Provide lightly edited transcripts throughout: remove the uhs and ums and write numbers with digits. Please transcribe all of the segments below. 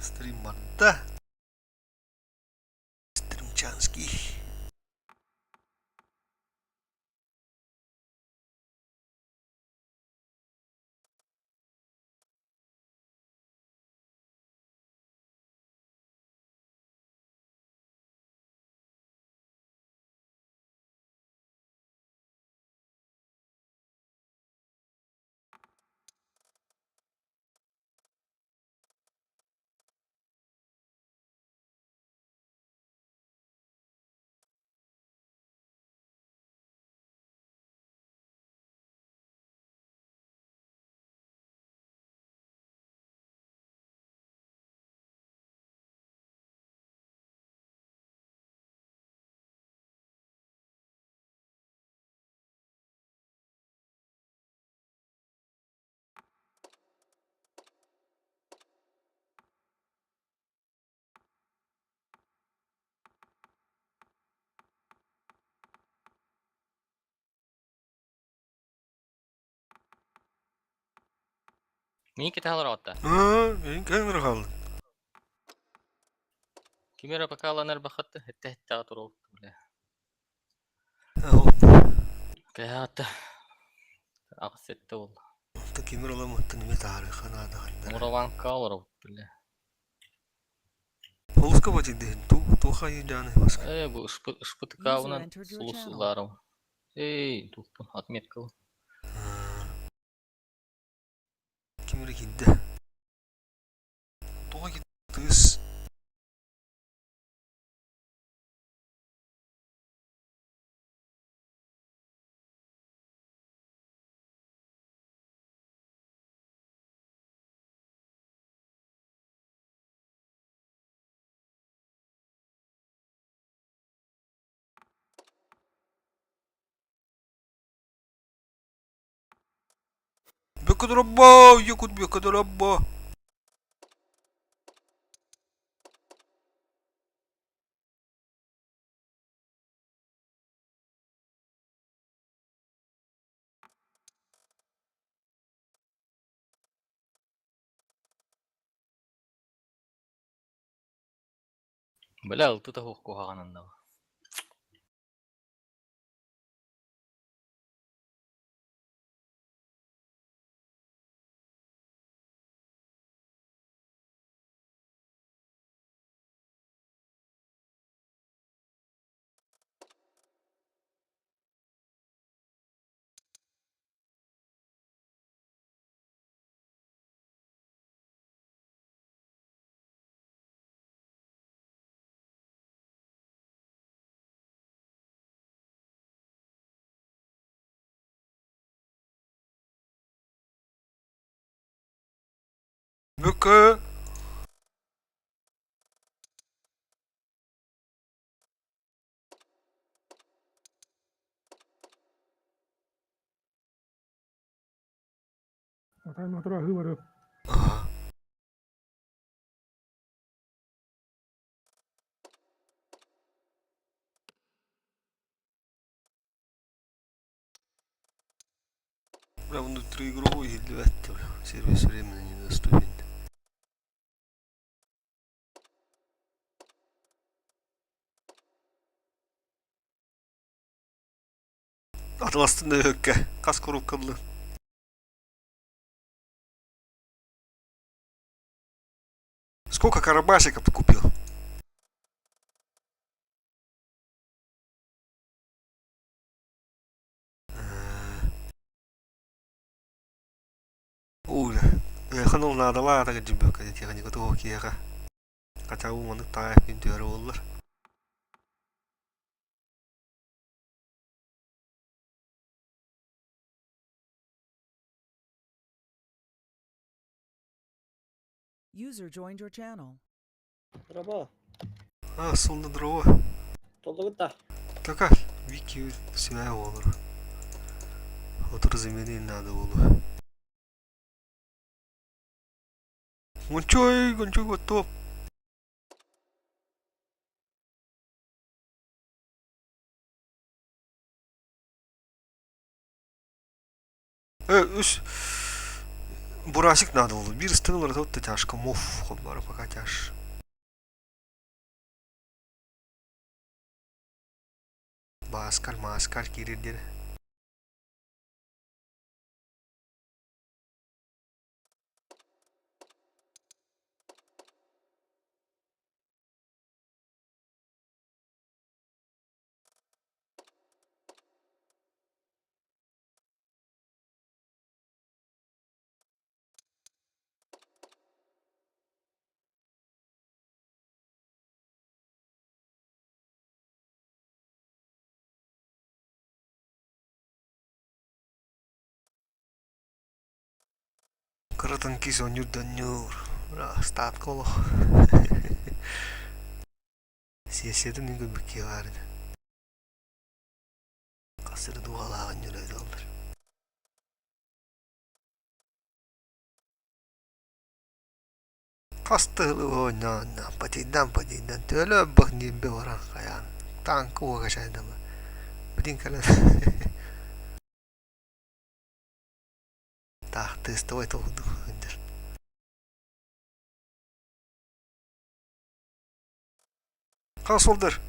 Стрим барда. Стримчанский. Мин кэтэһэлэр аҕатта. Аа, мин кэҥэр хааллым. Ким эрэ бакааланар бахатты этте-эттэҕэ туруорбут бля. Кэһэҕэтэ 8-7 буолла. Кимир оламыттан эмиэ таарыха наада хайдара. Мураванка олоробут бля. Олуска бачыйдыһын туох айыдьааны баска. Ээ бу User ышпытыкаабынан entered your сулус channel. ылаарым. Эй, тухпун отметкабын. Кимир киирдэ. Тоҕо тыыс Бөкөдөрөббо, якут бөкөдөрөббо. Бля, ылтыта суох куһаҕанын Бөкө Аха. Бля, внутриигровой иһиллибэт бля. Сервис временно недоступен. Атыластын да өккэ. Хас курукка ыллын. Сколько карабасиков ты купил? Ой, ыахан наадалаата дьүбөккө техника туох киэхэ. Хотя бы маннык таайа күн түһэр буоллар. User joined your channel. Дорообо. А, сонно дрова. Толлугут да. Така, Вики свää olur. Отыр заменить надо было. Гончой, гончой готов. Үс. Бурасик надо было. Биир ыстыгын ырытабыт да тяжко. Муф холборо пока тяж. Бааскар, мааскар киирэр диэн. Кыра танкист оонньуур да оонньуур. Ыстаатка олох. Сиэссийэтин мин көрбүт киһи баар ини. Хас эрэ дууһалаах оонньуур эбит буоллар. Хас да сылы оонньоон патийдаан-патийдаан төһөлөөх ньиэрбэ баран хайаан тааҥка уока чайдама билин кэлэн таах тестовай толкуйдук сылдьар. Хас сылдыр?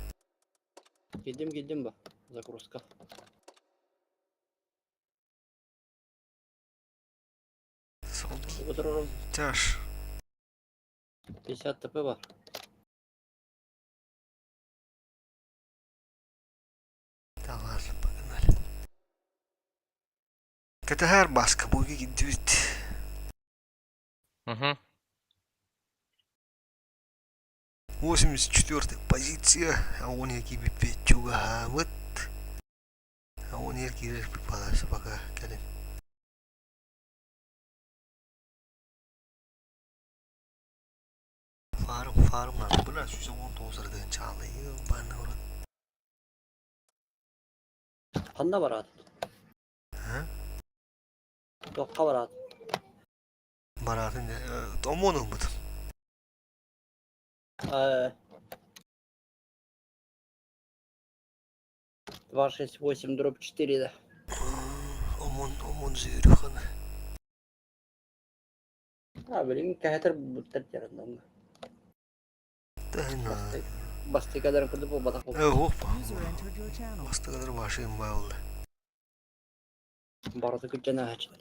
Киирдим киирдим ба. Загрузка. Тяж. 50 ТП бар. Да ладно, погнали. Кэтэһээр Бааска буги киирдибит. Угу. 84 позиция, он киирбиппит чугаһаабыт. Он эр киирэр пока кэлин. Фарм, фарм, бля, 119 ырдыгын чаалыйы, баны урут. Ханна бараат? А? Туохха бараат? Бараатын, омон ылбытым. 268 дробь 4 да. Омон, омон зөөрүханы. А, билин кэһэтэр буттар дьарыннан. Тахина. Бастыкаларын курдук буолбатах Э, опа. User entered your channel. Бастыгылар машин байылды. Барыта күрдьэн ааһаччылар.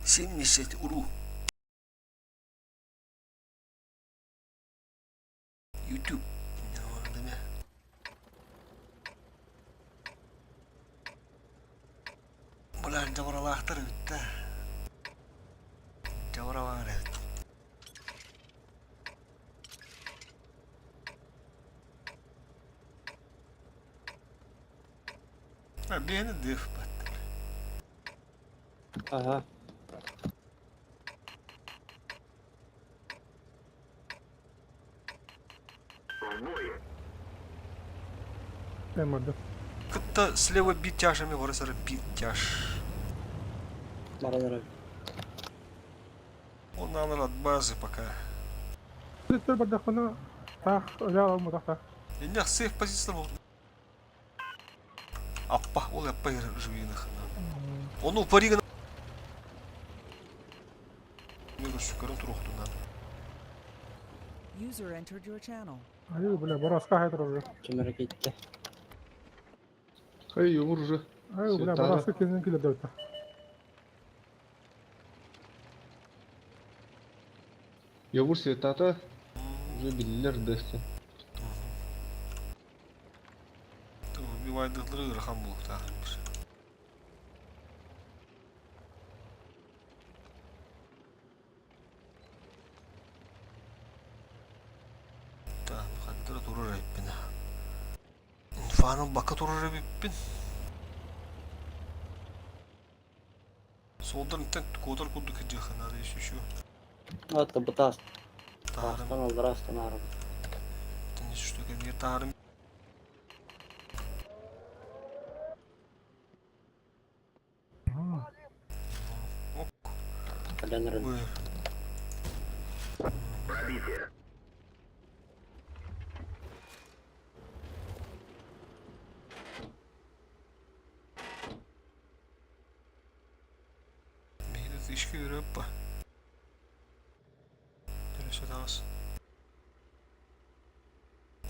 70 уру. YouTube. Булар дьабаралаахтар эбит да. Дьабара баар эбит. А, бэйэни дыыхпат. Ага. Кытта слева бит тяжами барысары бит тяж. Баран эрэ. Он анар от базы пока. Бардахпына таах ылаа Иннях сейф позиция был. Аппа, ол аппа живиных. Оны упариган. Көрөн туруохтунан. User entered your channel. Айыы, бля, бороска хайдыр уже. Ким эрэ киирдэ. Хай, уже. Айыы, бля, Светана. бороска кенен килер да. Явур светата. Уже биллер дэстен. Убивайдыклары ырахан булуктаах бир. Так, хантара турар эбиппин. Инфаны бакка турар эбиппин. Солдан иттен куотар курдук кирдиэххэ наада еще. Ата бытаас. Таарым, Астан аллара астан аарым. что кемге таарым. Кэлэн эрэн. Ой. Ишки үрөппа. Төрөсө таҕыс.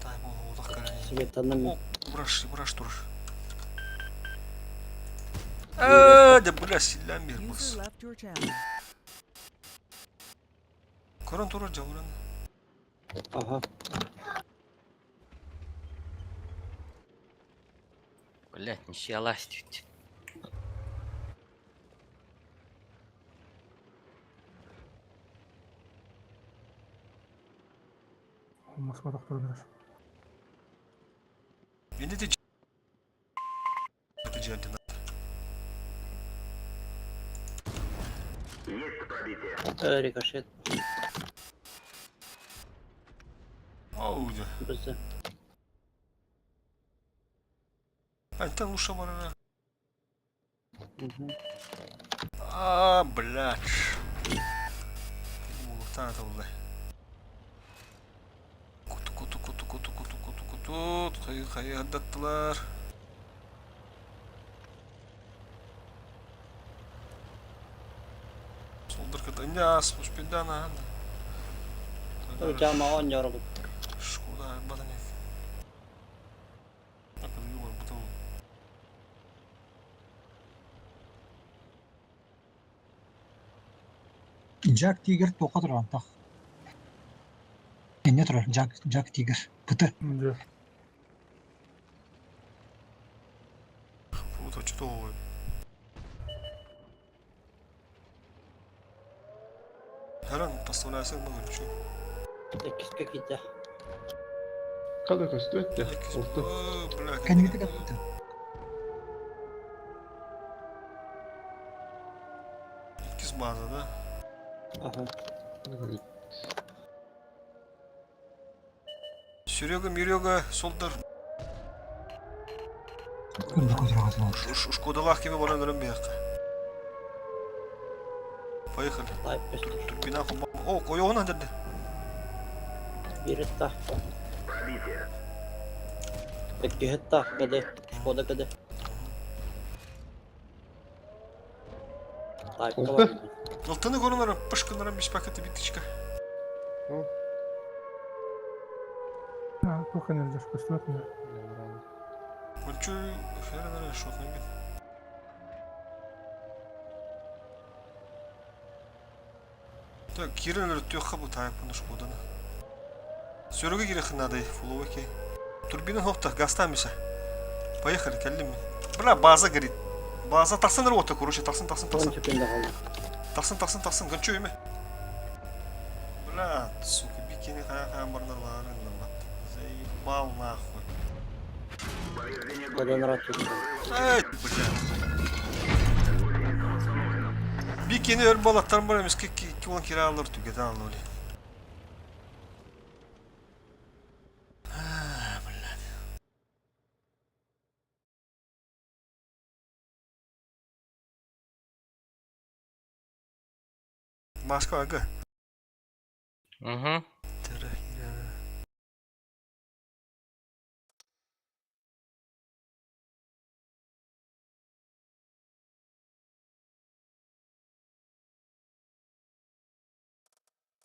Тай буолуох көрөн. Светанным. О, бураш, бураш турар. Э, да бля, силлэн bir User бас. left your channel. Көрөн турар жабыран. Ага. Блять, ничья ластить. Москва тохтор. Енді де это жертвенно. Рикошет. Ау, да. Бізді. Антон лучше барара. Мгм. А, блядь. Улуктан атылды. Kutu kutu kutu kutu kutu kutu kutu. Kayı kayı atlattılar. Солдыр кыт инде успедана. Жама он yorgun. Шкода батанек. Джак Тигр тоқа тұрған тақ. Не тұрар, Джак, Джак Тигр. Пыты. Дьэ. Вот что Харан поставляйся могу что. Иккиске киирдэ. Kada көстүбэт де. Олты. Бля. Кәнігіті кәпті. Иккис база, да? Ага. Серега, Мирега, солдар. Көрді көтірі Шкодалах кеме баран өрін бияққа. Поехали. Лайп көстөр. Турбина хомба. О, койоғын андырды. Биир тах. Икки тах кыды. Шкода кыды. Лайпка Oldu. бар. Алтыны көрінер, пышкынырым беш пакеті биточка. Туох энергия көстүбэт мин. Кончу, херенер, шотный бит. Так, кирен түөххэ бу тайпын шкоданы. Сөрүгө кире хынады, фуловеки. Турбина хохта, газтан миса. Поехали, кэллим. Бля, база горит. База тахсан работа, короче, тахсан, тахсан, Он тахсан. секунда қалды. Тахсан, тахсан, тахсан, гончу эме. Бля, сука, бикини хая хая барнарларын Заебал нахуй. Одан рад түсті. Эй, бля. Бикини өр балаттан бар эмес ки ки он киралар түгет алды оли. А, блядь. Москва, ага. Угу.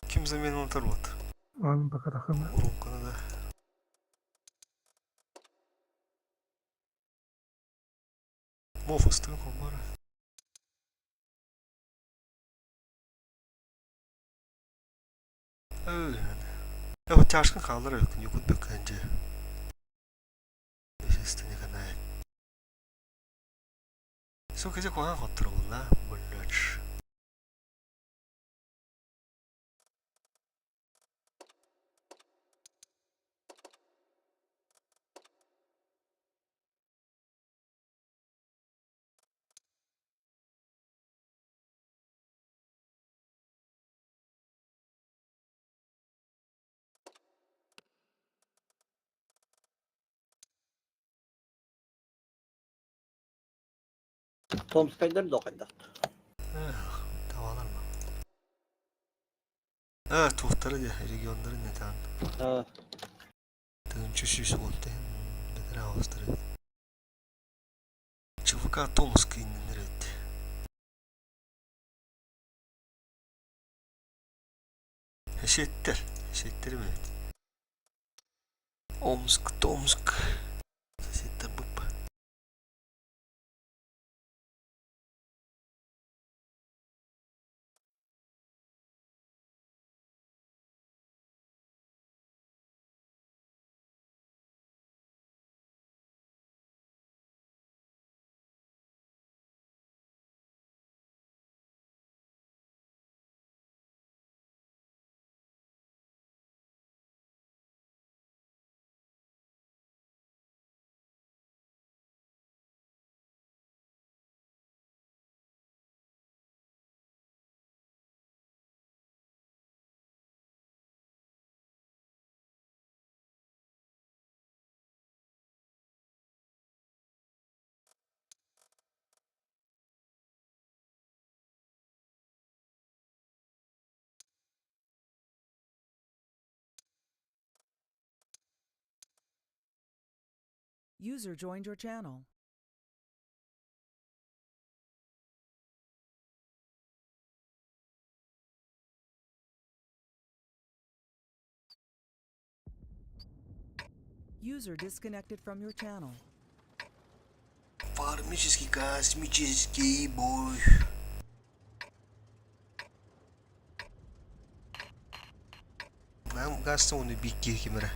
Ким заменил Тарот? Аны пока тахым. Уруканы да. Мофустың хомара. Ой. Я тяжкын халдар өкүн юкут бөккәнже. Естественно, канай. Сука, же кухан хоттур була, блядь. Томскайдар доқайдақ. Эх, tavalar mı? Evet, tuhtarı diye региондары не там. Тынчы сүүс уонта бэтэрээ оҕустар эбит. ЧВК Томск иннинер эбит. Эсиэттэр, эсиэттэрим эбит. Омск, Томск. Соседтар буппа. User joined your channel. User disconnected from your channel. Фармический космический бой. Нам гастан уну бикки кимера.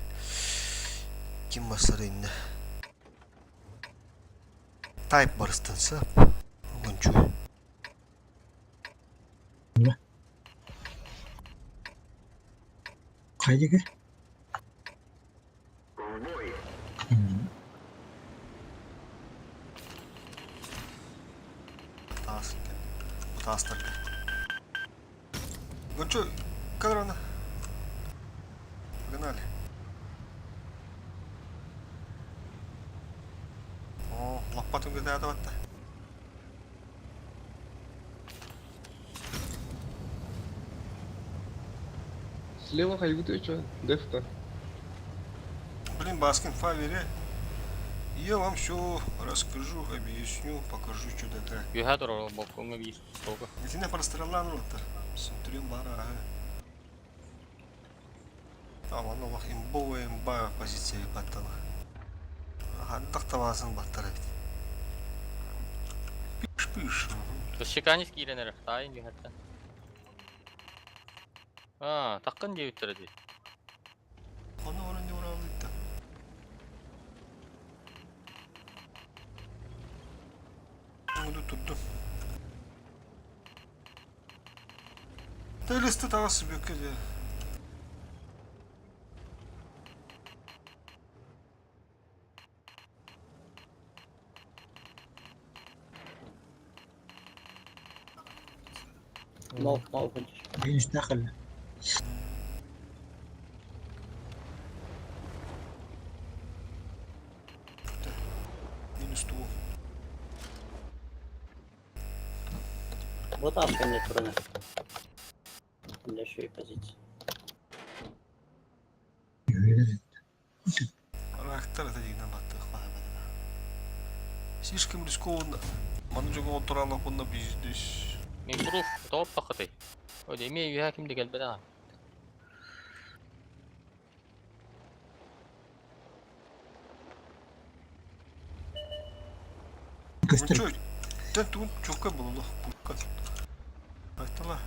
Ким басар инне. Type барыстан сап. Гончу. Хайдыгы? Таас. Бу таастарга. Гончу, кадрана. Погнали. О, лопату где-то атабатта. Слева хайгуты что? Дефта. Блин, Баскин, фавере. Я вам все расскажу, объясню, покажу, что да как. Үһэ турар балкоҥҥа биир суолга. Итинэ простреллан роттар. Центурион бара, ага. Там оно лох имбовая имба позиция баттала. Хантах табасын баттар эбит. Пиш пиш. Тышыканис киирэн эрэр, таайын үһэттэн. Аа, таккын диэбиттэрэ дии. Оны орын не уралыйды. Буду турдум. Телесте тағасы бөкеле. Мол, мол, хочешь. Минус دخل. Минус тугу. Вот асканне турана. Для позиции. Рактар это дигнен батты Слишком рискованно. Маны жогон отуралап онна биздеш. Импрув, топ пахыты. Ой, эмиэ үһэ ким да кэлбэт аа. Көстөр. Чой, тен тугун чокка бололу. Пукка. Айтала.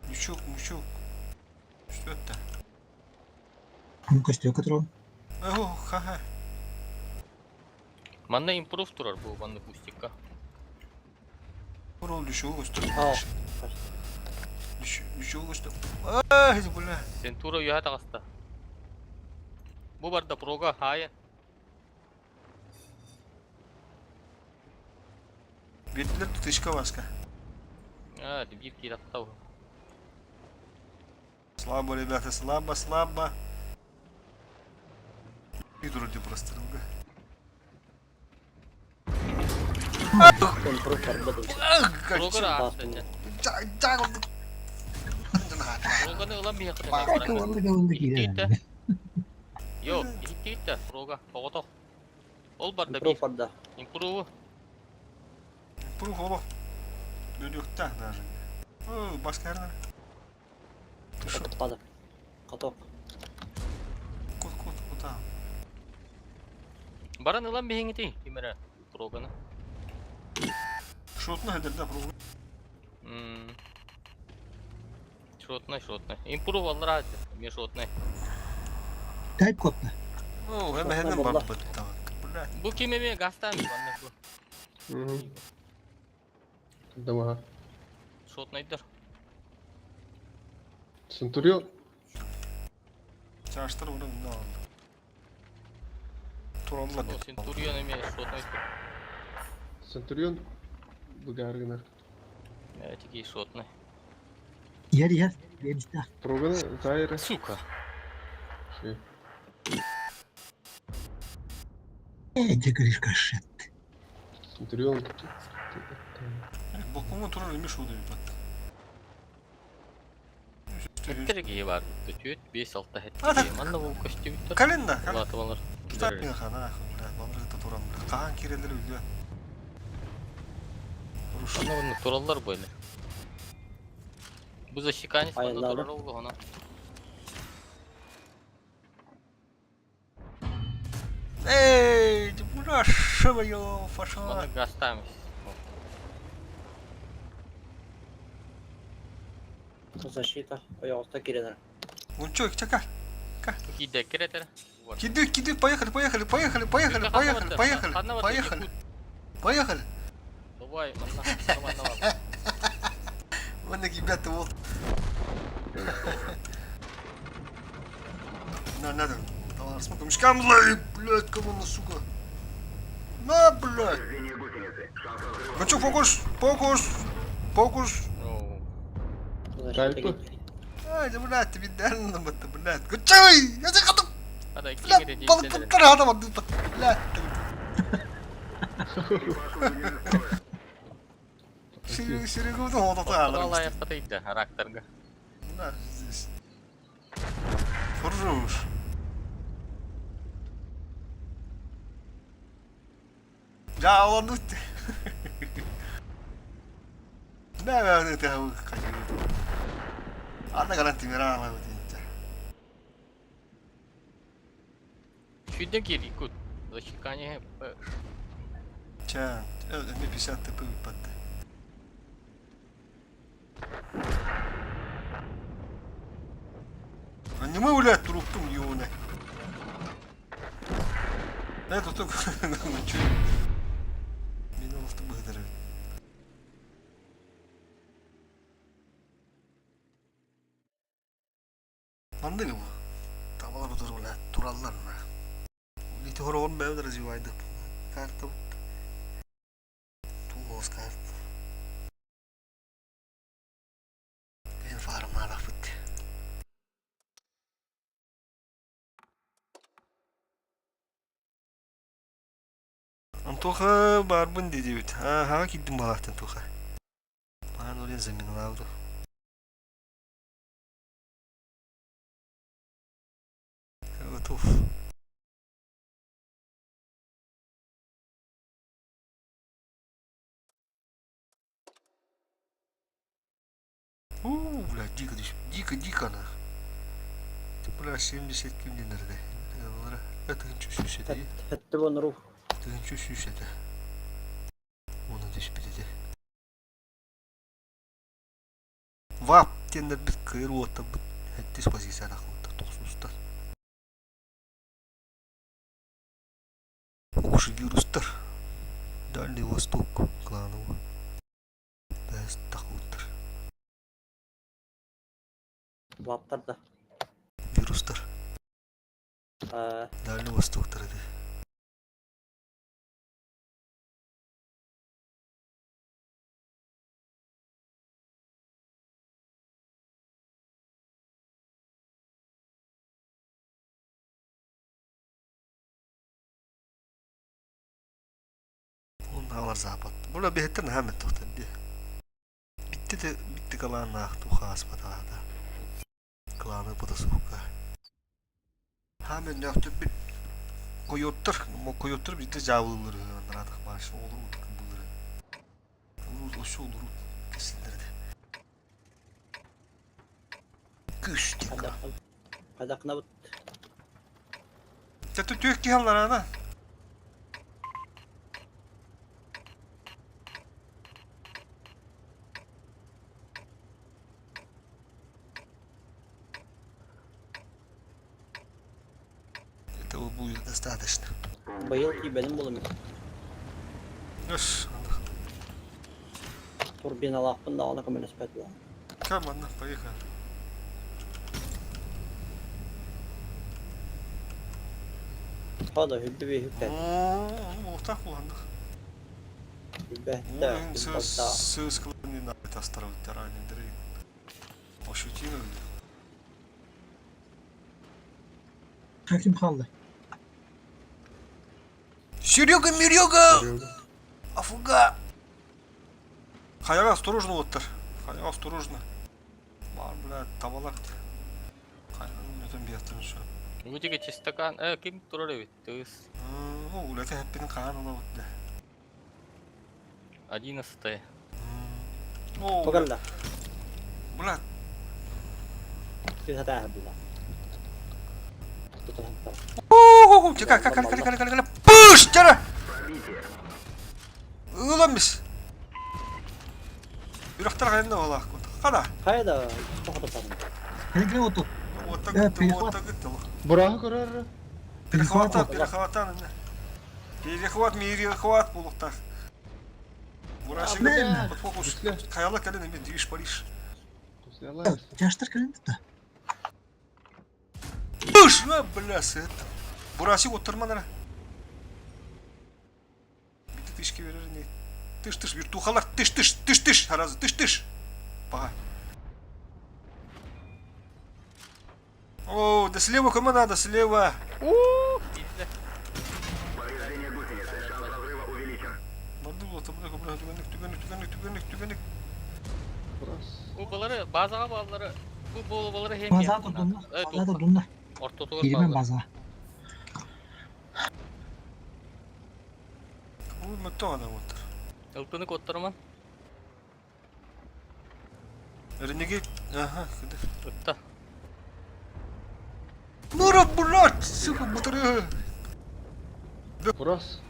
Ничок, мучок. Что это? Көстөр көтөрөн. Ого, ха-ха. Манна импрув турар бу манна кустикка. Урол düşüyor göster. А, Düşüyor göster. Ай, бля. Сентура үһэ таҕыста. Бу барда прога хаайын. Бердилер тышка баска. Аа, биир киираттау. Слабо, ребята, слабо, слабо. И вроде просто друга. Импрув барбадым. Ах, как Прога чё. аахта. Проганы ылан биһиэхэ Кылаллы Иһиттиитэ. Йо, иһиттиитэ прога оҕотох. Ол барда биир Импрув барда. импруву. Прух олох. Бөлүктә даже. О, баскарна. Ты шо? Каток. Каток. Кут, кут, куда? Баран ылан биһиҥити ким эрэ проганы. Шотна хедерде проган. Шотнай, шотнай. Импрув аллара эмиэ шотнай. Тайп кодта. Оо, эм эһэнэн барбыт Блядь. Бу ким эмиэ гастаан манна бу. Давай. Шотнайдар. Центурион. Чаштар урын мына алды. Туралла О, Центурион эмиэ шотнай. Центурион быгааргынар. Этики шотнай. Иһэр иһэр. Биэмстээх. Проганы Зайра. Сука. Ши. Э, дьэ Гришка шет. Центурион. Бокуҥҥа турар эмиэ шоу диэбит. Эттер киһи баар. Түөрт, биэс, алта, А, сэттэ так. киһи. Манна бу көстүбүттэр. Калинда, Улаатылар. хана, блядь, мамырыта туран, хаһан киирэллэр билбэт. Манна bunны тураллар были. Бу защеканец манна Айыллаары. турар оллоҕуна. Эй, бля, шибаю, фаша. Манна гастаамыс. Защита. Ойоҕосто киирэнэр. Гунчок, чака. Киирдэ киретер. Киды, киды, поехали, поехали, поехали, поехали, поехали, поехали, поехали, поехали. Давай, манна, манна бар. Вон ребята, вот. На, надо. Давай, смотрим. Мешкам, блядь, кого на, сука. На, блядь. Ну чё, фокус, фокус, фокус. Оу. Защита Тайпы? киирдэ. Ай, да, блядь, ты идеально, блядь. Гучай, я тебе готов, Хада блядь, киирэ полтора адам, блядь. Серега, вот это, Алай характерга. На, здесь. Хорош. Я ладно. Да, да, да, да, Ана гаранти мира ала бит. Чүйден киир кут. Защекание. Ча, мне 50 ТП выпадет. А не мы гулять трупом юны. Это только ну чё. Меня в благодарю. Маннык бу. Табалар утур тураллар мына. Ити хороҕун бэйэм развивайдык. Карта туос карта. Мен фармаалахпыт. Антоха баарбын диэбит. Аһаҕа киирдим балаахтан туха. Маан Олен заминалаабыт. Готов. У, бля, дико, дико, дико нах. Ты, бля, 70 күннэрдэ. Тыһынча сүүс этэ. Хэттэ бонору. Тыһынча сүүс этэ. Уна түспүт этэ. Вап диэннэрбит кыайар уоттарбыт сэттис позициялаах тохсустар. Укуши вирустар. Дальний Восток клановый. Бэс тахуттар. Ваптар да. Вирустар. Э, Дальний Востоктар этэ. Оннааҕар запад. Була биһиттэн наһаа мөлтөхтөр дии. Битти да битти кылааннаах туох ааспатаҕа Кылааны потасуһукка. Хаам өннөөхтөрбүт койуоттар, койуоттар биирдэ дьаабылыыллар үһү анараатах бааш оҕолору кыбыллары. Олору өссө олору кэсиллэр этэ. Күүс диэн. Хайдаххына Тэтэ түөх киһи аллараана. Этого будет достаточно. Быйыл киирбэтим буолуом. Өс, Турбиналаахпын даҕаны көмөлөспөт буолан. Кам, анна, поехали. Хода, хүлбү биһүктэн. Оохтаах буоландах. Хүлбэттэ, хүлбэттэ. Сыыскылын тастарабыттар анендерин. Ощутимо. Хаким хаалла. Серега, Мирега! Афуга! Хайаҕа осторожно уоттар. Хайаҕа осторожно. Баар, бля, табалар. Хайаҕын өтөн биэттэрин şu. Бу диги чистакан, э, ким турар эбит, тыыс. О, үлэтэ хэппитин хаан ылабыт да. 11-е. О, Покалла. бля, Түһэтээһэ була. Тутуһантар. О, чека, кали, кали, кали, кали, кали, пыш, тара! Ылан бис. Үрөхтөр хайында олақ. Қана. Хайда, тоқтатадым. Кэлин кэлин отут. Ота Э, гытты, перехват. ота гытты. Бурахы көрөр. Перехват. Перехват, перехватан. Перехват, перехват болуқтар. Бурашик, Блин. под фокус. Хайала кэлин эми движ Париж. Жаштар кэлин да. Пыш, а, бля, сыт. Бурасик оттырман ара. Бити тышки берер не. Тыш, тыш, виртухалар, тыш, тыш, тыш, тыш, харазы, тыш, тыш. Пага. О, да слева кому надо, слева. Изле. Барды була, табына көбүрэ түгэнник, түгэнник, түгэнник, түгэнник, түгэнник. Бурас. Бу балары, базаға балары, бу болу балары хем База турдунна. База турдунна. Ортотугар Киримен балары. база. Бу мөттө адам оттар. Ылтыны коттарман. Ренегейт, ага, кыды. Ытта. Нура, блядь, сука, батарея. Бурас.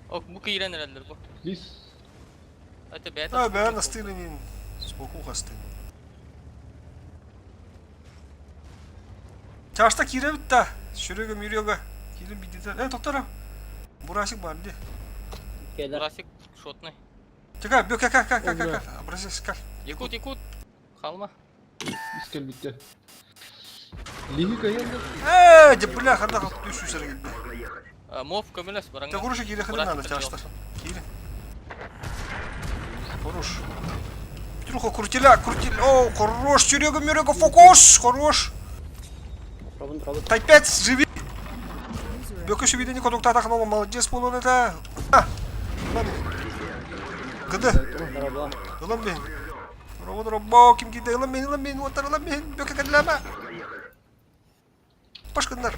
Ок, бу киирен эрэллэр бу. Лис. Это бэт. А, бээн астыылынин. Спокух астын. Чашта кииребит да. Сүрөгө мүрөгө. Киирин бидитер. Э, токтор. Бурасик бар ди. Келер. Бурасик шотный. Чека, бө ка ка ка ка ка. Образец кал. Якут, якут. Халма. Искел битте. Лиги кайында. Э, де бля, ханда түшү сәргә. Мов көмөлөс бараңга. Та куруша кире ханда надо чашта. Кире. Хорош. Петруха, крутиля, крутиля. О, хорош, Серега, Мирега, фокус, хорош. Робин, Робин. Тайпец, живи. User Бөкөшү бидени кодуктатах но молодец болон это. А. Кыды. Робин. Ылам мен. Робот робо ким киде ылам мен, ылам мен, отар ылам мен. Бөкө кадлама. Пашкындар.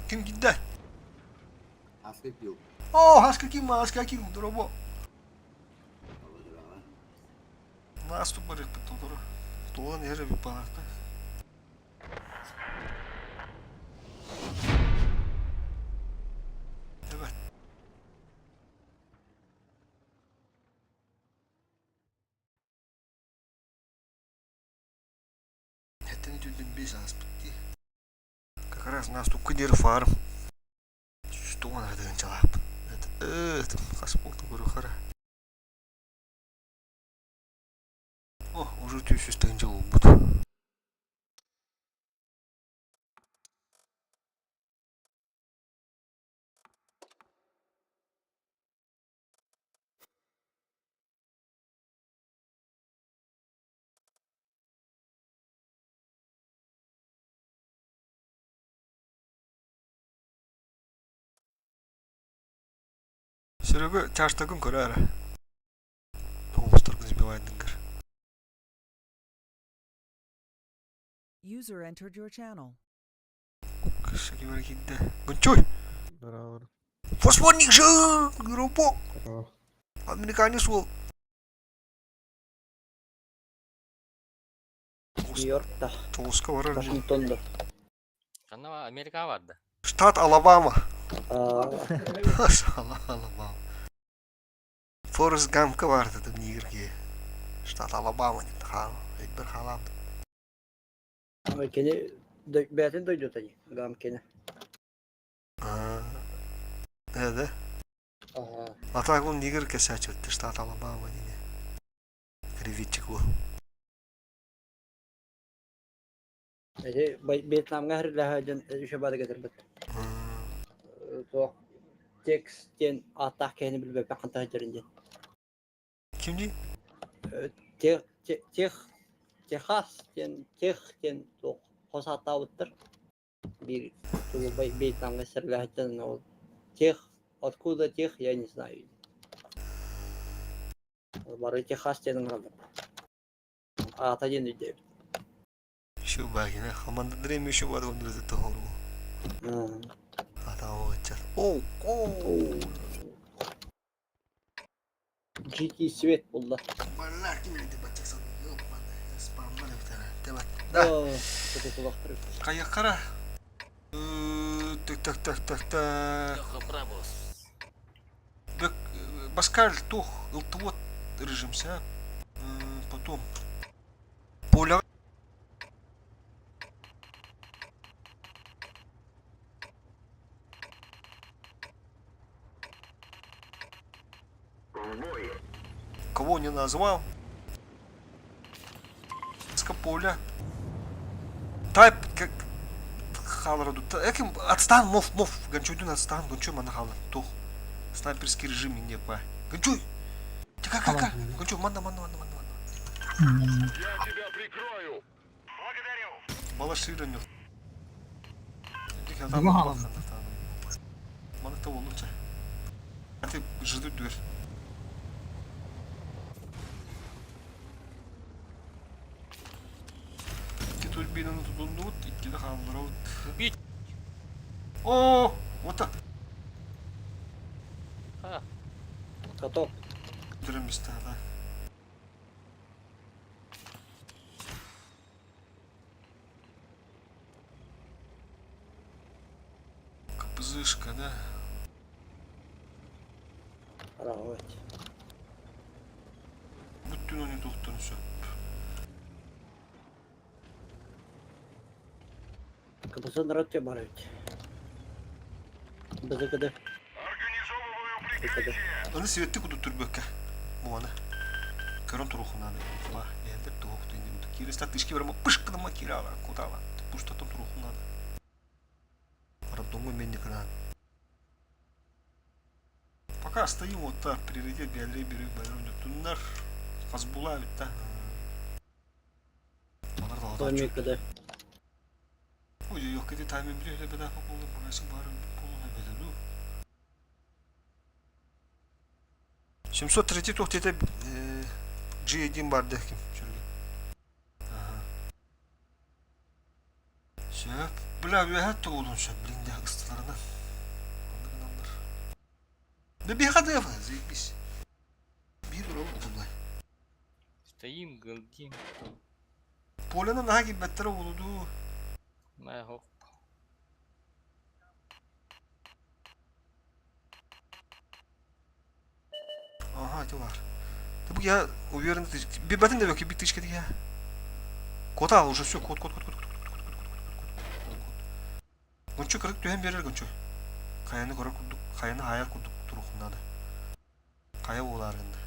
Ким киде? Аскы кил. О, хаска ким, хаска ким, робо. Наступ барык бит толору. Толан эре бит балакта. Evet. Хеттени түлдүн бес аспытты. Как раз наступ күдер фарм. Что он адыгын чалап. Это, это, хаспокту көрү хара. О, уже түшүс тыгынча болбут. Серега чаштагын көрө ара. Тоғыстыргын сбивайдыңгыр. User entered your channel. Кышаки бар кидде. Гүнчүй! Браво. Фосфорник же, группа. Американец уол. Нью-Йоркта, Тоҕуска барар. Вашингтонда. Ханна Америкаҕа барда. Штат Алабама. Аа, Алабама. Форест Гампка барды Нигерге. Штат Алабама диэн хаал. Өйбөр хаалаабыт. Кини бэйэтин дойдута дии, Гам кини. Да, да. А так он нигер косячил, штат Алабама диэн. Креветчик уол. Ити Вьетнамҥа сирилэһэ дьон үчүгэй баҕайытык этэрбит. Туох текст диэн ааттаах киһини билбэппин хантан сылдьарын диэн. Ким дии? Тех тех Техас диэн тех диэн туох хос ааттаабыттар. Биир тугу Вьетнамҥа сирилэһэ ол тех откуда тех я не знаю. Бары Техас диэн ыҥыраллар. Аата диэн өйдөөбүт. Еще багина. Команда эми еще бар онду тоһору. Атаҕа О, о. GT свет булла. Баллар ким билди баччаксан. Спаммар Тебат. Да. Кайаккара. Так так так так так. Бөк Баскаль тух ылтыбыт режимся. Потом Поля Кого не назвал? Поля. Тайп как халраду. Эким отстан мов мов. Гончуйдун отстан гончуй мана хала. Тух. Снайперский режим не па. Гончуй. Тика кака. Гончуй манна манна манна манна. Я тебя прикрою. Балаширыню. Дуга хаалан. Маны та болуча. Аты жыды дүр. Икки турбинаны тутундубут, икки да хаалларабыт. Убить! О, вот так. А, Каток. Дүрен места, да. КПЗшка, да? Рахмет. Бүтүн оны тоқтон сөп. КПЗ народ бар ведь. БЗКД. Организовываю прикрытие. Аны светти куду түрбөккө. Буаны. Көрөн турухунаны. Ба, элдер туохту инди буду. Киреста тышки барма пышкадама кирала, кутала. Пуштатым турухунаны. Роддому мен кран. Пока стоим вот так, приоритет биалре берүү байрон туннар Хазбула бит да. Алар да алар. Томикада. Ой, yok dedi таймен bir öyle bedava oldu. Burası bari полная беда. 703 тоқтете G1 бар дехким. Ага. Сөп. Бля, үһәт тугулун сөп. Блин, де ыстыларынан. Алар. Да бихады заебись. Bir duralım okulda. Стоим, галдим. Поляны наһа килбэттэрэ буолуду. Мэ, хоп. Ага, это бар. Да бу я уверен, ты бибатын да бит тышка я. Кота уже все, кот, кот, кот, кот, кот, кот, кот, кот, кот, кот, кот, кот. Гончу кырык түһэн берер гончу. Каяны көрөр курдук, каяны хайар курдук турухунады. Кая болар енді.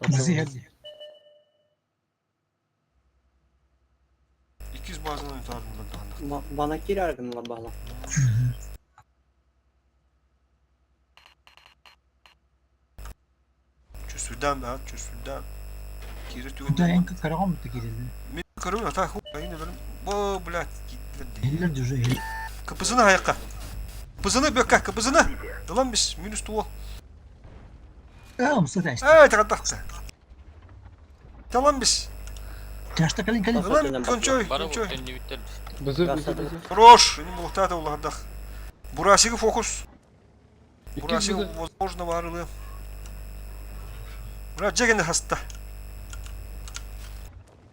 Bizi hadi. 200 базаны өтәрдім да Бана кир аргынла бала. Чүсүдән бә, чүсүдән. Кире Bu da түгін. en karagon mu girildi? Мен көрөм ата ху, айны берем. Бо, блядь, киттилер ди. Eller düzü el. КПЗны аяққа. КПЗны бөккә, КПЗны. Дылан бис, минус туол. Aa, mısır işte. Эй, тағаттақты. Талан бис. Чашта кэлин кэлин. Ылан кончой, Бары кончой. төннүбүттэр. Бызы, бызы, бызы. Хорош, не булуктаата улаһардах. Бурасигы фокус. Иккис Бурасигы бызы. возможно баарылы. Бра жегенде хаста.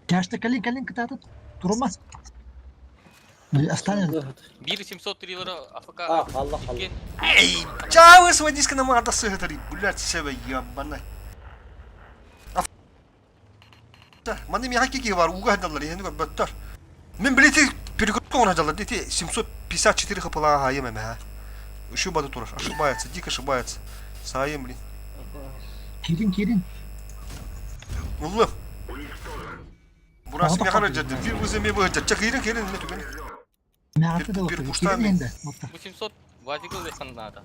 Чашта кэлин кэлин кытаатыт. Турума. Останет. Бир 703 лира АФК. А, Allah Allah. Иккен. Эй, чавы сводиска на мата сыгытари, блядь, себе ебана. Маны миха кики бар, уга хадаллар, ени бөттөр. Мен билети перекрутка он хадаллар, дети 754 хапала хайым эме ха. Еще бады турар, ошибается, дико ошибается. Сайым, блин. Кирин кирин. Уллым. Бурасы мехара жерден, бир вызы ме быгы жер. Кирин кирин не түген. Мяты да Бир вот. пуштан Кирин енді. Вот. 800 вазикл десен надо.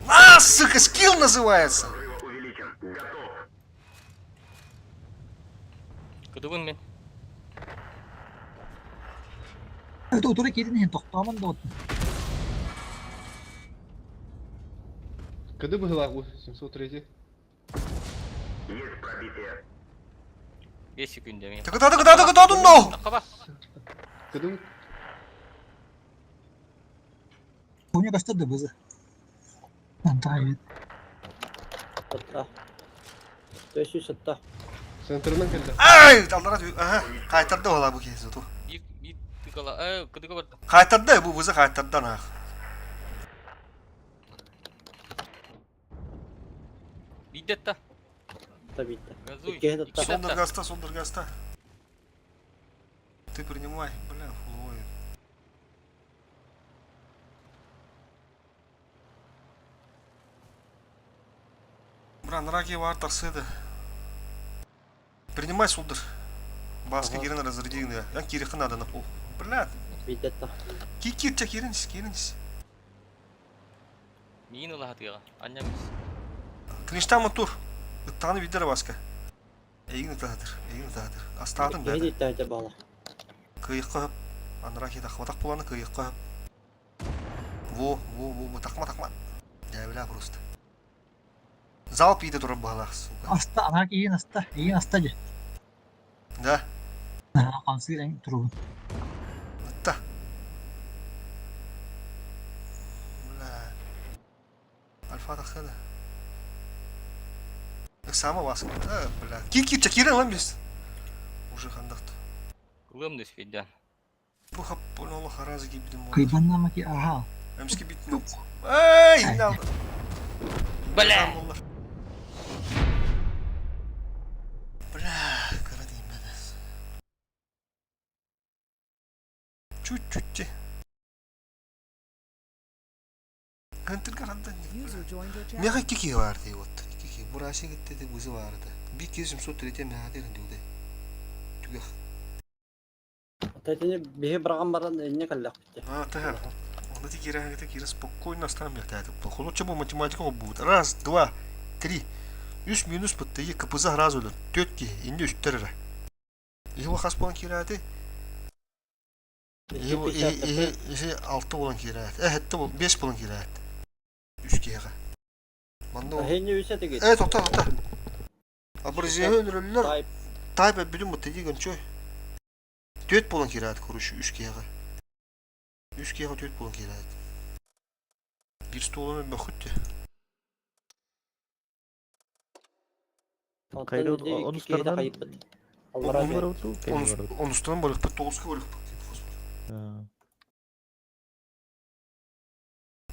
А, сука, скилл называется. Кыдыбын мен. Это утура кирин енді тоқтамын да вот. Кыды быһылаах бу 703. 5 секунд мен. Тыгы тыгы тыгы тыгы но. Такаба. Кыды Коня көстөрдү бызы. Антайын. Сытта. Төсү сытта. центрынан келді. Ай, аллара аха, кайтарды ола бу кези ту. Бир бир тыгала. Э, кыдыга бар. Кайтарды бу вызы кайтарды нах. Бидетта. Та битте. Газуй. Икки сытта. Солдыр гаста, солдыр гаста. Ты принимай, бля, фуловой. Бра, нраги бар тақсыды. Принимай, солдыр. Баска Ага. кирин разряди, я кирихы надо на пол. Бля, Бидетта. кикир киринс, киринс. Миин ылаһатыга. Аннямыз. Клинштама тур. Ыттаны видер баска. Эйгин тахатыр, эйгин тахатыр. Астатын Икки бәді. сытта бала. Кыйыққа анраки тахматақ боланы кыйыққа. Во, во, во, во, тахма, тахма. Дәбіля просто. Залп иді тұрып бағалақ, сука. Аста ана кийин аста. Ийин аста же. Да, Қансыр әң турубун. ытта. Бля. Альфа тахыды. Сама баска. Да, бля. Кикир чакирен лан бес. Уже хандақты. Кылым дөспейден. Бу хап олы харазы кибидим. Кыйбаннама ки аха. Эмске битин. Эй, инал. Бля! Бля, кара дейм бәді. Чуть-чуть. Хантыр карандан. User joined your channel. Меха кики бар дей вот. Кики бураши кетти деп өзі барды. Би 703 меха дерин деуде. Түгех. Тәтini биһи быраган баран инне каллак битте. А, так. Он эти кира, это кира спокойно оставим я так. Лучше бы математика будет. Раз, два, три. Үс минус бітті, КПЗ разу өлір. Төтке, енді үстер. Его хас болан кирады. Его ихи алты болан кирады. Э, бол, беш болан кирады. Үш кеға. Манда ол. Хенни үсә теге. Э, тоқта, тоқта. Абыржеге өлірлер. Тайп. Тайп бүтін бұтты деген чөй. Төт болан кирады, короче, үш кеға. Үш кеға төт болан кирады. Bir столымен бөхүтті. Кайра онустарынан Аллара Он барабыт уу, кайра барабыт. Онустан барықпы, тоғызға барықпы.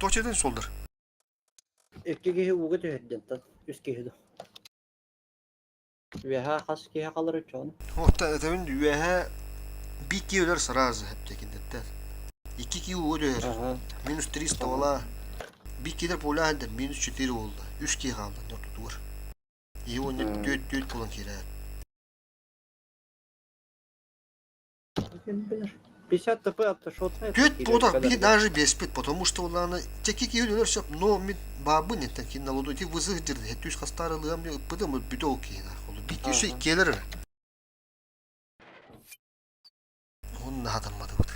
Точеден солдыр. Икки киһи ууга түһэрден тан үс киһи ду. Үөһэ хас киһи халар үчөөн. Отта этебин үөһэ би киөлөр сразу хептекиндеттер. Икки киу өлөр. Аха. Минус 300 ола. Би килер поля хендер минус 4 болду. 3 ки қалды норту тур. И он төт төт болан кирә. Ким билер. 50 ТП атты шотна. Төт бодак би даже беспит, потому что уланы теки киөлөр сөп, но мен бабы не таки на луду ти вызых дирди. Төш хастарылыгам пыдым бүтөк кийин. Би киши келер. Он хатаммады бут.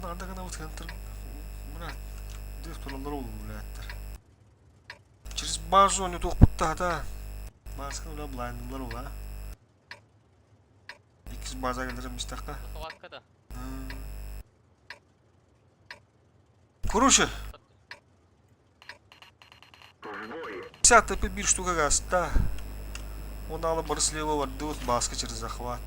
Манна анда гына центр, бля, дых тураллар ол блядтар. Через базу не туохпуттаата. Бааска бля блайндылар ол а. Иккис база келдерем истахта. Саватка да. Короче. 50 ТП бир штука гаста. Он алы бары слева бардыбыт бааска через захват.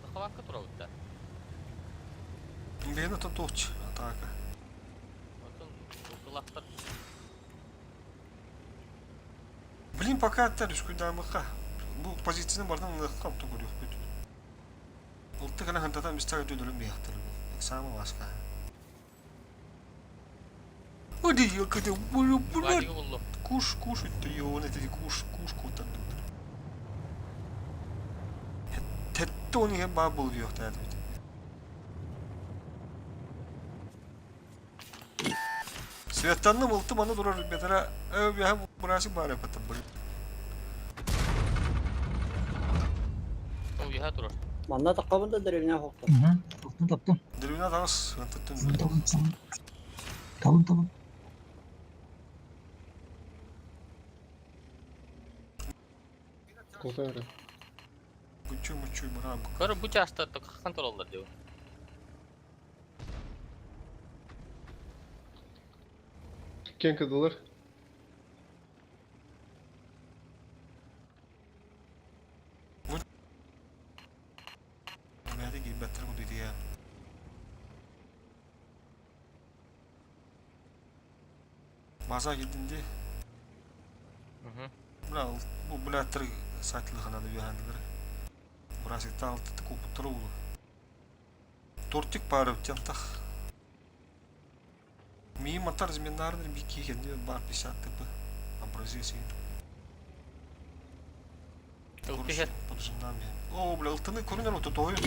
Захватка турабыт да. Бэйэн отон туохч атака. Отон ылахтар. Блин, пока аттар үскүйдаамыкка. Бу позицияны бардан ылыахха оттон көрүөхпүт. Ылты кэлэн хантатан бистага төдөлүн биһахтар. Эксаама васка. Уди, елкады, булю, булю. Вадига буллу. Куш, куш, ты он эти куш, куш кутан. Теттони хем баа был диохта эдбит. Светтанны мылты маны турар бетера өбүһэ бурасы баар эпэтэ бу. Ол үһэ турар. Манна таққабын да деревня хоқтор. Таптым, таптым. Деревня тагыс Табын, табын, табын. Табын, табын. Култара. Гучу мучу мурам. Көрө бу часта токхан тураллар диyor. Кен кыдылар. Мәде кийбэттэр бу дии. База килдин дии. Бля, бу блядтар сайтылыханады үөһэндилэр. Бурасикта алтыты купуттар улу. Тортик пары тянтах. Мии матар изменарный бики хенди бар 50 тп. Образец. Ылтыхер. Поджинами. О, бля, ылтыны көрүнөр ото тою.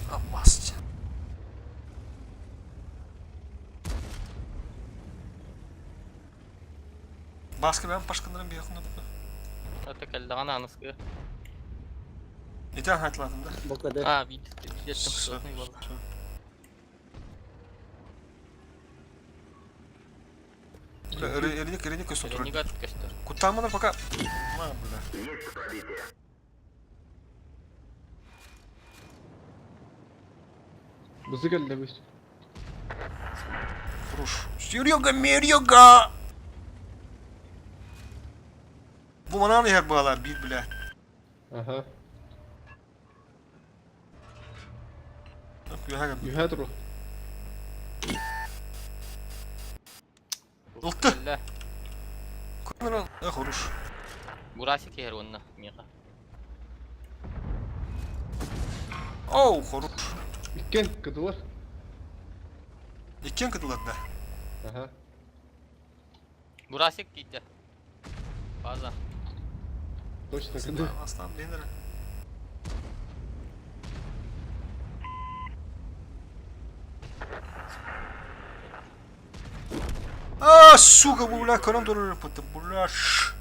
Аммасча. Баска бән пашканырын бияқында бұқы. Ата кэллэҕинэ аныскы. Итен хайтладым да. Бу кыды. А, видит, видит, Всё, там всё. Бля, Эреник, эреник көстө турар. Ренегат көстөр. Куттаамана пока. Ма, бля. Бызы келді біз. Хорош. Серега, Мерега! Бу манан иһэр баала биир бля. Аха. Күһәгә. Юхә туру. Ылты. Кэллэ. Көрүнөр э хорош. Бурасик иһэр уонна миэхэ. Оу, хорош. Иккен кыдылар. Иккен кыдылар да. Аха. Бурасик киирдэ. База. Точно кыды. Астан бенер. А, сука, бля, көрөн турар пыты, бля. ш.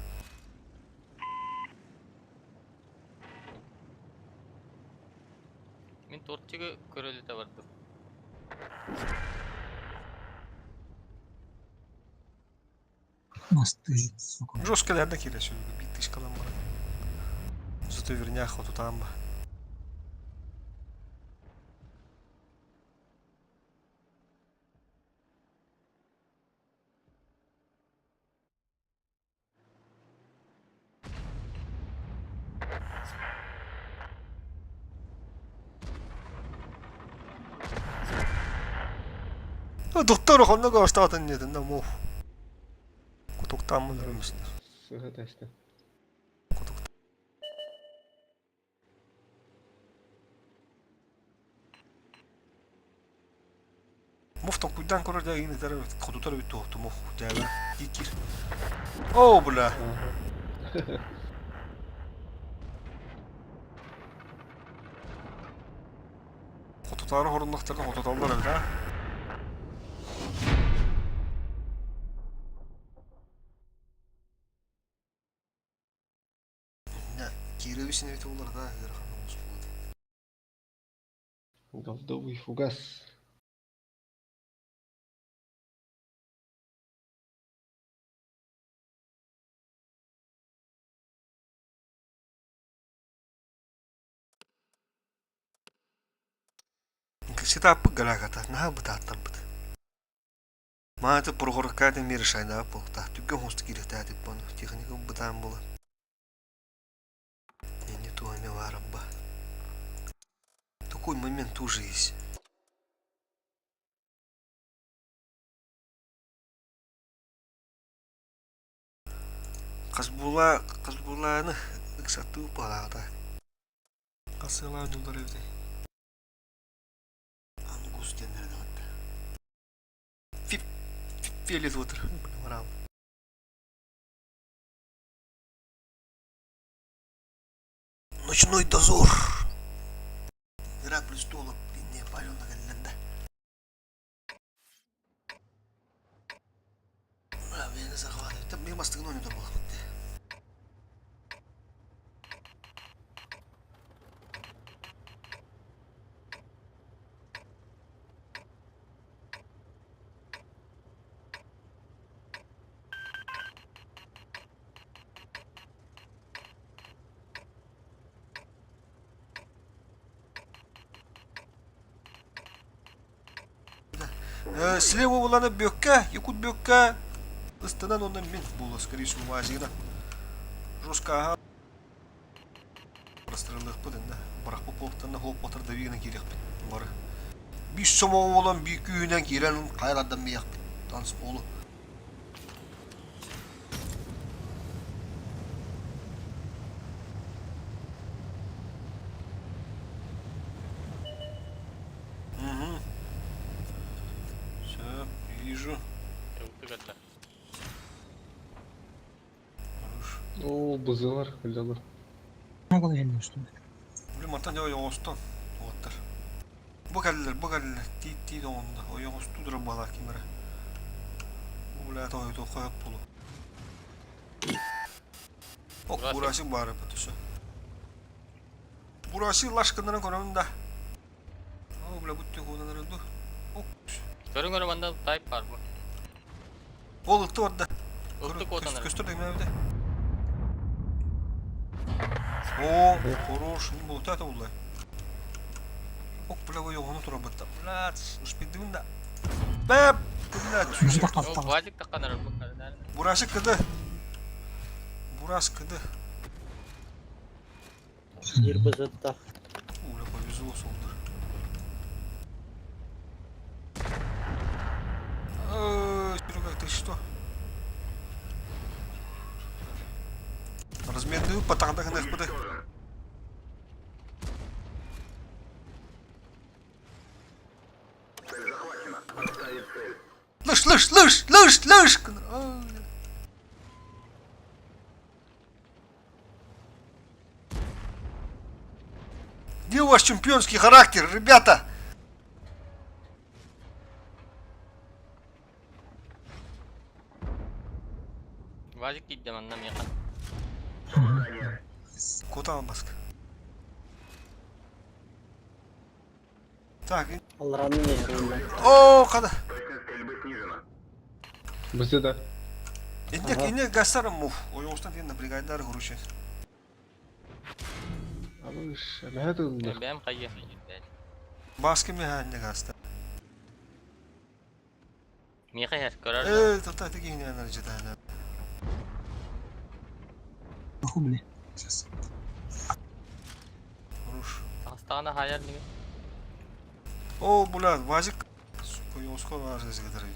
Мин тортигы көрөлүтэ бардым. Масты, сука. Жестко лерде кире сүйгү, бит тышкалан бара. Зато вернях вот там. Доктор хонного остатан нет, на мов. Кутуктамын рымсын. Сыға тәсті. Кутук. Муфтон куйдан көрөр да ини тара кутутар бит тоқту мух дәбә. Кикир. О, бля. Аха. Хотутаары хоруннахтарына хотуталлар эбит а. Иннэ киирэби синэбит буолар да ыарахан оҕус буолуо. Голдовый фугас. Ситааппыт галааката наһаа бытааттарбыт. Мааты Прохоровкаатын миэрэ шайдаабыт буолуохтаах. Түргэн хоһустук киириэхтээх этибит буолан техника бытаан буолан. Не то эмиэ баарабба. Такой момент тоже есть. Хасбула Хасбуланы ыксаттыы уппалаата. Хас сыалаах дьыллар эбитэй? Ангус диэннэрэ даҕатта. Фип Фиолет отыр. Бараам. Ночной дозор. Игра престолов не палена кэллэн да. Бэйэни захватывает. Мен бастыгын ойнотор буолаппыт. Слева буланы бүккэ, якут бүккэ ыстанан онно мин буолуо, скорее всего, УАЗигынан. Жестко аһа Простреллыахпыт иннэ, бырахпыт буолуохтанна хоп отар давигынан киириэхпит бары. Биир сомоҕо буолан биир күүһүнэн киирэн хайалардан биэхпит танцполу. Угу. Все, вижу. Ылтык Хорош. Оо, бызылар, өлөлөр. Могу иһиллэр что ли? Блин, мантан дьэ ойоҕостон уоттар. Бу кэллилэр, бу кэллилэр. Тиит тиит оҥонно. Ойоҕостуу турар баалаах ким эрэ. Бу блядь, ойутуохха сөп буолуо. Ок, Бурасик баар эбит өссө. Бурасик лаш гыннаран көрөбүн да. Оо, бля, бу түһүнэн эрэ дуу. Ок. Көрүҥ өрө манна тайп бар бу. Ол ытты барда. Ытты куотан эрэ. Көстөр дэгмээбитэ. О, хорош, не было это булла. Ок, бля, ойоҕону турабытта. Блядь, успеддибин да. Бэп, блядь. Бу да халтаҕа. Вазик таккан эрэр бу. Бурасик кыды. Бурас кыды. Биир бызыттах. Уля повезло солдыр. Серега, ты что? Разменную потандах на ХПД. Лыш, лыш, лыш, лыш, лыш! Где у вас чемпионский характер, ребята? Вазик киирдэ манна миэхэ. Куда баска? Так, Алларааны иһэр о, хада. Бызы да. Инне, инне гасарым мух. Ойоҕустан диэн напрягайдары короче. Абыш, эбэһэ тыллар. Бэйэм хайы. Баска миһэ инне гаста. Миэхэ иһэр, көрөр. Э, тота ты гениально житана. Хубли. Сейчас. Хорош. Таҕыстаҕына хаайар ини. О, бля, вазик. Сука, ёско вазик гадары.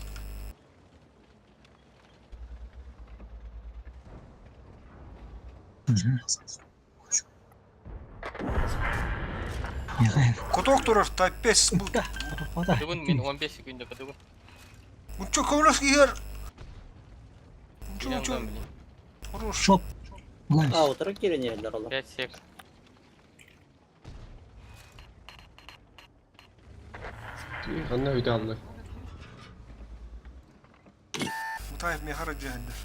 Куток турар, тайпес бу. Бүгүн мин 15 секунда кытыбын. Мунчо ковров киһер. Мунчо, Билэн мунчо. билин. Хорош. Шоп. Лайф. А, утары киирэн иһэллэр олор. 5 сек. Ханна үтэ Мутаев миэхэ дьиһэллэр.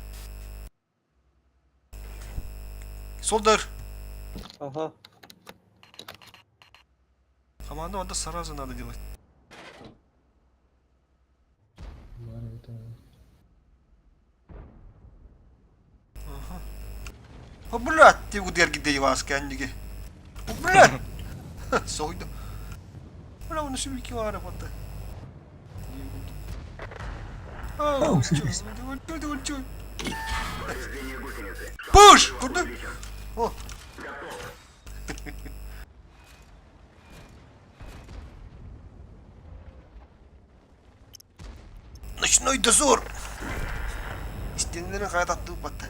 Солдар! Ага. Команду надо сразу надо делать. Ага. О, блядь, ты удергиде вас кәндиге. О, блядь! Сойду. Бля, он еще килара вот. Oh, Пуш! Куда? О! Ночной дозор! Истиннерин хайа тупатта.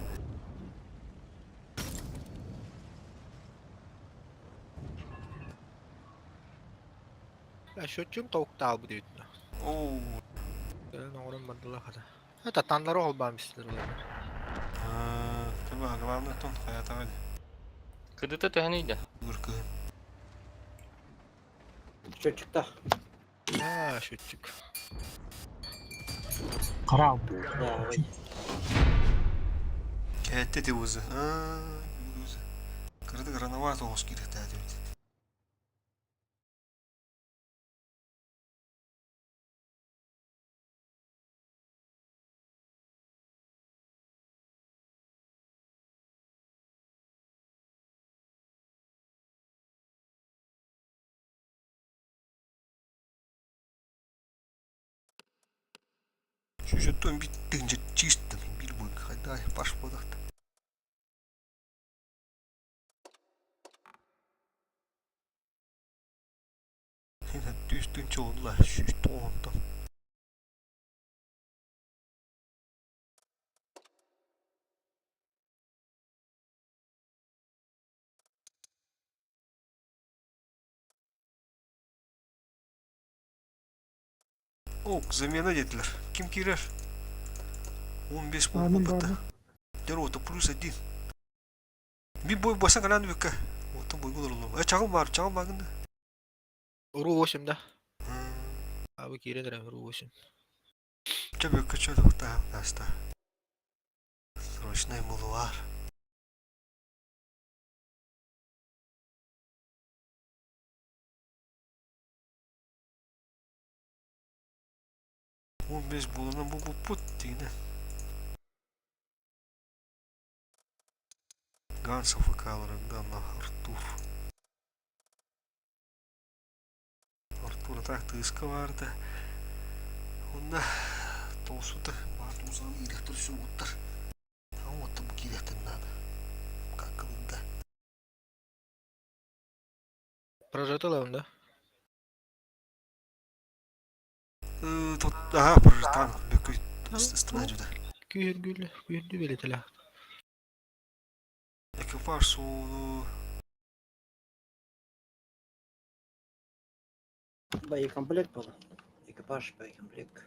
Счетчум толуктаал бу диэбит. Оо. Оҥорон бардылар хата. Татанлары холбаан бистилэр олорор. Таба, главное тон хайатаҕа Кыдыта төһөнүй да? Гыркыһын. Счетчикта. Аа, счетчик. Карау. Да, ой. Кәтте те өзі. Өзі. Кырдык рановато оғыз керек та деп. Сюжеттен биттігінше чисто мен бір бойын қайда баш бодақта. Түстүнче олла сүүс тоғонтон. Ок, замена dediler. Kim girer? 15 А, мин опыта. баарбын. Дер ота плюс один. Bir boy басан калан бекке. Ота бой болор олом. Э чагыл бар, чагыл багында. Ру 8 да. Абы киирэн ру 8. Чабы кача да наста. Срочный мулуар. 15 болынан бу пут дигине. Гансов Ганна Артур. Артур так тыска барды. Онда толсута бар тузан илектр суыттар. А вот бу киректен надо. Как кылында. Прожатылам да? Тут ага прожитан бөкүй станадюда. Күйөргүлү, күйөрдү белетеле. Экипаж суну Боекомплект был. Экипаж, боекомплект.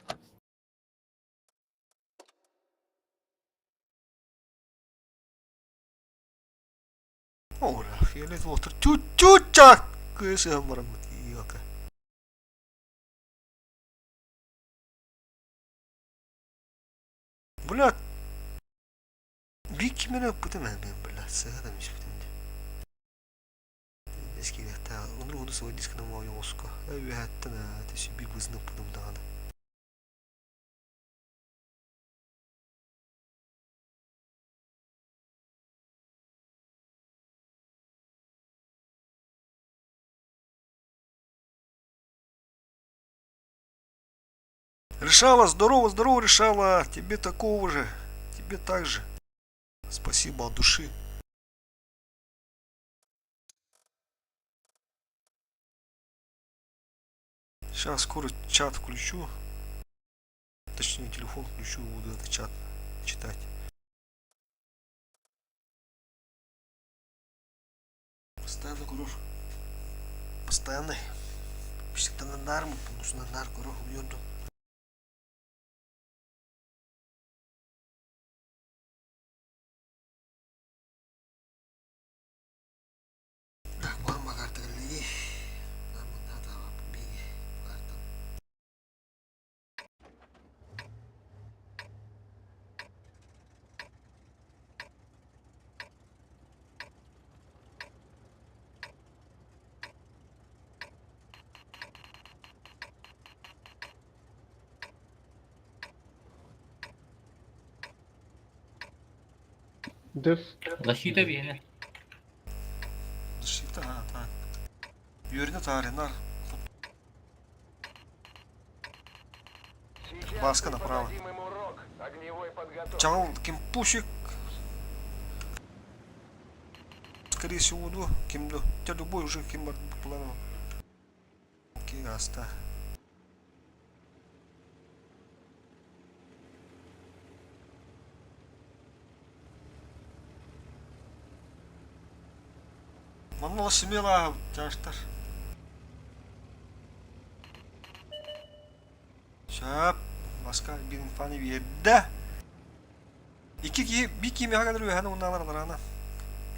Ора, фиолет отыр. Чуть-чуть кысы барам иока. Бля, бик мене путем мен бля, сыгада миш путем. Эски та онру онду свой диск на мою оско. Эветтен тэси би бызны путем даганы. Решала, здорово, здорово, решала. Тебе такого же. Тебе так же. Спасибо от души. Сейчас скоро чат включу. Точнее, телефон включу, буду этот чат читать. Постоянно курор. Постоянно. Всегда на нарму, на нар курор уйду. Так, мама карта. Деф. Защита биһиэнэ. Защита, а, так. Үөрүнэ таарынар. Сейчас Баска мы направо. зададим им урок огневой подготовки. Чаҕыл кимпущик. Скорее всего, ну, ким ду. Хотя любой уже ким бар планов. Окей, аста. Манна смело тяжтар. Сөп. Маска биир инфаны биэрдэ. Икки киһи биир киимэҕэ кэлэр үөһэни уоннаалар алараана.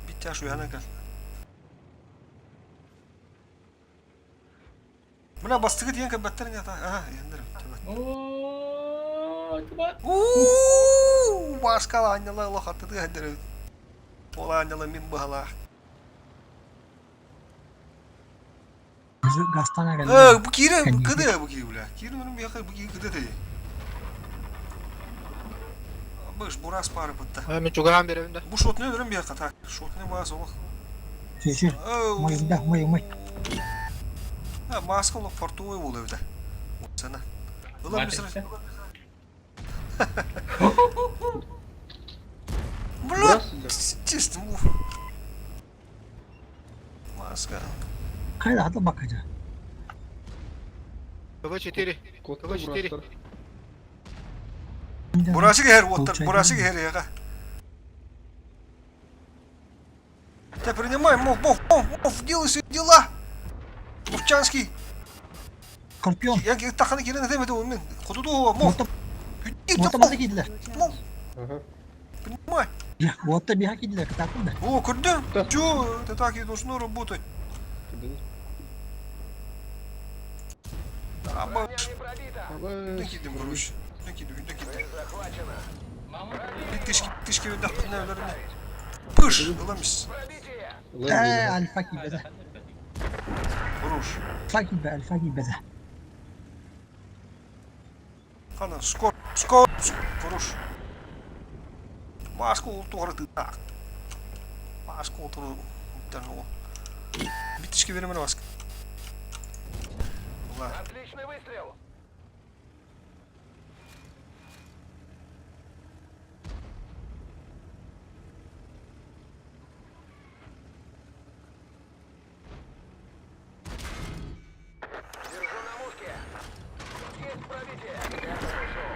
Биир тяж үөһэнэн кэл. Мына бастыгы диэн кэлбэттэр ини ата. Аха, иһэннэр өттөбөт. Уу, Бааска аанньала олох аттытыы иһэннэр эбит. Ол аанньала мин быһалаах. Гастан Э, эрэллэр. бу киирэ Кэнники. кыды бу киирэ бля. Киирэ мин биэхэ бу киирэ кыды дей. Быш бурас пары бытта. А, мен чугаһаан биэрэбин да. Бу шотны өлөрөн биэхэ так. Шотны баас олох. Чүчү. Мой да, мой мой. А, маска олох фартовый буолар эбитэ. Сана. Ыла миср. Бля, чисто. Маска. Хайда хата бакыжа. ПВ-4. Кот ПВ-4. Бурасы кehер оттар, бурасы кehер яга. Тебя принимай, мов, мов, мов, мов, делай свои дела. Мовчанский. Скорпион. Я таханы кирен этем это мен. Хотуду мов. Уота маза киирдилэр. Мов, Ага. принимай. Уота биһа киирдилэр, кытаатын да. О, көрдүм. Чё, это так и должно работать. Аба, Броня не пробита. Үнден киирдим, короче. Үнден киирдим, үнден киирдим. Цель захвачена. Bir тышки, тышки өндө өлөрүнө. Пыш, ыламыс. Пробитие. Ээ, альфа киирбэтэ. Хорош. Альфа киирбэ, альфа киирбэтэ. Хана, скор, скор, хорош. Маска ултугара тыытаах. Маска ултуру ол. Битишке беремен маска. Ла. Отличный выстрел. Держу на мушке. Есть пробитие. Этот ушел.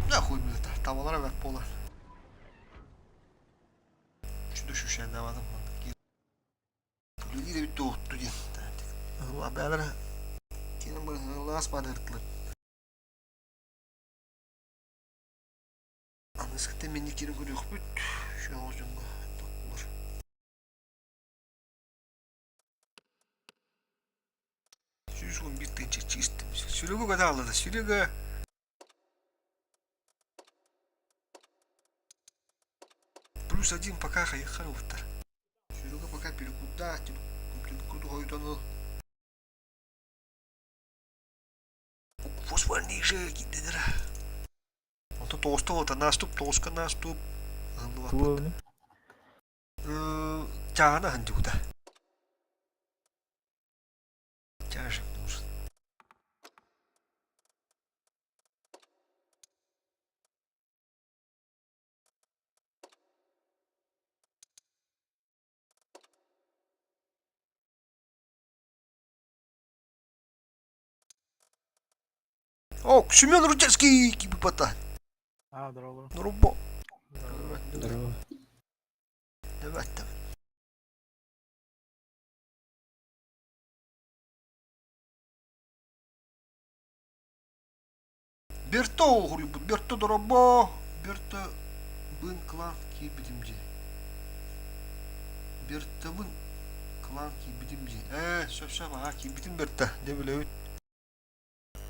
Нахуй блядь, tavalara бэрт буолар. Чудо шүшэннээбатым. Үлэлиир эбит дуотту диэн. Бээлэрэ киирэн лаас бааныртылар. Аныскыта мини киирэн көрүөхпүт. Шоҕо дьоҥҥо тохтулар. 111 тыһыынча чистым. Серега катааллата. Серега плюс один пока хайыххар ылбыттар. Серега пока перекуда, перекуду хойутан Фосфор ниже киддилэр. Онтон тоҕуста буолта наступ, тоҕуска наступ. Тугу Чаана хандьыбыта. Тяжик нужен. О, Семен Рудецкий кибипата. А, здорово. Нурубо. Здорово. Давай, давай. Берто оҕуруйбут, Берто доробо, Берто бын клан киирбитим дии. Бертабын клан киирбитим дии. Ээ, сөп-сөп, аха киирбитим Берта, дьэ билэбит.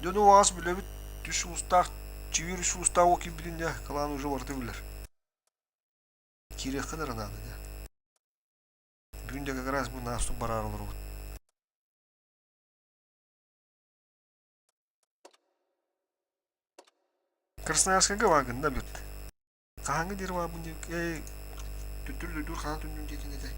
Дьону аас билэбит, үс уустаах, чибир үс уустаах уол киирбитин дьэ, клан уже барыта билэр. Киириэххин эрэ наада дьэ. Бүгүн дьэ как раз бу наастук бараары олоробут. Красноярскайга бааргын да бүт. Хаһааҥҥы диэри баарбын диэбик ээ түттүр-дүдүр хаһан түннүм диэтин этэ.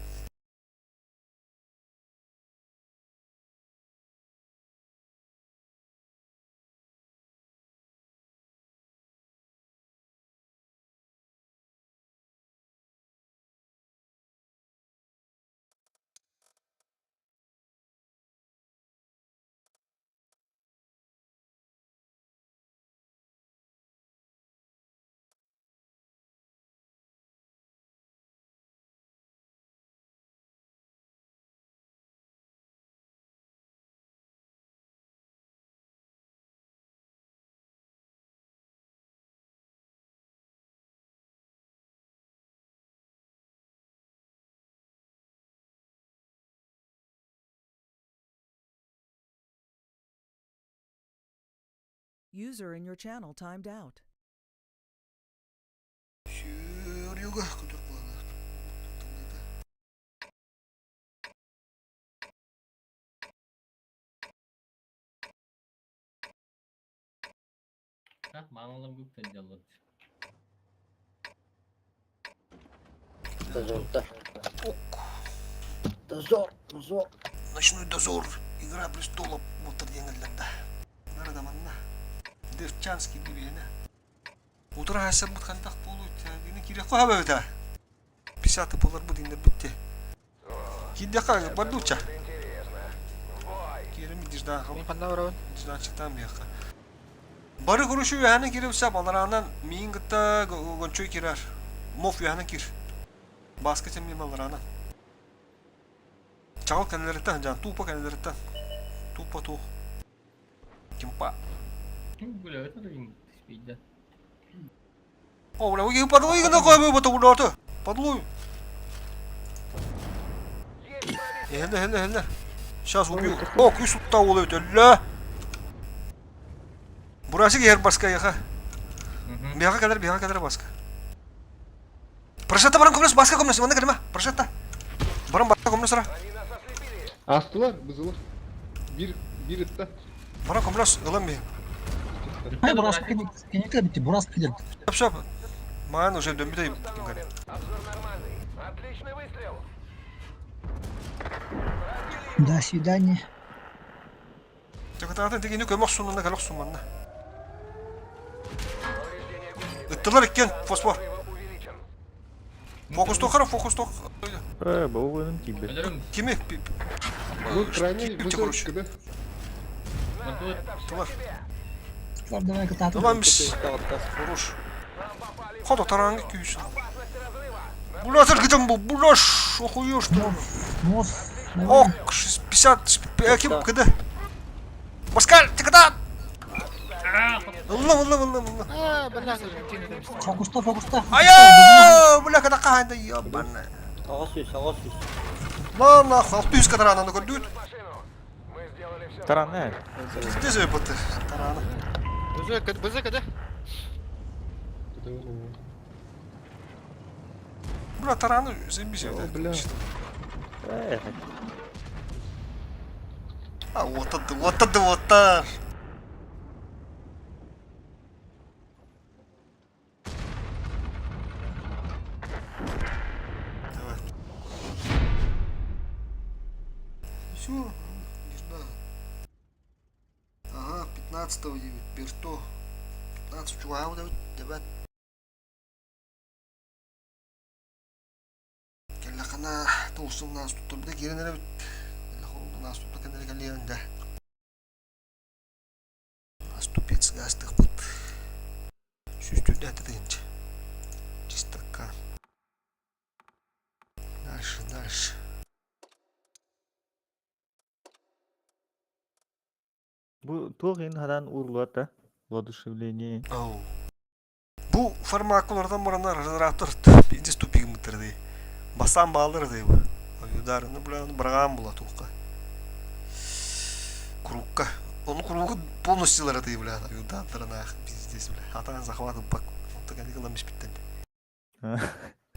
User in your channel timed out. Серега көтөр буолар. Дозорда. Дозор, дозор. Ночной дозор. Игра престолов мутар диэҥэллэр да. Нары да манна. Девчанский дибиэнэ. Утра хасарбыт хантах буолуй дини кириэххэ хабабыта. 50 боларбыт иннербитте. Киирдэххэ бардуча. Киирим диждан Мин ханна барабын? дижданчиктаан биэххэ. Бары курушу үөһэнэн киирипсэ балараанан миин кытта гончой кирар. Мов үөһэнэн кир. Баска чэмми балараанан. Чаҕыл кэннилэриттэн сылдьан, тупо кэннилэриттэн. Тупо туох. Кимпа. О, бля, вы подлуй на кой бы тулаты. Подлуй. Эхэллэ, эхэллэ, эхэллэ. Сейчас убью. О, күс утта ол өтөллө. Бурасик ер баска яха. Бияга кэлэр, бияга кэлэр баска. Прошетта баран көмөлөс, баска көмөлөс, манна кэлимэ. Прошетта. Баран баска көмөлөс ара. Астылар, бызылар. Бир, бир ытта. Баран көмөлөс, ылан би. Ай, бурас кенекте битти, бурас килер. Шап, шап. Маған уже дөмбүтей Обзор нормальный. Отличный выстрел. До свидания. Кытаатын тигини көмөх сунна кэлэх сумманна. Ыттылар иккен фосфор. Фокустуохара фокустуох. Э, бу тиийбэт. Кими? Ну, крайне высокий, да? Тылар. Тылар давай кытаатын. Ылан бис. Хорош. Хото таранга күүс. Буласыр гытым бу. Булаш. Охуешь ты. Мос. Давай. Ок, 50 ким кыды. Паскаль, ты когда? Ыллым, ыллым, ыллым, ыллым. Аа, бля, Фокуста, фокуста. Айа, бля, когда каханда, ебаная. 800, 800. На, нахуй, 600 кадрана көрдүт. Таран Пиздец ебаты. Тарана. БЗ, БЗ, да? Бля, тараны заебись. О, бля. Э, А, вот это, вот это, вот так. Давай. Все, не знаю. Ага, 15-го Берто. 15 чугау давай. Кэллэххинэ тулсун нас туттарбыта киирэн эрэбит. Нас тутта кэннэ кэлиэн да. Наступец гаастыахпыт. Сүүстүүрдээтэ тыһыынча. Чистакка. Дальше, дальше. Бу туох иһин хараан ууруллубат да? Воодушевление. Оу. Бу формакулардан баранар разраптар пиздец тупигымыттар дии. Бастаан бааллар дии бу. Ударыны бля быраҕаан була туохха. Курукка. Ону куругу полностью дии бля. Удардарынаах пиздец бля. Атаан захват ылбак. Онто кэнники ылан испиттэн.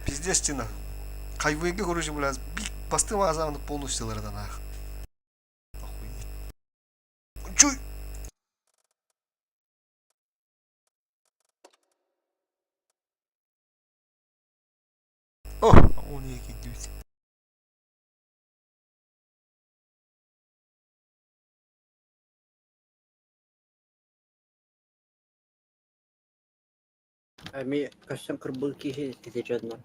Пиздец тина. Хайвейге короче бля бастым азааны полностью аах. Охуеть. Чуй! Сыыйа киирдибит. Эмиэ көстөн кырбыы киһи ити дьоннор.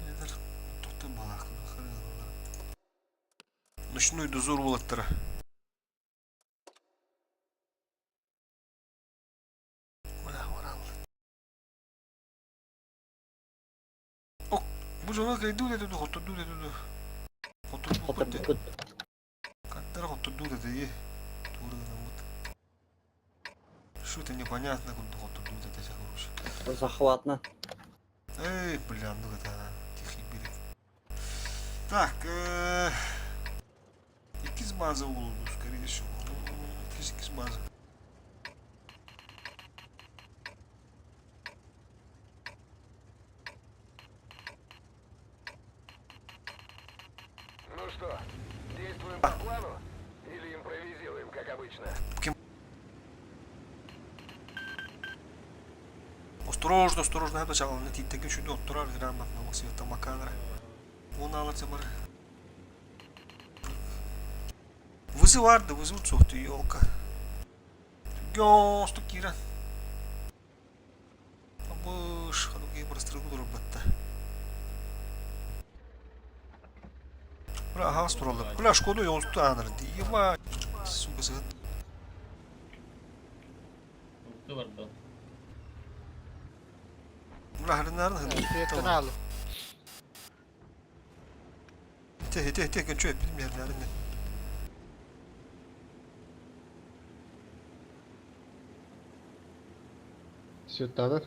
Эдэр тохто балаакканы харыалалара. Ночной дозор уолаттара. Бля, орал. Ок, бу дьоно кайдуу дэтэ ду, хоттордуу дэтэ ду. Хотторбуппут Хотторбуппут. Кантара хоттордуу дэтэ ие. Туора гынаммыт. Что-то непонятно курдук хоттордуу дэтэ короче. Захватно. Эй, бля, ну это тихий берег. Так, иккис база буолуо, скорее всего. Иккис иккис база. Ну что, действуем по плану или импровизируем, как обычно? Осторожно, осторожно, это чаланы тииттэки үчүгэй оттурар грамотно света маканра. Уон бар. Вызыварды, вызывут суохту, елка. Гёстук киирэн. Абыш, хануги бырастыргы турбатта. Бля, аһаҕас тураллар. Бля, шкоду ёлту ааныр. Еба, сука, сыһыт. Урукку барда. Бля, харынарын Светтан аалы. Те, те, те, көнчө эппитим yerlerinde. Светтанар.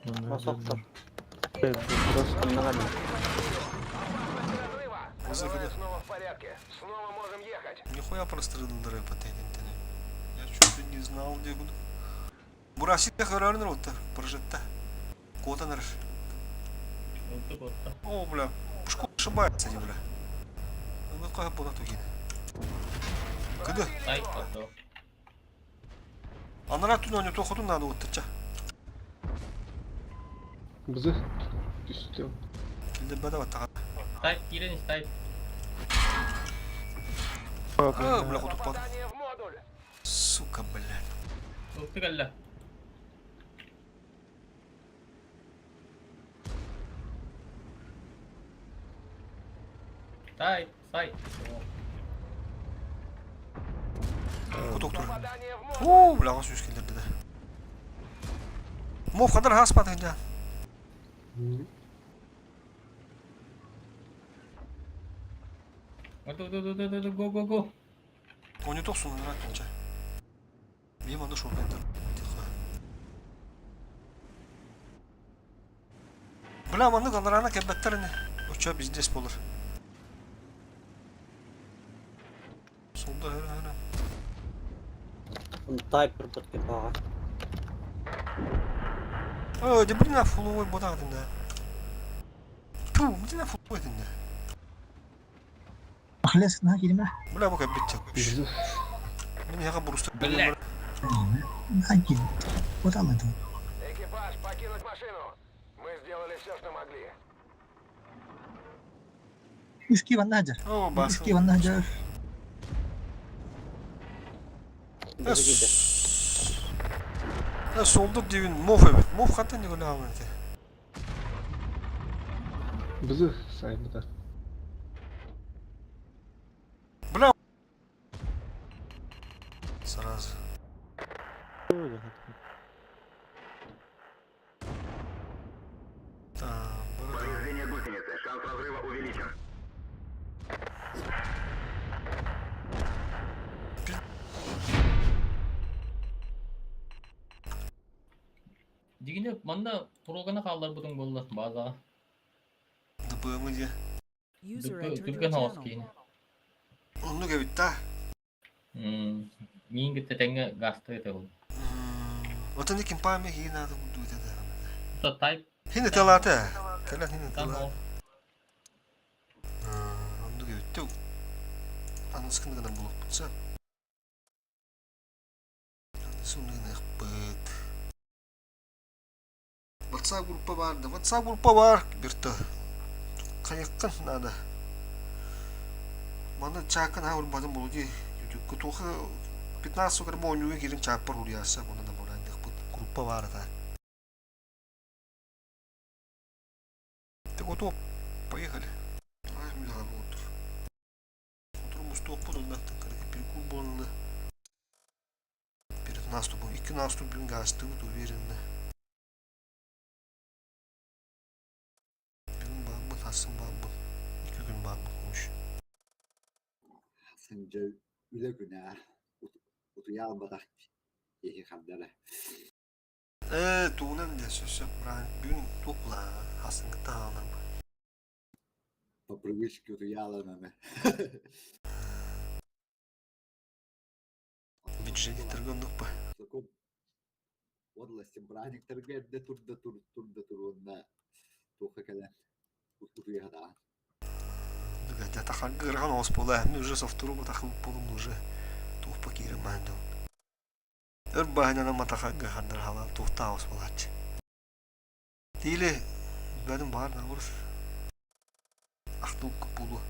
Мосохтор. Разрыва! Вызов Остальное идет. снова в порядке. Снова можем ехать. Нихуя прострелдыры патентini. Я что-то не знал, где буду. Бурасия хорарныр отта, прожитта. Котаныр. Урукку куотта. О, бля, пушку ошибается, не, бля. Ну, какая была тугина. Кыды? Сайт барда. Анара түн ойнату хотун надо оттача. Бызы. Түстү. Килде бада баттаға. Сайт киирэн сайт. А, бля, хотуп бады. Попадание в модуль! Сука, бля. Урукку кэллэ. Сайт, сайт. Хотук тур. Попадание в модуль! О, бля, сүүс килдерди да. Мов хадар хаспат да. Го, го, го. Ойнату сунанара түнча. Мен анда шоргайдар. Тихо. Бля, маннык анарана кэббэттерини. Оча биздес болар. Солда хөрө хөрө. Тайпер бытки баҕа. О, де блин, фуловой бодагдын да. Ту, блин, фуловой дын да. Ахлес на киирмэ. Бля, бу кэббит. Бызы. Мен яга буруста. Бля. На киирмэ. Вот алла ду. Экипаж, покинуть машину! Мы сделали все, что могли. Үски ванна дьэр. О, бас. Үски ванна дьэр. Быгыды. Солдук дивин мов эбит. Мов хантан не гулял эти. Бызы сайбыта. Бля. Сразу. Там, борода. Повреждение гусеницы. Шанс разрыва увеличен. Дигине манна турулгана хаалларбытыҥ буолла базаҕа. ДПМ где? User entered your Түргэн оҕус channel. киин. Оннук эбит да. Миин кытта тэҥҥэ гаастыы этэ ол. Вот они кимпами хи надо буду это. То тайп Хин талата. Кэлэн хин там талата. ол. Оннук эбит түү. Аныскын гынан булуппутса. Анысын гынахпыт. WhatsApp группа баар да WhatsApp группа баар бирта хайыаххын наада Манна чааккын аһа урбатын буолуо дии Ютубка туохха 15 сокар оонньууга киирэн чааппар уруйаасса уонна да бураандыахпыт группа баар этэ Ты готов? Поехали. Ай, милаға болдур. Отыру мустуохпут онно перекур буолла. Перед наступом. Икки наступ бүгүн гаастыбыт уверенно. Бүгүн бааммыт, асын бааммыт. Икки күн бааммыт короче. Сындьа үлэ күнэ утуйа албатах киһи хардара. Ээ, тугунан диэ, сөп-сөп, бүгүн туох булаа, аһасыҥҥыттан аҕалар По привычке утуйаалананы. Бюджетниктарга оннук ба. Подлости браниктарга эрдэ турда тур турда туруонна туохха кэлэн утуйаһадаан. Тахарга ыарахан оҕус буолаа, мин уже со второго тахылып буолум уже туохпа киирэн баһан дьон. Өр баһынан матахарга ханнар халаан туохтаах оҕус буолааччы. Тиили бэдим баар наоборот ахтылык буолуо.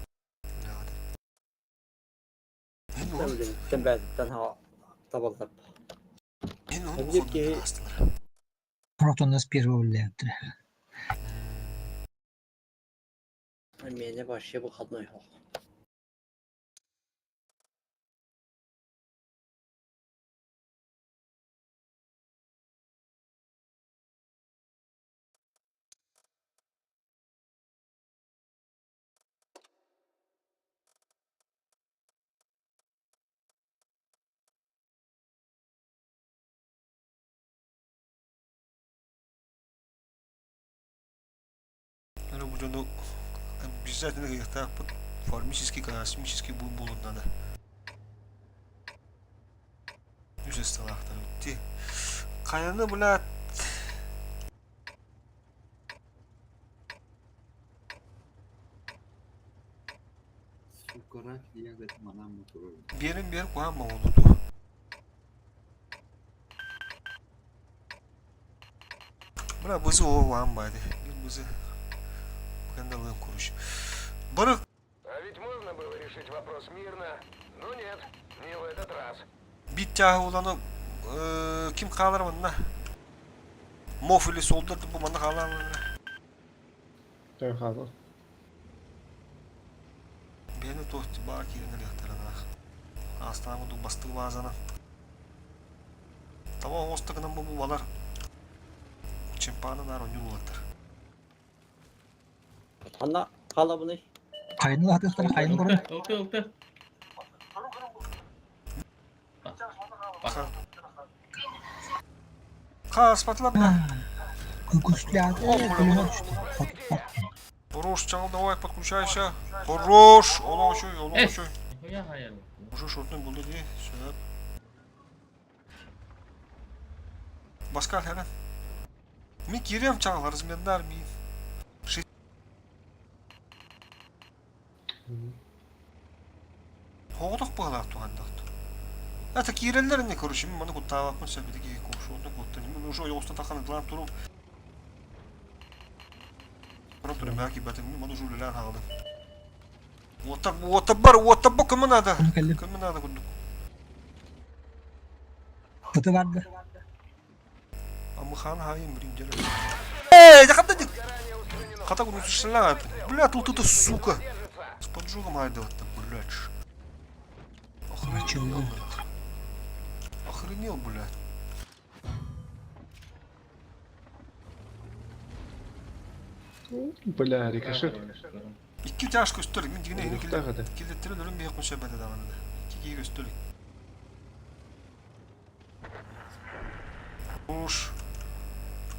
Тэмбээтиттэн табыллар. Биир киһи Протоннас первого үлэлээбиттэрэ. Миэнэ вообще выходной суох. Ну, бу дьону обязательно кыахтаахпыт формический, космический буолуон надо. Үс ысталаахтар ти. Хайаны, блядь, Сука, диэн манан турар. Биэрин биэр куһаан моҕолуту. Бра бызы о вам бади. Бызы. Кандалым куруш. Бары А ведь можно было решить вопрос мирно, но нет, не в этот раз. Бит тяһы уланы ким хаалар манна? Моф или солдат бу манна хаалар манна. Той хаалар. Бэйэни туох баа киирэн элиэхтэрэ Астаан курдук бастык баазаны. Таба оҥостугунан бу балар чемпионы наар оонньуур уолаттар. Ханна хаалабыный? Хайны лаһатыахтара хайны көрөн. Ылты, ылты. Хааспатылар да. Күкүслээх күлүмэ түстэ. Хорош, чал, давай, подключайся. Хорош! Олох үчүй, олох үчүй. Нихуя хайар. Уже шотный булду дии, сөп. Баска хәлен. Мин кириэм чаҕыл, размендар мин. Оҕотох быһалаах туһаннахт. Это киирэллэр ини, короче, мин маны куттаабаппын сөп ити киһи кушуотун куттан. Мин уже ойоҕостон таххан ытылаан турум. Туран турум, мää киирбэтим, мин маны уже үлэлээн хаалым. Уоттар, уоттар уоттар көмө наада. Көмө наада курдук. Ыты барда. Амыхан хайым блин деле. Эй, да хата Хата курдук шла. Бля, тут это сука. С поджогом айдалат-то, блядь. Охренел, блядь. Охренел, блядь. Бля, рикошет. Икки тяжко көстөр. Мин дигине Өлүөхтээх этэ. килеттери өлөрүм биһи кунша бата даҕаны. Икки киһи көстөр. Уж.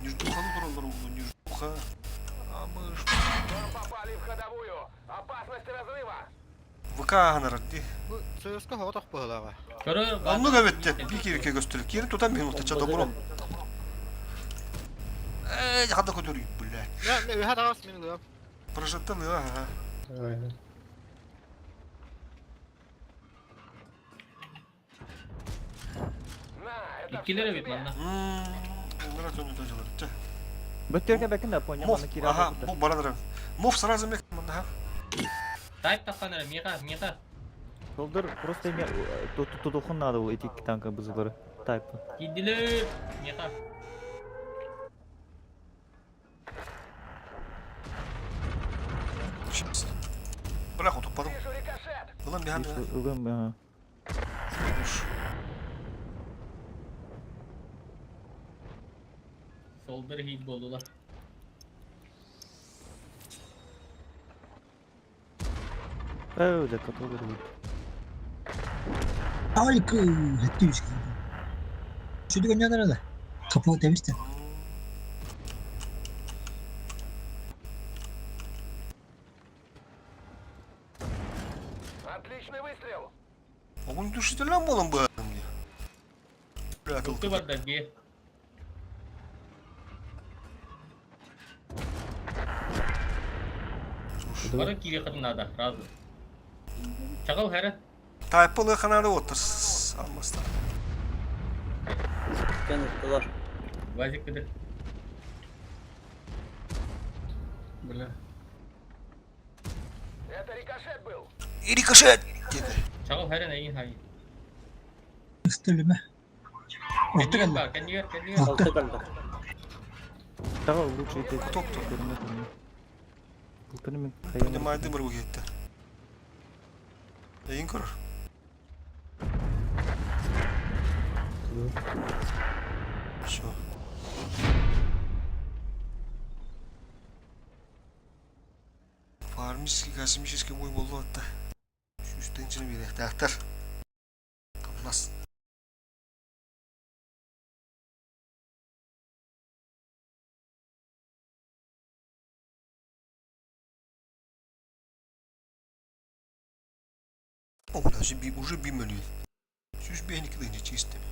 Неждуханы тураллар углу, неждуха. А мы ж... Вам попали в ходовую! Опасность разрыва! ВК аһанар дии. Бу Союзка хоҕотох быһылааҕа. Көрө, Оннук эбитте. Бии киирикке көстөр. Киирин тутан биһин утача добро. Эй, хата көтөр, блядь. Мэ үһэ таҕас мин ылыам. Прожектор ага. Давай. На, это Иккилер всё эбит тебе! манна. Мм, нара төнү тажылар. Чэ. Бөттөргө бэкин да понял, Мов, аны киирэ ага, албыта. бу баран эрэ. Мов сразу мех маннаха. Тайп таххан эрэ, миэхэ, миэхэ. Солдор просто име тутухун надо было эти танка бызылары. Тайп. Киирдилэр. Миэхэ. Сейчас. Бля, туппадым. Вижу рикошет! Ылан биһан. Ылым, ага. Солдор хит буоллулар. Öyle katılır bu. Ай, хэттүү үс киһи. Сүдү гөннөнөр да. Капы тэбисте. Отличный выстрел! Огнетушитель болом бы мне. Бля, Тылты бардар ге. Бары кире хатын надо, сразу. Чагыл хәрі. Тайпылы ханады отыр. Алмастан. Кенеттилар. Вазик кеде. Бля. Это рикошет был! И рикошет! Деді. Чагыл хәрі нәйін хай. Үстөлүмө. Орто Кәнигер кэллэ. бар, кәнигер, кәнигер. Алты калды. Tamam лучше эти. Кто кто? Кылтыры мен. Понимаю, дымыр bu кетті. Эйин көрөр. Все. Фармический, космический бой болду атта. Үстенчini bir тактар. Камнас. О, бля, уже би мөлүй. Сүз бейники дыйны чистим.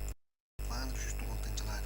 Бааны сүз туган тынчылар.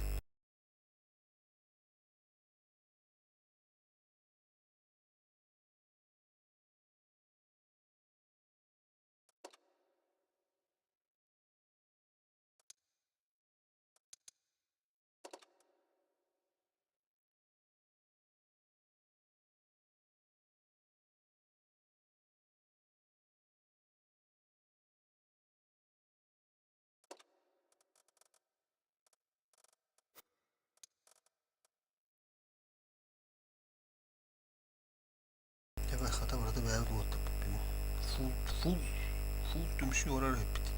Эбэ хата барата бэйбит уоттап бимо. Фул фул фул түмсүү орар өппүт.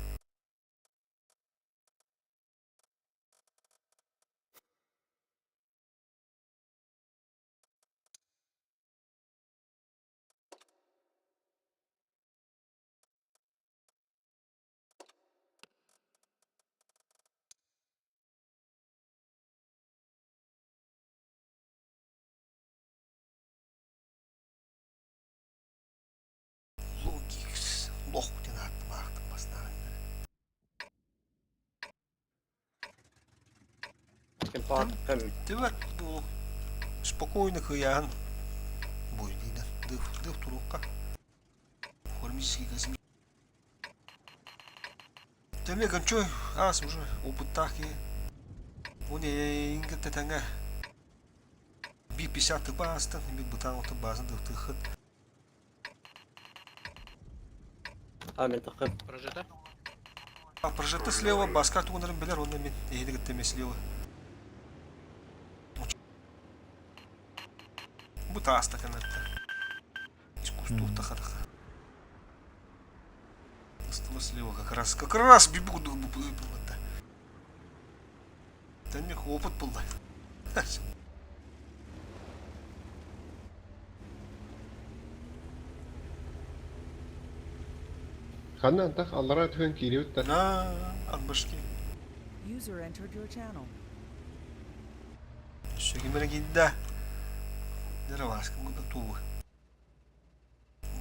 Логикс лох диэн ааттым аахтым бастаан. Ким паат кым. Түбэт бу спокойно кыяан буйдина дых дых турукка. Формический косми. Теме кончой ас уже опыттах ки. Уне ингет таңа. Би 50 бастан, би бутан оты базын дых тыхыт. А мен тақым. Прожита. А прожекты слева, баска тугунарын билер, онда мен эйдигит теме слева. Бу тааста канатта. Искусство тахараха. Стало слева как раз бибу было. Да мне опыт был. Ханна антах аллара түһэн киирибит да. На, арбашки. User entered your channel. Сөгімері кейді. Дәрі мы готовы.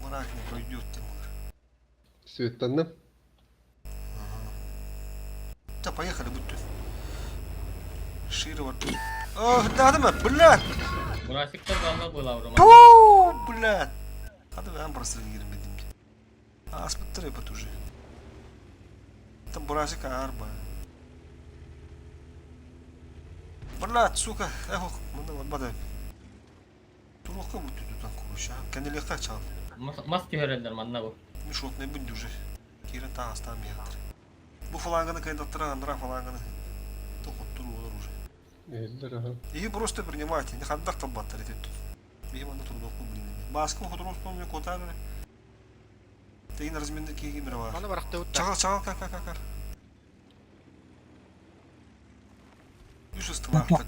Мрак не пройдет, Тимур. Светтанным. Да, поехали, будь тут. Шире вот. Ох, да, да, блядь! Бурасиктар балла была урма. Ту, блядь! Hadi ben burası girmedim. Аспыттыр епат уже. Там бурасик арба. Блядь, сука, эх, мында барбады. Туруохха бүттүтүтэн куруша. Кэнэлиэххэ чаал. Мас түһэрэллэр манна бу. Мешотный бүндү уже. Киирэн таастаан биһаттар. Бу фланганы кайдаттара андра фланганы тохоттур олор уже. Эллер аха. Иһи просто принимайте, не хандах талбаттар этит. Биһи манна турдуохпун блин. Баска хотуруоспун мне котар. Тегин разменде киги мировар. Маны барахта утта. Чагал чагал ка ка ка ка. Үс ыстылаахпыт.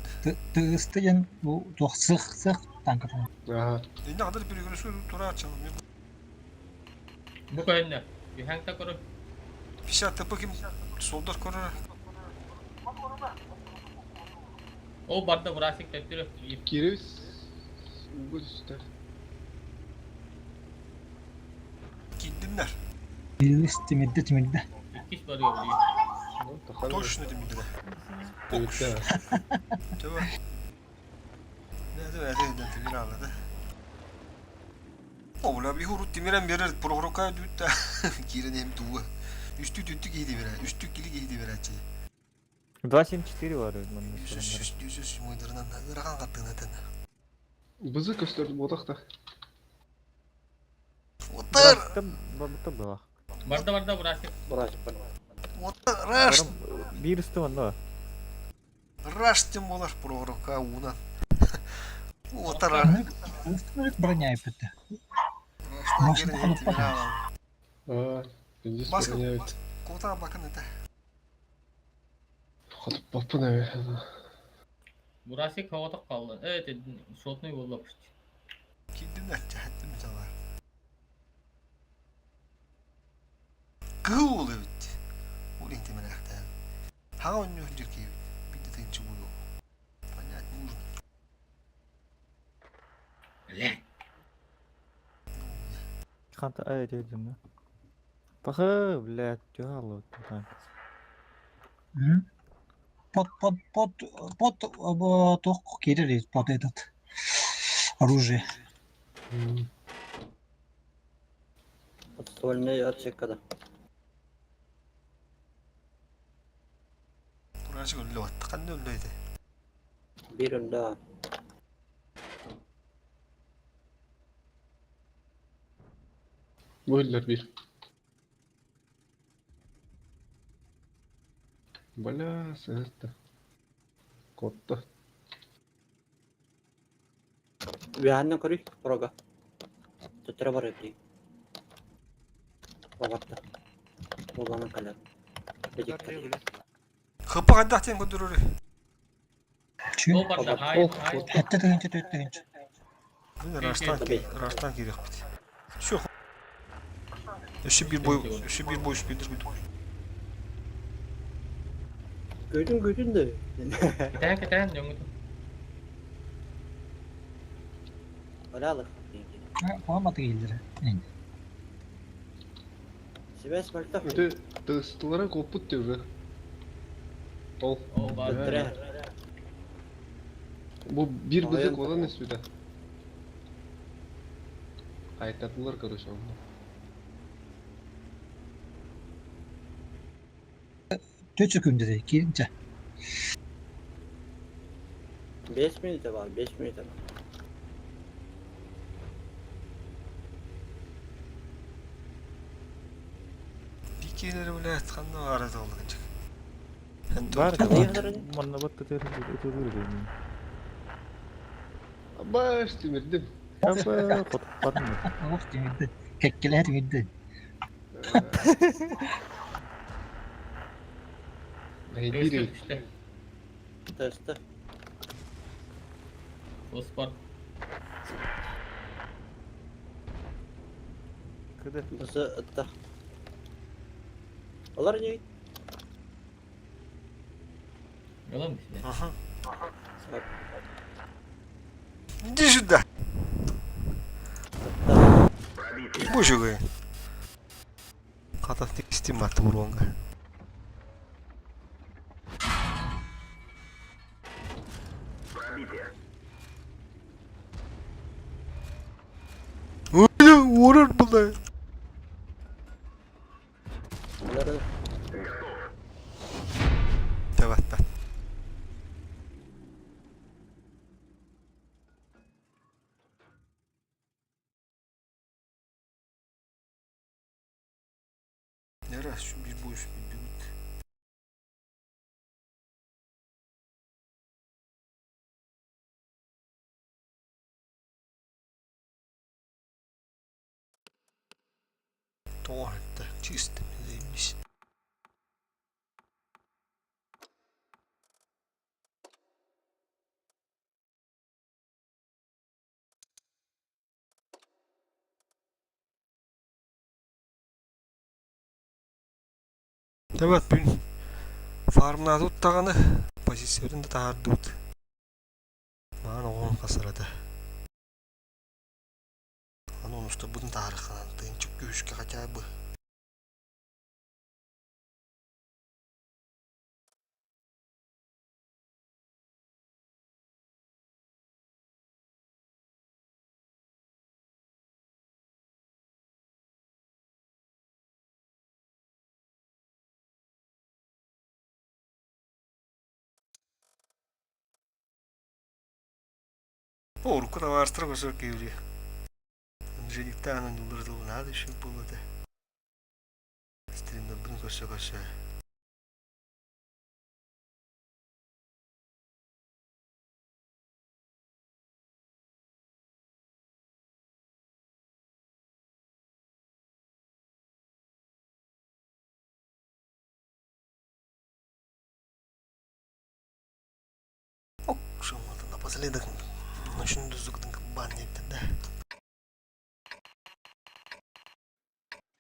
Тыысты диэн бу туох сых сых танкатын. Аха. Инне хадыр перегресу тура чал. Бу көһүннэ. Үһәң та көрө. 50 ТП ким солдар көрөр. Ол барда Бурасик төттүрү. Кирибис угу түстэ. Киирдиннер. Тыыс тимирдэ тимирдэ. Иккис барıyor билигин. Точно тимирдилер. Тимирдэ. Төбө. Ne de timir aldı. Ola bir hurut timiren verir prohroka dütte. Кирен hem tuğu. Үстү түттү кийди бере. Үстү кили кийди беречи. 2.74 var манна. Жүз жүз мойдырынан ырахан каттыгына тен. Бызы көстөрдү бодакта. Отыр. Бабыта была. Барда барда Бурасик. Бурасик бар. Отыр. Раш. Бир үстү манна. Раш тем болар прохрока уна. Отыр. Броня эппитэ. Аа, здесь Баска. броня. Кота бакын это. Хотуп баппын эбе. Бурасик хаватак калды. Evet, шотный болла почти. Киирдиннер чахаттым чалар. Кыл эбит. Ол интимен ахтан. Хаға онню хүнжер кейбит. Бидде тынчы буйу. Понять нужно. Ле. Ханта ай дедим да. Паха, блядь, тяало танк. Под под под под туох киирэр под этот оружие. Подствольный отсекада. Турачы өллө атты. Қанды өллө еді? Бир да. Бу иллер бир. Бля, сыһытта. Котта. Үөһэннэн көрүй, прога. Төттөрө бар эбит. Бабатта. Уланан калар. Хыпа қайдақ тен көдірөрі. Чү. Ол барда хай хай. Этте тыгынча төт тыгынча. Раштан раштан керек бит. Все. Өші бір бой, өші бір бой үспедір күдік. Көйдүн көйдүн да. Кетен кетен жоңгуту. Олялык. Оламаты киилдер. Связь мөлтөх. Өтө тыстылара коппут деп уже. Ол. Ол барда. Төттөрө. Бу бир бызык Ой, одан үстүдө. Кайтардылар, короче, оны. Төт сөкүндө кииринче. 5 минут бар, 5 минут бар. Дикелері блядь, қанды арада олды күнчік. Бар. Бар. Манна батта тер өтө дедим. Баш тимирдим. Аба, хотуп бардым. Ох тимирдэ. Кеккелер тимирдэ. Бир Түштө. Тысты. Ос бар. Кыды. Бысы ытта. Олар не? Yalan mı? Иди сюда. Ытта. Боже гой. Қата текстим атты бұрғанға. Ой, орыр бұлай. Олар Таватта. Нера, биир бу үс билбит. Тоҕо это чисто заебись. Тэбэт күн фармнаатыбыт даҕаны позициябытын да таһаардыбыт. Маан оҕом хасарата. Аны онустарбытын таһаарыаххынан тыынчык күүскэ хотя бы. О, урукку табаарыстара көрсөр киһи Анжеликтаан онньууллара дылы наада үчүгэй буолуо этэ. Стримнарбын көрсө-көрсө. Ок, напоследок начну да.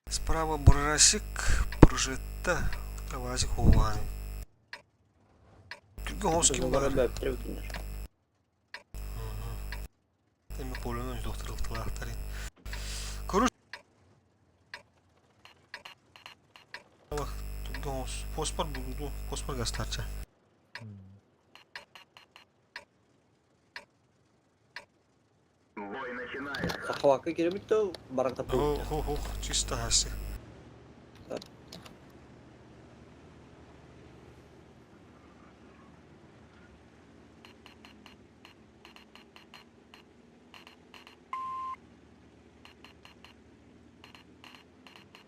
Справа Бурасик, Пружетта, Вазик Хуван. Түргэн хос ким бар? Эми полюнун доктор Көрүш Поспор булду, поспор гастарча. Сахалаакка киирбит да баран таппыт. Хо хо чисто хаси.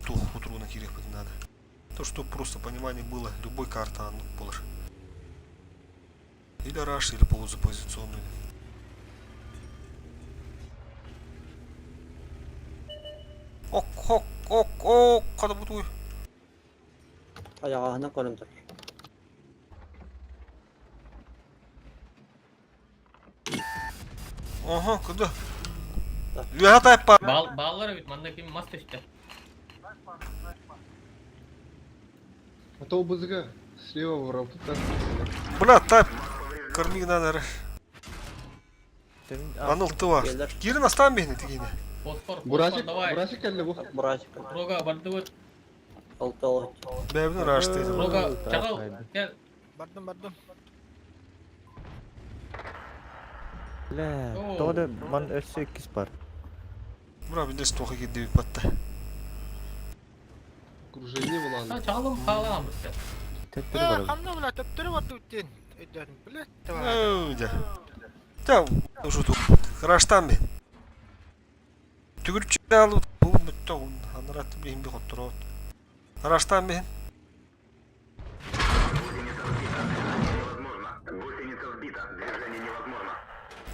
Тух утруна киириэхпитин надо. То, что просто понимание было, любой карта оннук буолар. Или раш, или полузапозиционный. Ок, ок, ок, ок, хата бутуй. Айаҕаһынан көрөн турар. Ага, куда? Үөһэ тайпа. Баал, бааллар эбит, манна ким мас түстэ. А то ОБЗГ слева враг. Бля, тайп. Корми надо. эрэ. Аныл тыва. Киирин астаан биһини тигине. Фосфор, фосфор, Бурасик, давай. Бурасик кэллэ бу. Бурасик. Рога, бардыбыт. Алта Бэйбин ыраастыйдым. Рога, чаҕыл, кэл. Бардым, бардым. Бля, тоҕо да ман өссө иккис бар. Бура билес туоха кирдибит батта. Окружение булан. Чаҕылым хаалаан бытта. Төттөрү барабын. Ханна бля, төттөрү барды үттен. Өйдөрүм, бля, давай. Дэ. Та уже тут. Раштан би. Түгүрчү алып бу бүттө анарат билин би хотторот. Раштан би.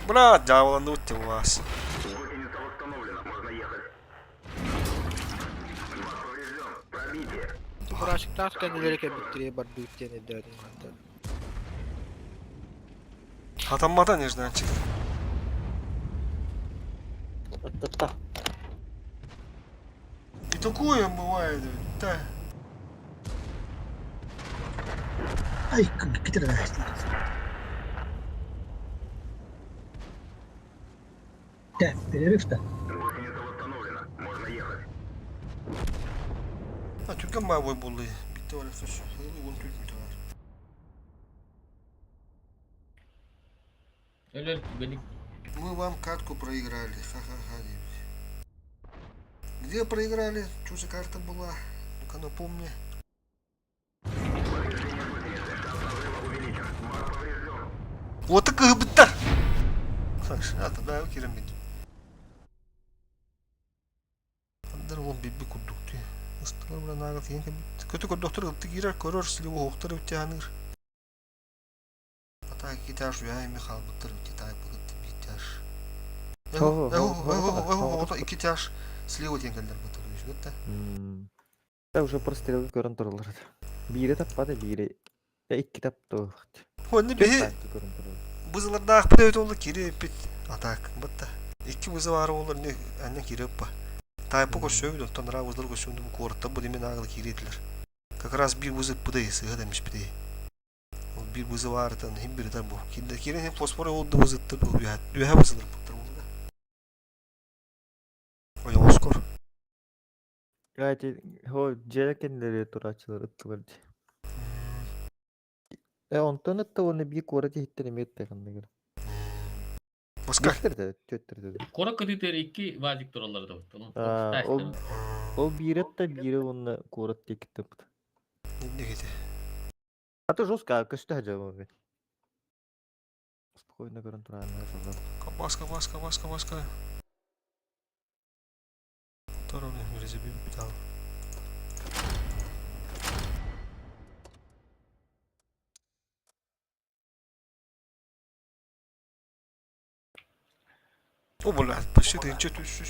Бля, дьявола ты у вас. Бурасиктаах кэннилэри кэлбиттири барды үттен өйдөрүм. Хатаммата нежданчик. Та-та-та. И такое бывает, да. Ай, китер Так, перерыв-то. А түргэн баабой буолла. Битте бар сөз. Уон төрт мүнөт бар. Өлөр, белик. Мы вам катку проиграли. Ха-ха-ха. Где проиграли? Что за карта была? Ну-ка напомни. Вот так кыһыбыттар. Ата баа кирен бит. Андар он бибби курдук ти. Ыстылар бля наагыл тиийэн кэлбит. Көтө көрдөхтөр ылты киирэр, көрөр, слива уһуктар эбит аныыр. Ата икки этаж үөһэ эми хаалбыттар эбит таайбыгыт биир этаж. Ото икки этаж слева диэн кэллэр быттар үсүгүт да. Да уже прострелга көрөн тураллар. Биири таппата, биири икки тапты. Онно биһи бызылардаахпыт эбит ол кириэппит атак бытта. Икки бызы баар олор не анна кириэппа. Тайпа көрсөбүт оттон ра бызылар көрсөбүт бу куораттар бу демен агыл кириэтилер. Как раз биир бызы пыдай сыһа демишпитей. Ол биир бызы баарытан хим биритер бу. Кирде кирен хим фосфор ол да бызытты бу үһә үһә бызылар буттар болду. Ойоҕоскор. Кстати, хо дьиэ кэннилэри турааччылар ыттылар дии. Э, онтон ытта уонна биир куорат иһиттэн эмиэ ытта ханныгар. Москва. Биэстэр да, түөттэр да. Куорат кытыытыгар икки вазик тураллар да бут. А, ол ол биир ытта, биири уонна куорат диэкиттэн бут. Инник ити. А то жестко, көстө сылдьабын. Спокойно көрөн турааннар сылдьабын. Кабаска, баска, баска, баска. Второй резебил. О, блядь, почти тысяча үс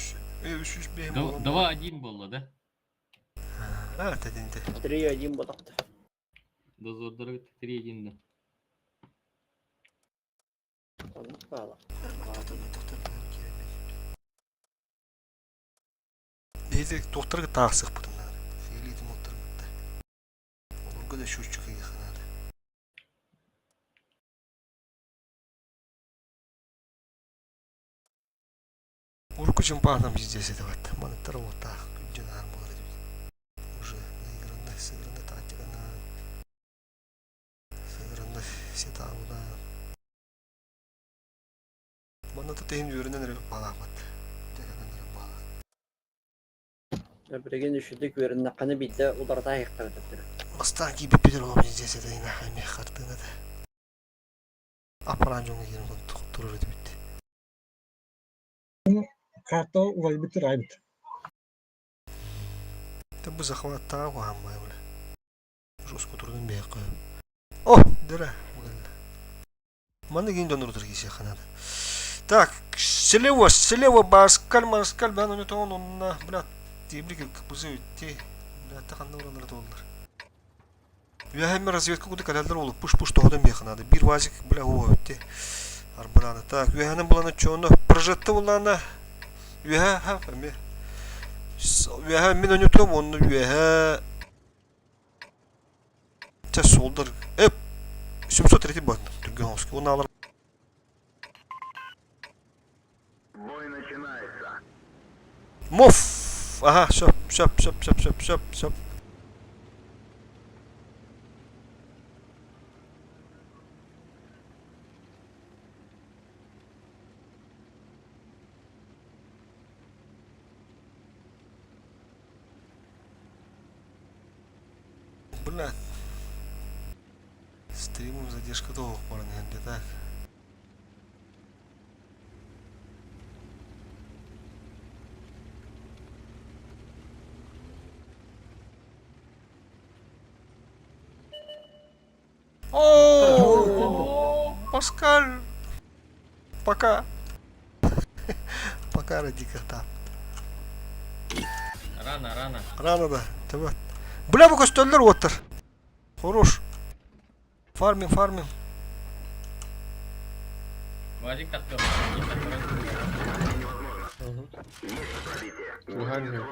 үс үс бэйэм буолан. 2-1 буолла да? А, тэтинте. 3-1 ботахта. Дозордары 3-1 да. Оннук баала. Биһиги туохтарга таахсыахпытын наада. Фиолетим оттаргытта. Олорго да счетчик ыйыахха наада. Урукку чемпионатом везде сидевать. Маныттар уоттаах күндүн аан буолар эбит. Уже наигранно, сыгранно тактикана, сыгранно сетабына. Манна тэһин үөрэнэн эрэ баалаабат. Дьэкэнэн эрэ баалаах. Билигин үчүгдүк үөрэннэххинэ биирдэ уларыта айахтара төттөрү. Бастаан киирбиппитин ол везде сэтайына эмиэ хартыына да. Аппараан дьоҥҥо киирэн турар этибит. Карта уларыйбыт айбыт. Та бу захваттаах уһааммай бля. Жестко турдун бэйэххэ. О, дыра, бугелла. Манна киин дьоннору киисиэххэ наада. Так, слева, слева, Баскаль, Маскаль, бан оны тоон онна, бля, тиэбли кыппызы үтти, бля, та ханна уранары туоллар. Үөһэммэ разведка куду кэлэллэр ол пуш-пуш тоһодон биэхэ наада. Биир вазик, бля, оо, үтти. Арбалаана. Так, үөһэнэн булана чоно прожетта буллаана. Үөһэ, ха, эми. Үөһэ мин онютуом, онну үөһэ Чэ, суолдар эп 703 бат түргэн оҕус. Уонна алар Бой начинается. Моф! Ага, сөп, сөп, сөп, сөп, сөп, сөп, сөп. Бля. Стримом задержка долго баран иһэн так. О, Паскаль! Пока. Пока, Радика, там. Рано, рано. Рано да. Тебе. Бля, бу көстөллөр уоттар. Хорош. Фармим, фармим. Вазик тахтыр. Уһаан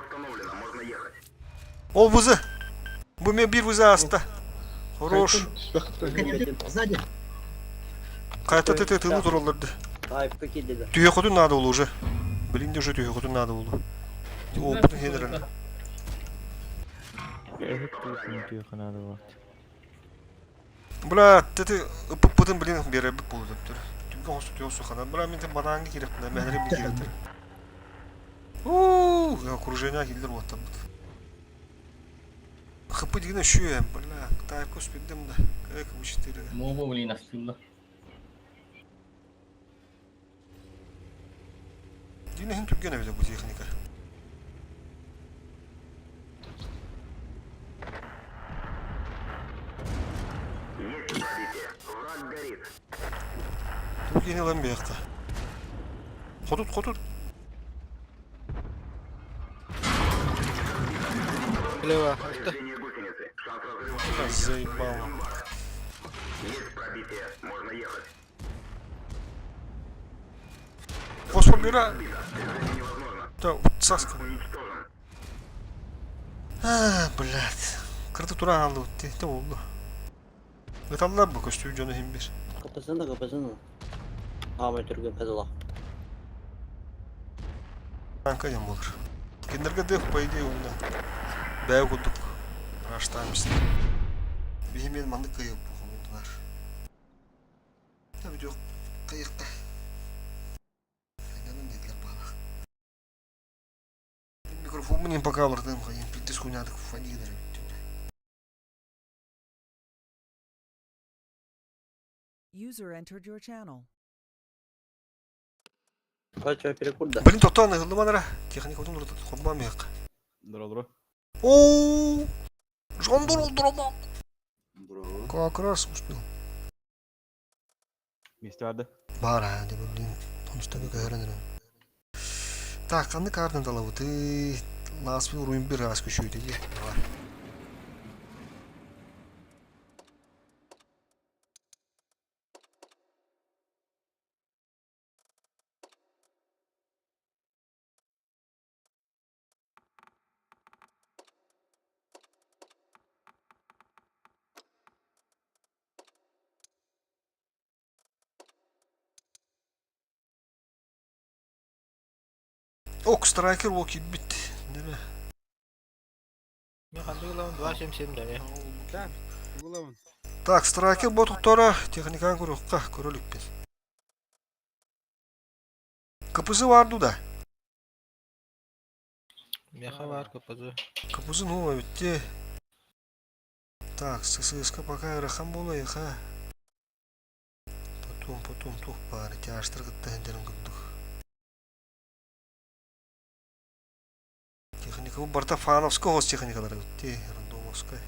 Ол вызы. Бу мен биир вызы ааста. Хорош. Сзади. Хайта ты тыны туралларды. Тайпка киирдилэр. Түһүөххүтүн наада болу уже. Билин де уже түһүөххүтүн наада болу. Опытын хенерен. Наада бар. Бля, ты ыппытын билин беребит болу деп тур. Түнгі хосу түһү хана. Бля, мен бананга киреппин, мәнерем би киректер. Уу, окружение килдер оттаммыт. ХП дигене шүйем, бля, тайпка успедем да. Как 4. Мобу блин астылла. Дигене хин түрген эбит бу техника. Тургени ылан биэххэ. Хотут, хотут. Лево, это. Заебал. Фосфор бира. Да, Саска. А, блядь. Кырты тура алды өтті. Те oldu. Ыталлар бу көстүү дьону иһин бир. Капасына капасына. Аамай түргэн педала. Танка диэн буолар. Кинилэргэ дых, по идее, уонна бэйэ курдук раштааммыстар. Биһи мен маннык кыайып хомулдулар. Да видео кыйыкта. Айданын диэтилэр баалах. Микрофоммун им пока уларытыам хайын пиздец хуйнядык фонигнер эбит. User entered your channel. Кача перекурда. Блин, тохтоон ыһыллыман эрэ. Техникабытын уларытан холбоон биһиэххэ. Здорово. Оо! Жондор олдуромок! Здорово. Как раз успел. Вместе барды. Баар аа, дьэ блин, тонустан көһөрөн эрэ. Так, ханнык картаны талабытый? Лааспын уруйун бир аас көчүүтэ дии. Давай. Ок, страйкер ол киирбит. Нэрэ. Мен ханнык ылабын 277 да Булабын. Так, страйкер ботуктара техниканы көрүөххэ, көрө иликпин. КПЗ баар дуу да? Меха бар КПЗ. КПЗ ну эбитти. Так, СССК пока ыарахан буолуо Потом, потом туох баар тяжтар кытта сылдьарын курдук. Техника бу барыта Фановскай оҕус техникалара эбит рандомовскай.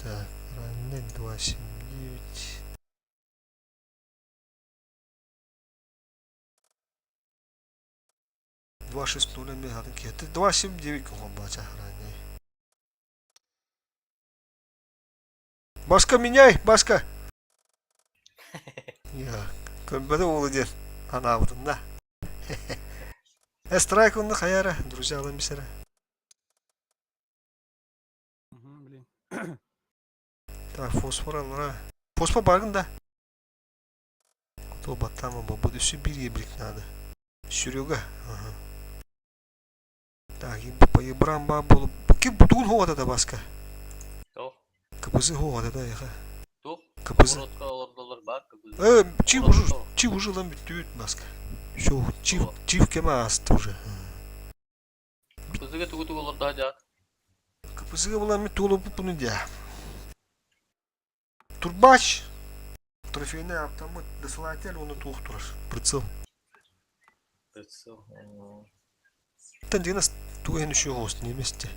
Так, раннер 279. 260 эмиэ атын киһи. 279 куһаҕан ранее. Башка меняй, Башка! Я, көрбөтө уолу диэн анаабытым да. Эстрайк онно хайара, друзья мисера. Блин. Так, фосфор алара. Фосфор баргын да. Кто баттама бу өссө биир ебрик надо. Серега. Ага. Так, по ебрам ба буолуп. Ким тугун хоҕата Баска? Туох? КПЗ хоҕата да яха. Туох? КПЗ. Уротка олордолор бар КПЗ. Чип уже, чип уже ылан бүттүбүт Баска. Все, чип, чип кеме ааста уже. КПЗга тугу тугу олордо дьаат. КПЗга була мен туолуппуну дия. Турбач! Трофейный автомат досылатель оны туох турар. Прицел. Прицел. Тен дигенес тугу еще гост не месте.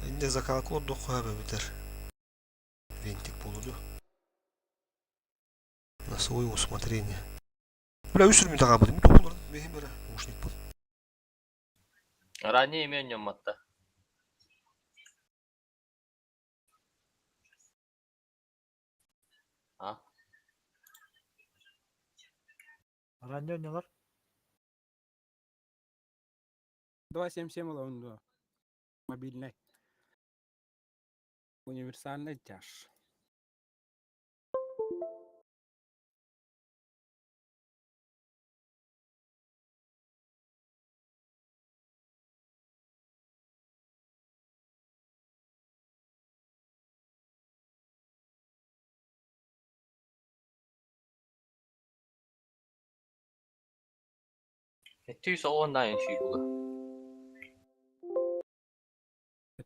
Инде закалка ордук битер. Винтик болуду. На свое усмотрение. Бля, үсүрмү тагабыт. Тупулар бехим бера. Ушник был. Ранее имен матта. А? Ранее нелар? 277 ылабын да. Мобильный. Универсальный тяж. Түйс оҕон наайын шүйбуга.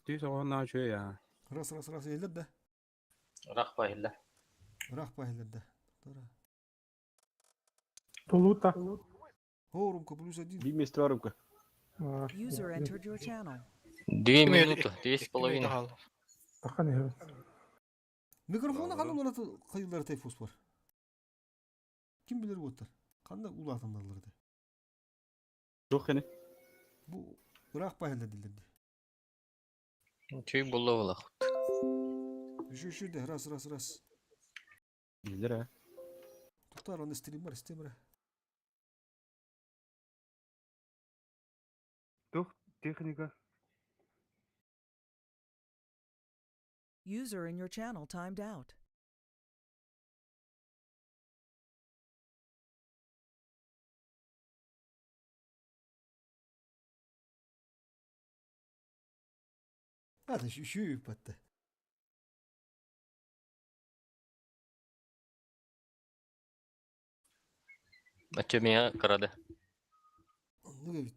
Түйс оҕон чуя я. Раз, раз, раз, елдер да. Рах бахилла. Рах бахилер да. Тора. Тулута. О, Румка, плюс один. Бий вместе румка. User entered your channel. Две минуты, две с половиной. Тахан иһэбин. Микрофону ханна уларыта хайылларытай фосфор? Ким билэр уоттар? Ханна улаатынналлар этэ? Туох кини? Бу ыраах баһыллар дии. Чүй булла булах. Үшү үшү де раз раз раз. Билэр ээ. Тутар оны стример стример. Тух техника. User in your channel timed out. Hadi şu şu pattı. Очо миңа кырады. Ну ведь.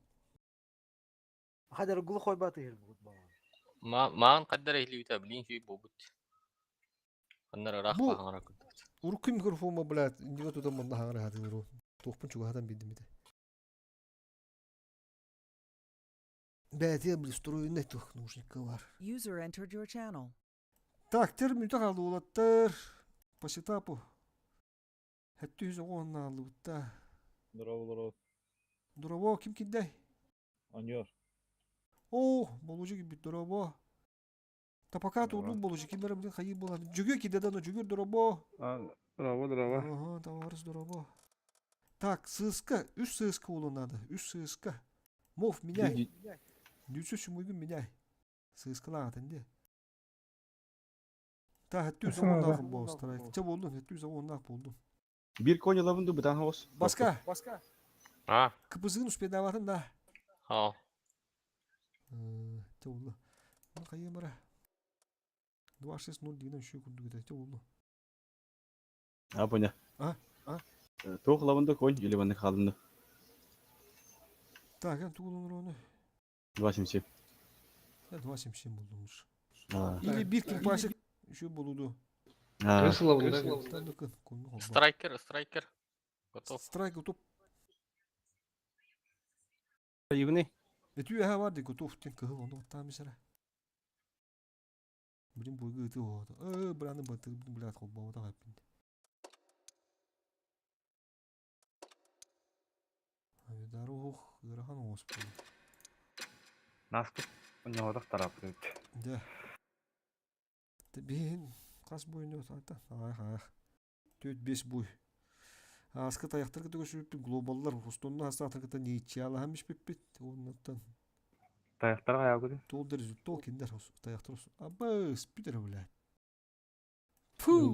Хадер глухой батыр будет балан. Маан каддар эхлибита блин чүй бобут. Аннар ыраах Бу- баһаңара курдук. Урукку микрофонма, блядь, не туда манна хаңара хатылыру. Туохпун чугаһатан бидим ите. Бәтия, блин, стройный тух наушникка бар. User entered your channel. Так, тер мүтә қалды олаттар. По сетапу. Хәтті жүз оғын алды бұтта. Здорово, здорово. Дурабо, ким киндей? Аньор. О, болужы ким бит дурабо. Та пока Здорово. тудун болужы кимдер блин хайы болар. Жүгө киде да, жүгөр дурабо. А, здорово, здорово. Ага, товарищ дурабо. Так, сыска, үс сыска улу надо, үс сыска. Мов, меняй. Нүсө сүмүгүн меняй. Сыскалаат инде. Та хәттүү Өсүн ада. завоннаах боо страйк. Ча болдун, хәттүү завоннаах болдун. Бир коня лабынды бытан хос. Баска, А, кыпызыгын успедаватын да. а. Ча болду. Ну кайымыра. 2-6-0 деген үші күрдүк эте. Ча болду. А, поня. А, а. Туох лабынды конь или ванны халынды. Так, я тугулун рону. 2.77. 2.77 болдумуш. А. Или бир кимпасик үші болуду. А. Крыса лабынды, да? Страйкер, страйкер. Готов. Страйк готов. Югны. Этүү эһэ бар ди готов тен кыһыл ону оттаан бисэрэ. Блин бойгы ыты оото. Э, браны баты блядь холбоото хаппин. Авидару хух ырахан оспу. Наступ ньоодох тарапыт. Да. Бин қас бойын ата. Ах, ах. Төт бес буй. Аскы таяқтар кытыгы шүппит глобаллар хустонна хастатыр кыта нейчиала хамиш пиппит. Оннаттан Таяқтарға аяғы толдыр результат киндер хос таяқтар хос. Абыс питер блядь. Фу.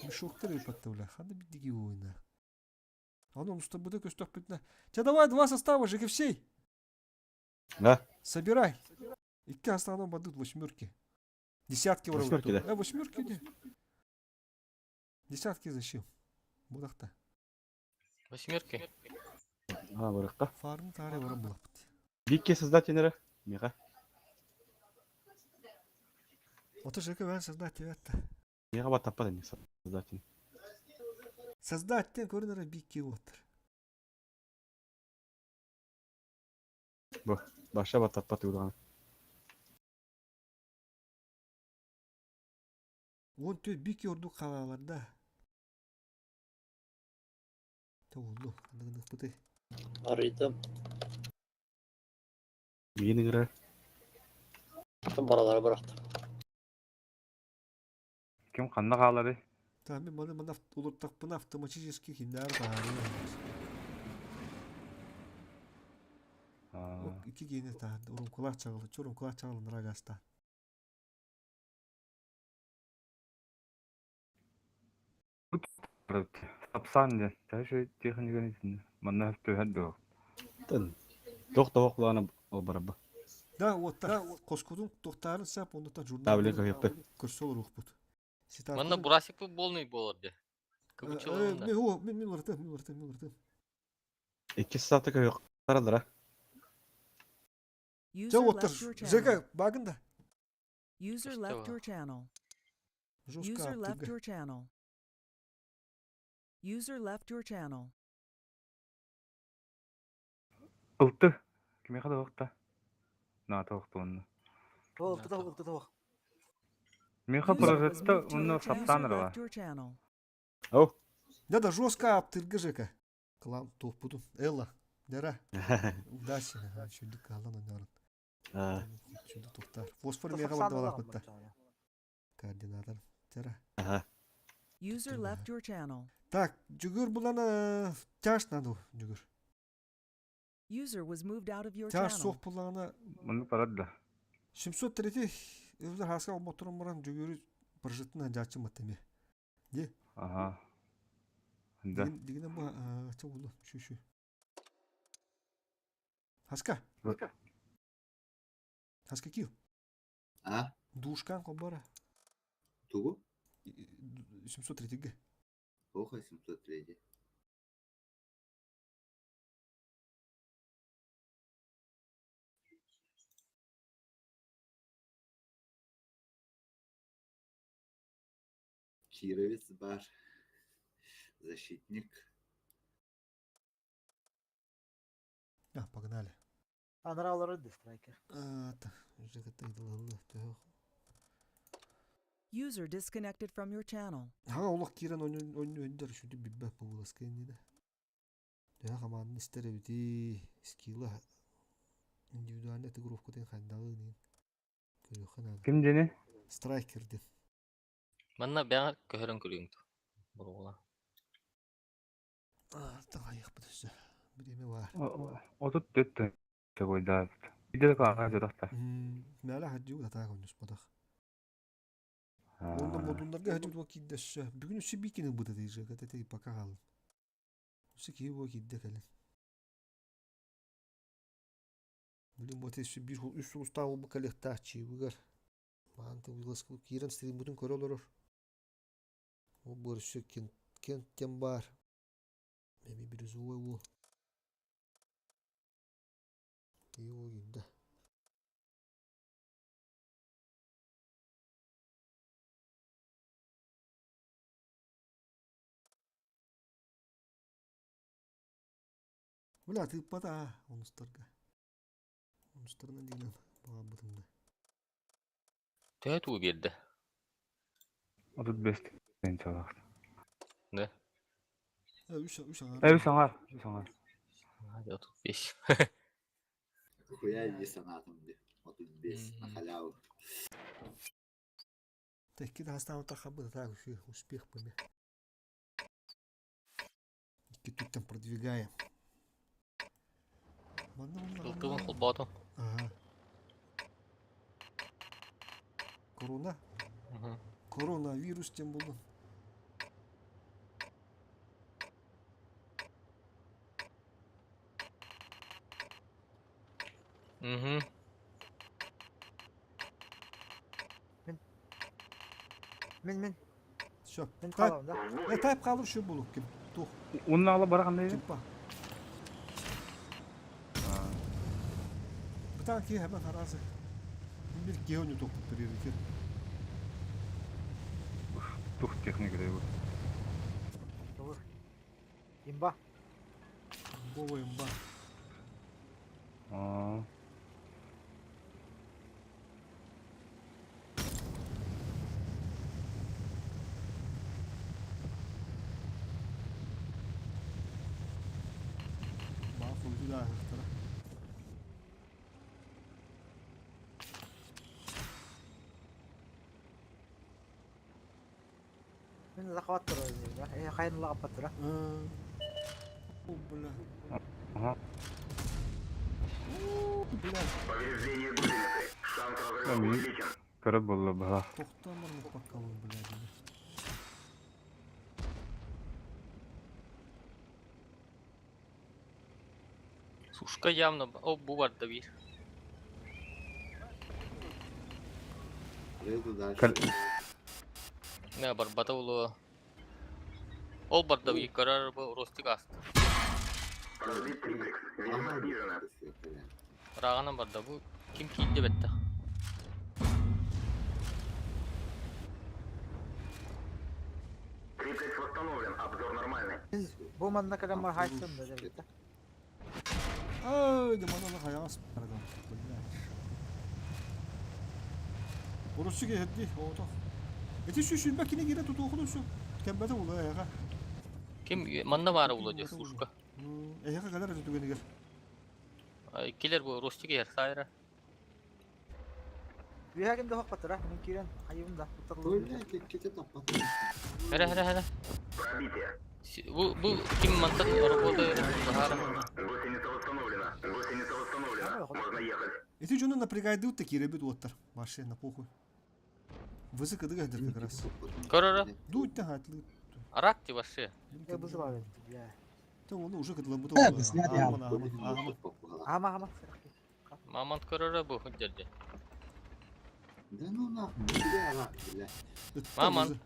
Мешоктар ипатты бля. Ханда биддиги ойна. Аны уста быды көстөк битне. Че давай два состава ЖКФС. Да. Собирай. Икки основном бадут восьмерки. Десятки вроде. Восьмерки, да? Э, восьмерки не. Десятки зачем? Будахта. Восьмерки. А, барыкка. Фарм таре барам булапыт. Бикке создатель Миха. Ото ЖК вен создать это. Миха баттаппа да создатель. Создать тен көрінері бикки отыр. Баша баттаппа туган. Он тө бикки орду қалаларда. Та oldu. Андыгындык быты. Арыйдым. Миин ыгыра. Баралары бырахтым. Ким қанна қалары? Та мен маны мана улуттакпын автоматически киндер таары. Ики гене та урункулар чагылы, чурункулар чагылы нрагаста. Сапсан ден. Тәші техниканы исінде. Манна төһән бі. Тын. Тох тох кулана ол барабы. Да, вот так. Коскудун токтарын сап, онда та журнал. Да, биле көйөппү. Көрсө рухпут. Манна бурасик бу болный болор де. Кыбычылы Мен о, мен мен улартым, мен улартым, мен улартым. Икки сааты көйөк каралара. User Жа оттар. left your channel. Жека багында. User Что? left your channel. Жестко User left аптыга. your channel. User left your channel. Ылты. Киме қада оқта? Наата охтуонна. Ол тутуох. Миха User was прожетта moved to онно your channel. саптаан User эрэ left your channel. Оу. Да, жестко аптыргы Жека. Клан туохпутун. Элла. Дера. Удачи. Чүндүк каалан ойнорун. Аа. Чүндүк туктар. Фосфор мега барда балаппытта. Координатор. Тера. Аха. User left your channel. Так, жүгүр булана тяж надо жүгүр. User was moved out of your Тяж channel. суох буллаҕына Муну барар да. 703 өвлөр хаска омотурун муран жүгүрү прожиттын жаачы маттеме. Де. Аха. Да. Дигине бу ча булу шу шу. Хаска. Хаска кил. А? Душкан кобара. Тугу? 703-ге. Ох, 703. Кировец бар. Защитник. А, погнали. Анралары дистрайкер. А, та, Жека тайдылы. User disconnected from your channel. Ха олох кирен ойын ойындар шүді биббә буыласка инде. Дә хаманны истер бити скилла индивидуальный отыгровка ден хандагы ден. Көрөхөн Ким дени? Страйкер ден. Манна бәңір көһөрөн көрүҥ буругула. А, тагайык бу Биреме бар. Отут төттө. Төгөйдә. Иде кага жодахта. Мәлә хаҗу да тагы онус бодах. Онда модундарга хаҗу бу киддәшә. Бүгүн үсе бикини бу да дижә, кәтә пока гал. Үсе ки бу киддә кәлен. Блин, бу тес бир үс уста бу калехта чибгәр. Манты виласк кирен стрим бутын көрөлөр. О боршы кен кен тем бар. Меми бирюзовый бу. Его гидде. Бля, ты пата, онустарга. Онустарына дигән бага бутында. Төһө туу биэрдэ. 35 тен чалак. Да. Үш үш аңар. Э, үс аңар, үс аңар. 35. Хуя иди санатом, де. 35 на халяву. Тәкки да хастан тахабы так еще успех пыме. Икки туттан продвигаем. Ылтыбын холбоотум. Ага. Корона? Коронавирус тем булды. Мгм. Мин мин. Все. Мин калам да. Э, тайп калыр şu булуп ким. Тух. Унна ала барган Кимпа. Бутан ки hemen харазы. Bir геони топ приоритет. Тух техника да бу. Имба. Бова имба. Аа. Баа хойду да ахтара. Мин захват тура. Э, хайын лагап тура. О, бля. Ага. Бля. Повреждение гусеницы. Шанс разрыва Мин увеличен. көрөп болду бала. Токтамыр бакалым, бля. Сушка явно о бу барда биир. Рейду дальше. Не барбата улу. Ол барда биир көрөр бу ростик аста. Подбит триплекс. Видимо, снижена. Рағынан барда бу ким киинде бетте. Триплекс восстановлен. Обзор нормальный. Бу манна калам хайсын да дебит. Ай, да манала хаягас барган. Бля. Урусчу киһирди, оҕото. Ити сүүс кини киирэ тутуохун үсү. Кэмбэтэ була эһэҕэ. Ким манна баара була дии сушка. Эһэҕэ кэлэр этэ түгэнигэр. Килер бу Ростик иһэр сайра. Үөһэ ким да хоппатыра, мин киирэн хайыбын да. Бля, кэккэтэ таппатым. Эрэ эрэ эрэ. Бу бу ким мантан работает баһаара. Ити дьону напрягайдыут да киирэбит уоттар. Машина похуй. Вызык ыдыга как раз. Көрөрө. Дууть хатлы. Арак ти вообще. Я вызываю, бля. Та оны уже кыдылабыт Э, Ама, ама. Мамонт көрөрө бу дерде. Да ну нахуй, бля, рак, бля. Мамонт.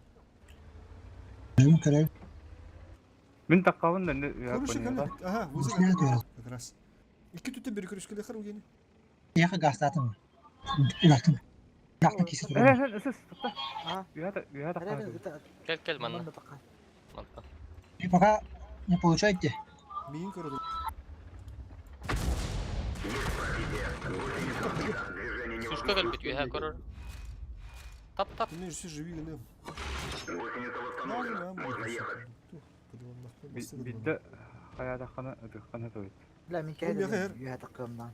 Мин таққабын да Хороший Ага, вызык как раз. Икки түттен бері көрүскеле хар угени. Яха гастатым. Улактым. Улактым кисе Э, сыс, топта. Үһә таққа. Кел кел манна. Мантан. И пока не получаете. Миин көрөдү. Сушка кел бит үһә көрөр. Тап тап. Мин жүсі живи гыны. Восстановлено, можно ехать. Бидде хая таққаны, тыққаны тойт. Бля, мин кәйдә үһә таққымнан.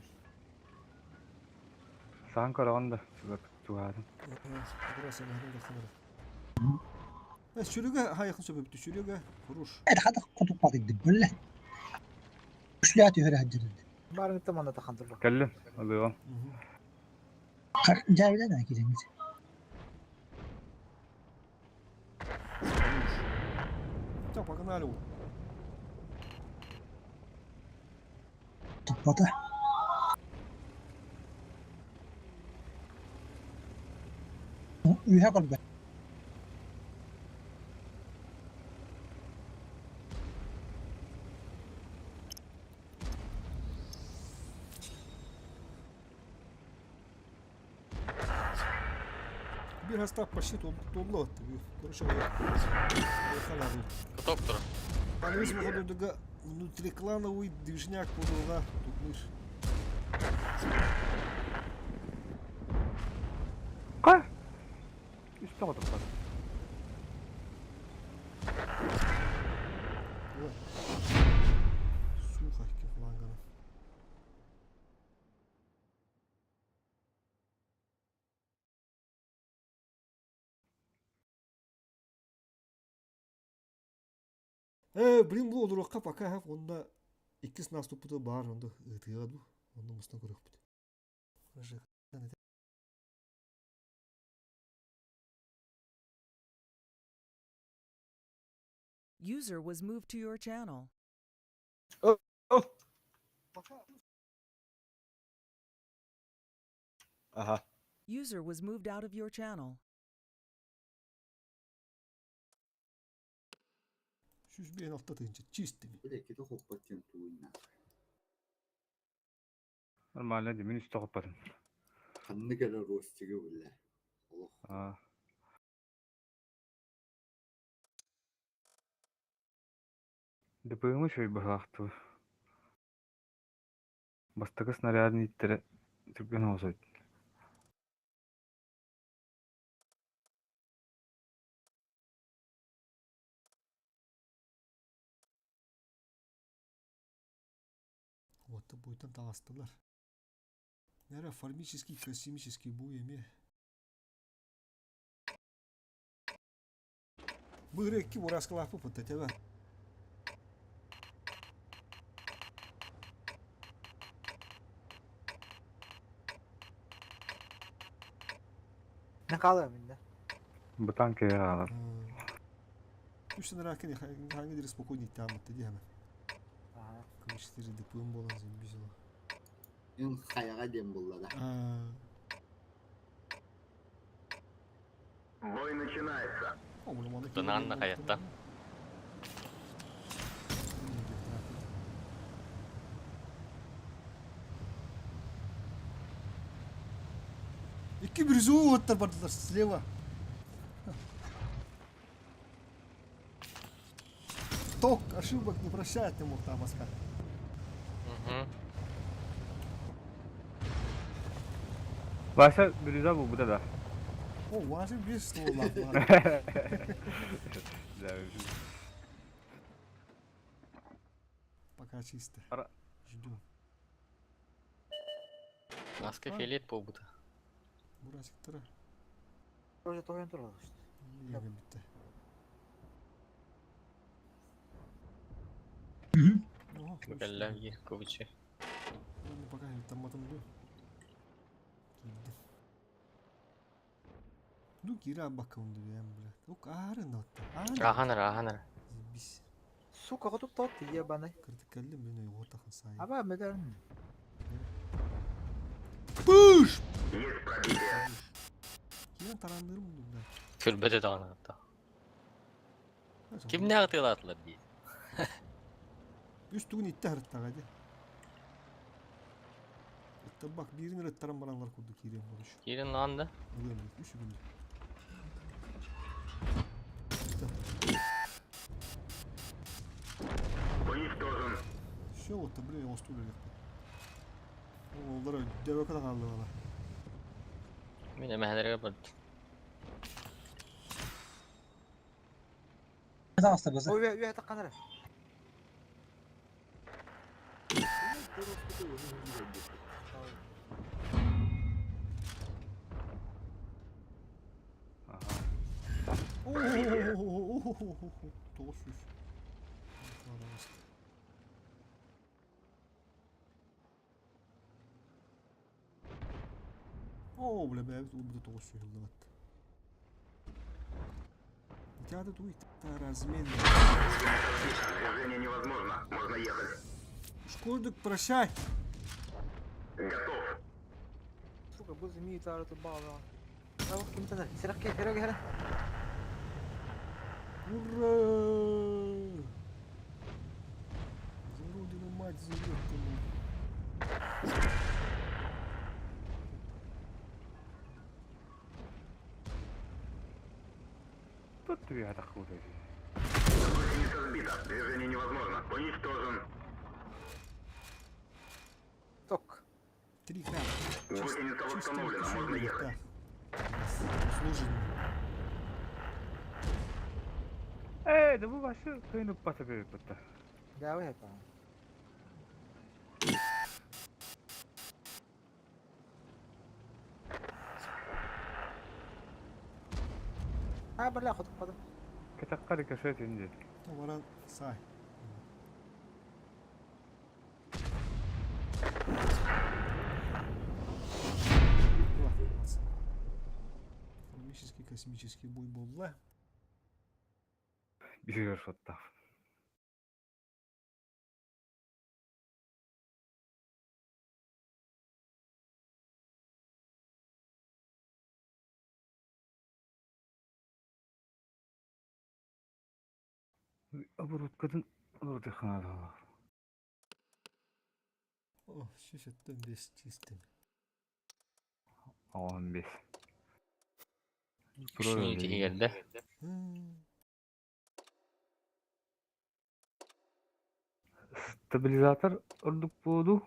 Саан көрөҕүн да тугаатын. Сүрүгө хайакын сөбөптү, сүрүгө хорош. Это хата кутуп патык бля. Үшләт үһә хаҗырды. Барын таманда тақандыр. Кэллим, алыгам. Жабиле да киреңиз. Так, погнали. Туппата. Үһә калды. Bir hasta почти толлу атты. Короче, Доктор. Анализ выхода внутриклановый движняк подуга тут мышь. Ка? Үстэ отоппат. Сухо, кефлангана. Э, блин, бу олорукка пока хап, онда иккис наступута бар, онда ытыга ду, онда мустан көрөкпүт. User was moved to your channel. Ага. User was moved out of your channel. Сүз бен алта тыгынча чистый. Бля, кете хоппаттен туйна. Нормально ди, мин үстэ хоппатым. Ханны кэлэ ростиги, бля. Олох. Аа. ДПМ шөй баһаахтыбы. Бастакы снарядын иттере түргөн оосойт. Вот буйтан тагастылар. Нера формический, космический бу эме. Быры ки бураскалапы пытатеба. Не калам инде. Бутан кеге хаалар. Үч ракен ханги дир спокойно там ты дема. Ага. Кым 4 ДПМ болан зимбизила. Эн хаяга дем булла да. Бой начинается. Тынан хаятта. Икки бирюзовый оттар бардылар слева. Ток ошибок не прощает ему там Москва. Угу. Вася бирюза бу буда да. О, Вася 5 стволлаах баар. Да. Пока чисто. Ждем. Наска фиолет буолбута. Бурасиктара. Тоже тоһуйан турар. Иэгэ бүттэ. Оһо, Кэллэ биир кубичи. Ладно, пока тамматым ду. Киирдим. Ну, киирэ абакка унду бэйэм, бля. Ок, аарын отта. Аарын. Ахан ара, ахан ара. Заебись. Сука, хотуп тот ебаный. Кырдык кэллим, мен ойготахан сайын. Аба меден. Пыш! Киирэн тараандырым ду, бля. Көрбөтө даҕаны атта. Кимнээх ытыалаатылар дии. Үс тугун итте харыттаҕа ди. Ыттарбак биирин ырыттаран бараллар курдук киириэн болуш. Киирин лаан да. Ылыам үс үгүн. Все, вот, блин, осту үлэлэхпит. Олар өйдөбөкө да хааллылар. Мин эмэһэлэргэ бардым. Пожалуйста, база. Ой, үө таккан эрэ. О-о-о-о-о-о-о-о-о. 900. Оо, бля, бэйэбит ылбыта 900 ыллыбат. Театр туй размен. Движение невозможно. Можно ехать. Шкурдык, прощай. Готов. Сука, бу змеи тары тубала. Тавык кимтен Сирәк кирәк кирәк. Ура! За родину мать зовет ты мой. Тут тебе атакуют эти. Гусеница сбита. Движение невозможно. Уничтожен. Ток. 3К. Гусеница восстановлена. Можно ехать. Заслуженно. Э, да вы вообще кыйнып бата берип бутта. Давай это. А, бля, хотуп кадым. Кетакка рикошет инди. Товаран сай. Ладно, молодцы. Космический космический бой буолла. Биир шоттаах. Оборудкатын олордуханалаах. О, 175 чистыми. 15. Үш тиһигэр да. Стабилизатор ордук буолу.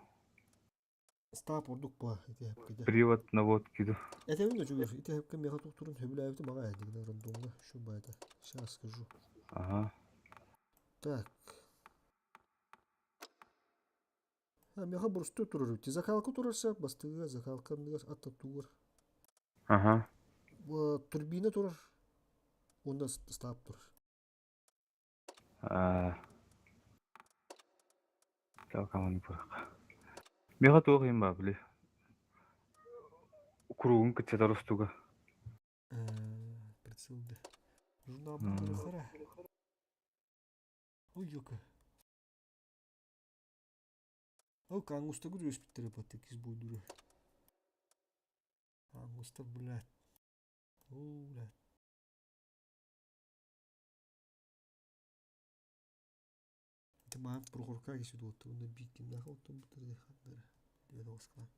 Стап ордук ба ити хепкеде. Привод наводки ду. Это видно чугур. Ити хепке меха тухтурун хөбүлээбити мага эдигне рандомга шу байда. Сейчас скажу. Ага. Так. А меха бурсту турur. Ти закалка турарса бастыга закалкандыгар атта тугар. Ага. Турбина турар. Онда стап турар. А. Так, аман бурак. Меха туох юм ба били. Кругун кытса ростуга. Прицелды. Журнал М. хара. Ой, ёка. Ол кангуста күрөс биттер патты киз бойдуру. Ангуста, блядь. О, блядь. Это мам прохорка киси дуотtu. Онда биккин наха оттон бутыр хандара. Деді оскала.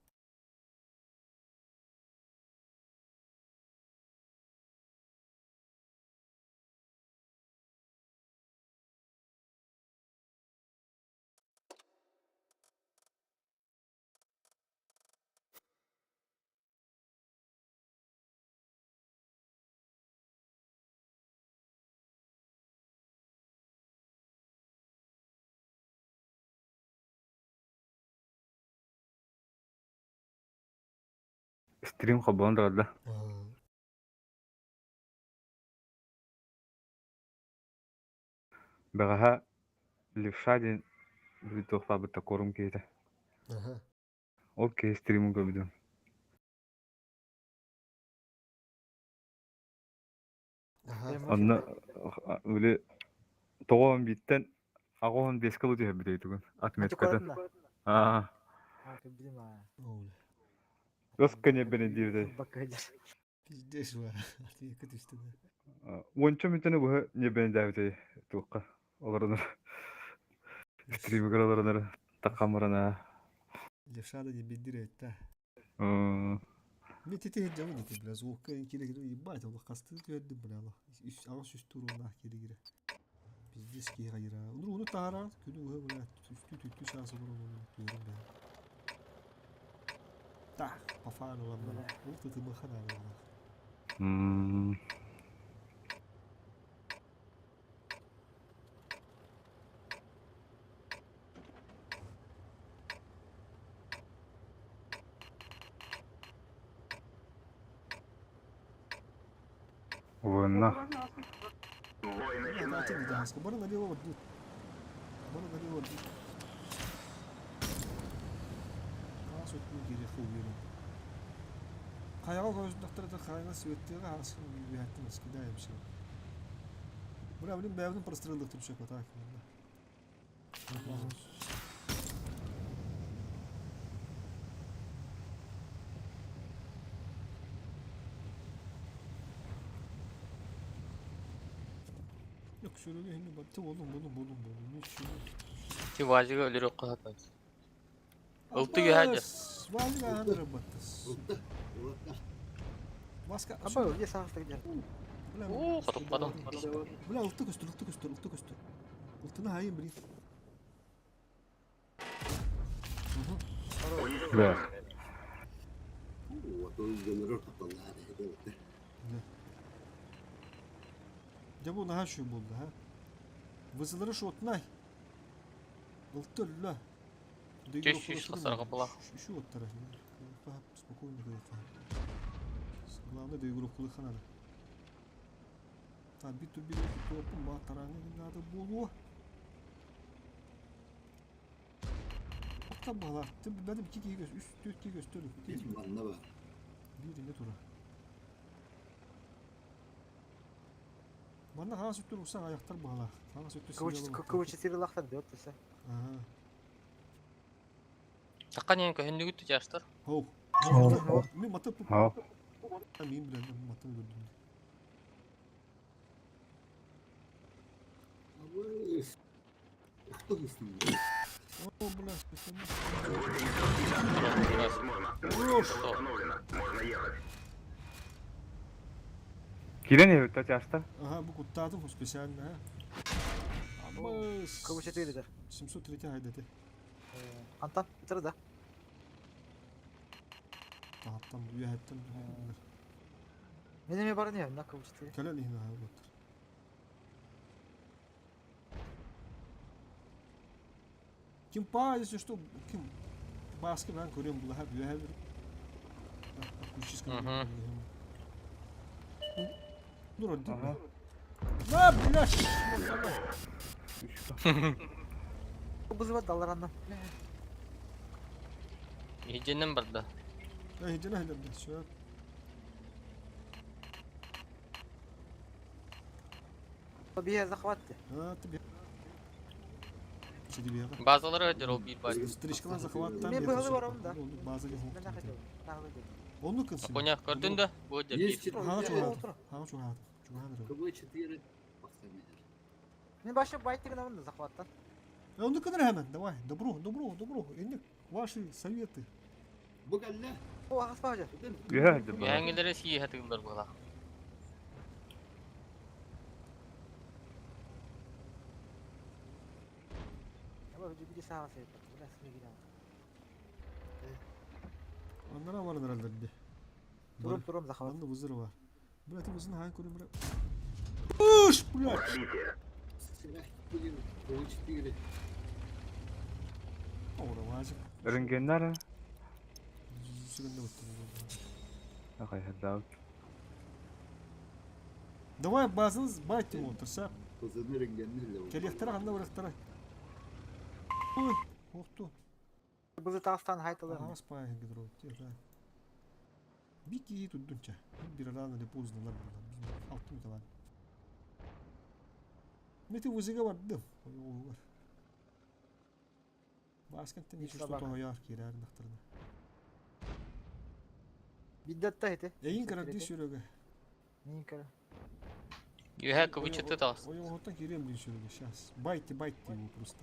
Стрим холбоон турарда. Бэҕэһээ Левша диэн туохтаабыт куорум киһитэ. Ол киһи стримин көрбүтүм. Онно били 91-тэн 85-кэ ылы түһэрбит өйтүгүн отметкатын. Аа. Өс көньөбүнэ диэбитэ. Пиздец ба. Ответка түстэ да. Уонча мүнүүтэни быһа ньэбэнэдээбитэй туохха олоронор стримигэр олоронор таххан барана. Левша да не беддир этта. Мен тете хеджабын ити бля звукка кире кире ебать ол хасты түөрдүм бля ала. Аҕыс үс турууннаах кире кире. Пиздец киһи хайыра. Уну уну таһара күнү уһа бля үстүү түттүү саас олорон олорон түөрүм бля. Так, по фану ламна. Ол тытымыха наада. Уонна Бары налево отдут. Бары налево отдут. Хаас өттүн кириэххэ уверен. Хайаҕа көстөхтөрө хайаҕа светтиэҕэ хаасын үөһэттэн скидаем все. Бля, блин, бэйэбитин простреллыктым все так. Yok şöyle bir baktı oğlum oğlum oğlum oğlum. Ти вазига өлөрө кыһатын. Ылты үһәдер. Вазига ханыр баттас. Маска. Аба, где саҕастык дьэр. Оо, хотуппатым. Бля, ылты көстөр, ылты көстөр, ылты көстөр. Ылтыны хайын блин. Да. Дьэ бу наһаа үчүгэй буолла, ха. Вызылары шотнай. Ылты өллө. Түс сүүс хасарга була. Үчү оттара. Спокойно кыйыка. Главное доигровкалыха надо. Так, бит бит топу ма тараңы надо буолуо. Отта бала. Ты бәдим ки киһи үс төрт киһи көстөр. Манна бар. Биир инде тура. Манна хаас өттүр усан аяқтар баала. Хаас өттүр КВ-4 лахтар диэт туса. Ага. Такка нен көһүннүгүт жаштар. Хоу. Хоу. Мен мата Хоу. Мен билем, мата көрдүм. О, бля, Кирен эбит часта. Ага, бу куттаатым специально, а. Амыс. КВ-4 дэр. 703 хайдаты. Антан, ытыр да. Тааттан, үйәттен. Мен эме барын я, на КВ-4. Кэлэн иһин аһа буттар. Ким па, если что, ким баскы мен көрем булаха бүйә бер. Акустический. Ну, родди. На, блядь! Бызыва далларанна. Иһдьиннэн барда. Эй, иди нахер, блядь, всё. Бие захват. А, ты бе. Сиди бе. Базалары өтөр ол биир бар. Стричкалар захват там. Мен быһылы барам да. База Мен хотел. Онну кынсын. Коня көрдүн да бу өтөр биир. Хага чуган. Хага чуган. Чуган. КВ-4 Мен башы байтыгын амын захваттан. Онну кыныр hemen. Давай. Добро, добро, добро. Энди ваши советы. Бу кэллэ. О, ағас бажа. Үһә Үһәңилere сии хатыгылар була. Аба, биди саҕас эбит. Бля, смегин. Onlara var herhalde. Турум, турум захват. Анда вызыры бар. Бля, ты вызын хайын көрем, бля. Уш, блядь. КВ-4. Ора, вазик. Рентгеннер. Сүгінде өттү. Хайһардаабыт. Давай базаны байте монтырса. Кызыны рентгенни Кэлиэхтэрэ ханна барыахтара. Ой, уохту. Бызы таастан хайталар. Аҕас пааһын гидро. Бики турдунча. Bir рано или поздно лар Алтын талан. Мети вузига бардым. Ой, Баскеттен ичи что тоһойоор киирээр нахтарына. Биддатта хите. Эйин карабди сүрөгэ. Нин кара. Юһэ кыбычыты таас. Ой, оһоттон киириэм дин сүрөгэ сейчас. Байте, байте его просто.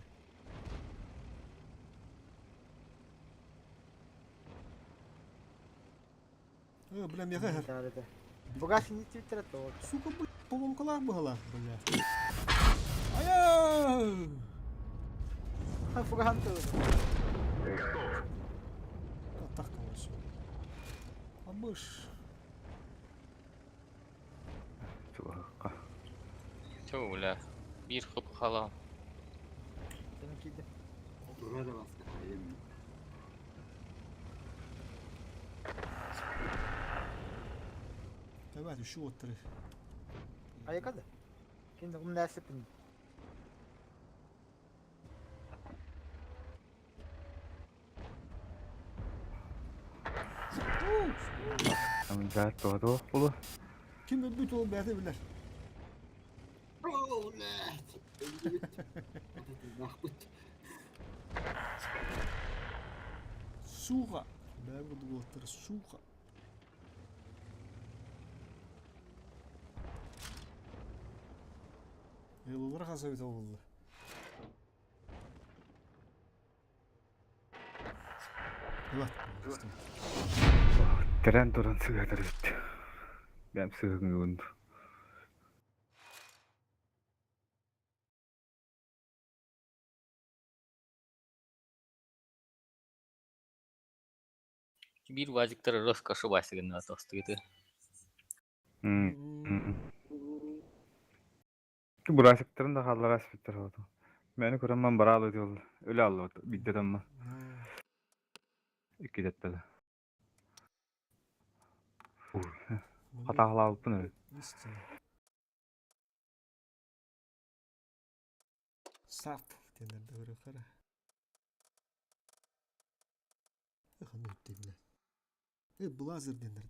Э, бля, мега. Бугас не твиттер то. Сука, бля, поломкалаах быһалаах, бля. Ая! Фуган то. Так все. Абыш. Чугаһыкка. Түү бля. Биир хып халаам. Сен киди. Турар баска хайым. Давай, еще вот три. Айкады. Кинди умнасыпын. Амжаат туһа булу. Ким өлбүт ол бэйэтэ билэр. Блядь. Нахпыт. Сука. Бэйэм курдук уолаттар, сука. Ыылылар хас эбитэ буолла. Ылат. Тэрэн туран сыһыатар эбит. Бэм сыһыҥҥыбын. Биир вазиктар роскоши васигына тостыгыты. Бурасыктарын да хааллара аспыттар буолуо. Мэни көрөн бараалы диол өлө аллыбыт биирдэ тамма. Икки дэттэлэ. Хатаалаабыппын эбит. Сап диэннэр да көрүөххэ. Ханна үттэ Э, Блазер диэннэр.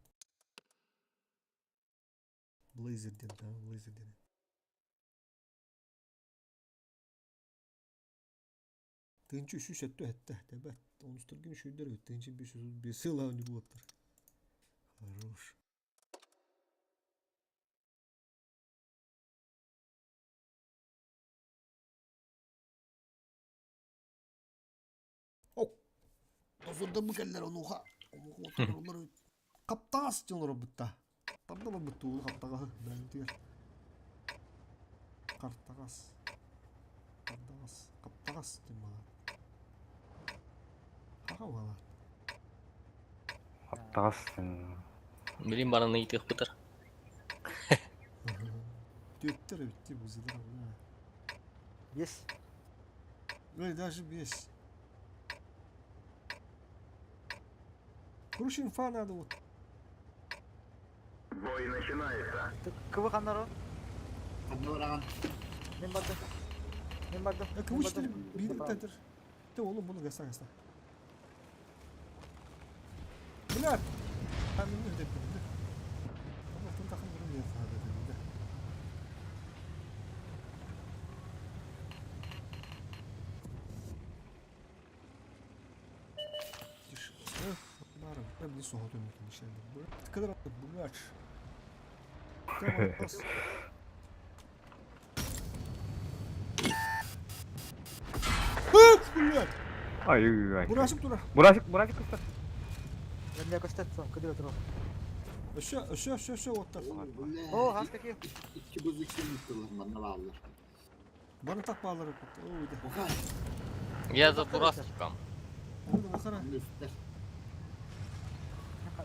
Блейзер диэн, да, Блейзер диэн. Тыынчы үсүс өттө этте. Тэбэт. Онустаргын үшүйдер өт. Тыынчы 535 сыла өнүгүлөттөр. Хорош. О! Тозурда бу келлер онуха. Онуха олар каптаас дьонор бутта. Тарда бутта ул каптага бәнтигер. Картагас. Картагас. Каптагас диэн бала. Хаха бала. Хаптаҕас Билин баран ыйытыахпытар. Түөттэр эбитти бузилар бля. Бес. Ой, даже без. Короче, инфа надо вот. Бой начинается. Кыбы ханнары. Ханна бараҕын? Мен бардым. Мен бардым. Я кого четыре биир тентер. Ты oğlum bunu göster göster. Бля! Там не деп билди. Алтын такым бурун яхады dedi. Тише. Барым. Ben bir soğuk dönmek için. Kadar блядь. Tamam. Блядь! Ай ай. Бурашып турар. Бурашык бурашык кыстар. Мен көстөт кыдыр тур. Өссө, өссө, өссө, өссө оттар. О, хас какие. Икки бузык сен манна бааллар. Бары так баалар. Ой, да. Я за Бурасиком. Бахара.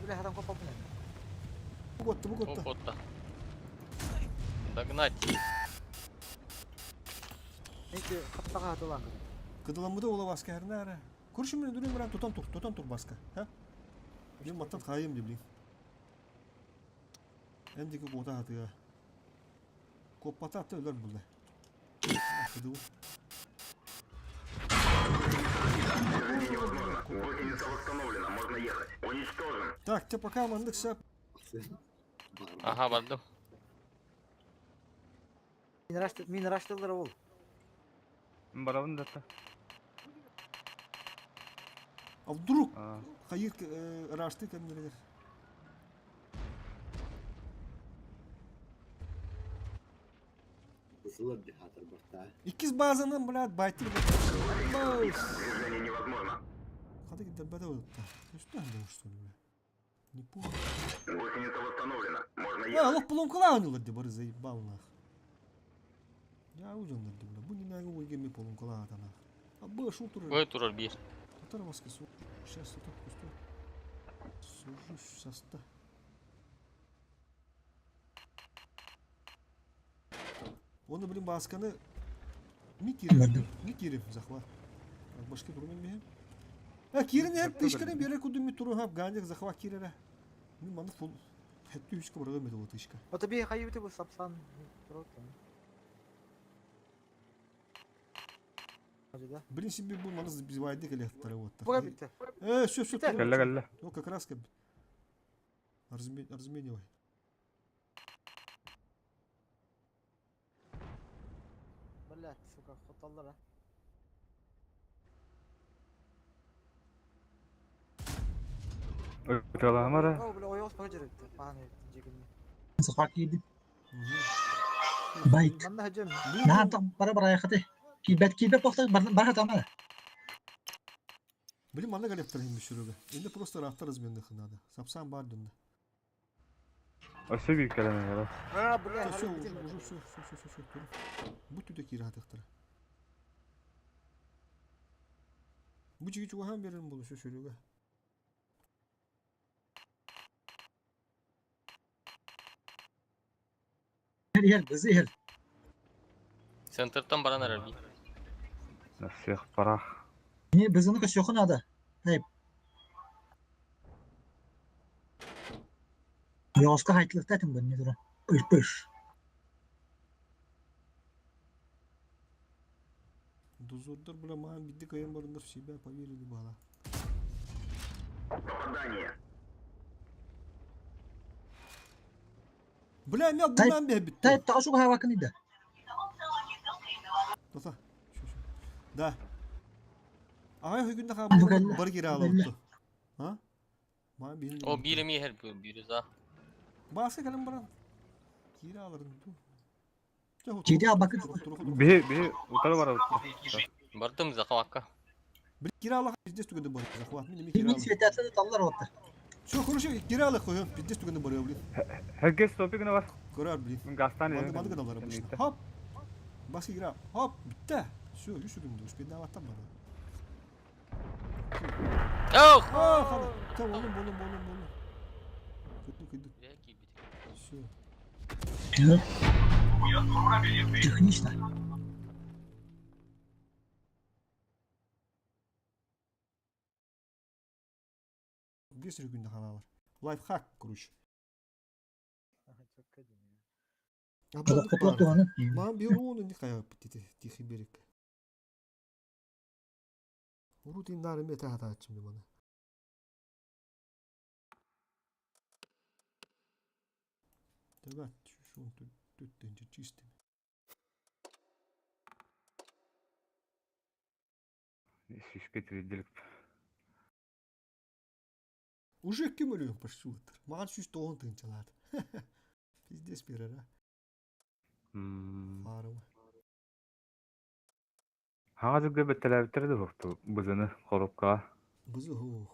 Үлэ хатан коппапын. Бу готты. Опа. Догнать. Нейте каптага хатылан. Кыдыламыда ола баска херне ара. Көршү мен дүрен баран тутан тур, тутан тур баска. Ха? Мен маттан хайым деп блин. Эн диэки куота сатыа. Куоппата аты өлөр булла. Так, те пока маннык сап. Аха бардым. Мин раштылар ол. Барабын да та. А вдруг хайыр ырашты кэмнэригэр. Бысылар дихатыр барта. Иккис базанан, блядь, байтыр. Хата кидербете болупта. Что да что ли, бля? Не понял. Гусеница восстановлена. Можно А, лох поломкалаанылар де бары заебал нах. Я удьоннар де бля. Бу не нага уйгеми поломкалаата нах. А бы шул турар. Ой турар биир. Татар маска су. Сейчас тут пусто. Сужу саста. Оны блин басканы ми кирим, ми кирим захват. Башка турмин ми. А кирин hep тышканы бере куду ми туру хап ганек захват кирере. Ми маны фул хәтті үске барга мету тышка. Ото би хайыбыты бу сапсан. Блин себе бу маны забивайды келеттары вот. Буга битте. Все, все, Кэллэ кэллэ. Ну как раз как разменивай. Блять, сука, хоталлар а. Ыталамара. О, бля, ойос бага жүрөттү. Бааны жегинни. Сахак кийди. Байт. Манна хажым. Наһаа бара бара хаты. Кийбэт кийбэт бохта бар хатамара. Блин, маны галептар хим düşürüge. Енді просто рафта разменных надо. Сапсан бар дүнді. Өссө биир кэлэн эһэ. А, бля, Все, уже, уже, все, все, все, все, все. Будь тут такие ратыхтары. Бу чиги чугахан берин булу все шөрүгө. Yer бызы ер. Центртан баран эрэр биир. На всех парах. Не бызыны көсөкү надо. Эй. Йоска хайтлыкта этим бу не тура. Пыш пыш. Дозордар бля маған бидди кайын барындар в себя поверили бала. Попадание. Бля, мен bundan бе битти. Тайп ташу хавакын иде. Тота. Да. Ағай хүгүндө хабы бар кире алып. А? Маған бейін. О биир эмиэ иһэр биир за. Баска калым баран. Кире алырын. Кире албакы. Биһи биһи утары барабыт. Бардым захватка. Бир кире алах пиздец түгенде бар. Захват. Мен кире Мин алах. светятны таллар отты. Все, хорошо, кире алах койон. Пиздец түгенде бар, блин. Herkes топигіне бар. Көрөр, блин. Мен гастан Манды манды гыналар обычно. Хоп. Баска кире. Хоп, битте. Все, үч күндө успейді аттан бар. Ох! А, хана. Та болун болун болун болун. Кыйды кыйды. Все. Технично. Бес күндө ханалар. Лайфхак, короче. Маған бер оны не қая тихий берег. Урут индары мета хатаачым мана. Давай, шун тут тут чистый. Шишке тирдилик. Уже кем өлөм почти отыр. Маған сүз тоғын тынчалады. Пиздец берер, а. Фарымы. Хаңа зүгге беттеләбиттерди хукту бызыны коробка. Бызы хух.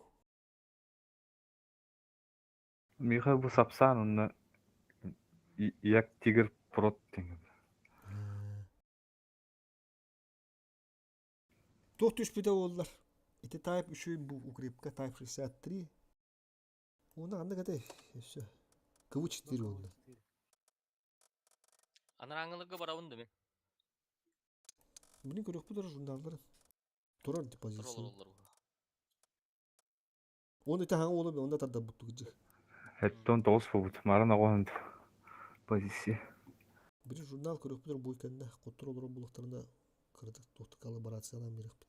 Миха бу сапсан онна як тигр прот деген. Тох түшпүтэ боллар. Ити Type 3 бу укрепка Type 63. Оны анда кете. Все. КВ-4 онда. Анараңылыгы барабын да мен. Блин, көрөк бу журналдар. Турар депозиция. Оны та хаңа оны онда тарда бутту гыжы. Хеттон тоғыз фубут. Маран оғын. Позиция. Били журнал көрүөхпүтүн бу кэннэ хотторо олорон буллахтарына кыратык туохта коллаборациялаан биэриэхпит.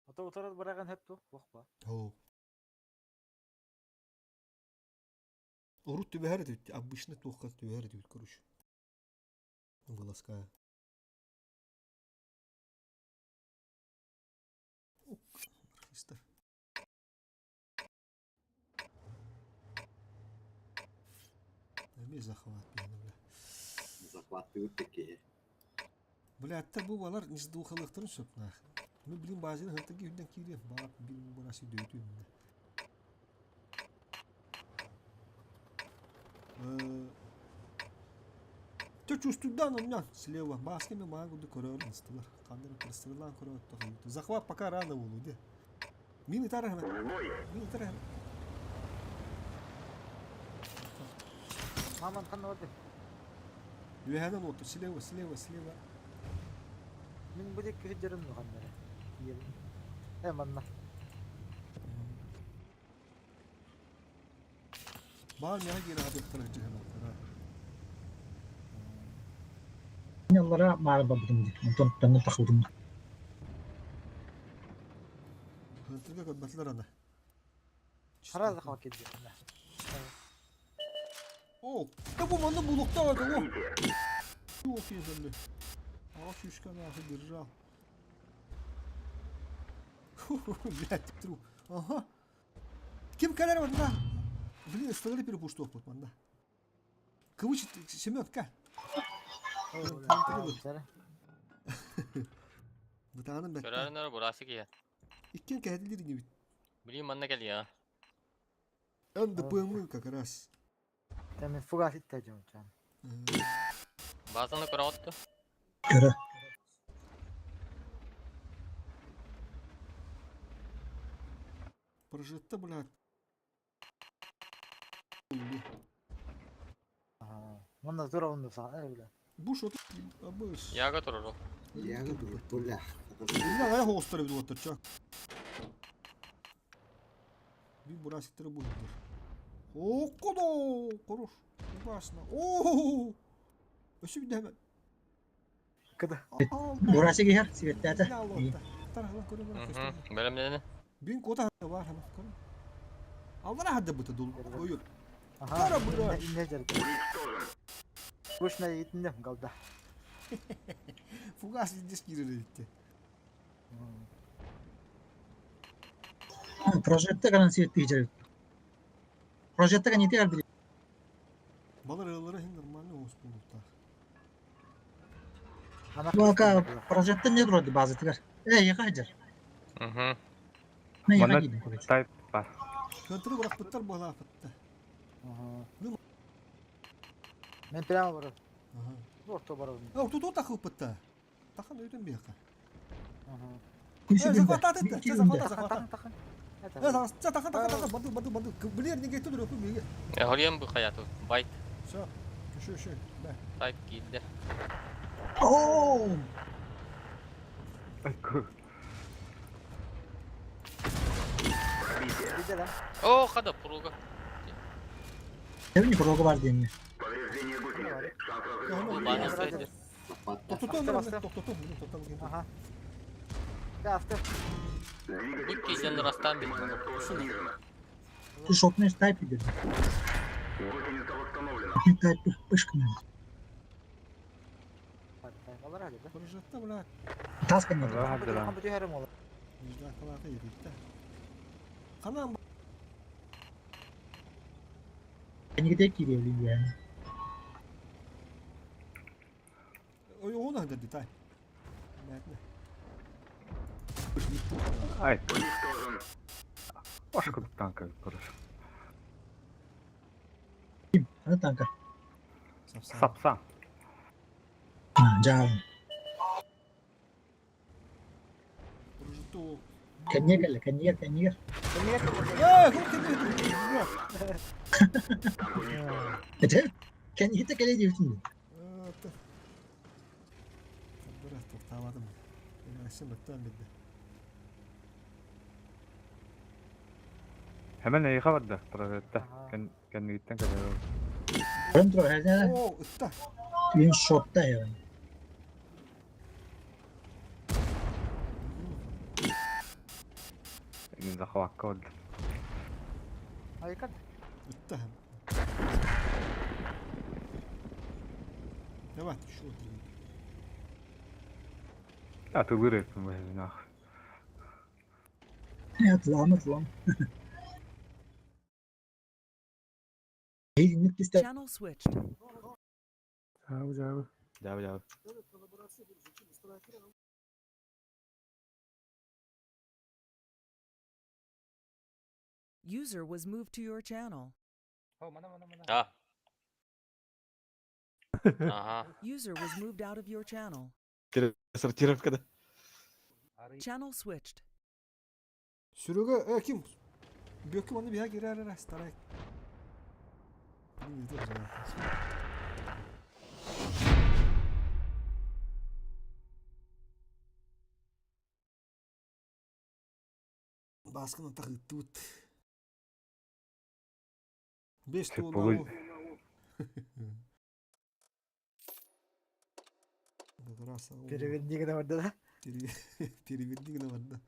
Ото утарар бараган хөп ту, туох ба. Оо. Урут түбэһэр этибит, обычно туохха түбэһэр этибит, короче. Волоская. Анархистар. Эмиэ захват диэн, бля. Захваттыыр да киһи. Бля, бу балар несдухалыктарын сөп нах. Ну, блин, базин хантаги үрдэн киириэх, баҕар бир бу дөйтүм. Тэ чувствуйдан у меня слева. Масками могу көрөр ыстылар. Қандыр прострелан көрөр Захват пока рано болу, де. Мины тарахна. Мины тарахна. Маман ханна барды. Үһәнен оту слева, слева, слева. Мин бу дек күһүддерин нуханнары. Э манна. Баар мяга кире хадыктар жыһына. Аллара маары барбытым дии. Онтон төннөн тахыбытым. Хантырга көрбөтүлөр ана. Хара захват кедди. О, да бу манна булукта бар о. Yok yeterli. Aa шишка нахуй держал. Блядь, тру. Ага. Ким калер манна? Блин, столы перепушту вот манна. Кывыч Семен, ка. Бытаанын бәтті. Көрәрінер бурасы кия. Иккен кәділер не бит. Блин, манна кел я. НДПМ как раз. Мен фугас иттежим чан. Базаны көрө отты. Көрө. Прожитта, блядь. Манна здорово онду саа, бля. Бу что абыс. Яга туруру. Я говорю, бля. Бля, я хостер веду вот чак. Bir burası bu. О, кодо, хорош. Ужасно. О! Өсү bir hemen. Кыда. Бурасы киһэр сибеттээте. Бөлөмнени. Бин кота бар hemen. Аллара хадда бута дул. Ойут. Аха. Кара бура. Инне жерде. Кушна итинде галда. Фугас здесь кирилли. Прожекта канан сибетти жер. Прожекта канити калбiri. Балар ылары хин нормально ос булукта. Бака прожекта не турады база тигер. Э, яка жер. Мгм. Мен яка Манна кийдим, короче. тайп бар. Контры бырак була фатта. Ага. Мен прямо барып. Ага. Орто барып. А тут тахыл пытта. Тахан өйтөн бияка. Ага. Э, захватат это. Захвата, захвата. Тахан, тахан. Э, тахан, тахан, тахан, баду, баду, баду. Блин, не гету дөрөкү биге. Хорьем бу хаяту. Байт. Всё. Еще, еще. Да. Тайп кийди. Оо! О, хада пуруга. Эбини прога бар дейм. Баны стойды. Токтотон, токтотон, токтотон. Ага. Да, авто. Бу кийден растан бит. Ты шотный тайп идет. Тайп пышка. Прожекта, блядь. Таска нет. Нижда калата едикте. Канам Нигде кирели я. Ой, он надо деталь. Ай. Башка танка короче. Аны танка. Сапса. Жаа. Прожиту. Каньер, каньер, каньер. Э, кем Это? Кэннихите кэлэ диэбитин. Быра тоқтаабатым. Өссө мөттөөн билdi. Hemen эйиэхэ барда, прожекта. Кэннигиттэн кэлэр. Көрөн турар, хэ Оо, ытта. Түүн шотта я. Захвакка барда. Айкан. Ытта. Давай, еще три. Атылыр эппин бэһинах. Атылаан атылаан. Эйинник түстэ. Channel switched. Жабы жабы. Жабы жабы. User was moved to your channel. А. Ага. User was moved out of your channel. Сортировка да. Channel switched. Сүрүгө э ким? Бүөккүм аны биһа кирэр эрэ старай. Баскын антах ыттыбыт. Беш туолу. Как раз. Переверни гына барда да. Переверни гына барда.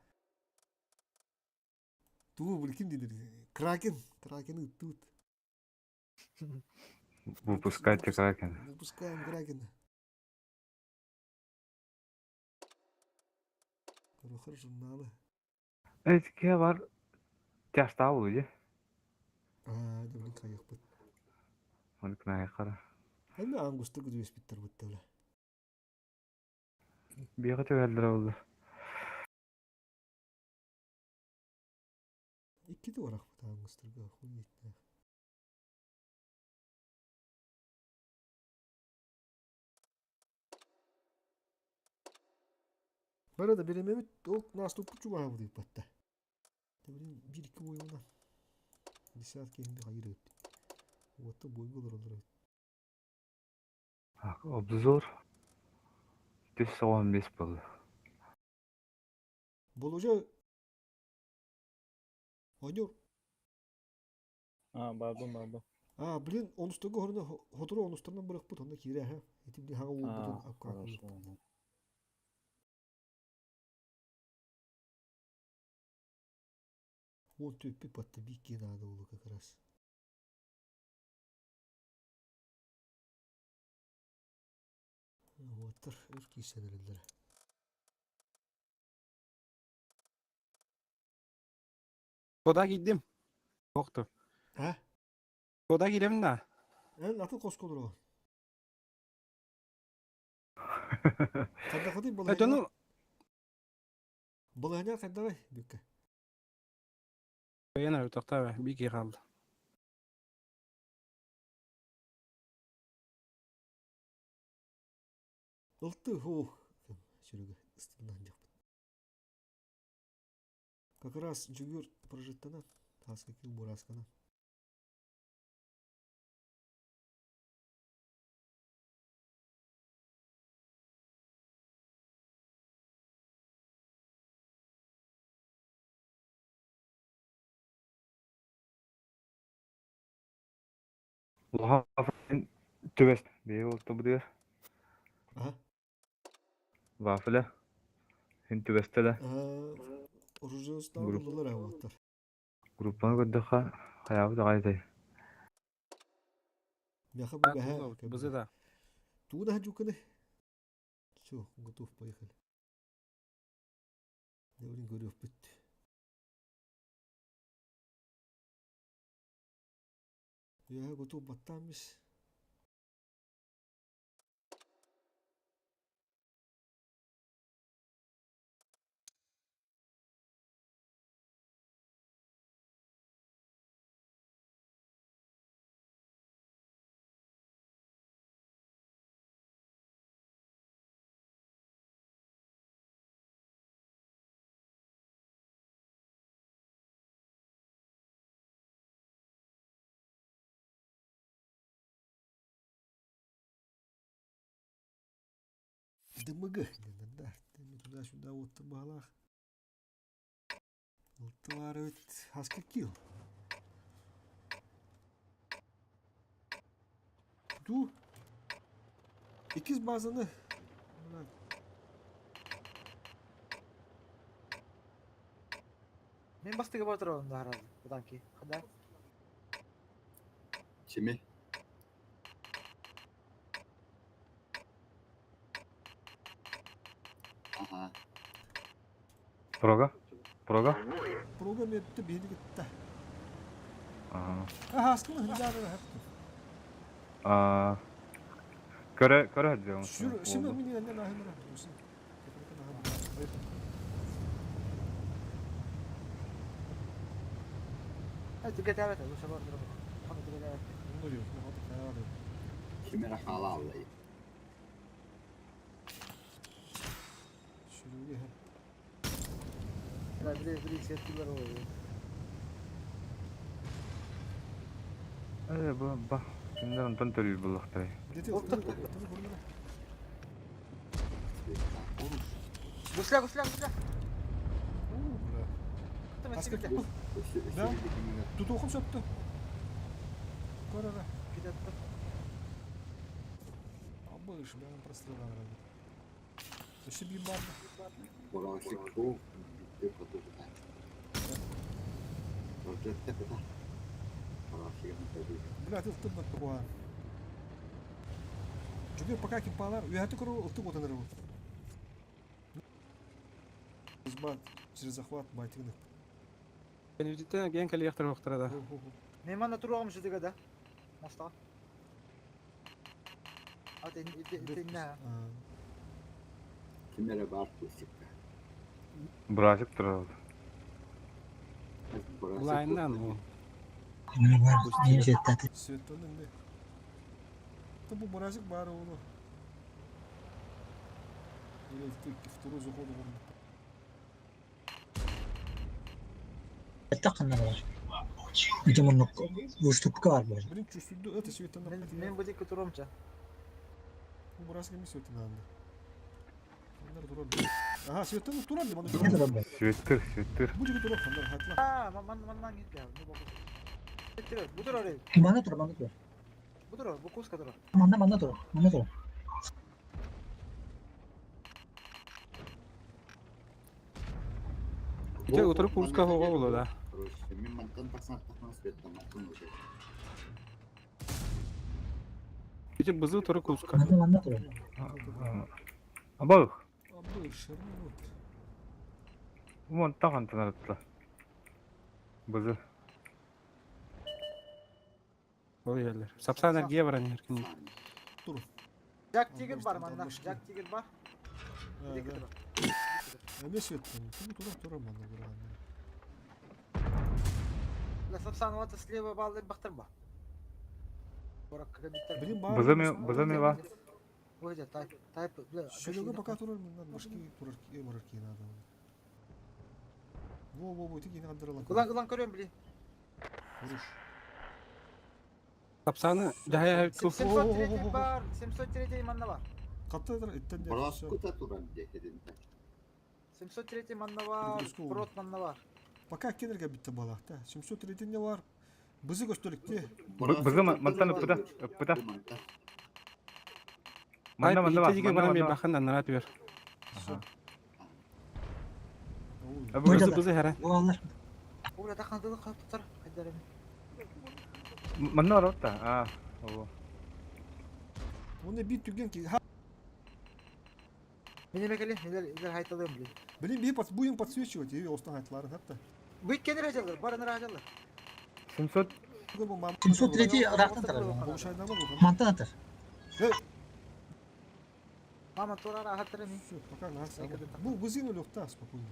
Туу бул ким дедир? Кракен. Кракен ыттыбыт. Выпускайте Кракен. Выпускаем Кракена. Көрөхөр журналы. Эти бар тяштау ди. А, да блин, кайыкпыт. Оны кнай кара. Эми ангусты күдүбүс биттер буттала. Бига төбелдер oldu. Икки барак бут ангустырга хуй. Бара да беремебит ол наступ чуга бу дип батта. Блин, бир iki бойуна. Десятки инде хайыр өт. Вот бой булыр олар. Так, обзор. Түс 15 болды. Бул уже Ойнор. А, бардым, бардым. А, блин, онустуга хорна хотуру онустарынан быракпыт, онда кире ха. Этим хага А, ул бутун хорошо. Он төппи патта бикки надо было как раз. Вот, өр кийсенерилер. Koda gittim. Yoktu. А? Koda girem da. Эн атын косколор ол. Кайда ходи Это ну Баланя кайда бүккә. Бэйэн тоқта бики қалды. Ылты хо. Сүрүгө ыстынан жакпыт. Как раз жүгүр прожиттана, таска кил бураскана. Улахан төбес. Бей болду бу дигер. Ага. Вафля. Хин төбесте да. Оружие булдылар аваттар. Группаны көрдөхө хаябы да кайдай. Мяха буга Бызы да. Туда жуканы. Все, готов, поехали. Дәврин көрөп бүт. Я готов баттамыз. ДМГ да. Туда-сюда вот баалаах. Ылтылар эбит хаска килл. Ту. Иккис базаны. Мен бастыгы бар турабын да харалы. Будан ки. Хада. Кими? Ага. Прога? Прога? Прога метті бейді кетті. Ага. Аха, астына хилдары хәтті. А. Көрө көрө диэн. Сүр, симе мини әннен ахымыра. Түгетәбәт, бу сабар турабын. Хана түгетәбәт. Кимера халаллай. Сүрүгө Били били сеттилер ой. Э бу ба. Киндер онтон төлүр буллахтар. Гусля, гусля, гусля. Да. Тутуохум сөптү. Көрөрө. Абыш, бәрін прострелдан рады. Өші би бар. Борасик бу. Битте кату кута. Ракетте кута. Борасик Бля, ты ылтын бат буа. Жүгер пока кимпалар, уяты көру ылтык отаныр бу. Избат, через захват байтыгны. Бенедиктен ген кэлиэхтэр уохтара да. Мен манна туругам жыдыга да. Моста. Ат ин Кимера бар кусикка. Бурасик турар. Булайынан ол. Светтон инде. Та бу буразик бары олу. Или второй заход был. Тақынна бар. Ити муннук уступка бар бу. Блин, чувствую, это светтон. Мен бу дикки туруамча. Бу буразик эми светтон анда. Андар турар. Ага, светтон турар мана. Светтер, светтер. Бу жиги турар, андар хатла. А, ман ман гит я. Ну бу. Бу турар. Манна тур, манна тур. Бу турар, бу куска турар. Манна манна тур, манна тур. Ити утуруп курска хоҕо буолуо да. Короче, мен мантан тахсан тахсан светтан мантан уже. Ити бызы утуруп курска. Манна манна тур. Абал. Абыш, вот. Бу таган танарытла. Бызы. Ол ерлер. Сапсан эргие баран эркин. Тур. Жак тигр бар манна. Жак тигр бар. Эми светтон. Бу турар турар манна буран. Ла сапсан вата слева балды бактыр ба. Блин, бар. Бызы ми бызы ми ва. Ой, тай тай бля. Шелеге пока турар, мындан башки турар, барар ки надо. Во, во, во, тиги надыралан. Улан улан көрөм били. Уруш. Сапсаны жахая куф. 703 бар, 703 манна бар. Каттадыр иттен Борасик кута туран дехедин. 703 манна бар, прот манна бар. Пока кенерге битте бала, та. 703 не бар. Бызы көстөлүктө. Бызы мантан ыппыта, ыппыта. Манна манна бар. Ити жиги баран мен бахан аннара түбер. Бызы бызы хара. Буалар. Ула тахандылык калып тутар, кайдарым. Манна бар отта. А, о. Оны бит түген ки. Мен эмекели, илер илер хайталыым били. Блин, би под будем подсвечивать и остан айтларын хатта. Бу кенер ажалар, баранар ажалар. 700 703 рактан тарар. Мантан атар. Мама турар ахаттыр ми. Все, пока на Бу бызын лёгта спокойно.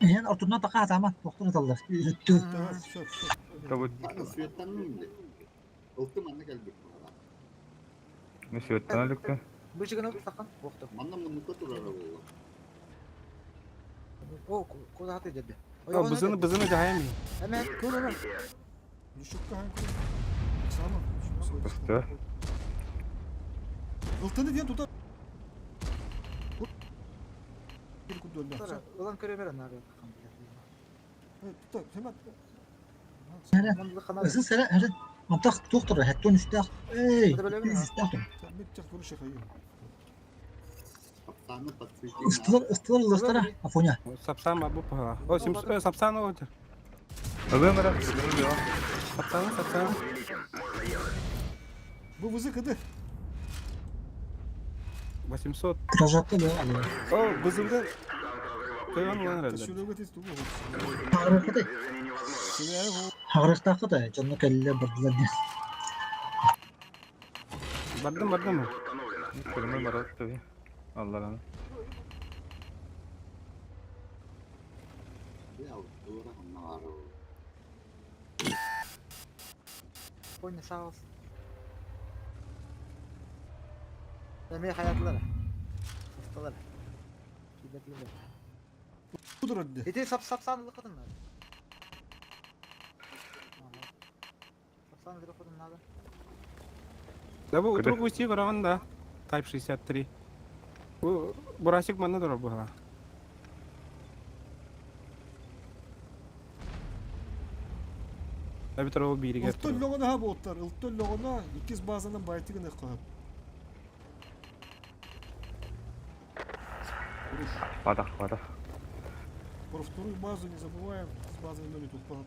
Эн ортунан пока атама, токтор аталлар. Өттү. Все, все. Аны светтан минде. Ылты манна келбит була. Мен светтан эликте. Бу жигин такан, бохто. Манна муннука турар була. О, куда хаты деди. Бызыны бызыны жахая ми. Эме Көрөр. Лүшүккө хан Сама. Что? Ылтыны ден тута. дуонна. Ылан көрөмөр анары. Тута, хемат. Ысы сэрэ эрэ мантах туох турар хэттон үстээх. Эй, үстээх тур. Сапсаны подсвети. Ыстылар, ыстылар ылластара, Афоня. Сапсан бар бу паха. О, сапсан отыр. Ылым ырах. Сапсан, сапсан. Бу вызы кыды. 800. Прожатты да алы. О, бызылды. Тойон улан эрэллэр. Сүрөҕө тиз тугу. Хагырыкты. Хагырыктаахы да, дьонно кэллэ бардылар диэн. Бардым, бардым. Көрүмэ барат tabii. Аллараны. Поня sağ olsun. Demeye hayatlara. Ustalara. Kıymetliler. Budur ödde. Eti sap sap sandılı kadınlar. Sap sandılı kadınlar. Да бу утрук усти көрөҕүн да. Type 63. Бу Бурасик манна турар буһа. Эбитер ол бииригэр Ылттан турар. лоҕуна ха буоттар. Ылттан лоҕуна иккис базанан байтыгын ыккаһып. Падах, падах. Про вторую базу не забываем. С базой ноль тухпаһып.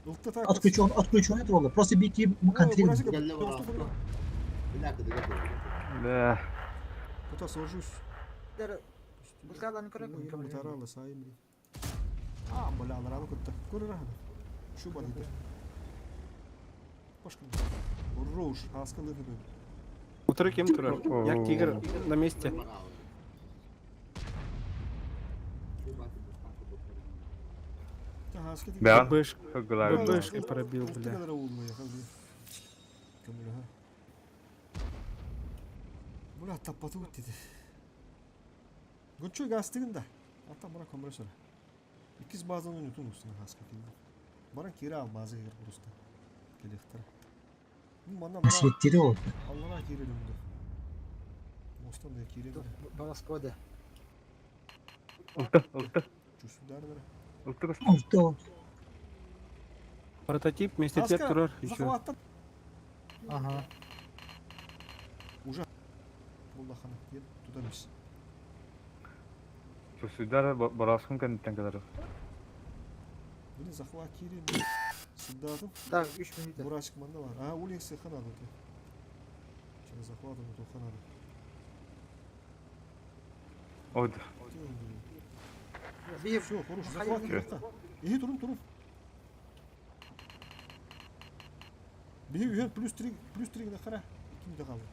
Ылтта так. Отключен, отключен это было. Просто бики контроль. Да. Пота сложусь. Бускаланы көрөк. Таралы сайым. А, бля, алараны кытта. Көрөр ахана. Шу бар ити. Башка. Роуш, аскалы хыды. Утары кем турар? Як тигр на месте. Да. Бэш. Главное. ББшкой пробил, бля. Бля, таппаты өттеді. Гүнчө гастыгын да. Ата мына компрессор. Иккис базаны үнүтүн устuna хаска келди. Баран кире ал база кир просто. Келехтер. Мана Светтери ол. Аллара кире дүндү. Мостан да кире. Баласкода. Ылты, ылты. Чусудар да. Ылты кыс. Ылты. Прототип вместе тек турар еще. Захваттан. Ага. Уже. Буллахана. Ен туда бис. Чусудар бараскын кенттен кадar. Блин, захват кире. Сындадым. Так, 3 минут. Бурасик манда бар. А, Улексе ханады. Через захватом то ханады. Од. Все, хорош, захват кире. Иги турун турун. Биһи үһен плюс 3 гына хара. Ким да калды.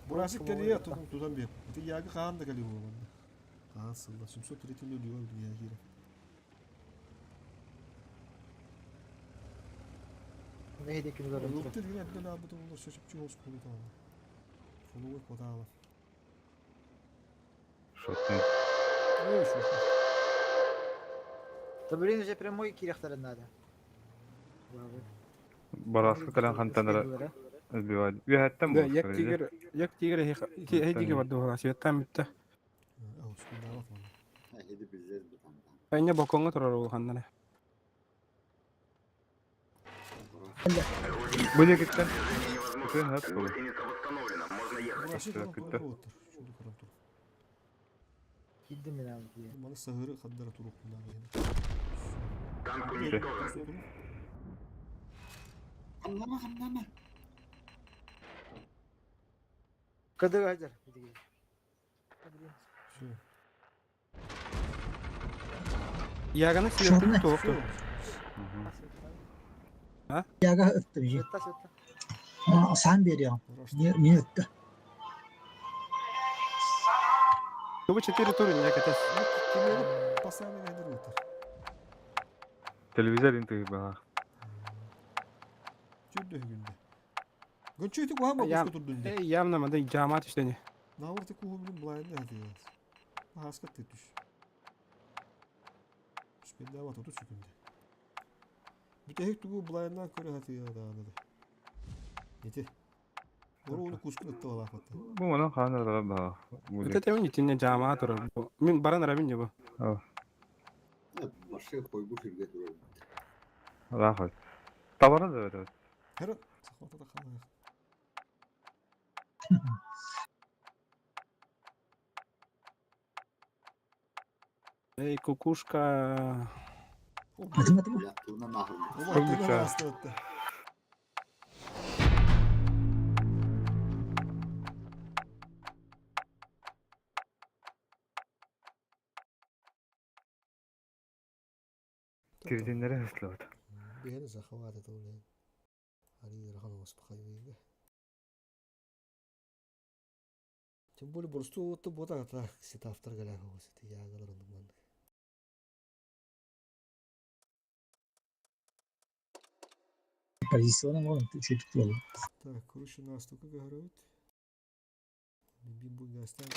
Бурасик кэлиэ тутан тутан биэ. Ити ягы хаан да кэлиэ буоланна. Хаан сылла 703 лүлү билия киирэ. Нейди күнү көрөм. Луктыр гына әбден абыты олар сөсіп чугус кулу таалы. Фулуы потаалы. Шотный. Ой, шо. Да блин, уже прямой кирехтерин надо. Бараскы калан хантанара сбивать. Үйәттен Да, як тигр, як тигр хейдиге барды була. Светтан битте. Айна боконга турар ол ханнара. Бу не киттен. Бүтүн хат болу. Күттө. Киддим мен аны. Маны сағыры қандара турук Хамнама, хамнама. Кыды хажар. Яганы светтен тоқты. А? Яга өттү бiji. Сан бериям. Не өттү. Туба 4 тура не катас. Постоянно гайдер өтөр. Телевизор интиги баа. Чөндө күндө. Гөнчөйтү куһама куска турдун. Явно мандай жамаат иштене. Навырты куху билин булайын да дейт. Хаска түш. Түспенде абат оту сүкүндө. Бүтәһик тугу булайыннан көрө хатыя да анады. Нети. Уруну кускун ытталаах бата. Бу манан хаан эрэ баа. Это тем не тинне жамаа турар. Бу. Мин баран арабин не бу. Машина койбу фирге турар. Лаах. Табара да это. Хера захвата да халаах. Эй, кукушка. Яттığına mahrum. Оба астыгытты. Тирдиннere hızlı. Бэйэн захват это уле. Али рахан оспахай. Тем более борсту отто бота так сетафтар галя хос ти ягалар ондуман. Позиционный можно чуть было. Так, короче, нас только говорит. Бимбу гастан.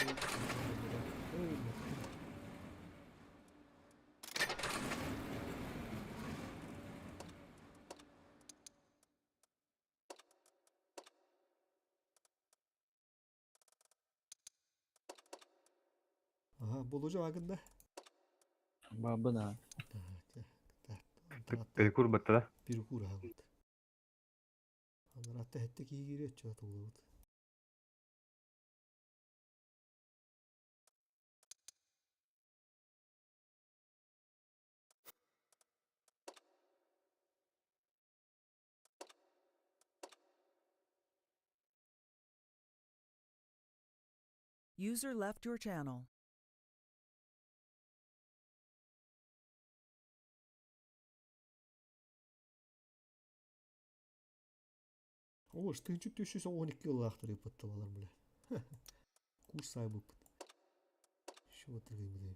Ага, болужу агында. Бабына. Перекур батта да. Перекур агыт. Анаратта хетте кийгире чуат болот. User left your channel. О, 412 лахтар ипатталар бля. Курс айбып. Что ты бля.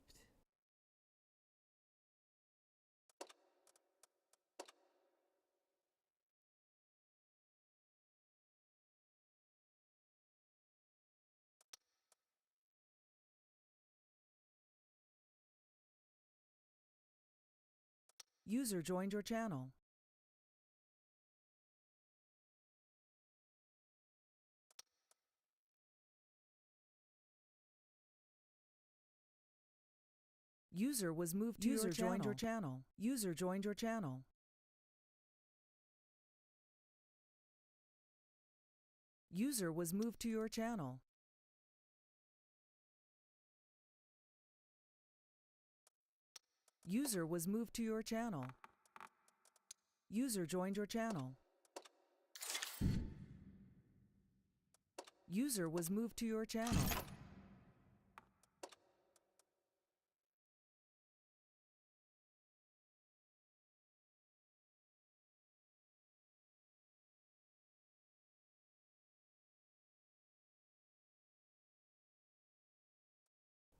User joined your channel. User was moved to User your joined joined your channel. User joined your channel. User was moved to your channel. User was moved to your channel. User joined your channel. User was moved to your channel.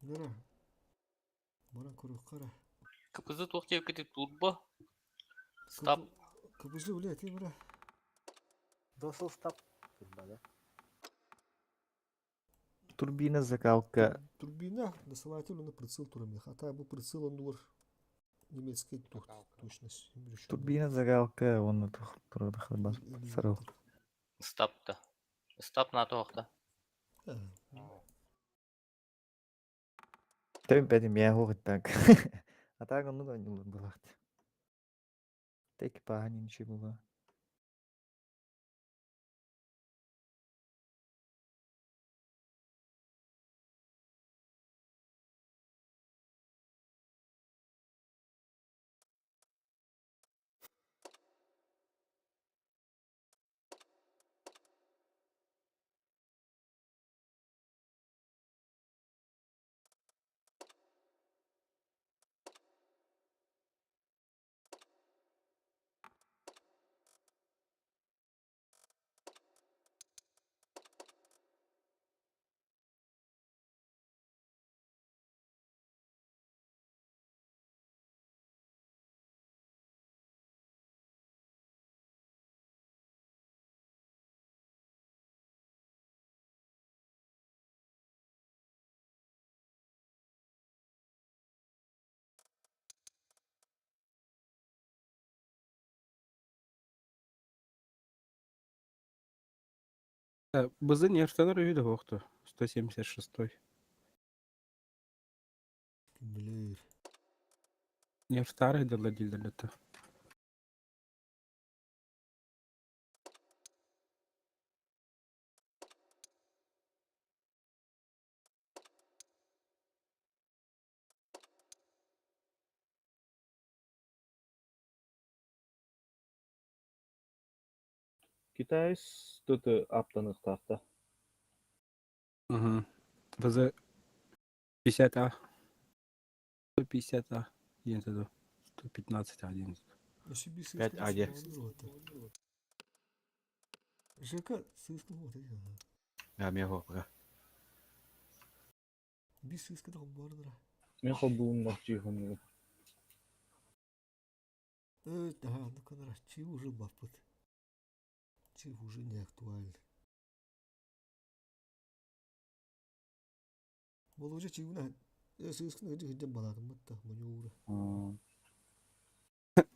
Нара. Мара көрөк кара. КПЗ туох диэбиккити турбо. Стап. КПЗ бля, ты бра. Досыл стап. Турба, да? Турбина закалка. Турбина досылатель на прицел турбина. Хата бу прицел он дур немецкий тух точность. Турбина закалка, он турбина сарыл. Стапта. Стап на туохта. Тем пятим я говорю так. А так он ну да не было. Тек пахни ничего было. Бызы нервтанар үһү да суохту. 176-й. Билэр. Нервтары дылла дииллэр да. Китайс тыты аптаныктаахта. Угу. ВЗ 50А. 150А. 11. 115 А 11. 5 АД. ЖК сыыска вот А, мега пока. Бис сыыска да холбоордура. Мен холбуун чыхын. Э, ага, ну канара, чи уже баппыт. Чи уже не актуально. Болужа чигуна сыыскын ыжы хыджа балатым батта, манюра.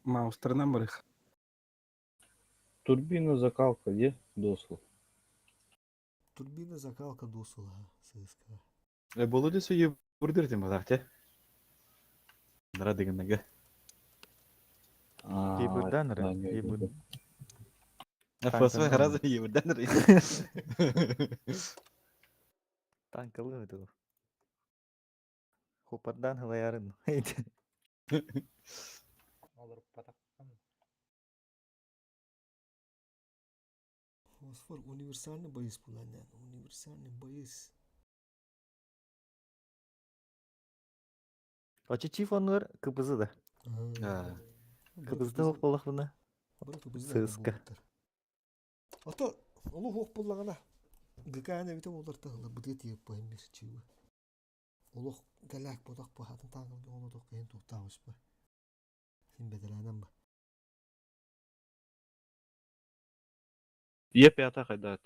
Маустарынан барых. Турбина закалка, де досыл. Турбина закалка досула сыыска. Болуды сүйі бурдыр тем базар, те? Нара дегеннеге. Кейбурдан ры. Кейбур. ФСВ разы ебурдан ры. Танкалы это. Хопардан хылаярын. Фосфор универсальный боец буланан, универсальный боец. Ачы чиф онлар кыбызы да. Кыбызда ок болах буна. Сыска. Ото олу хуох буллагана ГКН бите олар тахла быты тиеп бахым бир чиуа. Олох галак бодох бахатын таңыл оло дох кыйын тухтаабыс ба. Син беделанан ба. Е пята хайдат.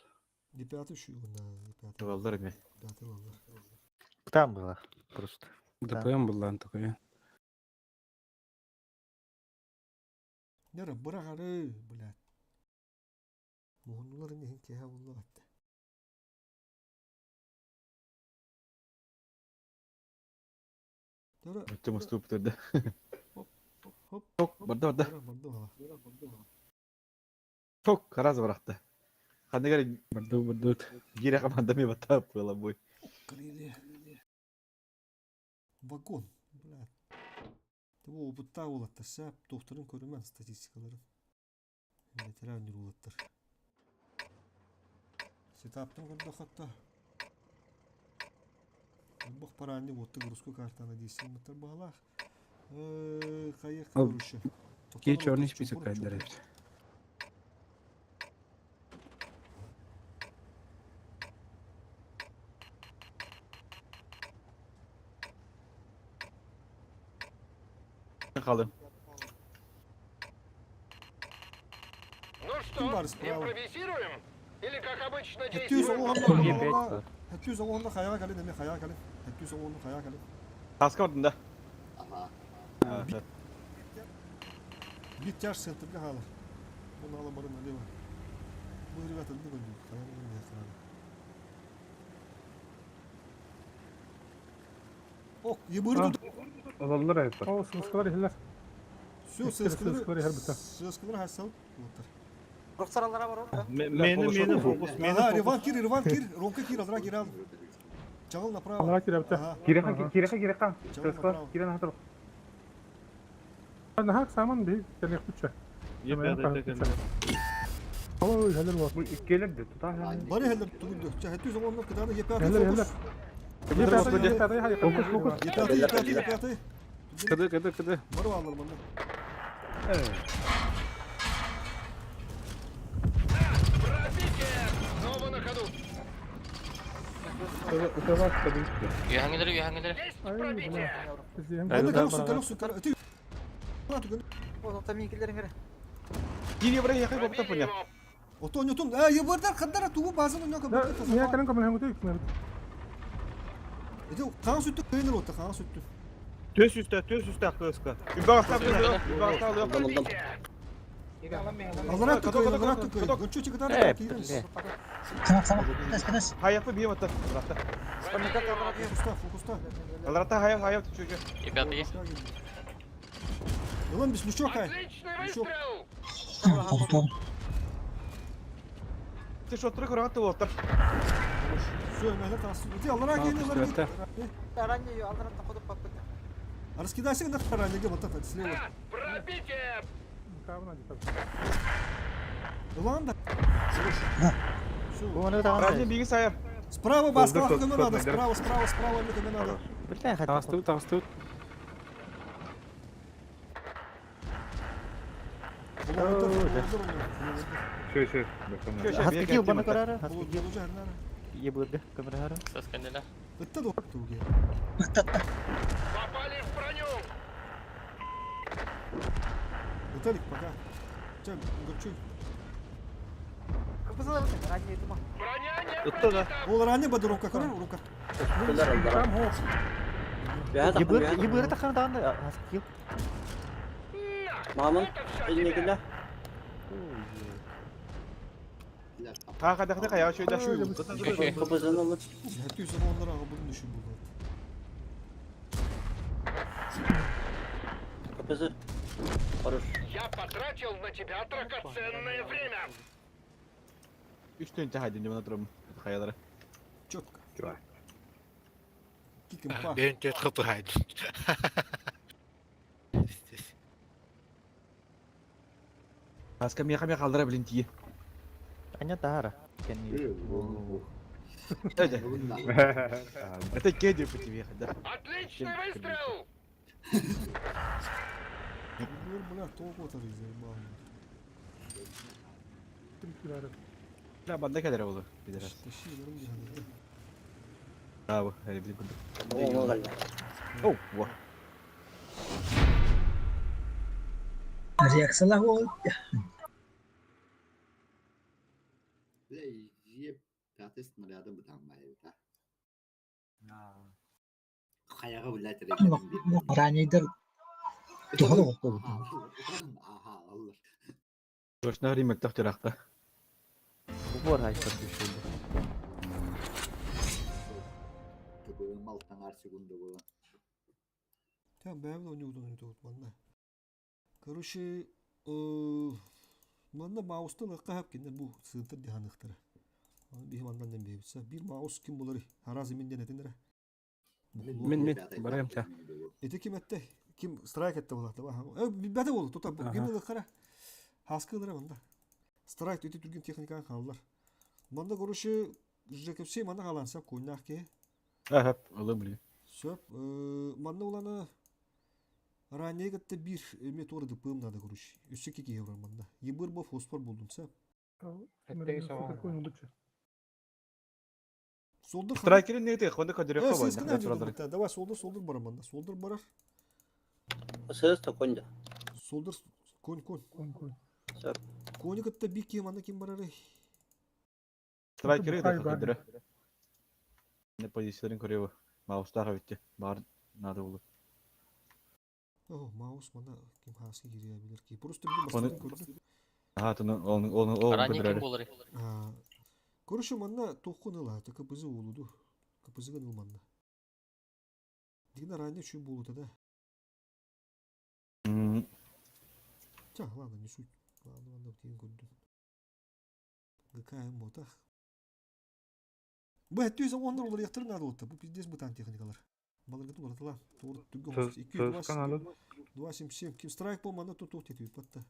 Депятı şu на депятı. Лалдар ме. Депятı лалдар. Там была просто. ДПМ был такой. Нера бырагары, блядь. Муһуннулар инехин кеһэ булла атта. Нера Тема ступ турда. хоп хоп. Барда барда. Барда бала. Ток раз барахта. Хандыгар Барду барду. гире команда ми бата пыла бой. Крылья. Вагон, блядь. Бу опытта улаттар сәп, докторын көрүмән статистикаларын. Ветеран улаттар. Сетаптан көрдө хатта. Бох паранни отты грузку картаны дейсин мытыр бағалақ. Қайық Ол көруші. Ки черный список кайдер. Қалым. Ну что, Ким бар справа? импровизируем? Или как обычно Хэттүү действуем? соғуғанда Хэттүү соғуғанда қаяға кәлін, әме қаяға кәлін. Хэттүү соғуғанда қаяға кәлін. Таска ордында. Бит тяж центрге халы. Оны ала барын налево. Бұл ребята не көндү. Қаяға не қаяға. Ок, ебырды. Олалар айыптар. О, сыскалар ихлер. Все, Сыскалар ихлер бita. Сыскалар хасал. Улаттар. Мені мені фокус, мені Ага, фокус. Реван кир, Реван кир, Ромка кир, Азра кир ал. Чагыл направо. Алға кир апта. Ага. Киреха киреха киреха. Чагыл направо. Кирен хатыр. Нахак саман би кәлек күчә. Е пята текенде. Ой, хәлер бар. Бу иккелер де тута. Бары хәлләр түгүндө. Хэттүү соғуғанда кыданы епяты Хәлләр, фокус. хәлләр. Фокус, фокус. Епяты, епяты, епяты. Кыды, кыды, кыды. Бары алар мында. Пробитие! Снова на ходу! Үһәңелер, үһәңелер. Есть пробитие! Анда калыксың, калыксың, калыксың. Гире бра якай бапта пуня. Ото нютун. А, ебырдар кандара тугу базын ойноо Да, не калын коман хәңгүтә. Эти каң сүттү кыйныр отта, каң сүттү. Төс үстә, төс үстә кыска. Үбәгә стал, үбәгә стал. Аллара тыкай, аллара тыкай. Гончу чыгытар Э, киирэн. бля. Сама, сама. Кытас, кытас. Хайапы бием атта. Аларата. Фокуста, фокуста. Аларата хаяп хаяп чүчү. Ребята, есть? Ылан бис лучок ай. Отличный Лучок. выстрел! Холтон. Ты что, тры көрөтө болтар. Все, мәле тас. Ити аллара киин, аллара киин. Раскидайся на вторая, где вот это слева. Пробитие! Ылан да. Все. Ранее биги сайар. Справа бас, справа көмө надо, справа, справа, справа көмө надо. Бля, хотя. Тағыстыбыт, тағыстыбыт. Все, все. Хаска кил бана карара, хаска кил. Ебырга, камерара. Сосканила. Ытта да туге. Попали в броню! Виталик, пока. Ча, горчуй. Броня не Ытта да. Ол ранее бады рука, көрөр, рука. Кылар аллара. Бэһэ Ебыр, тахын, ебыр тахана даанда, хаска кил. Мамын, Это все тебе! иннигиле. Ха хадахты хаяп чүйдө. Кыбызын ылып. Хәтті онлар аға бұның үшін болды. Кыбызы. Хорош. Я потратил на тебя драгоценное время! Үч төн тахайдын деп отырмын. Хаялары. Четко. Киким па. Бен тет хапы хайд. Аска меха меха алдыра билин тие. Аня тахара. Кенни. Это кеди по тебе, да. Отличный выстрел! Бля, толку отыр заебал. Бля, банда кадер болду. Пидорас. Тащи, нормально. Браво, хали билин Оңа калды. Оу, во. Реакциялар ол. Бля, жеп пятый снаряды бытан байыта. Хаяга блядь, Ранейдер. Тухалы оқты. Аха, аллар. Точно римек тахтыракта. Бу бар хайпер düşürdü. Такой малтан секунда было. Tamam ben de onu onu манна. Короче, манна мауста лакка хап кине бу сыntır диханыктары. Аны бихим андан ден бейбитсе. Бир маус ким булары харазы минден этинere. Мен, мен, барайым та. Эти ким этте? Ким страйк этте булат. Э, бәте болду. Тута ким лаккара? Хаскылары манда. Страйк өтө түргөн техниканы калдылар. Манда короче, ЖКФС манда каланса койнак ке. Аха, алым билин. Сөп, манна уланы ранее гатта бир эме торды пым надо, короче. Үсі кеке евро манда. Ебір бо фосфор болдун, сәп. Солдыр Страйкерин не ты, хонда кадер Э, хабар. сыскына журду Давай солдыр, солдыр бар манда. Солдыр барар. Сыз токонда. Солдыр конь конь. Сөп. Кони гатта бир кем анда ким барар. Страйкери да кадер. Не позицияларын көрөбү. Маустага битти. Бар надо болду. О, маус манда ким хаски кире билер ки. Просто бир Оны- бастырын көрдү. Аха, туну оны оны ол Ранее ким көдөрөр. болар? Короче, манна тохкун ыла, КПЗ олуду. КПЗ гын ылманна. Дигна ранее чүй болду да. Ча, ладно, не суть. Ладно, ладно, тиен көрдүм. ГКМ ботах. Бу әттүйсі ондар олар яқтырын ады отты. Бу пиздец бутан техникалар. Балыргы тур атыла. Тур түггі Сөз- 2, сөз каналы. 2, 7, 7. Ким страйк болманда тут тоқ тетіп батта.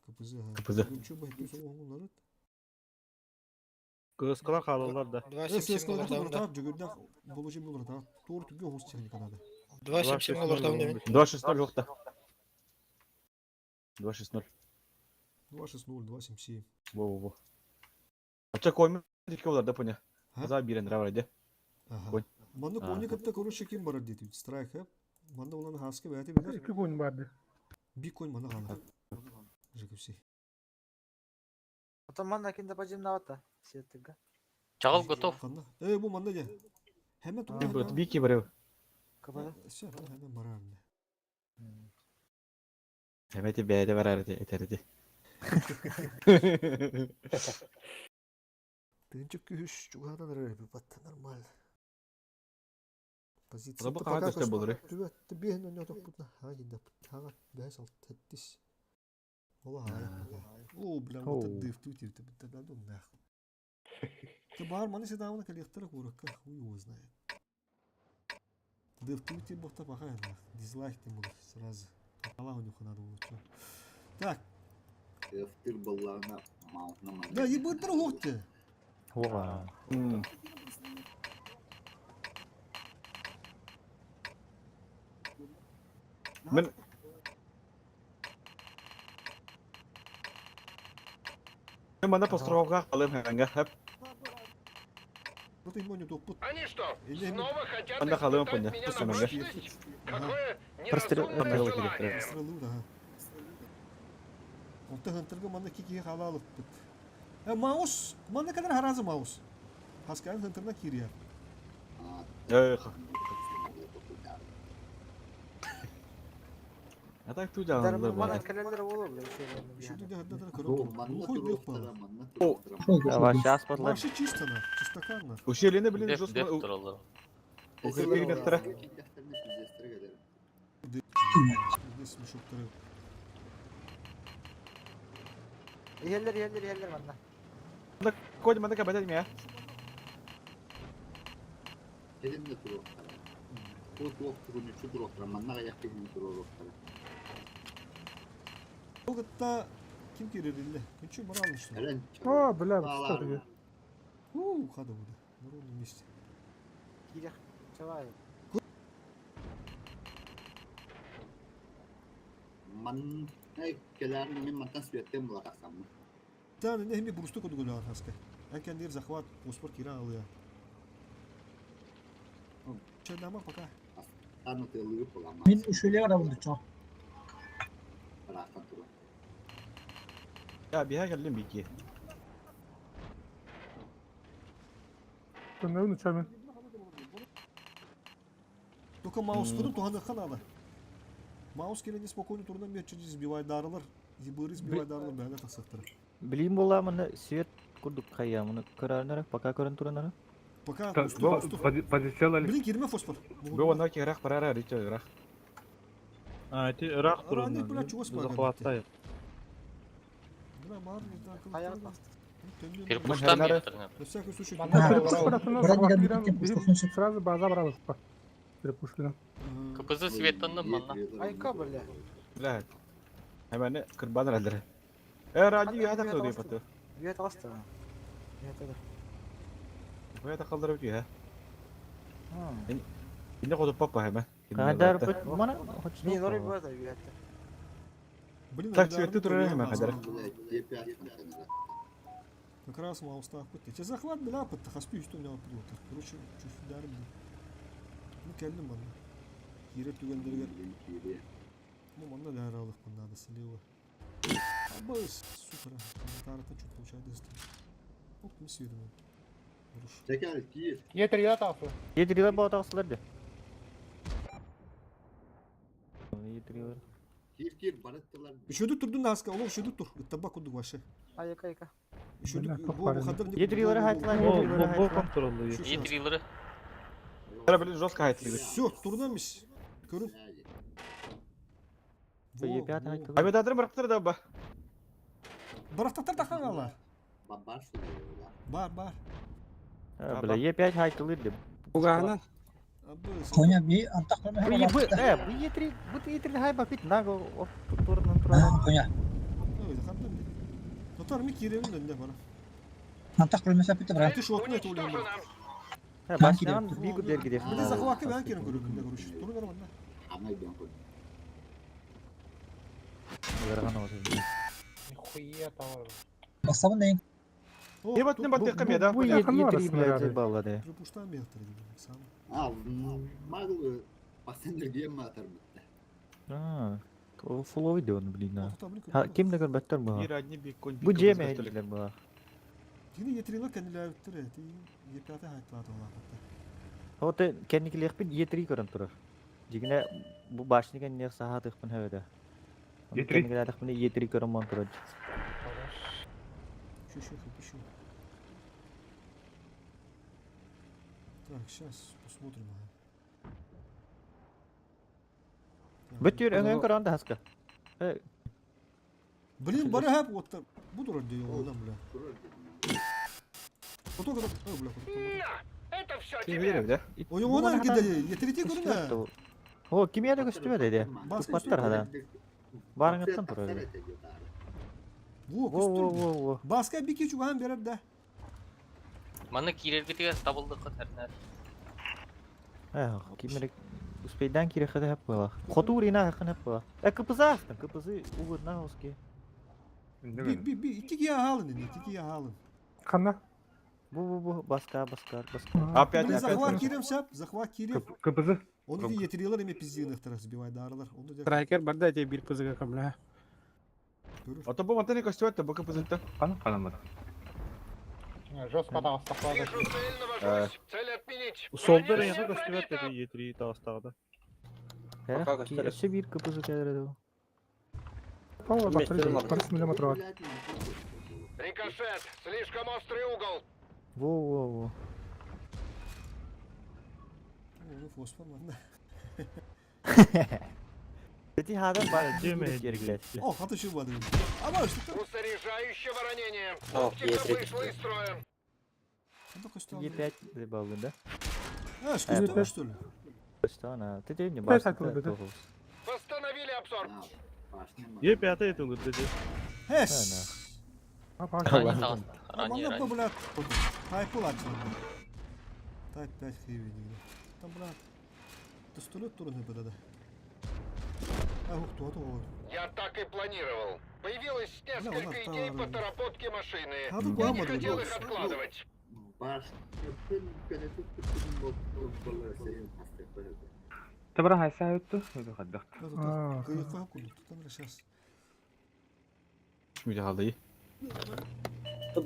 КПЗ. КПЗ. Күнчі бу әттүйсі олар. Кыскалар қалалар да. 2.77 олар да. Жүгірден болужым олар да. Тур түггі хост техникалады. 2.77 олар да. 2.6-0 жоқ та. 2.6-0. 2.6-0, 2.7. Во-во-во. Ача коймы дикке болар да поня. А? Аза бирен равар иде. Ага. Конь. Манна А. кони кытта короче ким барар дейт. Страйк хеп. Манна улан хаска бәти билер. Ики конь барды. Би конь манна калар. ЖКФС. Чағал готов. Канна. Э, бу манна де. Hemen тур. Ким бу бики барып. Все, hemen барар. Эмети бәйде барар иде, этерди. Тыынчык күһүс чугаһынан эрэр эбит, нормально. Позиция Бу хаһан көстөр буолар? Түбэт биэһин ойнотохпутна хаҥа киирдэппит. Хаҥа бэһис алт сэттис. Ола хаайа. О, бля, вот это дыфту тирти бит да нах. Ты бар маны седамына кэлиэхтэрэ куоракка, хуй его знает. Дыфту тир бохта паха нах. Дизлайк тем был сразу. Аллаху нюха надо было чё. Так. Тыр баллаана маутна Да, ебыттар уохты. Оға. Мен Мен мана постройка алым ханга хап. Вот им не топут. Они что, снова хотят Анда халым испытать поня. меня на Пустамага. прочность? Какое Прострел- неразумное желание! Прострелу, да. Онта хантырга манна кики халалыппыт. Э, маус, манна кадар харазы маус. Хаскан хантырна кирия. Эх. А так ту жаалар бар. Давай, сейчас подлай. Вообще чисто на, чистокарно. Ущелье, блин, Деф, жестко. деф тураллар. Укрепили Здесь мешок второй. Иһэллэр, иһэллэр, иһэллэр манна. Кодь, мана кабатать меня. Хелен туруохтара. Бу туох тугунучу туруохтара, манна аяқ киһини туруохтара. Ол ким кирерилле? Күнчү баралы что? Хелен О, бля, что ты? У, хада буде. На ровном месте. Киирэх. Чавай. Ман келер мен мантан светтен була тахсаммын. Та не хми брусту куду гулян хаска. Әкәндер захват поспор кира алыя. Чайнама пока. Аны тылы буламан. Мин үшөле барабын чо. Рахтан тура. Я биһа кэллим бики. Төннөрүн учамын. Только маус кыдым туганы ханада. Маус келени спокойно турна мечи сбивай дарылар. Зибыры сбивай дарылар бәле тасыктыр. Билим була маны свет курдук кая маны көрөрнөрө, пока көрөн туранары. Пока Та- уступ, уступ. Позициялар. Блин, кирме фосфор. Бу онна кирах барара рича рах. А, эти ырах Ранник, бля, чего спаган? Захваттай. Бля, марни, так. Перепуштан мехтер. На всякий случай. Сразу база бралась. Перепушкина. КПЗ светтанны манна. Айка, бля. Бля. Хәмәне кырбан рәлдер. Э, ради я так дип аты. Үйәт алысты. Үйәт алысты. Бу та калдырып ки, ха. Инде кодып папа хәмә. Кадар бит мана Мин орой база үйәт. Блин, Так светте турар хәмә кадәр. Как раз маус так вот. Тебе захват бля под хаспи что у меня придет. Короче, чуть ударим. Ну келдим бана. Кире түгендергер. Ну, манна да аралык надо слева. Абыс, супер. Тарата что получается. Оп, мы свидим. Текер кир. Е3 тағысы. Е3 баа тағысылар де. Е3 Кир кир барыттылар. Үшөдү турдун наска, ол үшөдү тур. Иттаба кудук ваше. Айка, айка. Үшөдү бу хадыр Е3 хайтылар, Е3 хайтылар. Е3-лары. Бля, блин, жестко хайтлы. Все, турнамис. Көрүн. Е5 хайтылар. Абе дадрым барыптыр да ба. Барактаттар да хагала. Бар Бар, бар. Бля, Е5 хайтылар деп. Уганан. Коня би антах Бу Е бу э бу Е3 бу Е3 хай бакыт наго турнан туран. Коня. Ой, хадыр. Тотар ми киребин дөнде бара. Антах көрмөсө бит брат. Ты шотны это улем. Башынан бигу бергиде. Блин, захватка бен керем көрүп, короче. Туру нормально. Анай бен кой. Нихуя товар. Басабын дейин. Ебать, не баттык кеме да. Бу Е3 блядь баллады. Припуштан мехтер сам. А, магл пассенджер гем атар битте. А, фуловый он, блин. А ким да көрбөттөр бу? Кир одни бикон. Бу жеме дилер бу. Кини Е3-лер кенилээбиттер, ти Е5 хайтлаат олааппыт. Вот кенникилиэхпин Е3 көрөн турар. Дигине бу башни кенниэх саха тыхпын хөдө. Е3? Кенникилиэхпин Е3 көрөн мон турар. Еще, еще, еще. Так, сейчас посмотрим. Ага. Бүтүр өҥөн көрөн да хаска. Блин, бары вот буду ради его, бля. Кто когда, бля, Это все тебе. Да? Ой, он аргида, я третий көрүнэ. О, ким яда көстүбэ деди. Тупаттар хадан. Барыңыттан турар. Во, во, во, во. Баска бики чугаан берер да. Маны киирэргитигэр табылдыкка тэрнэр. Эх, кимерек успейдан кирэхэ хап буолах. Хотуур ина хакын хап буолах. Э, кыпызы астын, кыпызы угурна оски. Би, би, би, икки кия хаалын, икки кия хаалын. Ханна? Бу, бу, бу, баска, баска, баска. Опять, Блин, опять. захват кирем сап, захват кирем. КПЗ. Оны ди етирилер эме пиздиныхтар сбивай дарылар. Оны де Страйкер барда эти бир пызыга камля. А то бу мантан көстүбэт бу КПЗ-та. Кана канамат. Жестко тағыстақлады. Вижу цель, навожусь. Цель отменить. Солда рейхи көстүбэт dedi Е3 тағыстағыда. Эх, өссө бир кыпызы кэлэр Рикошет. Слишком острый угол. Во, во, во. Оны фосфор манна. Эти хадан бар. Жеме. О, хаты şu бады. Ама что У заряжающего ранение. О, Оптика есть вышла из строя. Е5 деп алдын да? А, что, что ли? Что она? Ты тебе не Пять баста. атылды, да? Восстановили обзор. Е5 етіңді dedi. Хэс. Ранее таҕыста. Ранее, Манна ранее. бля, тайп ладно. Тайп 5 хэви Там, бля, пистолет турын да. А, ух, кто это? Я так и планировал. Появилось несколько идей по доработке машины. А, тут Я не гамма хотел другой. их откладывать. Табара хайса өттү, өтө хаддак. Сейчас. Мүдө халды.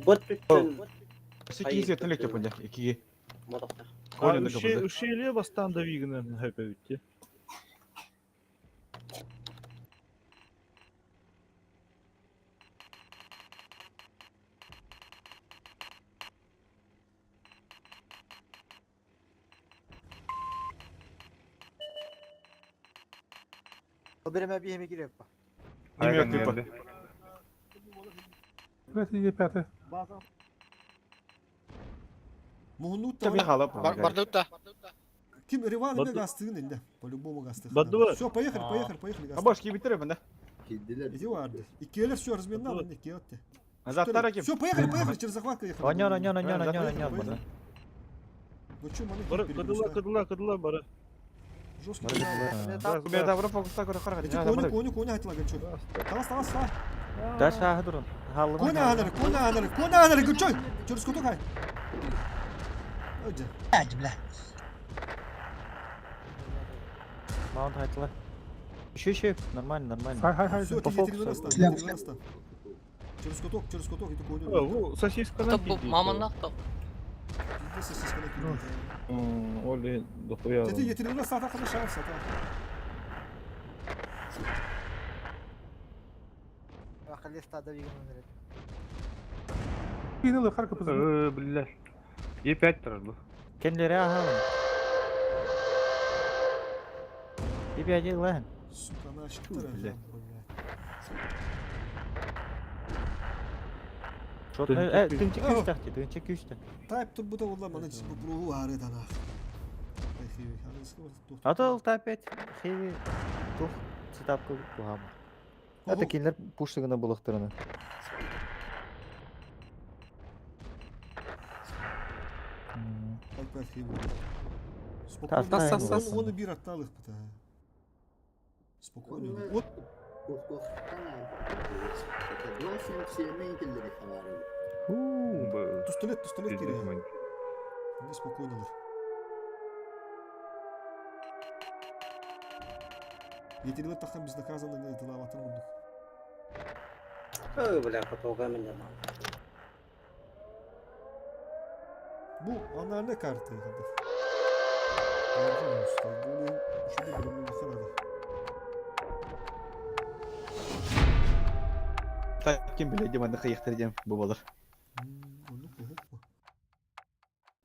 Бот бүттүн. Секиз еттен лекте пунда. Икиге. Мотоқтар. Коля да КПЗ. Үшеле бастан да вигінен хөпе өтті. Береме бихеме кирек ба. Неме типа. Evet, Е5. Мугнут Таби халап. Бардутта. Ким Риван Баду- бе гастыгын инде. По-любому гастыгын. Баду- Все, поехали, поехали, поехали. А баш кибитер банда. Иди варды. Иккиэлер все разменал, иккиэлер. Азаттар ким? Все, поехали, поехали, через захват поехали. Оньон, оньон, оньон, оньон, оньон. Поехали. Ну чё, маны Бары кыдыла, кыдыла, кыдыла бары. Жесткий. Бе тавра фокуста көрө кара. Эти кони, кони, кони хотела гончой. Талас, талас, талас. Да шахы дурун. Халлымы. Кони анары, кони анары, кони анары, гончой. Через куту кай. Өдө. Бля. Маунт айтыла. Еще, еще, нормально, нормально. Хай, хай, хай. Все, По ты фокусу. 13 Через куток, через куток, это кони. Бу сосисканан Бу маманнах та. Оли дохуя. Тети yetirdiler sağda kadar şans sağda. Акыллы стада бигин өнерет. Кинулы хар КПЗ. Бля. Е5 турар бу. Кенлери аха. Е5 лан. Сука, она щитара. Бля. Шот, э, тынчы күстә, тынчы күстә. Тайп тут будто والله ما نجي بروه عارض انا. А то тайп 5 хеви тух сетапка кухама. Это кинлер пуштыгына булыктырына. Тайп 5 хеви. Тас, Спокойно. тас, тас. Он бир атталых быта. Спокойно. Вот Пистолет, пистолет кире. Не спокойно. Yetirdiler тахтан безнаказанно тылаабаттан курдук. Ой, бля, потолга мен Бу анарны карты. Бу Так ким биле дем анда кыйыктыр дем бу болор.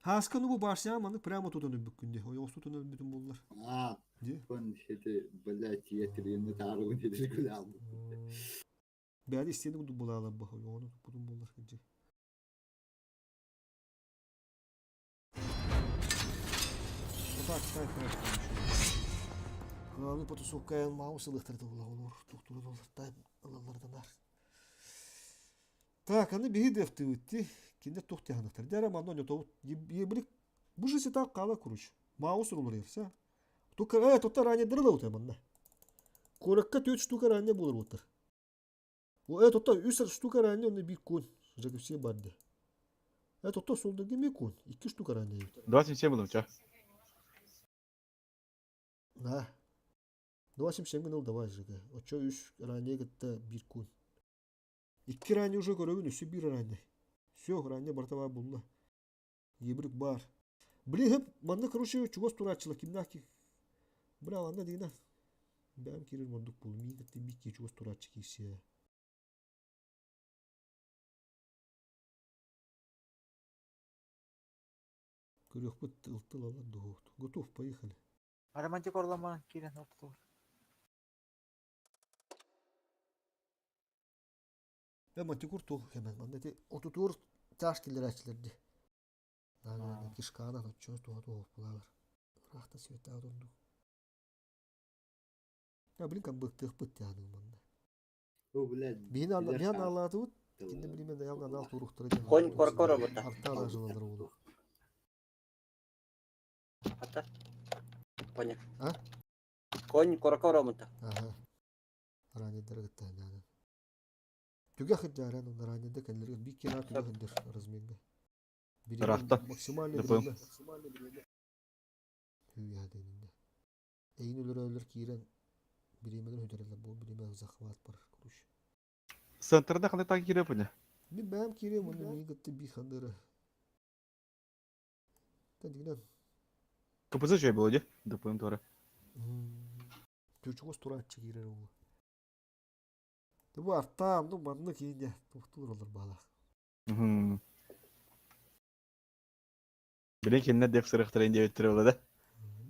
Хааска ну бу башня маннык прямо тутан өлбүккүн дии. Ойоҕос тутан өлбүтүм буллар. А, он это, блядь, я тебе таарыбын дедир күлэ Бэйэ истиэни курдук булаалар бу. Ойоҕону туппутум буллар кырдьык. Вот так, так, так. Аны потусуккайын маус ылыхтарда була олор, туктура доллартай ылалларданар. Так, аны биһи дефтыбытти, кинде тух тяханахтар. Дәрә манна ньотобут. Ебрик бу же ситак кала куруч. Маус рулар ерсе. Тука тотта ранее дырыла утай манна. Коракка төт штука ранее булыр утыр. О тотта үс штука ранее онны бир кун. Жакыпсе барды. Тотта солда геме кун. Икки штука ранее. 27 было, ча. Да. 27 гын давай жыгы. Очо үс ранее гытта бир кун. Икки ранее уже көрөбүн, үсү бир ранее. Все, ранее бартава булла. Ебрик бар. Бли хеп, манна короче чугас турааччыла кимнах ки. Бля, анда дигина. Бәм кирер мондук бул. Мигетти бикки чугас турааччы кийсе. Көрүөхпүт ылтыл алар дуһуут. Готов, поехали. Романтик орлама кирен оптур. Я мантикур тул hemen. Манна ти отутур таш киллерачилерди. Нага кишкана очо туha туha булалар. Рахта света донду. Я блин кам быктых быт яны манна. О, блядь. Бин алла бин алла тут. Кинде билмен да ялган ал турухтар. Конь коркора бута. Арта да жылалар болду. Ата. Коня. А? Конь коркора бута. Ага. Ранидер гытта наны. Түгә хыджаран он ранидер кәлләр бик кира түгә хыдыр разменге. Рахта. Максимальный ДПМ. время. Hüya deninde. Эйин өлөр өлөр киирен биремелер хөдөрөлөр бу биреме захват бар куруш. Центрда қандай так кире пыня? Мен бәм кире мұны мен гытты би хандыры. Тәдигнен. КПЗ жай было, де? ДПМ тура. Түчүгөс турааччы киирер ол. Бу артам, ну манны кийинде туктур олар бала. Билен кенне деп сырықтырайын деп өттірі болады.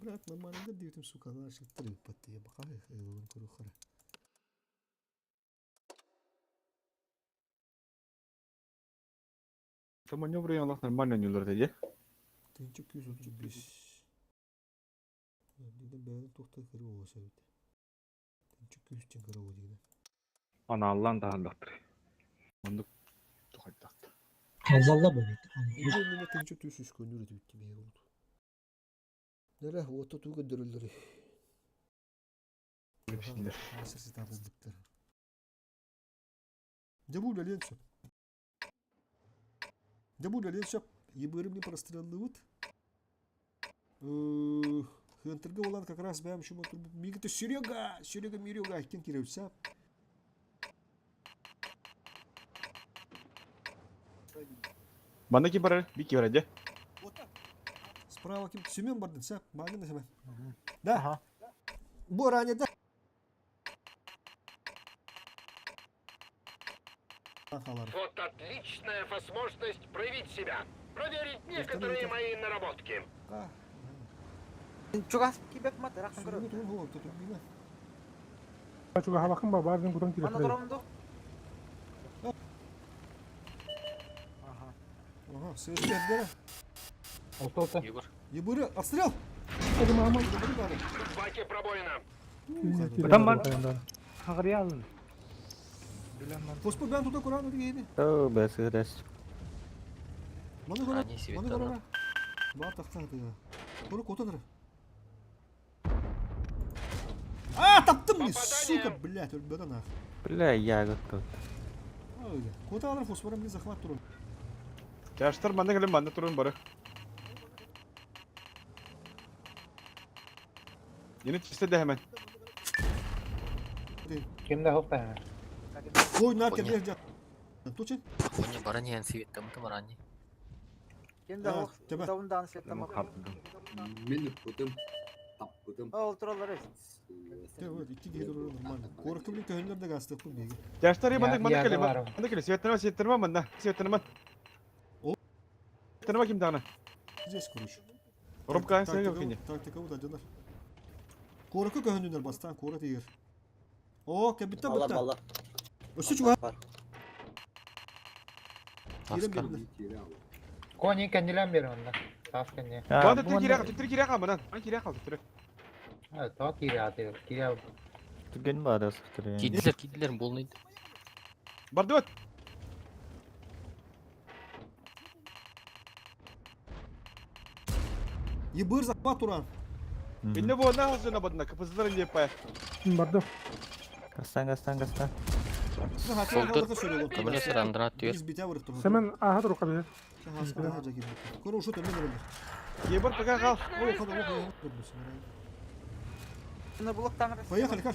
Брат, нормально дейтим, сука, ана шыктыр патты, бака элын көрү хара. Там маневры Аллах нормально не улар де. 1235. Диден бәрін тоқтай кірі болса бит. 1200 кірі ол дейді. Ана Аллан да аллактыр. Ондук тухайдакты. Алла бу бит. Бу неме 1300 көнүр өтүп бии болду. Нере отто туга дөрөлдөрү. Дебу ленсө. Дебу ленсө. Ебырым не простреллыбыт. Хынтырга болан как раз бәм шума тур. Мигите Серега, Серега Мирега кен киревса. Банда ким барар? Бики барар, де? Справа ким? Семен бардын, сәп, магын Семен. Да. Бу ранее да. Вот отличная возможность проявить себя. Проверить некоторые мои наработки. Чугас кибек мат, рахтан көрө. Чуга хабакын ба бардын кутан Ана кире. торомду. Ага, свет Алты Егор. Ебыры, отстрел! В баке пробоина. Там бар. Хагриалын. Хоспо бен туда Коран өтүгейди. О, бәсірәс. Маны кора. Они Маны светана. кора. Ба тахта тыга. Кора котаныр. А, таптым мен, сука, блядь, өлбөдөн ах. Бля, я готов. Ой, Кота алыр фосфорым мен захват турун. Жаштар манда келем, манда турун бары. Yeni чисте де hemen. Кимде хопта hemen. Ой, нар келер жат. Тучи? Коня барани светтам там барани. Кимде А, хох, тебе. давындан светтам. Мен путым. Таппытым. Ол туралар Те, вот, икки киһи турар нормально. Коракка билин көһүннөр да гастык бу биги. Жаштар манда манда Я- келем, я манда келем. Светтенема, светтенема манда. Светтенема. О. Светтенема ким дагы? Здесь, короче. Ромка, сәгә кини. Тактика вот одинар. Куоракка көһүннүнэр бастаан куорат иһэр. О, кэбиттэ Алла бытта. балла. Өссө чугаһ. Киирэн Таска. биэрдилэр. Кони кэннилэн бер онда. Тас кэнни. Бан төттүр киирэ төттүр киирэ хаал, Ан киирэ хаал төттүр. То киирэ аты. Киирэ. Түрген баада сыктыр. Киирдилер, киирдилер, болнайды. Бардыбыт. Ебыр захват туран. Инне бу на хасына бадна капызлар инде па. Барды. Кастан, кастан, кастан. Солдыр. Көмөлө сырандыра түөр. Biz бите вырык турган. Семен аха турук кабы. Көрө ушу төмөн өрөлөр. Ебыр пока кал. О, када, о, На блок там. Поехали, как?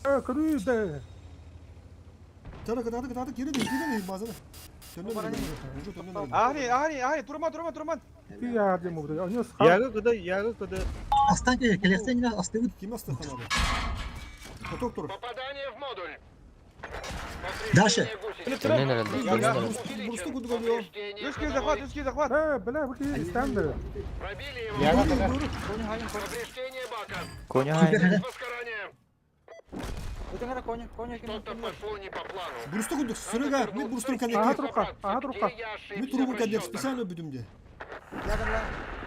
Э, көрүү да. Тара кытааты кытааты кире дей, кире дей базаны. Төмөн өрөлөр. Уже төмөн өрөлөр. Ахри, ахри, ахри, турма, турма, турма. Ти ярдем убды. Они Ягы кыда, ягы кыда. Астан келе, келесен yine асты Ким астыханады? Поток тур. Попадание в модуль. Дальше. Төмөн өрөлдөр, төмөн өрөлдөр. Бурсту куду голио. Үскей захват, үскей захват. Э, бля, бу ки стендер. Пробили его. Яга кыда. Повреждение бака. Коня хайын. Возгорание. Өтөңөр коня, коня ким. Что-то пошло не по плану. Бурсту куду сырыга, мен бурстун Аха кадеки. турукка, аха турукка. Где я ошибся Мен в турубун кадек расчетах? специально бүдүмде.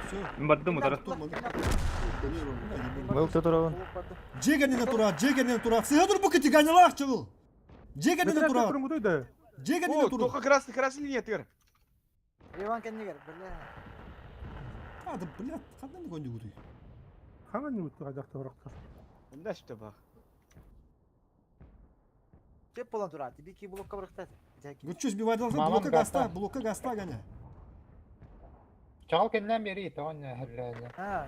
Все. Бардым утары. Был турабын. Жегенен тура, жегенен тура. Сыга тур бу кити ганялах чыгыл. Жегенен тура. Турун куду да. Жегенен О, тура. только красный, красный линия тигр. Иван кеннигер, бля. А, да, блядь, кандай гонди гуду. Хана не утты кадакта барактар. Мында шипте бак. Деп болан турат. Бики блокка барактат. Гүчүс бивайдалга Мамам блока гаста, гаста. блока гаста ганя. Чал кэннен бери, тоон херләне. А.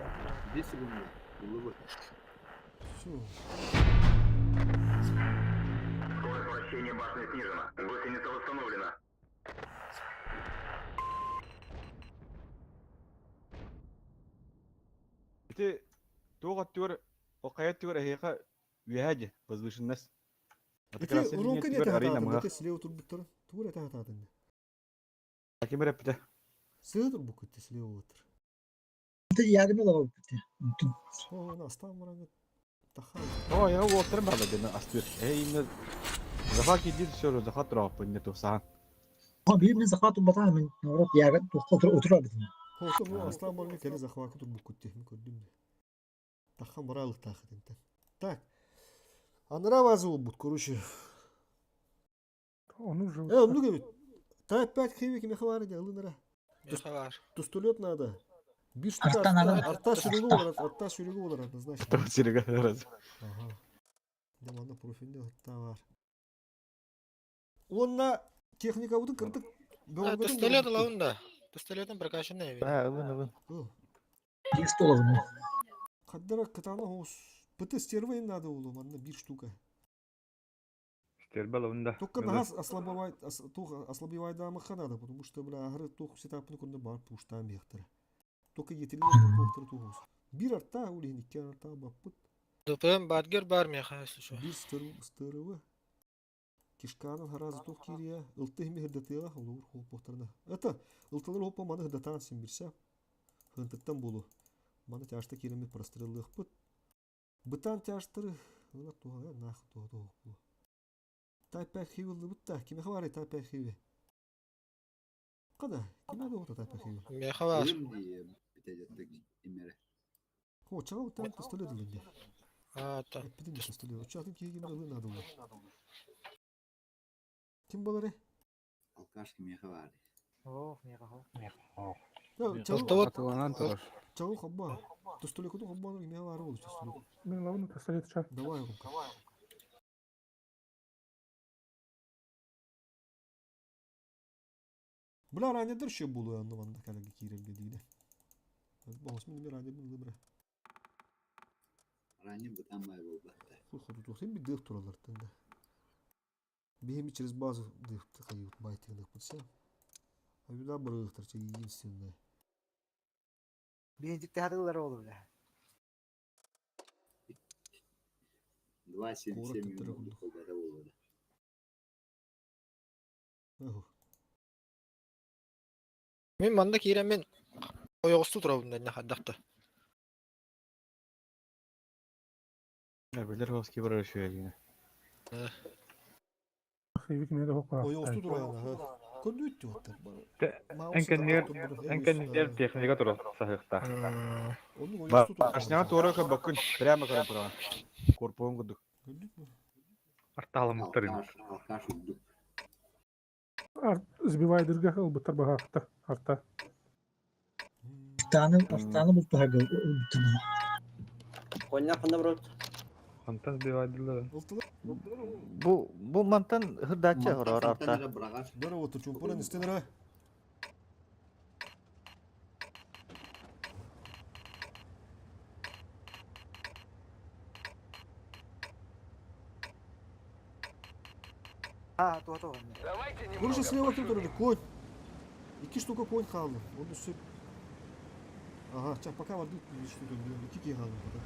2 секунда. Улыбы. Все. Скорость вращения башни снижена. Гусеница восстановлена. Ити туга түгөр, окая түгөр эхиха үяже возвышенность. Ити уронка не тахатаатын, ити слева турбуттар. Тура тахатаатын. Кимер эпте. Сыга турбук ити слева отыр. Ягы да бар битте. О, на астан бараңы. Таха. О, я уоттар бала дена астыр. Эй, инне захват кидир все, захват тура инне тусаан. Ха бир мен захват бата мен наоборот ягы отур отура битте. Хо, бу астан бараңы келе захват турбук ити. Мен көрдүм. Тахан баралык тахатын. Так. Анра базы бут, короче. Он уже. Э, ну говорит. Та 5 хевик мехвары алынра. Меха бар. Тустулет надо. Бир штука Арттан арта, надо. арта сүрүгү болар, арта сүрүгү болар однозначно. Серега раз. Ага. Деманда профилде арта бар. Онна техника буду кырдык. Пистолет алабын да. Пистолетин прокачанный. Ба, ылын, ылын. Есть олабын. Каддара кытана хос. Пыты стервейн надо улу, манна бир штука. Стербел да. Только нахас ослабевай, тух ослабевай дамыха надо, потому что, бля, агры тух сетапны күндө бар пуштан бехтер. Только етилер тух тухус. Бир арта улин, икки арта баппыт. ДПМ Бадгер бар меха, если что. Бир стырывы. Кишканын харазы тух кирия. Ылты хими хырдатыга олур хоп бохтарна. Это ылтылар хоппа маны хырдатан симбирсе. Хынтыктан болу. Маны тяшта киреме простреллых пыт. Бытан тяштыры. Ыла туха, нах туха туха болу. Тайпа хивилды бутта. Киме хавары тайпа хиви? Када? Киме доғыта тайпа хиви? Меха бар. Ылым дии битежеттик имере. Хо, чагал там пистолет ылынды. А, та. Эппитин пистолет. Учатын кийгиме ылын надо было. Ким болары? Алкаш кимеха бар. Ох, меха хо. Чагыл Атыланан турар. Чагыл хобба. Пистолет хобба киме хавары болу пистолет. Мен лабын пистолет ча. Давай, Румка. Бля, ранедер ще було, я ванда калеги кирелге дейді. Богос мен ранее был бра. Ранее бытан бай болбатта. Хуй ходу тухсин би дых туралар тенде. Бихеми через базу дых тахают байтыгных путся. А юда брыхтар, че единственное. Бенедикт хатылар oldu бля. 2.77 Куора минут болбата болбата. Оху. Мин манна киирэн мин ойоҕостуу турабын да хайдах да. Билер хоски барар шөйәлине. Ойоҕостуу турар. Көрдүүттү оттар. Эн кэннигэр техника турар саһыахтаах. Башняга туора көрбөккүн, прямо көрөн тураҕын. Корпуһун курдук. Артааламмыттар ини. Алкаш үрдүк. Сбивайдырга ылбыттар баһаахта арта. Артааны артааны бултаһарга ылбыттар. Конья ханна барабыт? Хантан сбивайдылар. Бу бу мантан хырдааччы хорор арта. Бара отур чумпуран истенere. А, то то. Короче, слева тут турар конь. Икки штука конь хаалла. Он үсүп. Ага, ча пока варды bir штука икки киһи хаалла пока.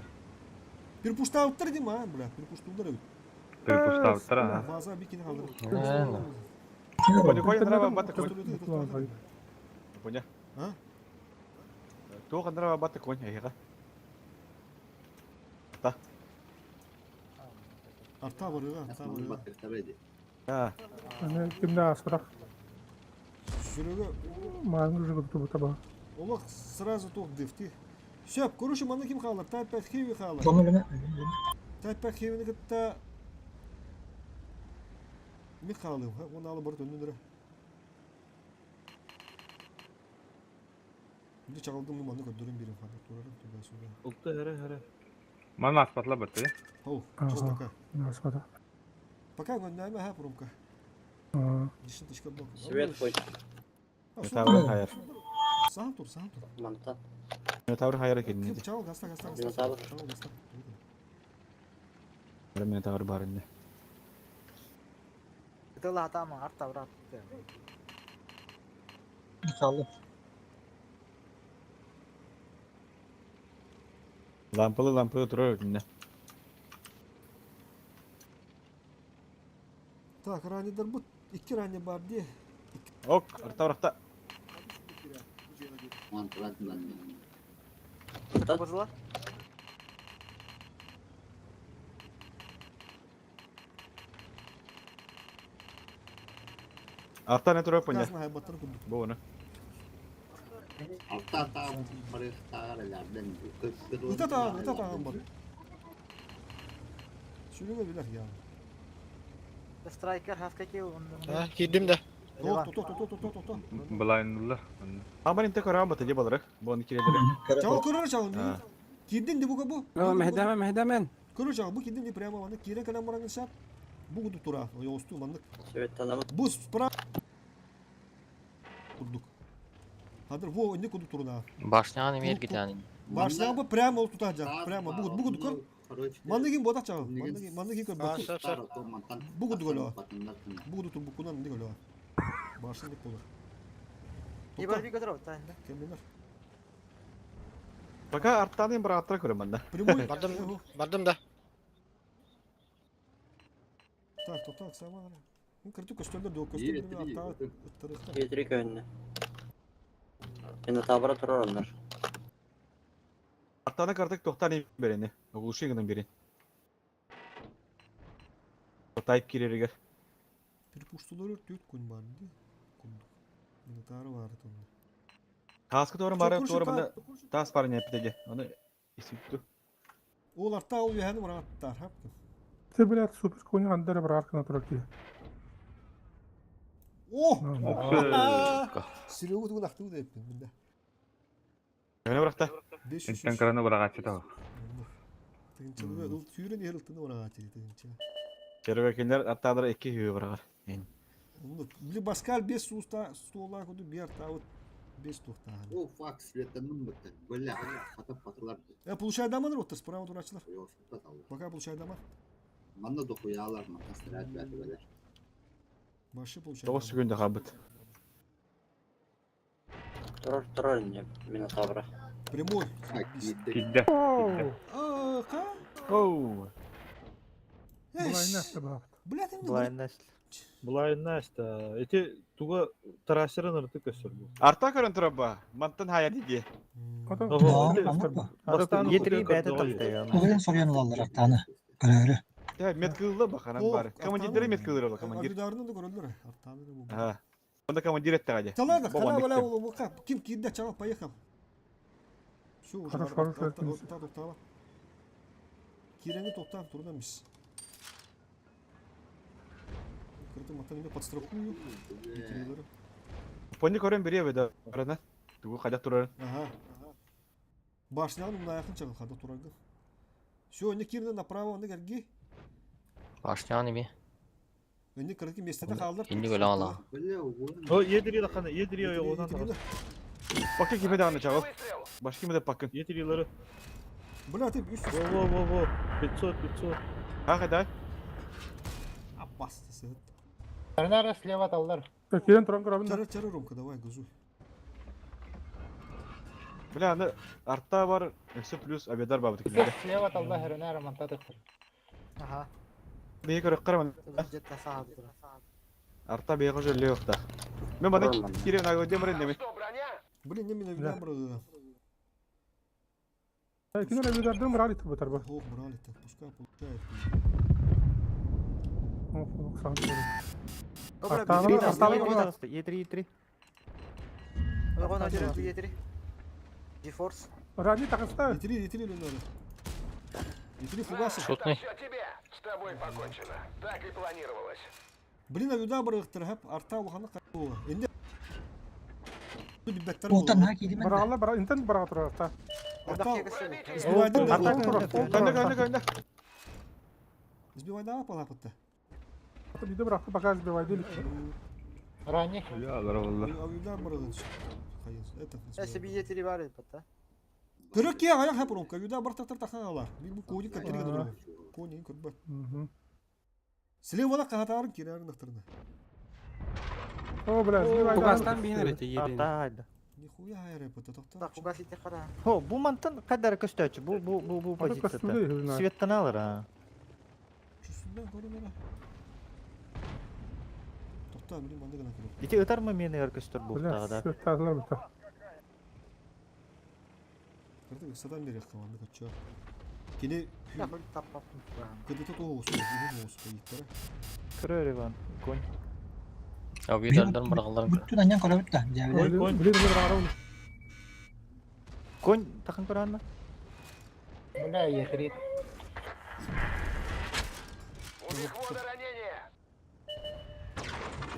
Перепуштауттар дим а, бля, перепуштулдар эбит. Перепуштауттар, а. База бикини хааллар. Конь конь нрава бата конь. Поня. А? Туох нрава бата конь эйга. Та. Арта барыга, арта барыга. А. Аны кимде аспырак. Серега. Маған уже готов таба. Олох сразу тох дифти. Все, короче, маны ким хаалар? Type 5 Heavy хаалар. Оны гына. Type 5 Heavy'ни кытта Ми хаалым, оны алы барыт өннүнөрө. Били чагалдым ну маны көрдөрүм бирим ханна турарым туда сюда. Улты хәрә хәрә. Маны аспатла бітті. Оу, чистока. Аспата. Пока гоннайма ха промка. Десяточка блок. Свет хоть. Метавр хайр. Сам тур, сам тур. Мантан. Метавр хайр кенни. Чао, гаста, гаста, гаста. Минотавр. Чао, гаста. Метавр бар инде. Тыла атама арта брат. Kaldı. Лампалы лампалы турар инде. Так, ранидер бу икки рани бар ди. Ок, арта арта. Бузла. Арта не турар поня. Красный хайбаттар курдук. Бу оны. Алта та барыхтаар элэрден Ыта таан, ыта таан бар. Сүрүгө билер я. Страйкер хаска кил. А, кирдим да. Ток, ток, ток, ток, ток, ток. Былайындылар. Амар инте көрө бата же балырык. Бу оны кирелер. Чал көрөр чал. Кирдин ди буга бу. Мehdemen, mehdemen. Көрөр чал, бу кирдин ди прямо аны кирен калам барангын шап. Бу гуду тура, ойосту маннык. Свет танамы. Бу справа курдук. Хадыр во не куду туруна. Башняны эмер гитаны. Башняга бу прямо ол тутажак, прямо бу бу гуду көр. Манныгин бода чал. Манныгин манныгин көр. Бу гуду гөлө. Бу гуду тур букунан не гөлө. Башны болар. Ибар би көтөрөп та инде. Кемдер? Пока арттан бір аттыра көрөм анда. Прямой. Бардым, бардым да. Так, так, так, сама. Ну, кырту көстөлдөр дөө көстөлдөр арта ыттырыхта. Кетри көнне. Минотавра турар оннар. Арттаны картык тоқтан берени. Оглуши гынан берин. Тайп киреригер. Перепуштулар өртүт күн бар ди. Кундук. Минотавра бар тонда. Таскы торын бары торы мында тас бар не питеге. Оны исипту. Ол арта ол яны бараттар, хап. Ты, блядь, супер коня андера бар аркана турар ки. О! Серега тугун актуу деп мында. Öne bırakta. Интен краны бырағачы тағы. Тыгынчылыгы ыл сүүрен эр ылтыны бараачы тыгынчы. Сервекелер аттадыр iki hüyü bırakar. Били Паскаль 5 суста стола куду бер таут 5 тухта. О, фак, светанным бітті. Бля, хатап патылар. Э, получай даман роттер, справа дурачылар. Пока получай даман. Манна дохуялар, манна стрелять бәті бәлер. Башы получай. 9 секунда хабыт. Турар турар инде Минотавра. Прямой. Кидде. А, ка? Оу. Булайна табап. Бля, ты Блайнес. Булайынна аста. Ити туга трассерын ырытык көстөр бу. Арта көрөн турар Мантан хайа дии. Бастаан Е3 бәті тақтай. Тугуйан соруйан ылаллар артааны. Көрөөрү. Тэ мет кылла баханан бар. Командирдери мет кылыр командир. Абидарны да көрөлөр. Артаны да бу. Ха. Онда командир этте гади. Да ладно, хана бала ол ким кирде чагал поехал. Все уже. Хорошо, хорошо. Токтала. Кирени токтан турдан биз. Кырды матан эме подстрахую. Е3-лери. Пони көрөн бире беде. Арана. Тугу кайда турар. Ага. Башняны мына якын чагыл кайда турарды. Все, не кирде направо, не керги. Башнян эми. Önde kırık местede kaldır. Инни көлө ала. О, Е3 лаканы, Е3 ойгонан. Бакы киме дагы чагыл. Башка киме деп бакын. Е3-лары. Бля, ты 300. Во, во, во, во. 500, 500. Ха, кайда? Аппас, ты Арнара слева таллар. Кирен туран көрөбүн. Чары, чары, Ромка, давай, газуй. Бля, аны артта бар, өсө плюс абедар бабы тикилде. Слева талла херенара мантатыктыр. Ага. Бейе көрөк караман. Жетта саат тура. Арта бейе көжө леохта. Мен бана кирен агы демрен неме. Блин, не меня видам, брат. Кинер абидардын брали табытар ба. Ох, брали так, пускай получает. Ох, ох, сам көрөм. Артаны Артаны, артаны. Е3, Е3. Ойгон өтөрү Е3. GeForce. Рани тагыста. Е3, Е3 Ленара. Е3 фугасы. Шутный. Все тебе. С тобой покончено. Так и планировалось. Блин, авида барыктыр хеп арта улаханы кайбы. Энде билбеттер Оттан ха кийдим мен. Баралла бара, интен бара турар арта. Арта Кайда, кайда, кайда. Сбивай да палапытта. Биде биракты пока сбивай дели. Ранних. Авида барыгын. Это. Эси би Е3 бар эди бата. Көрөк ке аяк хеп Ромка, авида бар тактар таханалар. Бил бу кони катерге дурам. Кони көрбө. Слева да катарын кирерин дактырны. О, бля, сбивай. Фугастан бейнер эти Е3. Арта Нихуя хайры бата токта. Так, фугас ите кара. Хо, бу мантан кайдара көстөчү, бу бу бу бу позицияда. Светтен алыр а. Чүсүндөн көрүнөр. Токта, блин, манда гана көрөм. Ити ытармы мени өр көстөр бу Бля, тагы да. светтазлар бит. Кырды садан бери команда кача. Кини Таппап. кыды тоғыз, угун оғыз кайыттары. Көрөр Иван, конь. Авидардан баргалар. Бүттүн аньян көрөбүт да. Жабилер. Конь, Блин, бара Конь такын көрөөнмө? Бля, Е3. У мехвода ранение.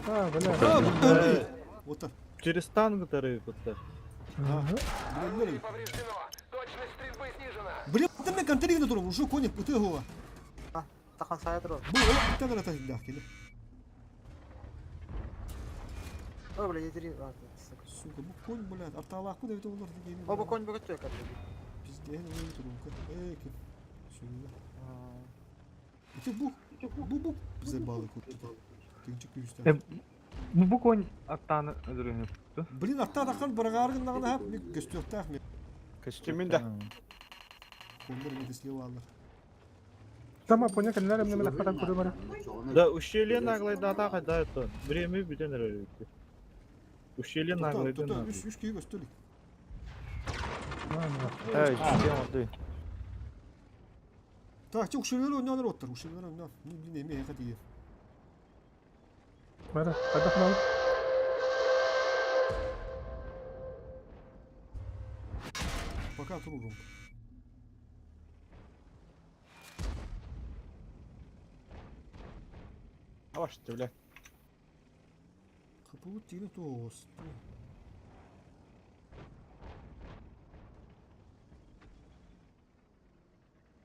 А, бля. Вот так. Через танк тарыпытта. Блин, Повреждено. Точность стрельбы снижена. Блин, ты мне контригна туру, уже кони путы го. Тахан сая тура. Бу, о, ты гана так да, кини. О, бля, Е3 бар. Сука, бу конь, блядь, арталак куда это олар деген. О, бу конь бүгөт төкөр. Пиздец, ой, турумка. Эй, ким. Сюда. Ити бу, бу бу забалы кут. Тинчик күстә. Бу бу конь аттаны өдөрөнүп. Блин, арта тахан баргаргын нагына хап, ми көстөктах ми. Кимин да? Кондор ми слева алар. Тама поня кенлер эмне мене хатан көрөм ара. Да, ущелье наглайда та кайда это. Время бүтен өрөйт. Ущелье наглайда. Тута, үч үч күйі көстөлік. Эй, чем ты? Так, че ушелер ойнаныр оттар, ушелер ойнан. Не блин, эме хат ие. Бара, кайда хнал. Пока туру Ромка. Аваш, бля. Капы тигне тоос.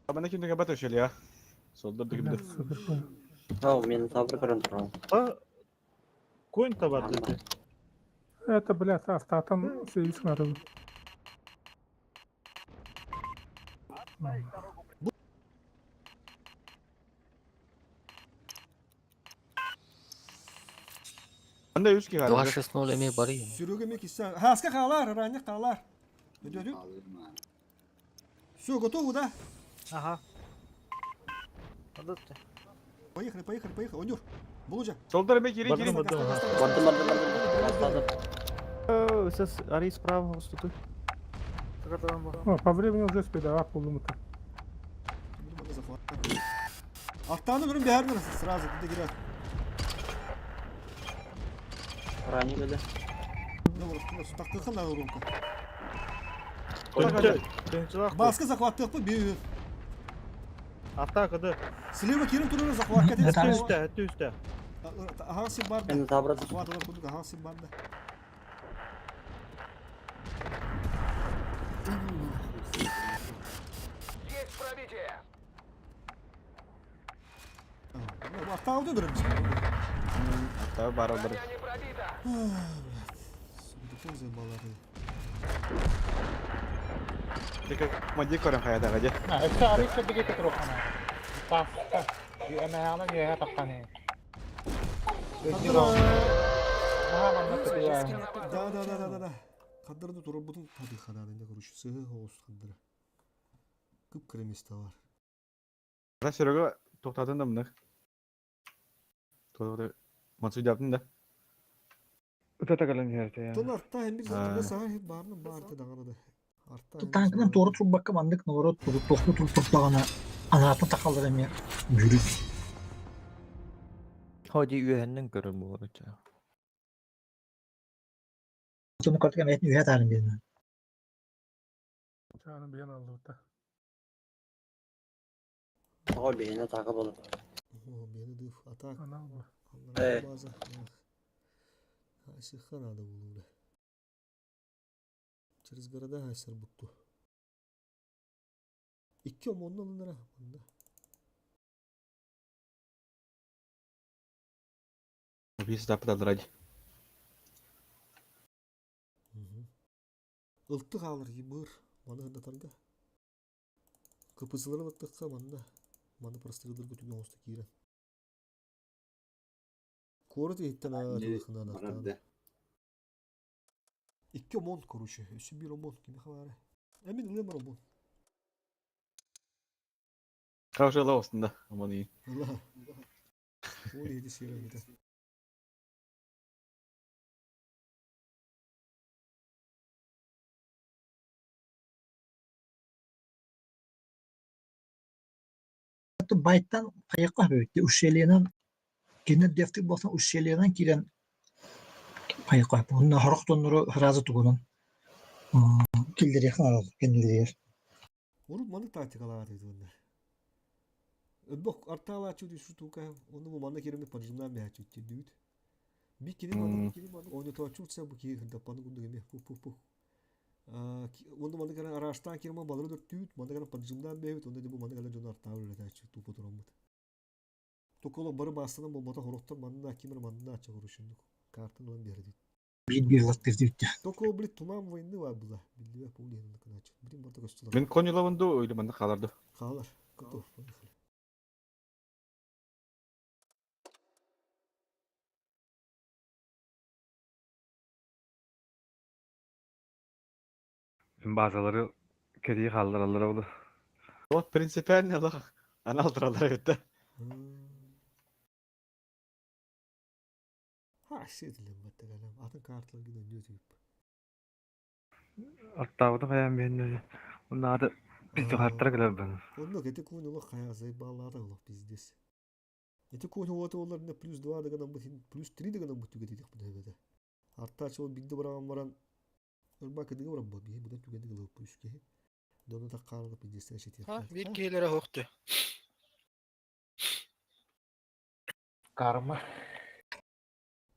Абана кимдеге бат ущелье. Солдор дигимде. Ау, мен табыр көрөн турам. А конь табар деди. Это, блядь, артатан сейис надо. Анда үч ки Два шесть ноль эми бары. Сүрөге ме киса. Хаска калар, ранья калар. Өдө Все, готово, да? Ага. Адытты. Поехали, поехали, поехали. Онюр. Булужа. Солдар эме кири кири. Бардым, бардым, ага. Бардым, бардым, бардым. Бастадым. Сес арый справа устуту. О, по времени уже спидава полумыта. Артаны көрін бәрін сразу туда кирер. Ранее dedi. Тақтықын да румка. Тынчылақ. Баскы захваттық бүй. Атакады. Слева кирин турunu захватка Үсті үсті, үсті. Ага, сен бар. Мен табрады. Захват алар кудук, ага, сен бар. Есть пробитие! Артауды дұрым. Ата бар бар. Броня не пробита! Сундукон забалары. Дека мади корен хаята гаде. Өссө арый сырдык эти турухана. Таста. Эмэхана үөһэ тахханы. Да, да, да, да, да, да. Кадырды турбутун таби хананы короче, сыгы хоос кадыры. Кып креместе бар. Ра Серега тоқтатын да мына. Тоқтаты. Мансу жаптын да. Өтө калан жерте я. Тон артта hem bir zaten сага барны барды даганы да. Артта. Танкынан туора турбакка маннык наоборот тохту туруп туртлагана анаатын тахалдар эме жүрүп. Ходи үйәннен көрін болар. Соны картыга мәтин үйә тарын берин. Чаны биян алды та. Тоҕо биһине тағы болот. О, мени дыф атак. Анал бу. Э. База. Асиха надо было, бля. Через города асер бутту. Икки омонну алынара. Манда. Бис тапта ради. Ылтык алыр ебыр. Маны хырдатарга. Кыпызылары латтыққа манда. Маны прострелдер көтүгөн оста киирен. Корот еттен атылықынан артан. Икки омон, короче. Өсі бір омон. Кеме хабары. Әмин ылемір омон. Хорошо лаостында. Аман iyi. Алла. Ол еді сүйрен кете. Байттан кайыкка бөйтте ущельенен кинер дефтик болсан ущельенен кирен кайыкка. Онна хорохтоннору разы тугунун. Килдер якын арал кендилер. Урут маны тактикалар дейді онда. Өбөк артала чуди шутука, оны бу маны кереме поджимнан бә чүтте дүйт. Би кини маны оны то чутса бу ки хында паны гунду геме пу пу пу. Оны маны кара араштан кирма балыры дөр түйт, маны кара поджимнан бә онда бу маны кара жон артала үле чү тупу турамыт. Токоло бары бастынан болмата хороттор манна кимер манна чагырушундук. Картын алан берди. Бир бир латтыр дейт. Токо били туман войны бар була. Билбе бу дегенди кыначы. Бирин барда көстүлөр. Мен конюлавынды или манда каларды. Калар. Готов. Поехали. Bazıları kediyi kaldırırlar oldu. Вот принципиально лах. Анал туралар өттө. Ha шетилем баттагалам. Атын карталар гиден нөтүп. Аттабыты каян бенде. Онда аты биз жохаттар келер бен. Онно кете куни лох кая заебалата лох пиздец. Эти куни вот олар не плюс 2 даган бут плюс 3 даган бут түгети дик бу дебе. Артта чол бигде бараган баран Өрбак дыгы баран бу бу да түгенди гылып плюс ке. Дону так карылып пиздец шети. Ha, bir кейлere хоқты. Карма.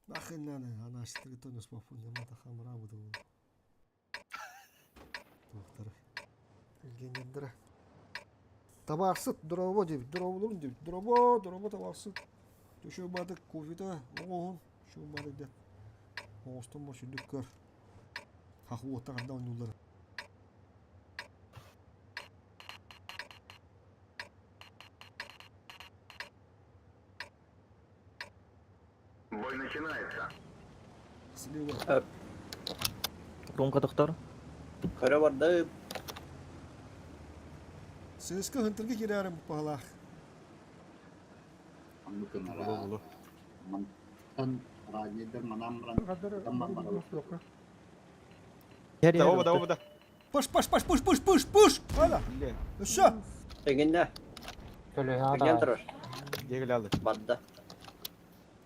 Нахрен надо, она что то не смог, не мата хамра буду. Доктор. Генендра. Табарсыт, дрово деп, дроволун деп, дрово, дрово табарсыт. Төшө бадык кофета, оғын, шо бадык деп. Оғыстан бар шүндік көр. Хақы отта қанда ойнулар. Бой начинается. Слева. Ромка доктор. Көрө барды. Сыска хынтырга кирәрім палах. Анныкынара. Мантан раннейдар манан баран, мантан барабыт. Да, оба, да, оба, да. Пуш, пуш, пуш, пуш, пуш, пуш, пуш! Hala. Өссө. Эгиннэ. Эгин турар. Дегеле алды. Барда.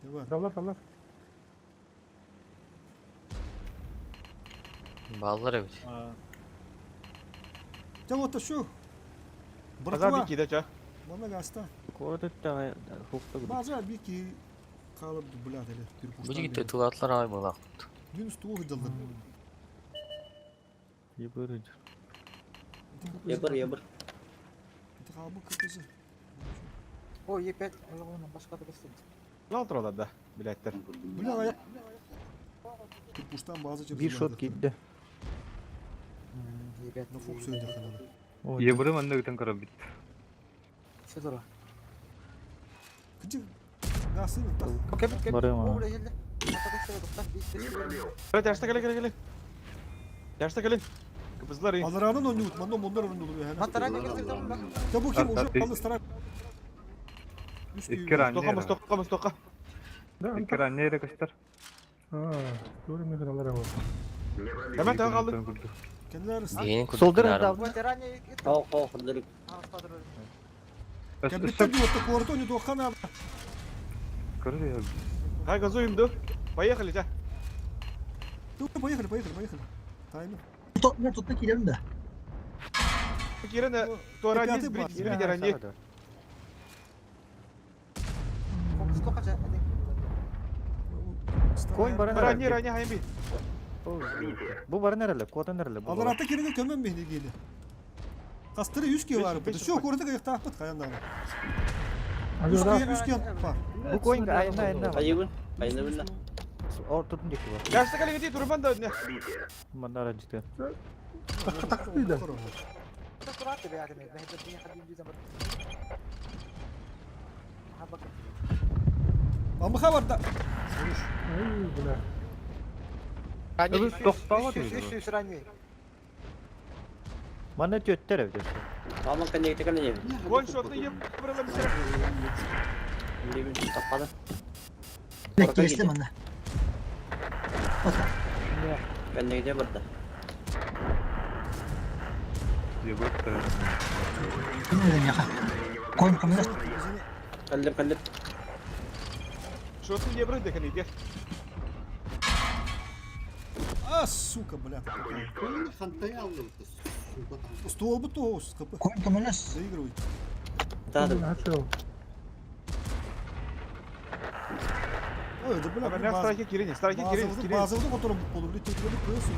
Даллар, даллар. Баллар эбит. Дьэ вот şu. Базар Братва. бики да ча. Манна гаста. Куорат өттөҕө хуқта гудuk. Базар бики қалып блядь эле. Бу жигит тылатлар ай булак. Минус туох дылды. Ебыры. Ебыр, ебыр. Это қалбы кыргызы. О, Е5, алғаны башқа да көстеді. Ал туралар да, билеттер. Бля, аяк. Пуштан базы Bir шот киирдэ. Е5. На фокус өйдө ханана. Ебыры манна гытан көрөбүт. Все тура. Кыжы гасын так. Кэп, кэп. Барыма. О, бля, келді. Ата көстеді, тоқта. Бес, бес. Evet, yaşta келе келе келе. Yaşta келе. Кыбызлар. Аларанын ойнут, манда мондар ойнут yani. Матаран көстеді, бля. Да бу ким уже алды стара. Икки раннер. Тока, мостокка, мостокка. Икки раннер көстөр. Көрүм мен алар ау. Hemen tağı kaldı. Кенлер Дейин курдук. Солдыр Нарым. Хоо, хоо, хылдырык. Кәбиттер дип куорты ойнут оқана. Көрдү. Хай газуем ду. Поехали, да. Ну, поехали, поехали, поехали. Таймер. Тут, тут киирэн да. Кирена, то ранний сбрить, сбрить ранний. Коин баран Ранний, ранний, хайми. Бу баран эрэлэ, куотан эрэлэ. бу Алар ата кереге көмөн мехни гейди. Кастыры 100 ки бар. Şu куорты каяктаакпыт каяндагы. 100 ки 100 ки бар. Бу коин айна айна. Айыбын, айны бинна. Ортотун диэки бар. Yaşta келе гити турбан да. Манна аранжыты. Амыха бар да. Ай, бля. Манна төттөр эбит. Аман кэннегите кэлэн Гон шотны еп быралам сера. Билибин таппады. Бек манна. Кэннегите барда. Коин көмөлөс. Кэллим, кэллим. Шотны ебры декани дер. А, сука, бля. Хантай алды. Стол бы тоос, кп. Коин көмөлөс. Заигрывай. Ой, да бля. Hemen страйке кирени, страйке кирени, кирени. Базовды которым болду, блядь, тегилерди коесуң.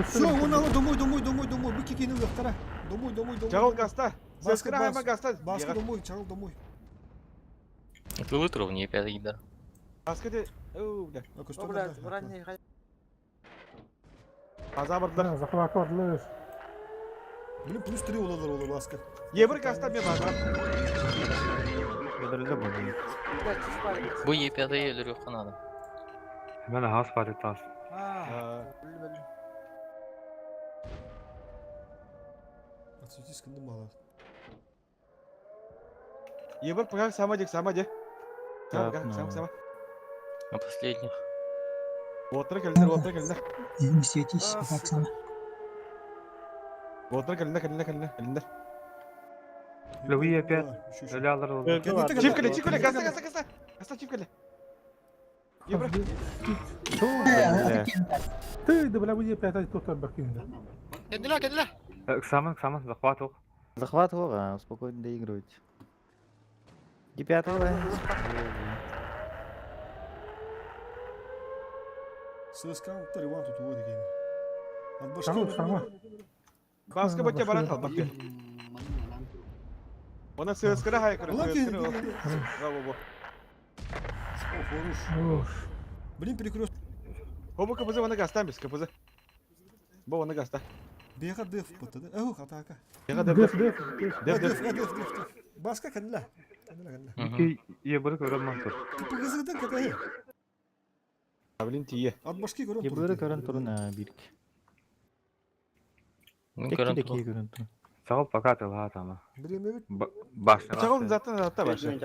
Все, он ала домой, домой, домой, домой. Бу кикени уяктара. Домой, домой, домой. Чагыл гаста. Баска, Сескина хайма гаста. Баска домой, чагыл домой. Тылы туров не пятый гидар. Баска де. Оу, бля. О, бля, ранний Аза бардылар. Захват бардылар. Блин, плюс 3 олалар олар баска. Ебір гаста мен база. Өлөрүлдө бу. Бу Е5 өлөрү канады. Hemen хас бар тас. Отсветись кынды мала. Ебір пыгак сама дек, сама дек. Сама, Так, сама, ну. сама. На последних. Отыр келдер, отыр келдер. Не светись, как сама. Отыр келдер, келдер, келдер, келдер. Луи опять. Өлө алар oldu. Чип келе, чип келе, гаста, гаста, гаста. Гаста чип келе. Ебір. Ты, да бля, бу Е5 тоқтар бакинде. Кендилер, кендилер. Саман, саман, захват ок. Захват ога, спокойно доигрывать. Е5 ССК уттар Иван тут уводи гейми. От башки. Сама, сама. Баска бача баран кал, бакы. Она ССК хай көрө, Ulan ССК. ki- Браво, бо. О, хорош. Блин, перекрест. Хобу КПЗ вана гаста без КПЗ. Бо вана гаста. Бега деф пытады. Эх, атака. Бега деф, деф. Деф, Деф, деф, деф. деф, деф, деф. Баска кәнлә. Кәнлә, кәнлә. Ики ебыры көрөм мантыр. Кыпыгызыгыдан кәтәһе. Блин, тие. От башки көрөм. Ебыры көрөн турун бирк. Мен Текки көрөн де турун. көрөн турун. Чаҕыл пока тылаатама. Бириэмэбит. Башняга. Чаҕыл заттан затта башня.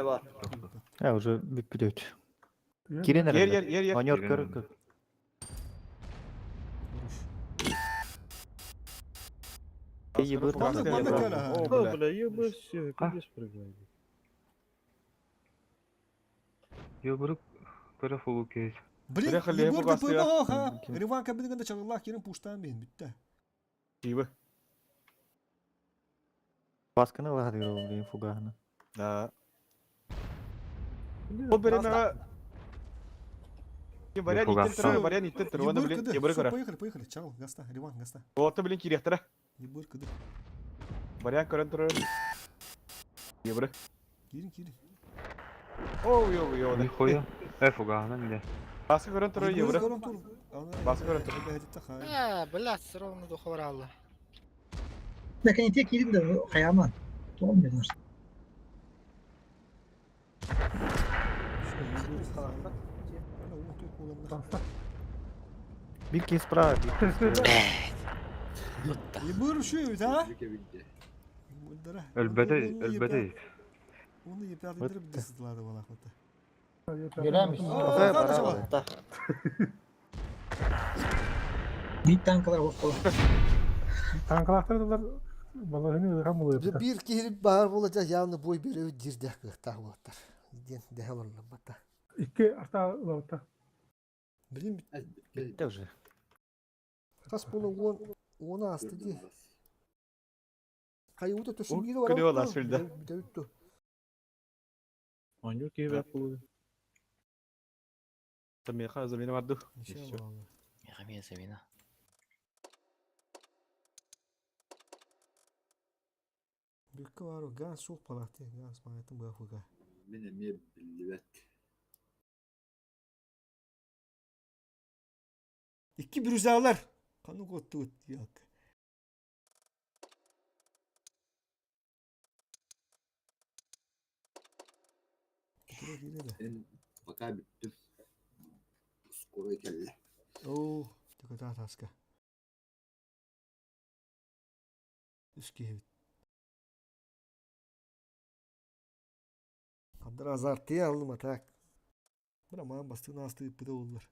Э, уже бүппүт. Кирен Ер ер ер ер. Оньор көр көр. Ебыр Маннык маннык кэлэ. О, бля, ебы все, пиздец прыгай. Ебырык көрө фулу кейс. Блин, Егор ДПМ ха. Риван кабинагында чагыллах кирен пуштан бин бүтте. Тибы. Баскыны ылаһа блин фуганы. Да. Ол беремеге Варян иттен турар, Варян иттен турар. Оны блин, ебыры көрө. Поехали, поехали. Чагыл, гаста, Риван, гаста. Олты блин кирехтера. Ебыр кыды. Варян көрөн турар. Ебыры. Кирин, кирин. Оу, йоу, йоу. Нихуя. Э, фуганы мне. Басы көрөн турар, ебыры. Басы көрөн турар. Э, блядь, все равно духовар алла. Меканите кирин да хаяман. Тоғым Bir kez справа, bir kez слева. Ебыр үші, да? Өлбөтө, өлбөтө. Оны епядырып десізділады бала қота. Bir танкалар болып Танкалар балаһыны ыган булып. Bir киһи баар буолача явно бой беребит дирдэх кыахтаах буолаттар. Диэн дэһэ олоруллубатта. Икки арта лавта. Билим Битте уже. Хас буолан уон уона асты ди. Хайута төсүн биир Күнү ола сүлдэ. Бүтөбүттү. Оньор киһи булды. Замеха, замена барды. Меха замена. Бүккө бар газ суох палаты, газ маайтын быахуга. Мен эмиэ биллибэт. Икки бүрүзаалар. Кану коттуут як. Эн пока бүттүм. Скоро кэллэ. Оо, төкөтаа таска. Үс киһибит. Хандар азартыя алым атак. Бына маан бастыгын асты ыппыта оллар.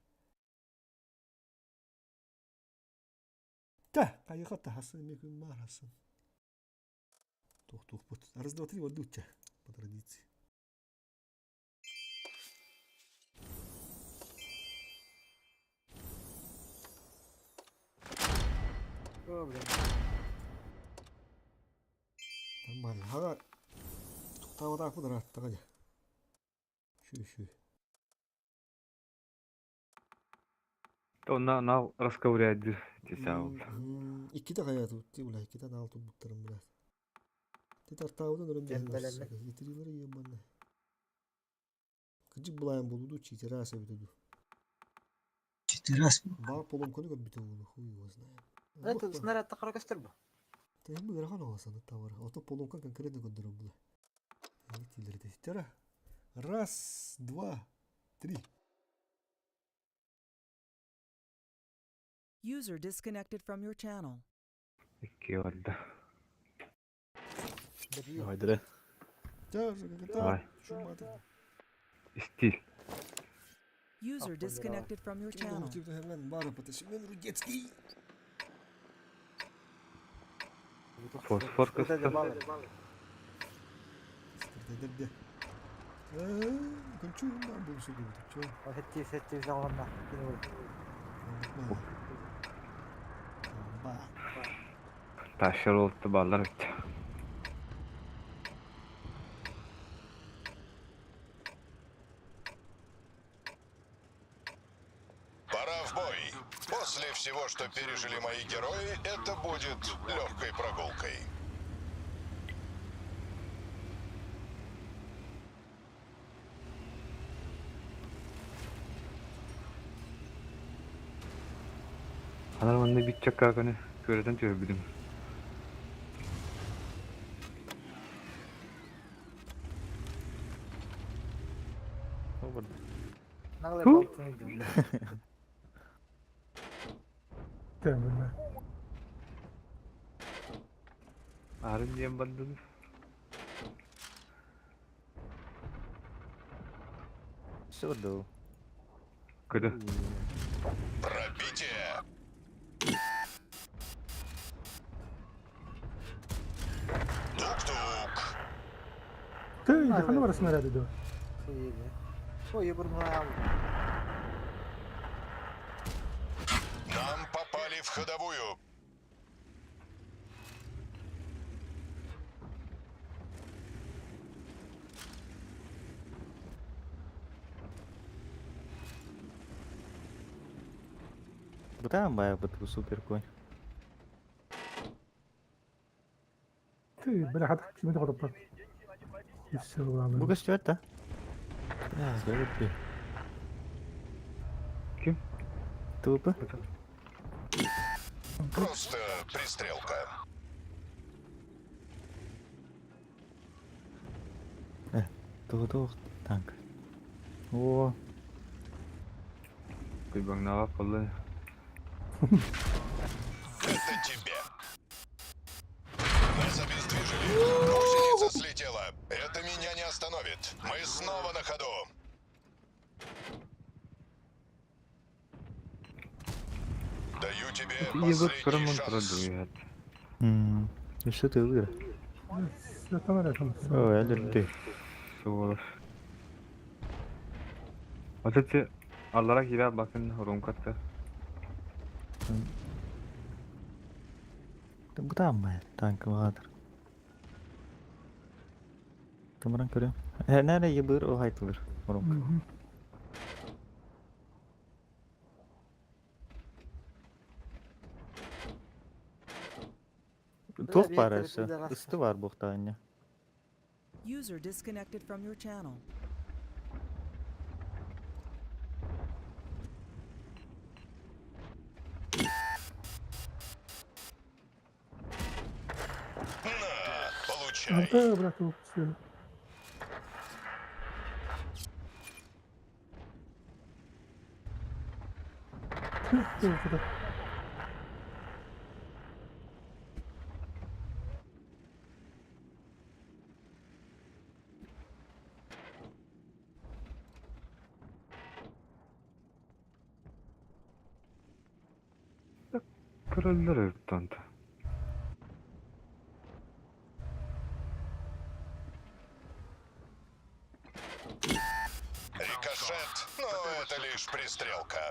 Та, кайыка тахасын мекүн бар хасын. Тух тух бут. Раз, два, три, вот дутча. По традиции. Нормально. Ага. Туктабыда акмы аттага. Шү шү. То на на расковырять десяу. Икките кая тут, ула, икките нал тут буттарым була. Те тартабыдан өрөм дehин. Етирилер ебанна. Кыжык булайын болуду, читерас эбитеду. Читерас. Ба поломкону көп бите болу, хуй его знает. Это снаряд тахара көстөр бу. Тайым ырахан оғасаны тавар. Ото поломка конкретно көндөрө була. Тилерде. Тера. Раз, два, три. User disconnected from your channel. Икки барда. Давай, Давай. Стиль. User disconnected from your channel. Рудецкий. Фосфор кысты. Taşlar oldu ballar bitti. Пора в бой. После всего, что пережили мои герои, это будет легкой прогулкой. Анар манна бит чакка көне көрөтөн түһөрбүтүм. Арын диэн бардын. Все доо. Көтө. Пробитие. Тук-тук. Ты, хана бар снаряды да. Нам попали в ходовую. Бытаан бая бут бу супер конь. Ты, бля, хат кимди хотоппар. Все, Бу ладно. көстүбэт да? Я сгорит Ким? Тупо. Просто пристрелка. Тугу танк. О, Күйбаңнава қолы. Это тебе. Нас обездвижили. Гусеница слетела. Это меня не остановит. Мы снова на ходу. Даю тебе Егор последний Крамон шанс. продует. Что ты выиграл? Ой, алерты. Суворов. Отец Аллара кире bakın horum kattı. Бытаан бая танк ваатыр. Тымыран көрөм. Нәре ебыр о хайтылыр. Орум. Туох бар өссө. Ысты бар буктаанья. User disconnected from your channel. На, получай. Алты, брат, все. Kırılır öptüntü. Рикошет, но это лишь пристрелка.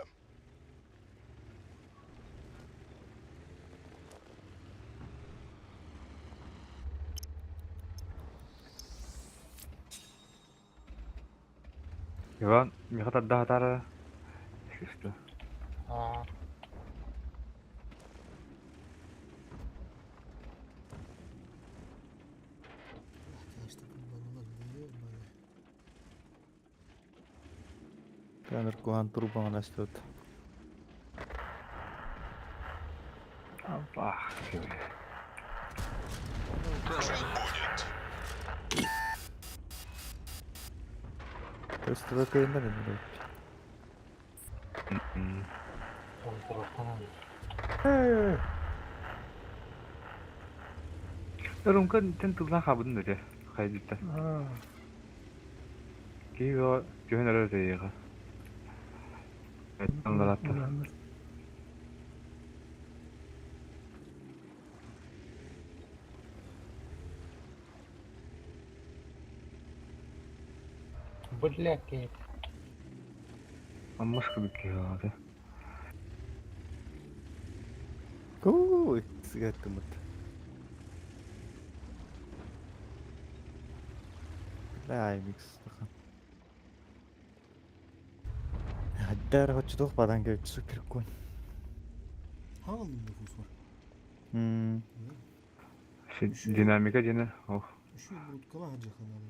Иван, Михата daha Систа. Аа. Каныр кухан турбан растет. Бах. Жить будет. Өстүбө көймөр эми. Румка тен тылдан хабын өте. Хайдытта. Киго жөн өрө тейга. Аллалатта. Бля, Аммаш кыбык кига. Ой, сыгаттымыт. Бля, микс. Хаддар хочдох бадан келип супер конь. Хаңалдым нüfus var. Динамика дена. Ох. Şu Brutkala hacı kanalı.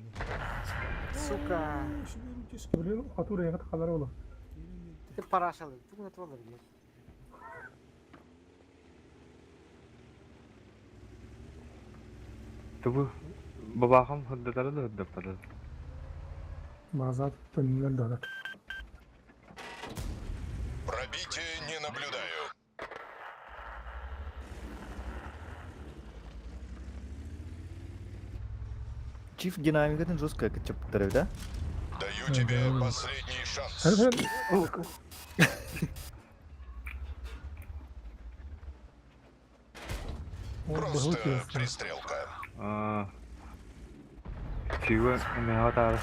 Сука. Блин, хатура ягат халар ола. Ты парашалы. Тугун атып алыр. Тубу бабахам хыддатары да хыддаппады. Базат төннөн да. Пробитие не наблюдаю. Чиф динамикатын жестко кыччаппыттар да? Даю тебе последний шанс. Просто пристрелка. Чего? Не хватало.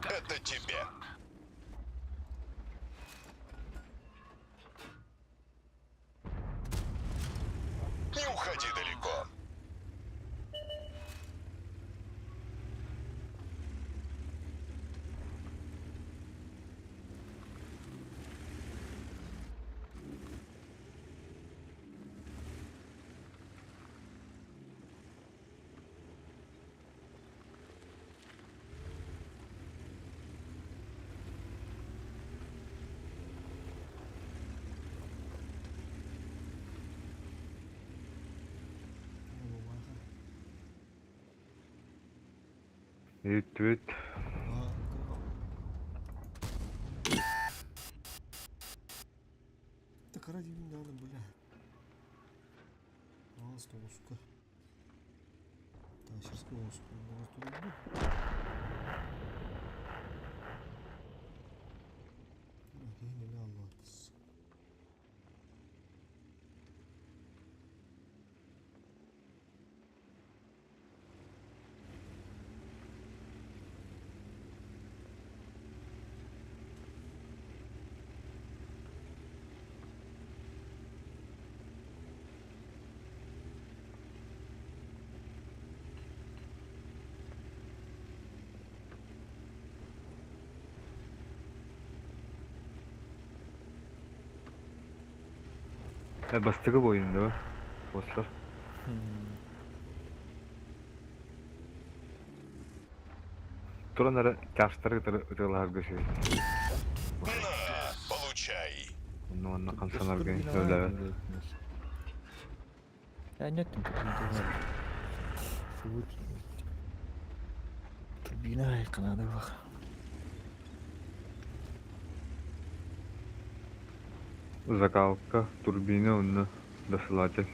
Это тебе. Не уходи далеко. Үт-үт. Так ради не надо, бля. А, столушка. Так, сейчас столушку. Бастыгы бойын да? Бослар. Туран ара чаштары ытылар көшө. На, получай. Ну, онна камсанар ген сөйләбе. Я нет, Турбина айканады бак. Закалка, турбина, онна досылатель.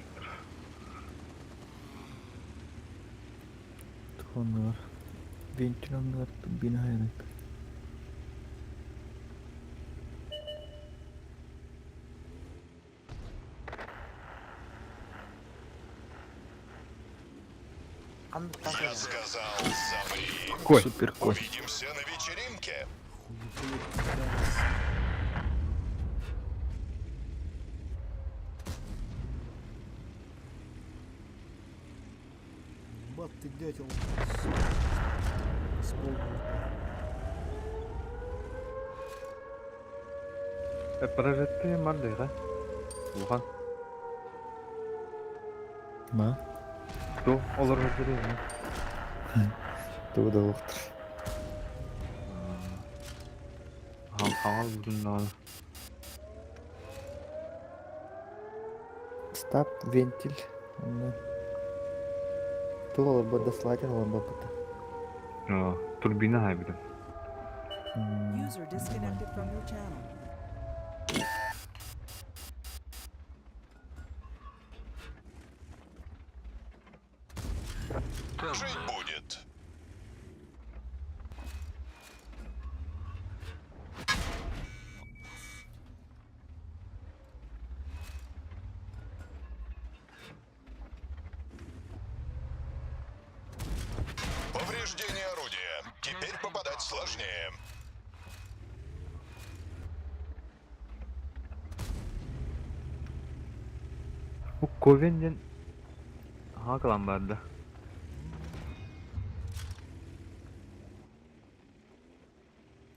Тоннар. Вентилятор турбина айрык. Я сказал, замри. Кой. Супер кой. Увидимся на вечеринке. Бат ты дятел. Исполнил, Прожекты мардыга. Улхан. Ма? Ту, олар өздері. Туу да уктур. Хаңал бүтүн Стап, вентиль. Туу олар дослатель олар бапыта. Турбина хайбитен. User disconnected from your channel. Жить будет. Повреждение орудия. Теперь попадать сложнее. Bu Kovenden Хакалан барды.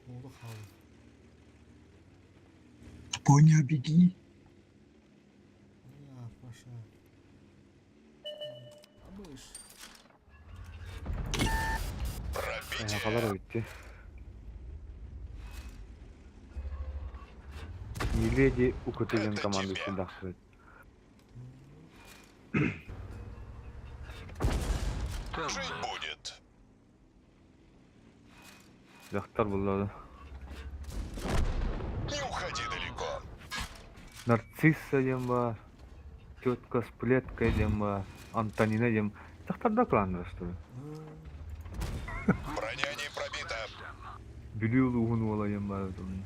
Oldu хал. Понял, беги. Я, Паша. Абыш. Хакалар өтті. Миледи укытылган командасы дақсы. Жить будет. Жақтар болады. Не уходи далеко. Нарцисса диэн баар, тетка с плеткой диэн баар, Антонина диэн. Дьахтардар кланнара что ли? Броня не пробита. Бүлүү улууһун уола диэн баар эбит онно.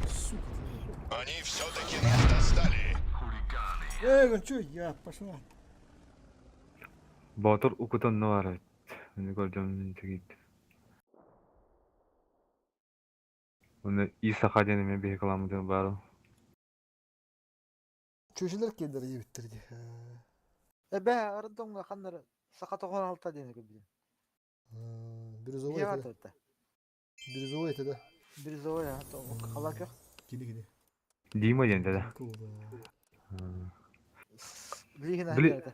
Сука ты. Они все-таки нас достали. Эй, он чё, я пошла. Боотур укута онно баар эбит. Мин көрдüm тигит. Уонна И Саха диэн эмиэ биһиги кыламмытыгар баар. Чүөчэлэр киэннэрэ диэбиттэр дии. Эбээ, ардоҥҥа ханнары саха тоҕон алта диэни көрбүтүм. Бирюзовой Ийэҕэ этэ. да. Бирюзовой этэ да. Бирюзовой, хала көх. Кини кини. Дима диэн да. Билигин Били этэ.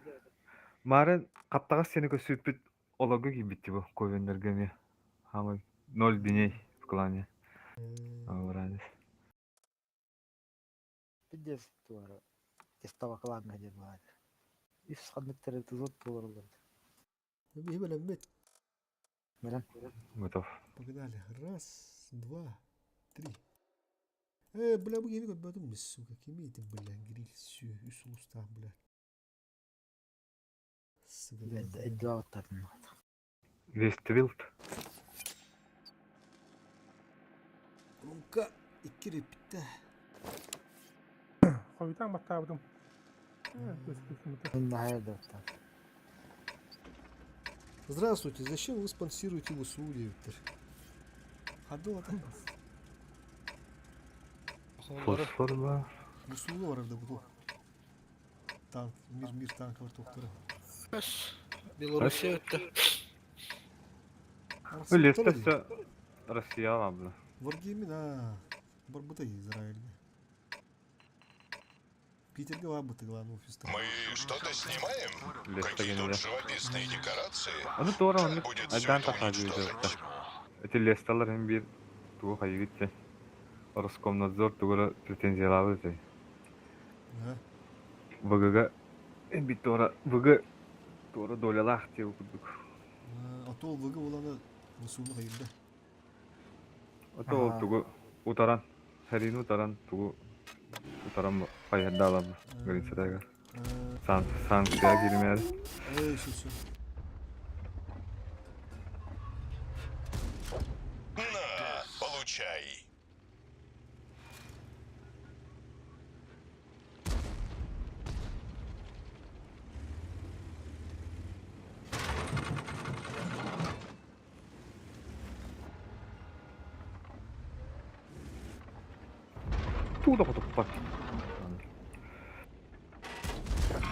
Марын хаптаҕас сиэни көссүүппүт олорго киирбит бу ковеннерга эмиэ. Хаамай ноль дней в клане. Ауранис. Пиздец туора. Тестова кланна диэн баар. Үс ханныктары тузот туоларылар. Биһи бэлэммит. Бэлэм. Готов. Погнали. Раз, два, три. Э, бля, бу киһини көрбөтүм, сука, кими ити, бля, гриль, сү, үс улустаах, бля. Өйдөөбөттөрүн. Вествилд. Румка икки репитте. Хойутаан баттаабытым. Здравствуйте, зачем вы спонсируете ВСУ, Виктор? Хардыл ата. Фосфор ба. ВСУ барар да бу. Танк, мир, мир танкалар тоқтары. Белоруссия өттө. Лестесе Россия алабы. Варгеймин, а, барбыта Израильге. Питерге барбыты главный офиста. Мы что-то снимаем? Какие тут живописные декорации. Аны туора Жаль оннук будет всё айдаан это тахаады уничтожить. Эти лесталар hem bir тугу хайыгытте. Роскомнадзор тугура претензиялаабыт этэй. ВГга бит туора ВГ туора долялаах диэ курдук. А то ВГ уланы ВСУну хайырда. Ото ол тугу утаран, хэрини утаран тугу утаран хайырдаалабы границатыгар. Санкция киирмээр. Эй, все, все. На, получай. Тууда хотуппат.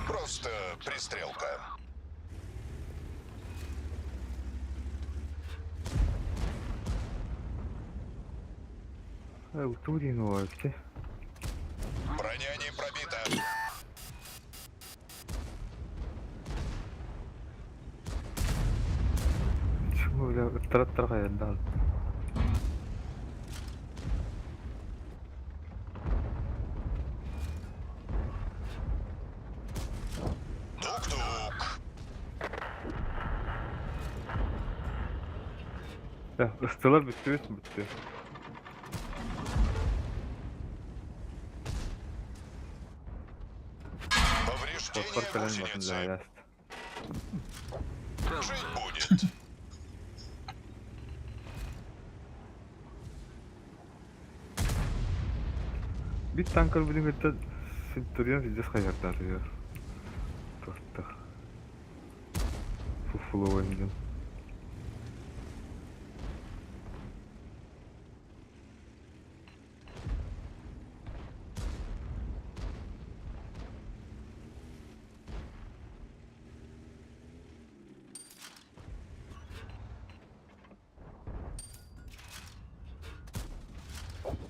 Просто пристрелка. Утурин вообще. Броня не пробита. Чему бля, трактор хайырдаал. Тук-тук. Да, ыстылар бүттүбүт бүттү. Повреждение Фосфор кэлэн батын гусеницы. дьаһайааст. Жить будет. Бит танкер билин кытта Центурион пиздец хайырдаатыгар. Туохтах. Фуфловый диэн.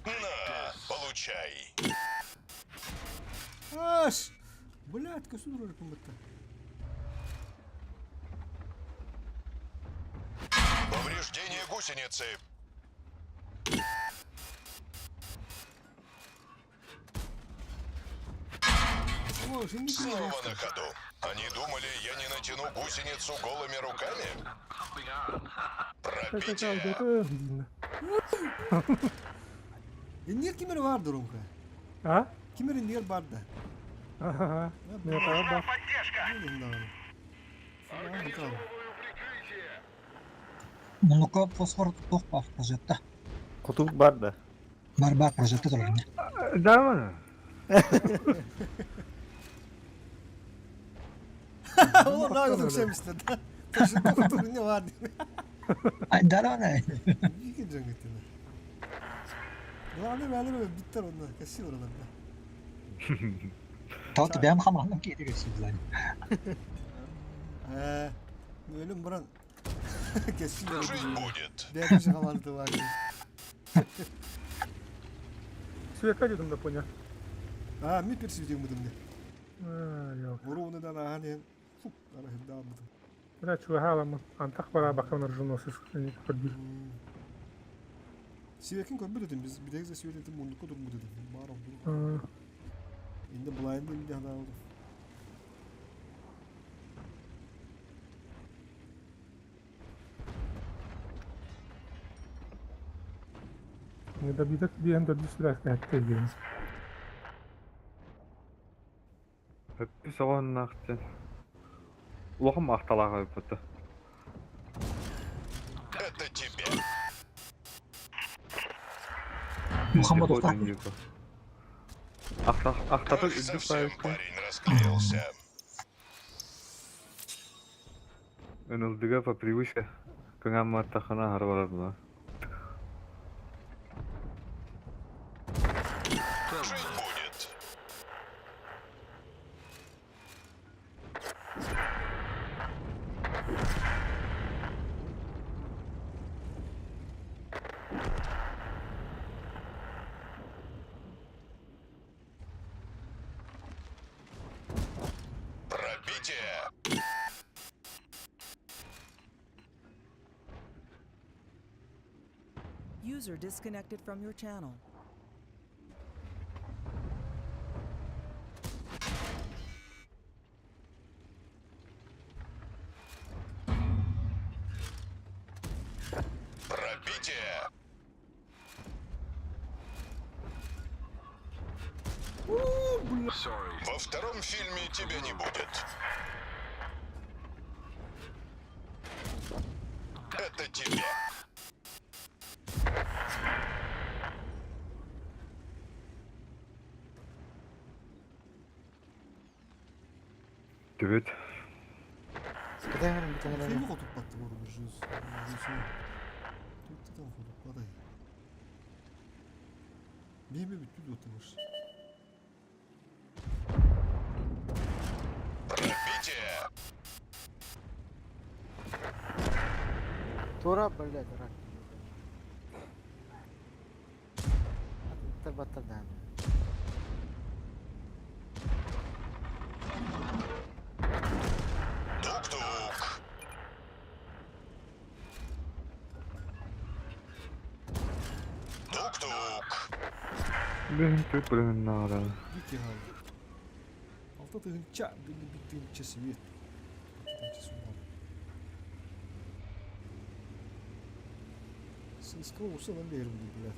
На, получай. Аш! Блядь, көсүн ролик бытта. Повреждение гусеницы. Снова на ходу. Они думали, я не натяну гусеницу голыми руками? Пробитие. Иннир кимер бар дурумка. А? Ким эриннигэр бар да? Ага, металл бар. Муннукка фосфор туох баар прожекта. Кутук бар да. Бар бар прожекта турар ини. Да Ол нагы туксемистер да. Прожекта кутук не бар. Айдарана. Iki жангытына. Главное, бәлі биттер онда, кәсі ораларда. Тот бэм хаманым киирэр сылдьан. Э, өлүм баран кәсі Жить будет. Бәкіші хаманды бар. Свека дедім да поня. А, ми персидем будем де. А, Уруны да наханен. Фук, ана хенда будем. Бля, чугаламын. Антах бара бакан ржуносыз көрбүр. Сивекин көрбүт этим, биз бидегизе сивет этим мундуку турбут этим. Бар олду. Инде булайын да инде хана oldu. Недобиток диэн дөрдүс сүрәхтәһәттэ диэн. Өппү соҕоннаахтын. Улахан махталаах ыппыта. Это тебе. Мухаммад Ухтар. Ахтатын Ах, үрдүк совсем байыппын. парень расклеился. Ынылдыга по привычке. Кыңамматтахына харбалар була. Жить будет. Пробитие. User disconnected from your channel. Пробитие. Во втором фильме тебя не будет. Это тебе. Түбүт. Кытайгарын бүтәнеләр. Хemi koltuk battı bu burjuz. Tutudan koltuk baday. Bir bir oturmuş. Пробитие. Тура, блядь, рак. Аттар баттар да. Тук-тук. Тук-тук. Бэһин түп бырыһыннаҕара. Бити hal. Altta tığınça, bir bir tığınça sivit. Tığınça sular. Сыска olsa ben de yerim bu bilet.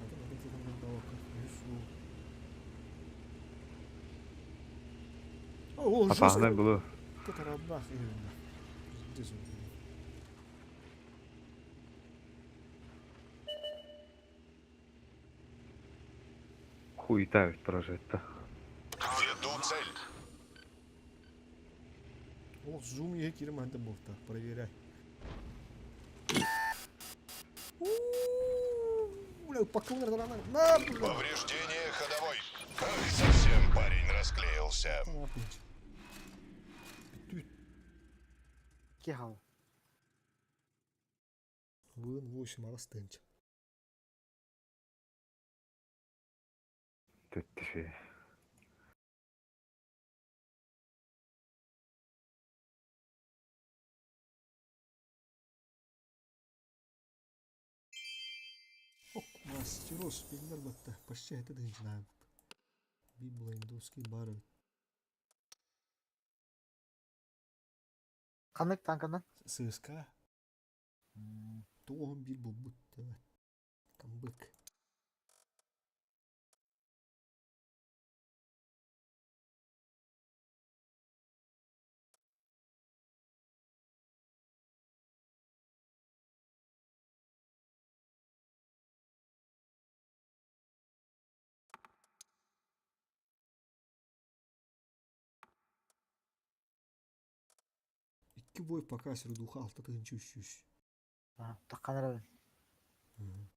О, Апаһына булу. Татарабах именно. Хуйта ведь прожитта. Веду цель. О, зум я кирим анда болта. Проверяй. Бля, упаковка на На, бля. Повреждение ходовой. Ах, совсем парень расклеился. Кихал. Вын 8 арастынч. Төттүши. Мастерос, пиндер батта. Почти это да не знаю. Библайндовский бар. Канык танканан. ССК. Тоғын bir бұл бұт. Камбык. Икки бой пока средуха 6300. Таххан эрэбин.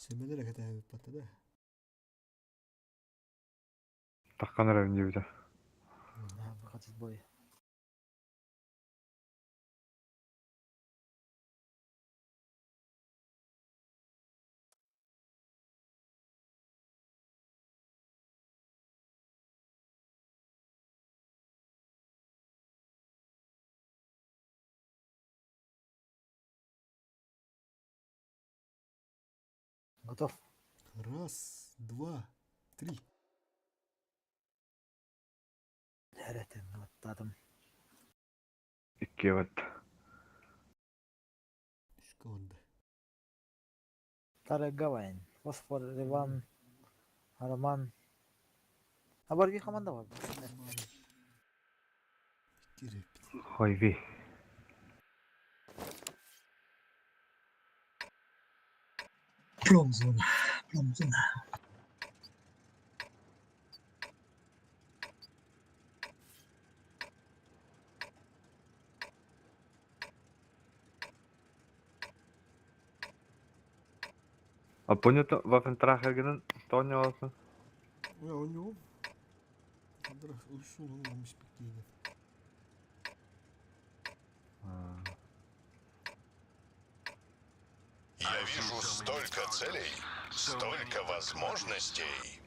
Сэмэлэр кэтээбит батта да. Таххан эрэбин диэбитэ. Выходит бой. Готов. Раз, два, три. Эрэтин аттадым. Икки вот. Үскэ барда. Тарагавайн. Фосфор, Иван, Роман. А барги команда бар. Икки рэппит. Хойви. Промзона. Промзона. А понято Вафентрахергенен тоня olsun. Я у него. Кадр усулун ламыс бикини. Я вижу столько целей, столько возможностей.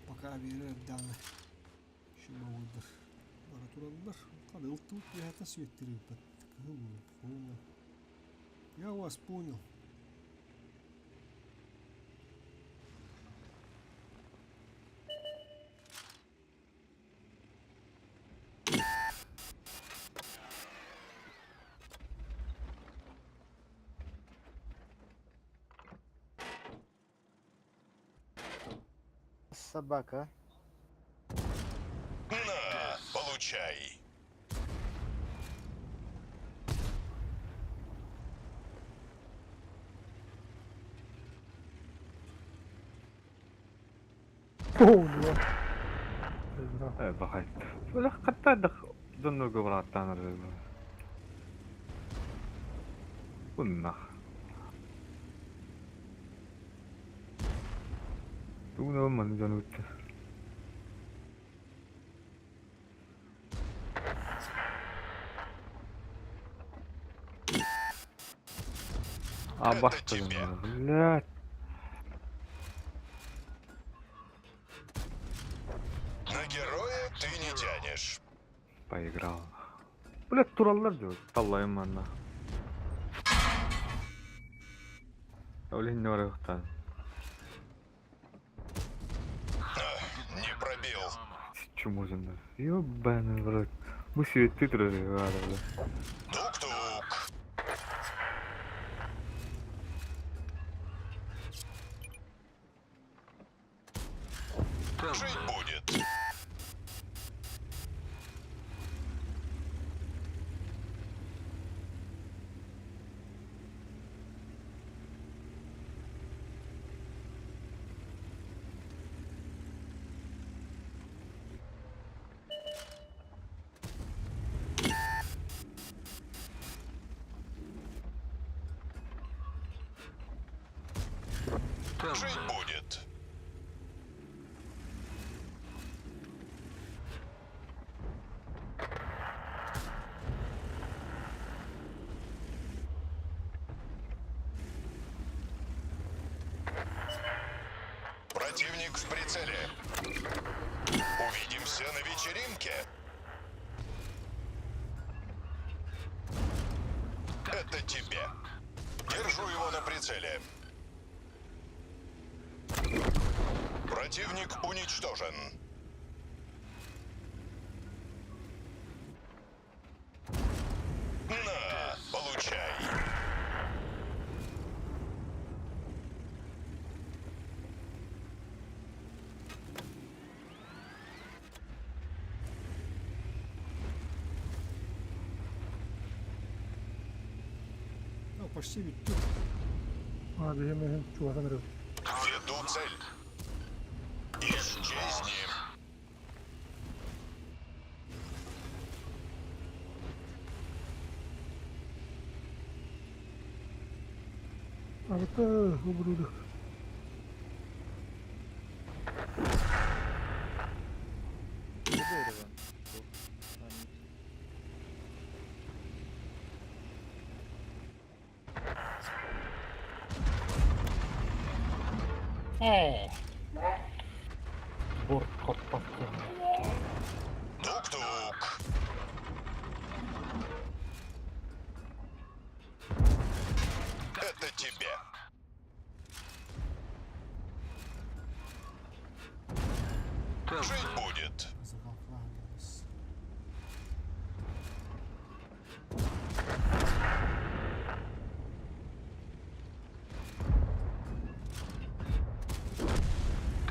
Пока берер даҕаны шумовойдар бара тураллар. Ханы ылтыбыт киэһэтэ сүөттэрбэт. Кыһыл понял. Я вас понял. Собака. На, получай. Э, бахай. Бля, хатта доннорго бараттан Уннах. Тугуна маны дьон үттэ. А Это тебе. блядь. На героя ты не тянешь. Поиграл. Блядь, тураллар диyor. Таллайым манна. Олень не барахтан. Не пробил. Чумозын. Ёбаный в рот. Бу светти турар бля. Тук-тук. Жить будет. Жить будет. Противник в прицеле. Увидимся на вечеринке. Это тебе. Держу его на прицеле. Противник уничтожен. На, получай. Почти бүттүм. А, биһим иһин чугасан эрэбит. Веду цель. Исчезни. Арыта ублюдок. Борт хоппат Тук-тук. Это тебе. Жить будет.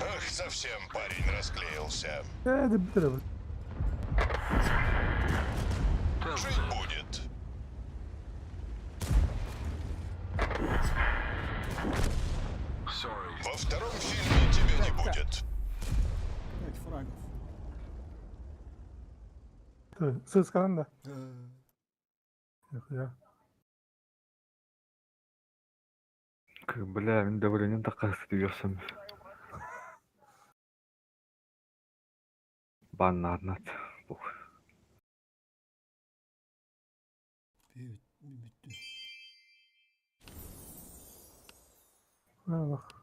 Ах, совсем парень расклеился. Ээ, да бүтэр Жить будет. Во втором фильме тебя не будет. Пять фрагов. Сысканан да. Я. Бля, мин давлением такая стыдился. Баннарнат. Бух. Бүттү. Ах.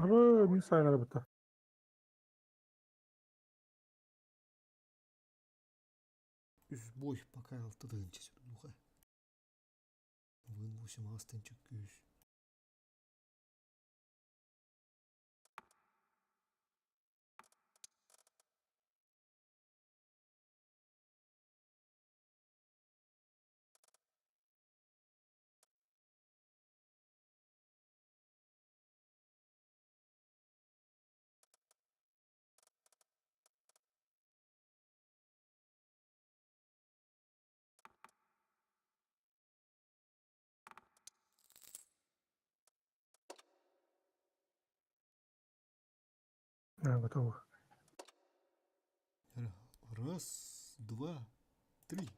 Абы мин сайнара бутта. Үс бой пока алты тыгынчы сүрдуха. Вын 8 астынчы күүс. А, готово. Раз, два, три.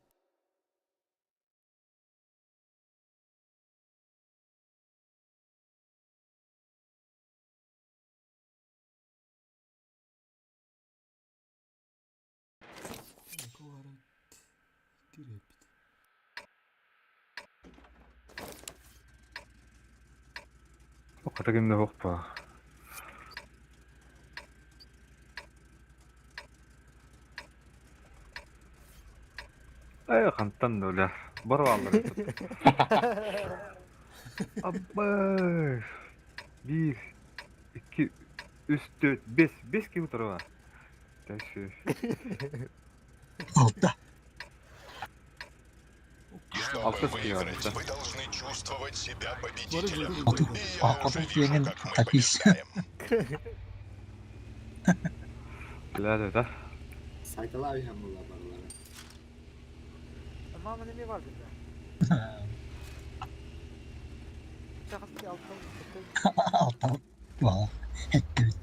Кирепит. Хата кимде хоппа. Ай, хантан да Бар аллар. Аббай. Bir, iki, üç, dört, beş. Beş gibi tarafa. Дальше. Алта. Чтобы Алты выиграть, да. вы должны чувствовать себя победителем. Алты. И я А уже потом вижу, тиэнин как мы тапис. побеждаем. Бля, да, да. Сайталар hem bunlar barılara. Мама неме бар бизде. Чакасы алтын. Алта. Вала. Хеттебит.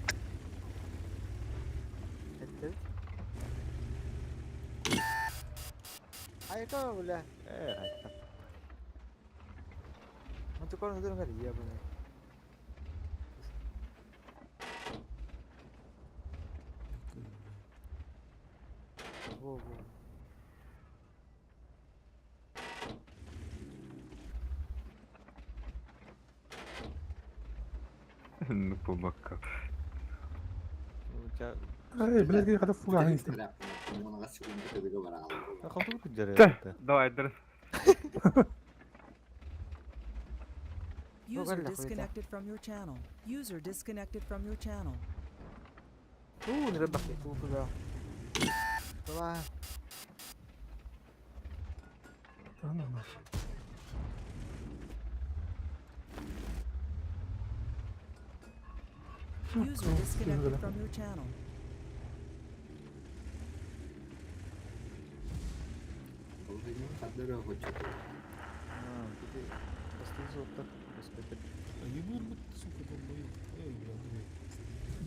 Этти. Айта бля. Э, айта. Мынты көрүн өдөрүңөр ия буну. Во, во. Ну побакка. Эй, блядь, хата фугаһын истим. Чэ, давай, дыр. User disconnected from your channel. User disconnected from your channel. Уу, нэрэ бах туу куда. Давай. User disconnected from your channel. Ебыр, сука, долбоёб. Эй, бля, Андрей.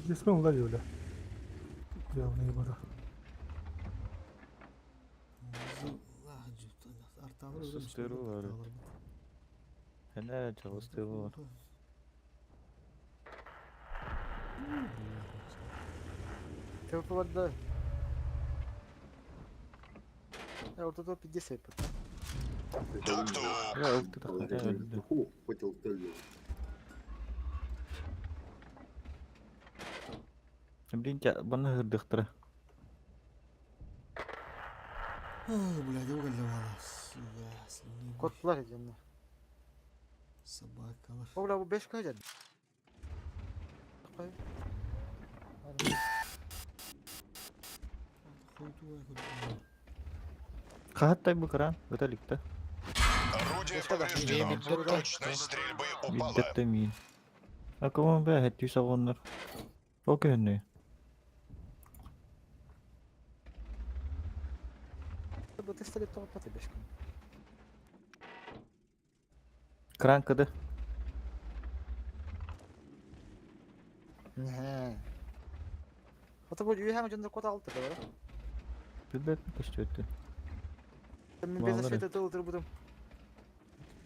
Здесь мы уловили. Явно ебара. Сустырылар. Эне чалыстырылар. ТВП барда. Ортада 50 эппит. Я ылтыр Блин, баны хырдыктыра. Ой, блядь, уголь Сука, слюни. Котлар edin. Собакалар. О, бля, бу 5 кайда. Кай. Кахаттай бу кран, өтөлүктө. Орудие повреждено. Точность стрельбы упала. Биддетте мин. А кому бә хәттү сагоннар. О көнне. Бу тестелеп тагып 5 көн. Кран кыды. Не. Ата бу үйәң жондар кот алды да бар. Билбет көчтөттү. Мен без защита тыл будым.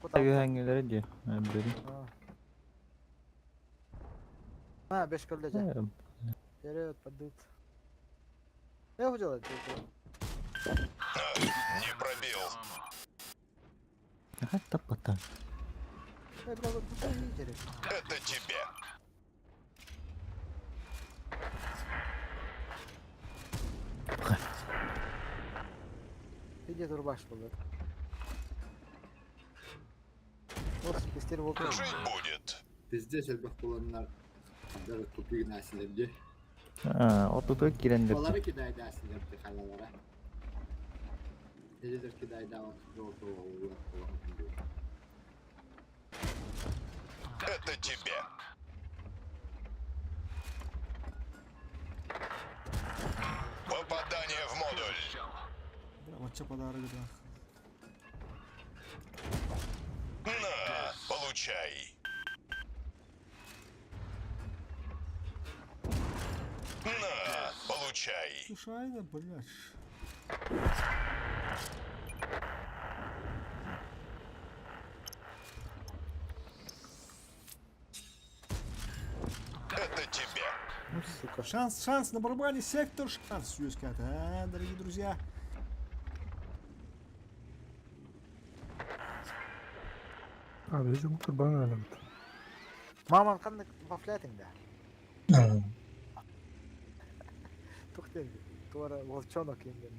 Үйәңгеләре ди. Билем. А, 5 көлдө же. Вперед, падут. Я хотел это. Не пробил. Ага, таппата. Это тебе. Иди турбаш был. Вот пистер волк. Жить будет. Пиздец, элбэх буланнар даже тупик нәсілерде. А, отута кирендер. Олары кидайды әсілерді қалалара. Телевизор кидайды Это тебе. Попадание в модуль. Бля, матча подарок, да. На, получай. На, получай. Слушай, блядь. Это тебе. Ну, сука. Шанс, шанс на барабане, сектор, шанс, юскат, а, дорогие друзья. А, видим, турбан элемент. Мамам кандай вафлятың да. Тухтен. Туара волчонок енген.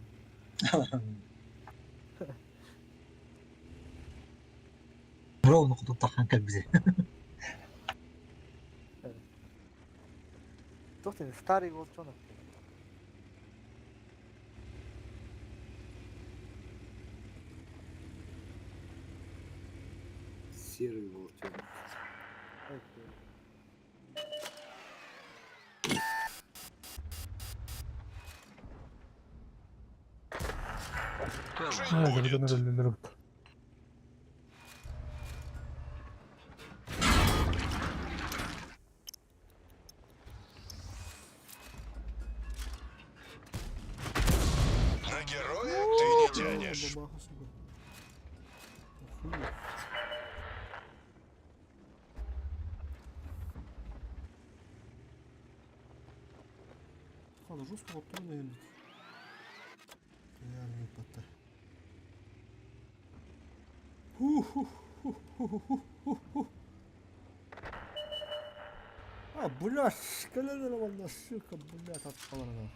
Ровно куда тахан как бизе. Тухтен старый волчонок. Серый волчонок. А, дөргөн өлөлөр. На героя ты не тянешь. Бабаха, сука. Охуеть. Ладно, жестко вот наверное. Ху-ху-ху-ху-ху-ху-ху. А, блядь, кэлэн эрэ уонна сука, блядь, атталарына.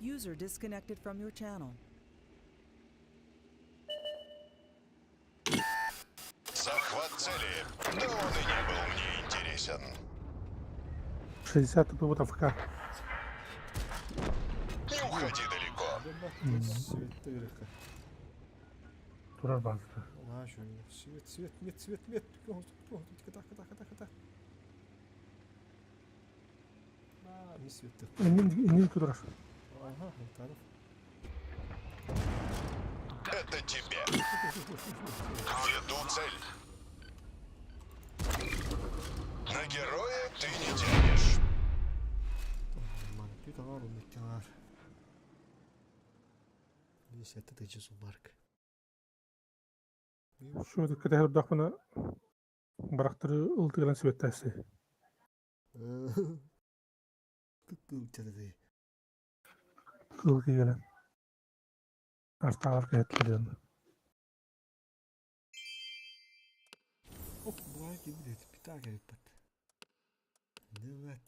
User disconnected from your channel. Захват цели. Да он и не был мне интересен. 60 тупо АФК. Не уходи далеко. Свет Турар базата. Свет, свет, мет, свет, мет. Так, так, так, так, так. А, не свет. Иннин турар. Ага, Таров. Это тебе. Веду цель. На героя ты не тянешь. Нормально. Тут ар, он ар. Здесь это ты субарк. Şu кэтэ дахмана барахтары ылтыгынан светтасы. Кыкыл чадады. Кыл кигелен. Арталар кэтлерин. Оп, буай кибит, питага бат. Давай.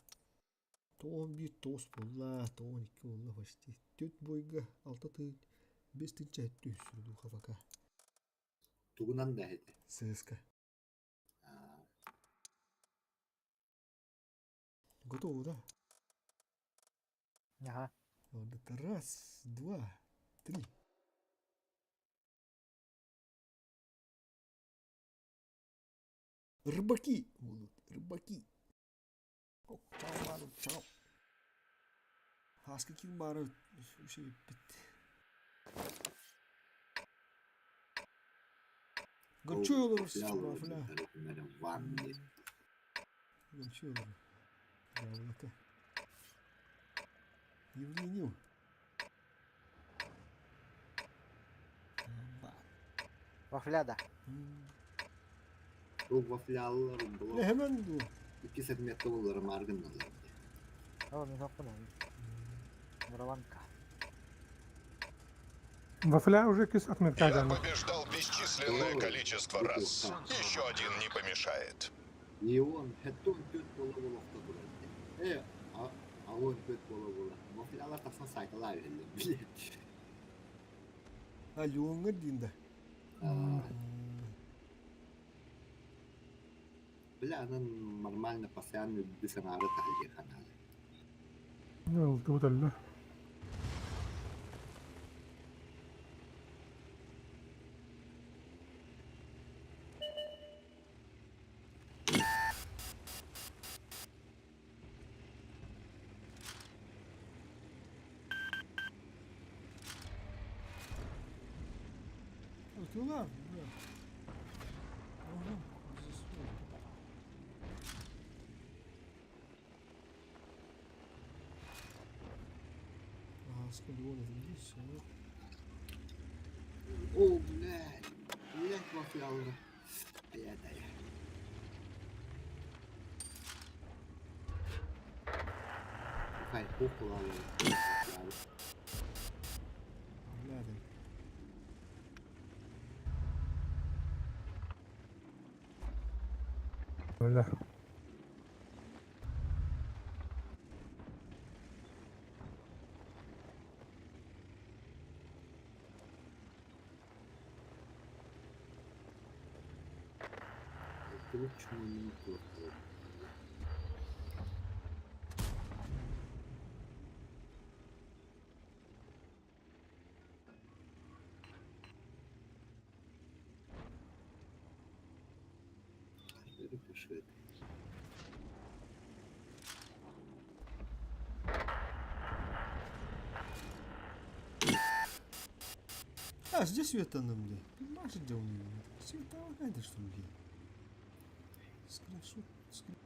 Тоон бир тоос болла, тоон икки болла почти. Төт бойга алта тыын, бес тынча өттү сүрдүү хабака. Тугунан да это. ССК. Готово, да? Ага. Вот это раз, два, три. Рыбаки будут, рыбаки. О, чао, ладно, чао. А с каким баром вообще Гончуйлор, вафля. Гончуйлор. Да, Евгению. Вафля да. Бу вафлялар Ne hemen bu. İki segmentli olur margın olur. О, мен оқпын. Мураванка. Вафля уже кис отметка Я жана. побеждал бесчисленное количество раз. Еще один не помешает. И он хеттон төт бола бола турар. Э, а а он төт бола бола. Вафлялар тахсан сайталар берилер. Блять. А Леонга динда. Бля, она нормально постоянно бисанары тахли ханалы. Ылтыбыт өллө. Отула, бля. Ага, здесь вот. А, сколько вон это здесь, вот. О, блядь. Блядь, вафлялар. Блядь, да я. Хай, кукла. Бля, да. Өллө. Чумун кукла. Пишет. А, здесь света на мне. Понимаешь, где он? Света, это что ли? Скриншот, скрин.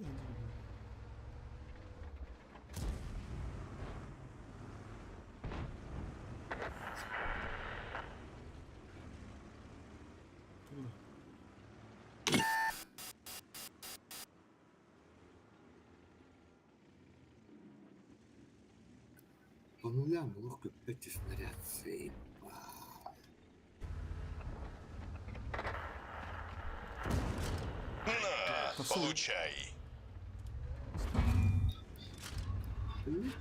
По нулям лох эти снаряд На, получай.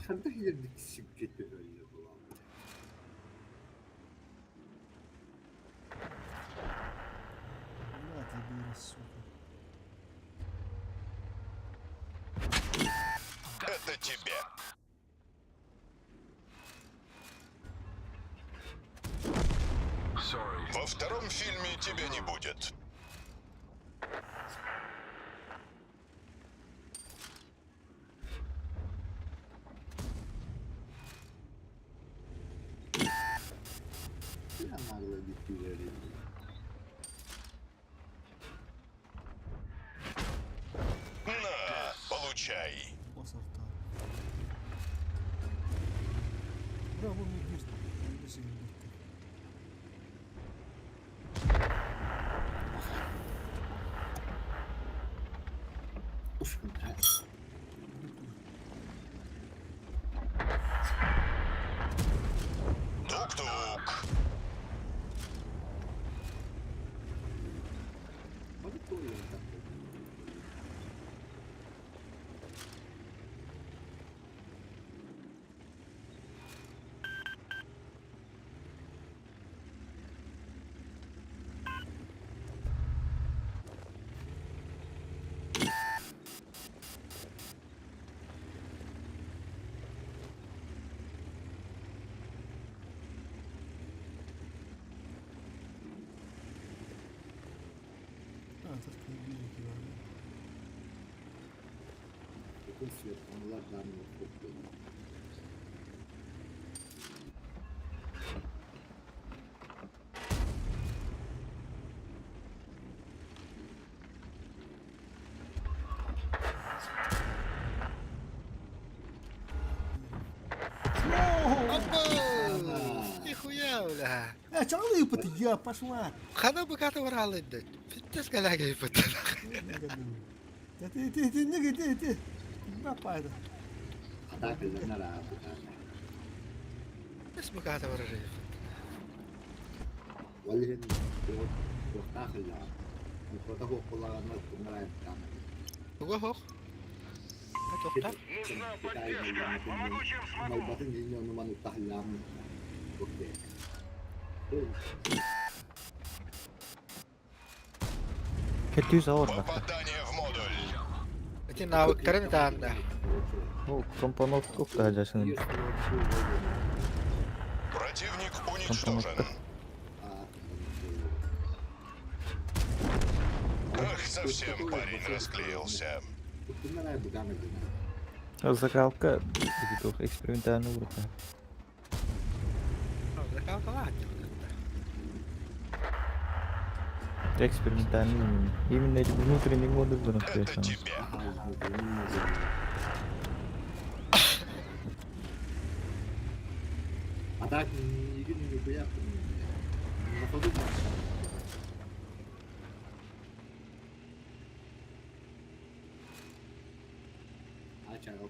Ханна иһэрдик сиргэ төһөллө буолаллар. На тебе, сука. Это тебе. Во втором фильме тебя не будет. На, получай. Браво, мне Тук-тук. А, тут книги Нихуя, бля. Э, чалый опыт, я пошла. Хана буката баралы да. Фиттес каляга ипыт. Ты, ты, ты, ты, ты, ты, ты. Бапайда. Эс буката барары. Туга хох. Тохта. Кетүү саур бакта. Попадание в модуль. Эти навыктарын таанда. Ол компоновка укта жашын. Противник уничтожен. Ах, совсем парень расклеился. Закалка экспериментальный группа. Закалка Экспериментальный. Именно эти внутренний модуль был Это тебе. А так, нихуя. На ходу А чао.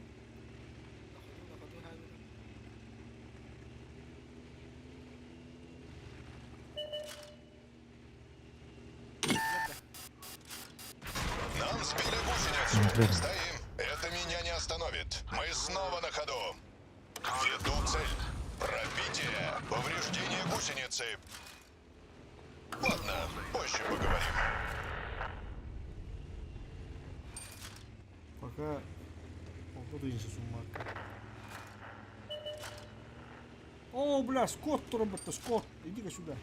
Нам сбили гусеницу. Стоим. Это меня не остановит. Мы снова на ходу. Веду цель. Пробитие. Повреждение гусеницы. Ладно, позже поговорим. Пока он тут О, бля, скот, робот скот. Иди-ка сюда.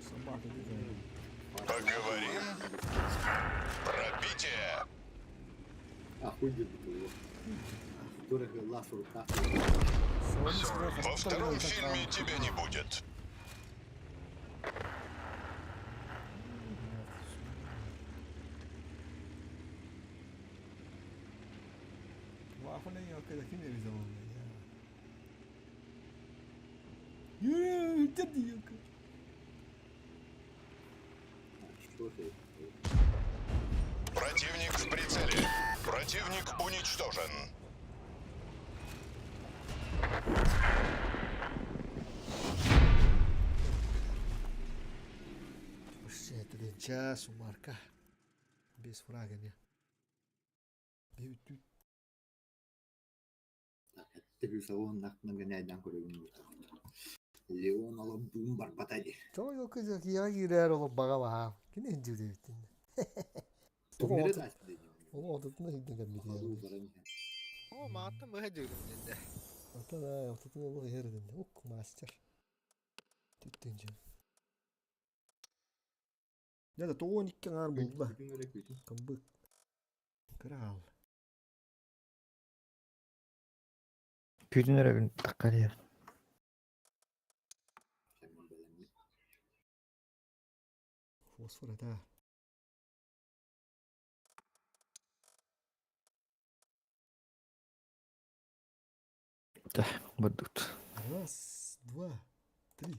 Собака, иди-ка. Поговорим. Пробитие. Во втором фильме тебя не будет. Противник в прицеле. Противник. Противник уничтожен. Тыһыынча сумарка. Без фрага не. Леон олордуун барбата дии. Тоҕо ёлка киэҕэ киирээр олох баҕа баһаам. Кини иһдьибит эбиттин. Түҥнэри да Ол отутун иһдин кэлбит Халуу баран иһэн. О, мааттан быһа дьиырым дэнде. Ата да, отутун олох иһэр дэнде. Ук, мастер. Түттүн дьэ. Дьэ да 92 аҥаар булла. Күтүн эрэ күтүн. Кымбык. Кыра хаалла. Күтүн эрэ күн таххарыйар. Фосфор это. Да, бардут. Раз, два, три.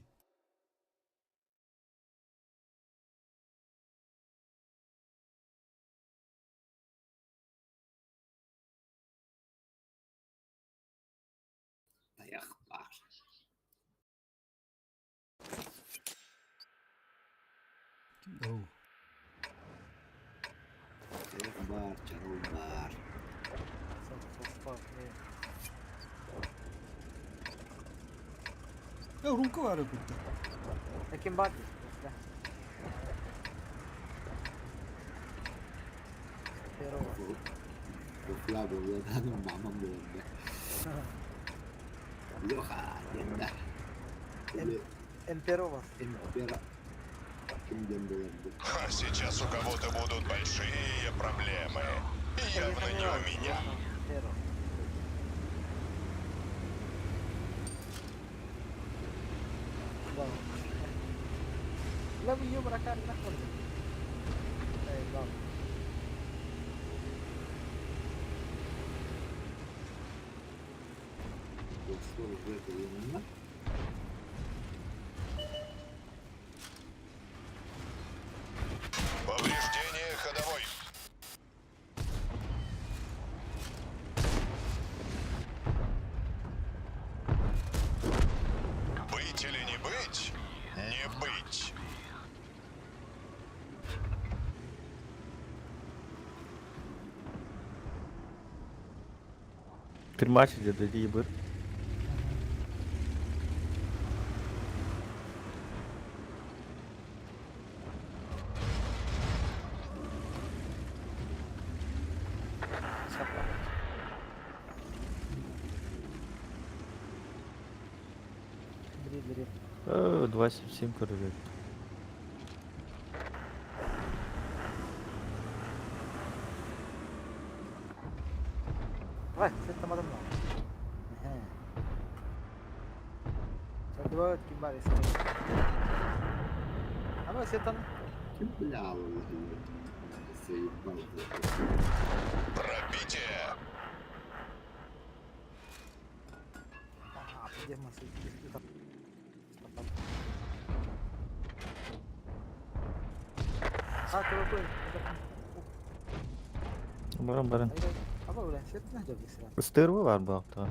Тайах баар. Оу. Тайах баар, чарыл баар. Э, румка бар кутта. Ким бар? Руфла буолла мамам буолла. Леха, диэн Эмперова. Эмпера. Ким диэн буолар А сейчас у кого-то будут большие проблемы. И явно не у меня. La io bracare la cosa. Va. Фосфор уже кылынна. Повреждение ходовой. Быть или не быть? Не быть. Три матча где-то ебыр. Бери, бери. 2.77 короче. Давай, сет там одно. Давай, ким бар Ама сетан. Ким бля Заебал. Пробитие. А, где мы А, ты Баран баран. Аба ула, сет на жабы сра. Ыстырбы бар bu hafta.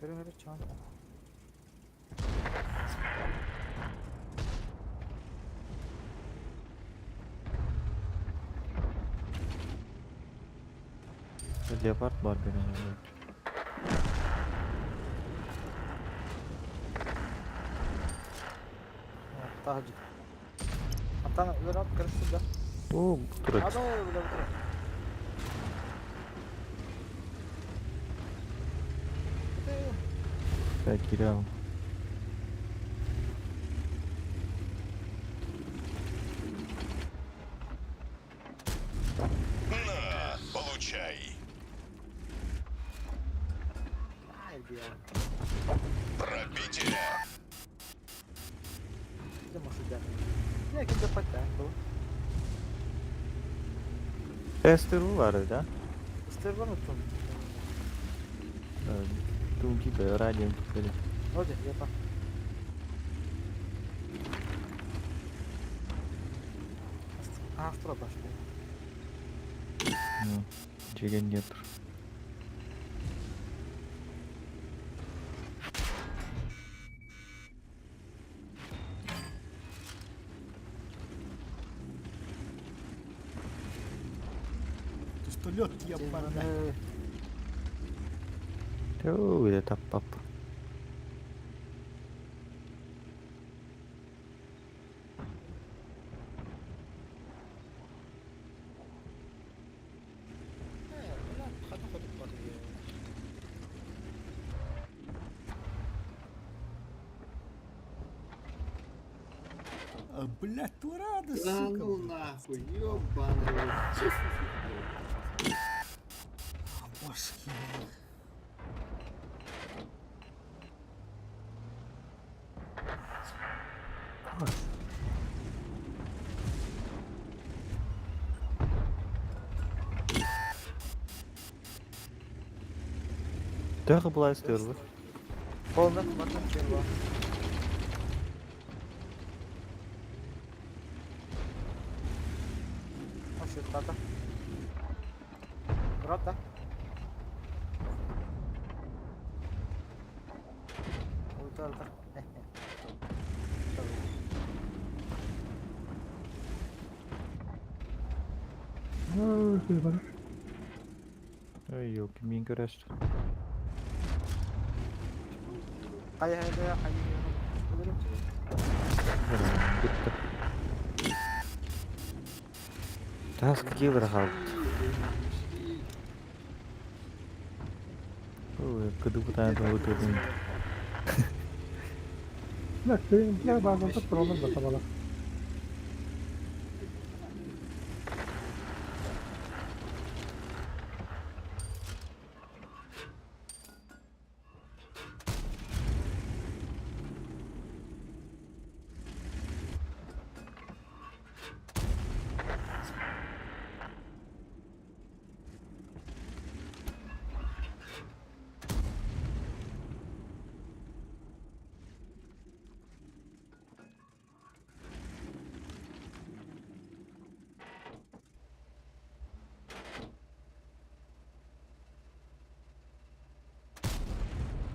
Көрү көрү чан. Леопард бар benim. Тахджи. Антана, өлөр ап кырысты да. О, турат. Аба ула турат. Так, кирям. На, получай. Ай, бля. Пробитие. Где может да? Я ким да патта был. Ыстырбы бар да? Ыстырбан уттум. Тум кипе, радио кипе. Оде, я па. А, второй башня. Дьиэгэн диэн тур. Пистолет ебаный. Төө, это таппап. А, блядь, турада, Да сука. ну нахуй, ёбаный рот. Башки. Төһө былай истиэр бу? Полный хватит первого. Тата. Брата. Ультра. Ой, бар. Ой, ёлки, мин көрөстү. Хайа хайа хайа. Бүттэ. Таас киллер хаалбыт. Ой, кыды бутаан туһу. Бля, бля, база туралар да табалар.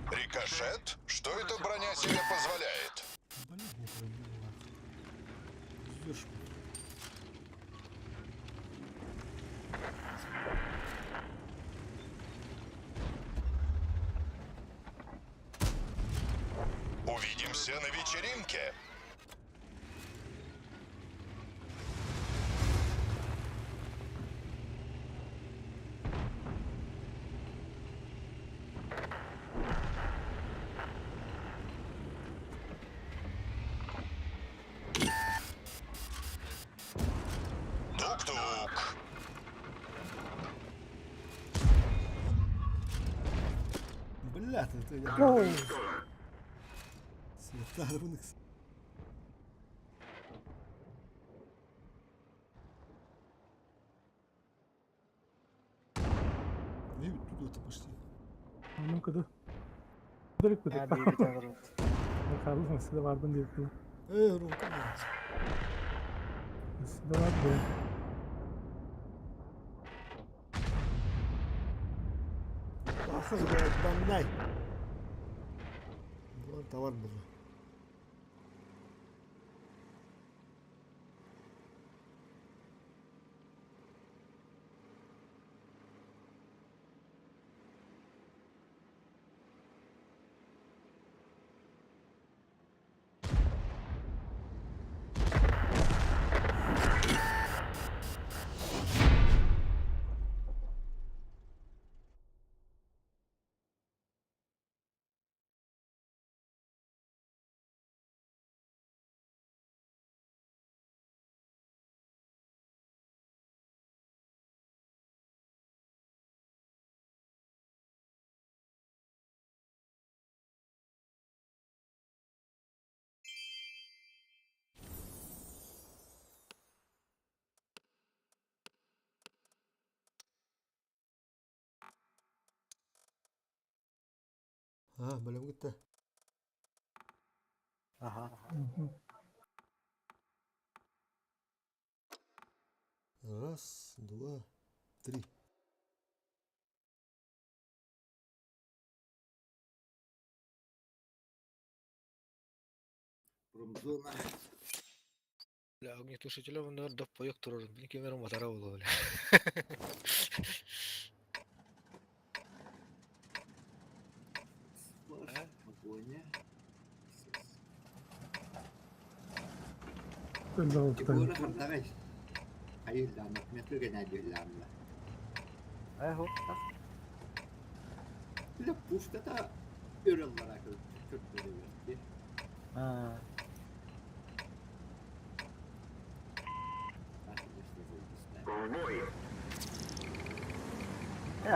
Рикошет? Что эта броня себе позволяет? Блядь, не пробил, нахуй. Пиздёж, блядь. Увидимся на вечеринке. Тук-тук. Бля, ты это... Светарункс. Не, туда-то пошли. Ну кыды. Дырык кыды. Kaldım size vardım diye kılı. Рука. Size vardı. Ахыз, блядь, бандай. Булар товар был. А, бөлім кетті. Ага. Раз, два, три. Промзона. Бля, огнетушителя оннугар доппойок турарын, били ким эрэ уматара буолуо бля. Погоня. Элбэх Егора хардаҕай. Хайыыллааммат, метр геннадийлаамма. Бля, пушката өрөллара көрдөрүбэт.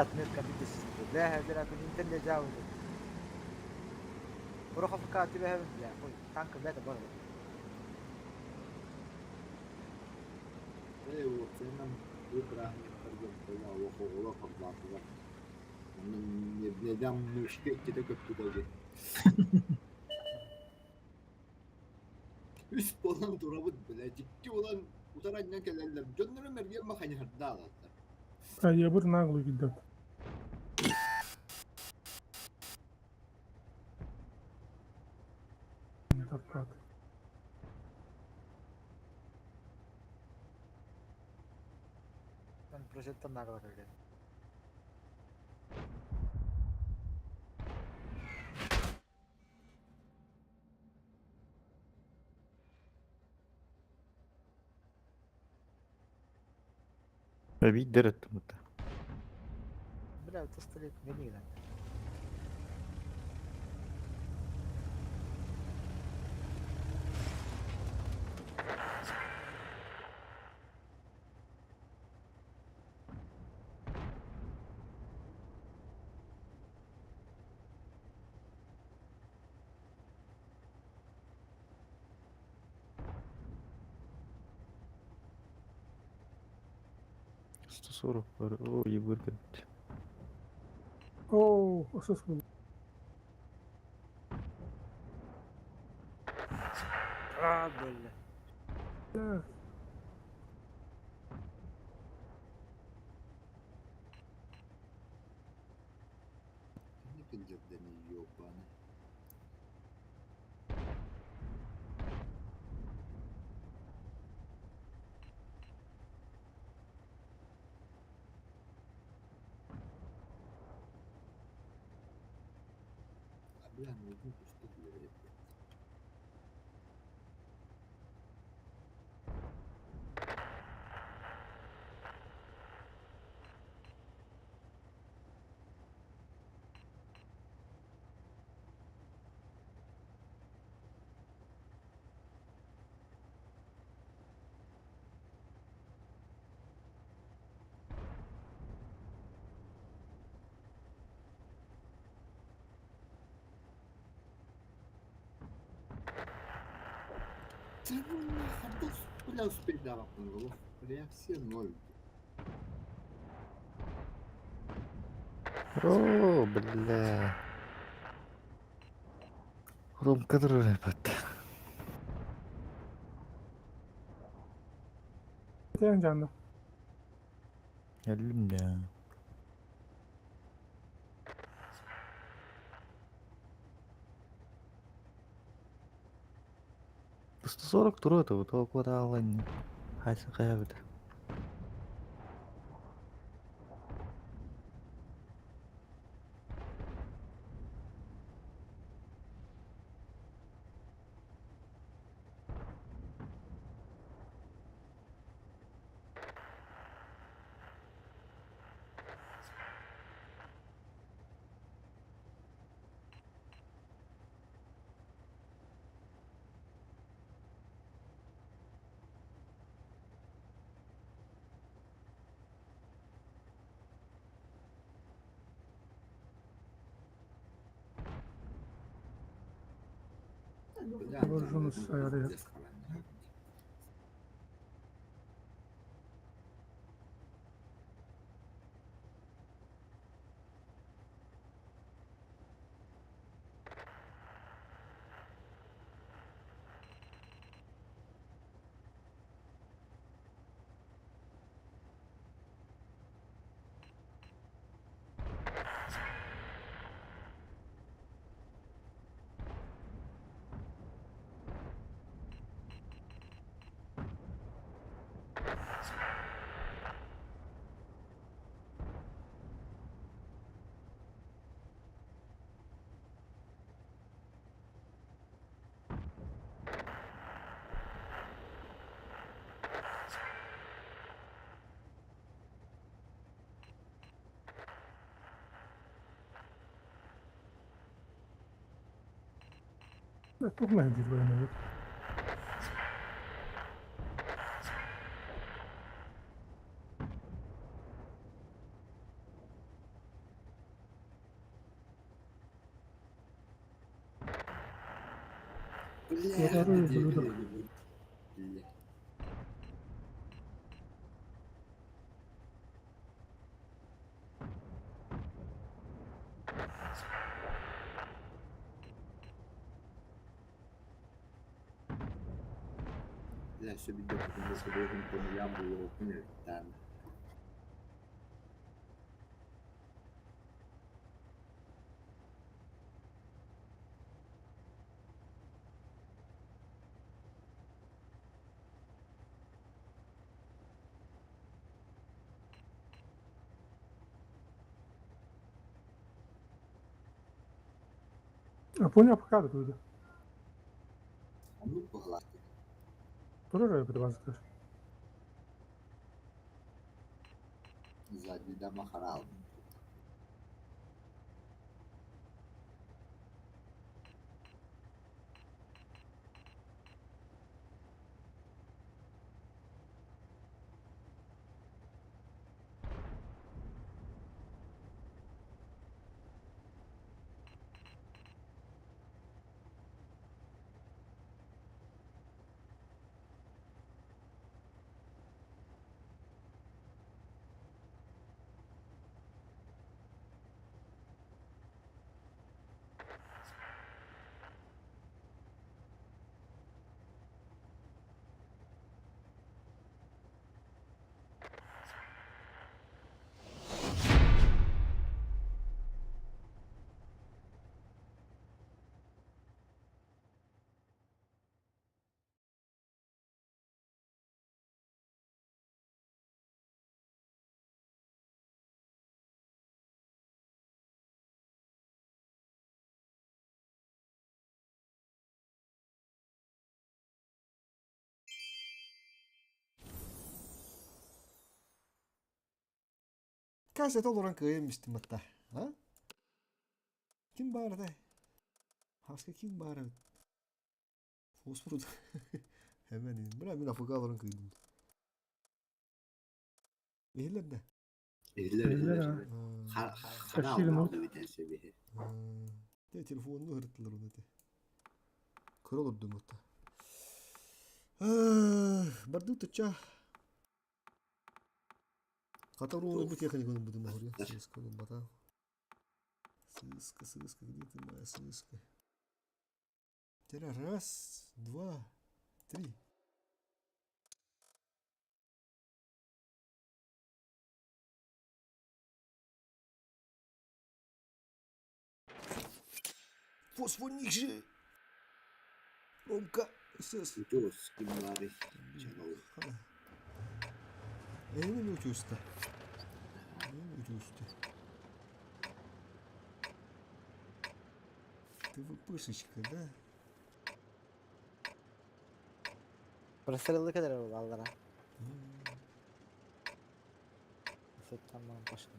Отметка 2000. Бля, бля, интернет жабы. Пороховка тебе, бля, ой, танк, бля, это было. Ээ, уопсайынан бу бырааһынньыктарга була олох оҕолор хордоотулар. Онно небнедам мышка иккитэ көппүтэ дии. Үс буолан турабыт, блядь, икки буолан утары анньан кэлэллэр. Дьоннорум эргиэн маханьыһардаалаллар. Айыбыр наглый кидет. Таппат. Он просит нагло как Биир өттүм. Бля, это столик мені. 140 бар. О, ебыр кэлбит. Оо, осос был. А, бля. Да. Не киндердени ёбаны. А бля, ну иди что говорит. Да ну нахер, да бля, успеть давай, Бля, все ноль. О, бля. Ромка турар бат. Тен жанна. Өллүм да. 140 туру это вот около алын. Хайсы каябыт. Бля, Вооруженный сарай. Туох мэһэйдиир бэйэм Бля, Бля. Бля, все видео, потому что должен по нулям было там. Япония пока да. Ну, погладки. Турар база. Задний дома харал. Касет олорон кыайым истим атта. А? Ким баар да? Хаска ким баар? Фосфор. Hemen Бра мин афыга олорон кыйдым. Ehiller de. Ehiller Ehiller ehiller. ha. Харал Тащили алды битен себеһи. Де телефонunu hırttılar onu de. Kör olurdum hatta. Барды тыча. Катару бу технику будем говорить. Сыска, бата. Сыска, сыска, где ты моя сыска? Теперь раз, два, три. Фосфорник же! Ромка, сыс. Утюз, кимлары. Чагал. Эми утюста. Эми утюста. Ты выпышечка, да? Прострелы kadar oldu Allah'a. Tamam başka.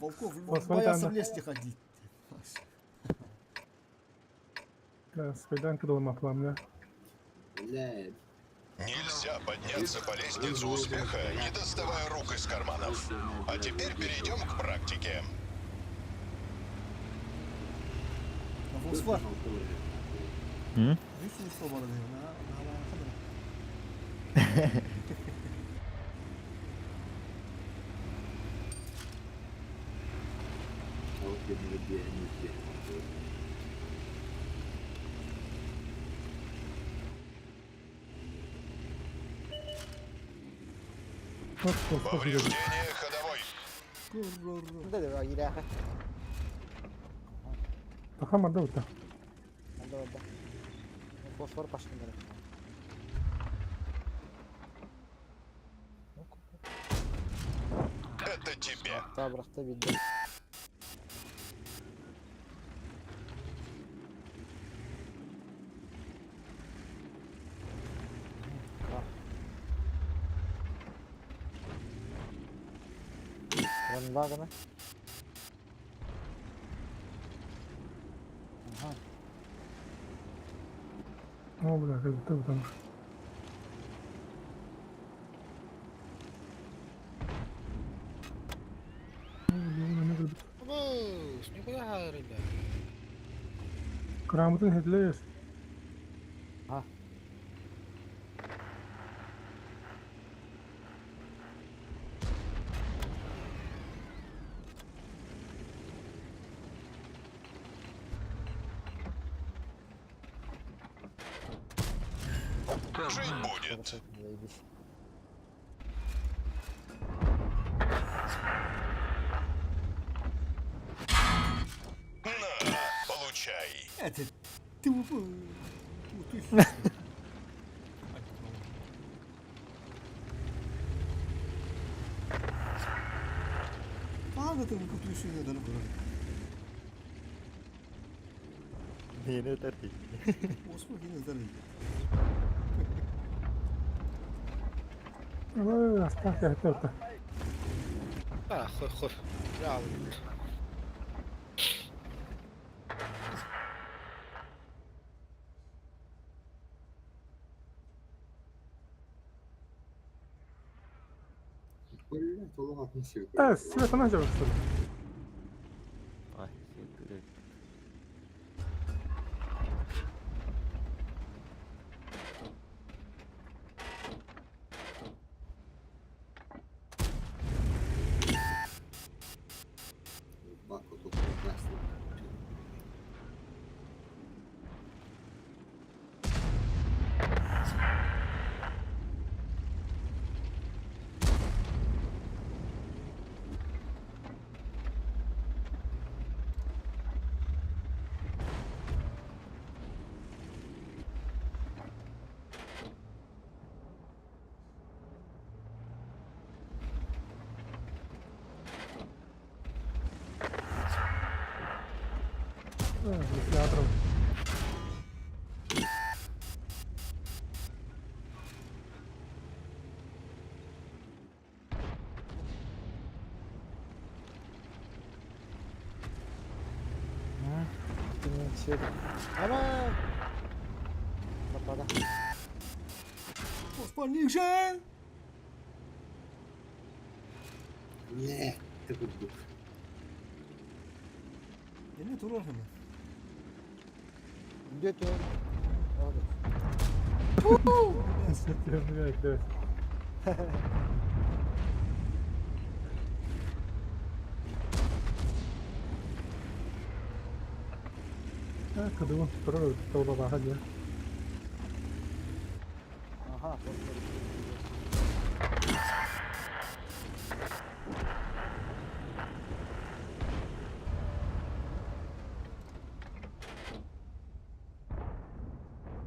Волков боятся в лес не ходить. Да, свиданка дома пламя. Бля, Нельзя подняться по лестнице успеха, не доставая рук из карманов. А теперь перейдем к практике. А фосфор? М? Повреждение ходовой. Да, да, Таха манда ута. Манда да. Фосфор пашкын керек. Это тебе. Та быракта билди. Ранбагана. Ага. О, бля, как будто там. Бус, нихуя ребят. Грамотын хедлес. А. Жить будет. Заебись. На, получай. Это ты Ладно, ты выпутаешься, да, Нені өтер Осман yine zararlı. Ой, оставь, это. А, хуй, хуй. Бля, Блять, олох атын сир. Да, света начал, что ли? Ай, сетті. Bak o topu красный. А, театром. Ама! Бапада. Osman Ninja! Не, ты курдук. Yine durur hemen. Где ты? Evet. Ha, kadın tutar o da hadi ya. Ага,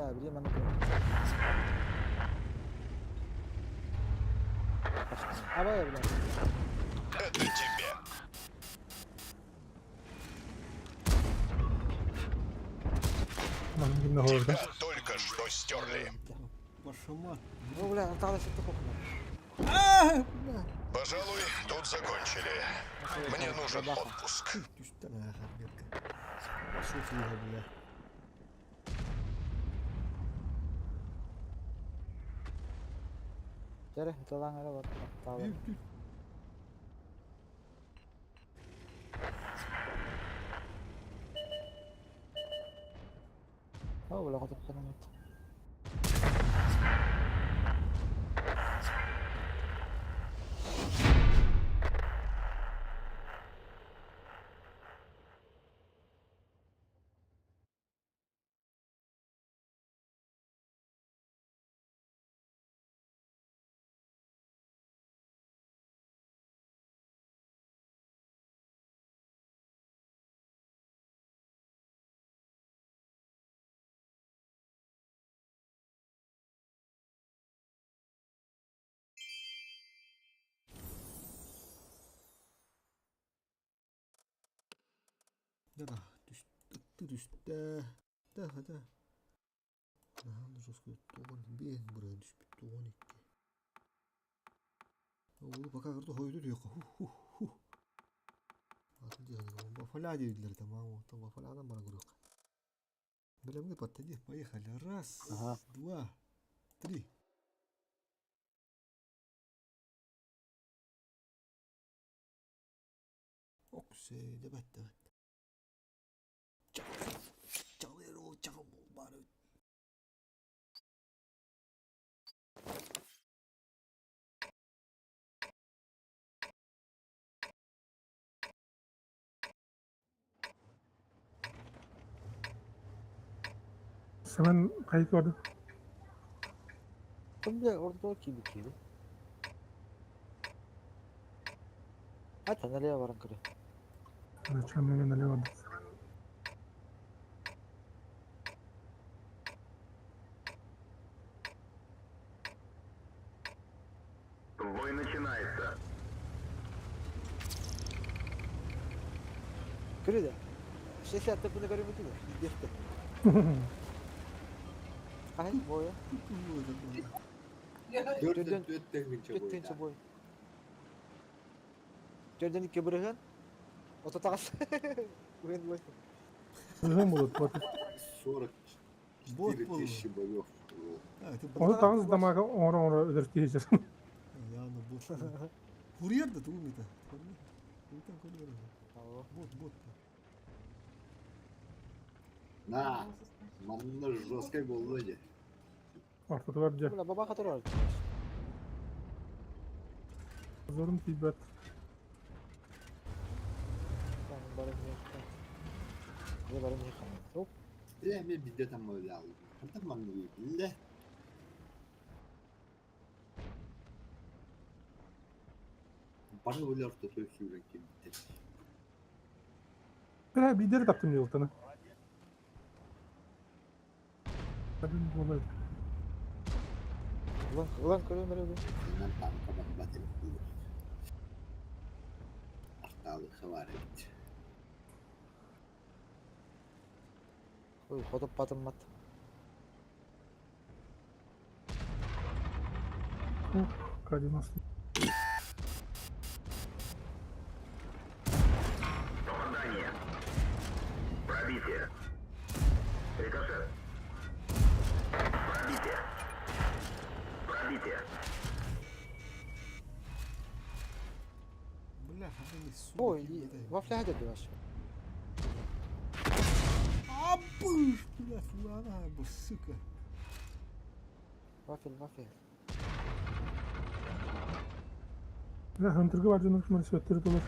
Да, блин, она Абай, бля. Это тебе. Orada. Тебя только что стерли. Ваша мать. Ну, бля, осталось это кухня. Пожалуй, тут закончили. Мне нужен отпуск. Бля. Жары, талаң ара бар. Талы. О, бля, хотып канамат. Да, да, düştü. Да, да. Наһаа жестко тугун бен бурaya düşmüş тугун икки. Oğlu пока кырды хойду diyor. Ху ху ху. Атын diyor. Бафаля дийлер tamam. Там бафалядан бара көрөк. Бля, мы подходи, поехали. Раз, Ага. два, три. Оксе, давай, давай. Чалыр ол чағым ол бар. Semen kayıt vardı. Ким бе ордо киби киби. А таналия баран көрө. Чамнеме налево vardı. Бой начинается. Көрө да. 60 тыпыны көрүмүтү да. Дефте. Кай боя. Төрт төрт тыһыынча Төрт тыһыынча бой. Төрдөн икки бырыгын. Ото тагас. Уен бой. Бырыгын болот. Вот. 44 тысячи боев. А, это Onu тагыз дамага оңро-оңро өдөртү Явно бот. Курьер да ты умный-то. Бот, бот. На, манна жесткой болду. Ортотугар дьэ. Бля, баба которая. Зорум тиийбэт. Бля, мен бидде там ойлалым. Хантан манны билде. Бары ойлар той сүүрен кембитте. Бля, бидер таптым жолтаны. Табын болой. Улан, улан көрөм эле. Мен танка бомба деп Арталы хабар эбит. Ой, хотоп батыммат. Ух, К-90. Попадание. Пробитие. Рикошет. Пробитие. Пробитие. Бля, они сука. Ой, вафля хадер дебаш. А, быш, бля, фуана, бу, сука. Вафель, вафель. Бля, хантыргы бар жонор кымар сөттөрү толор.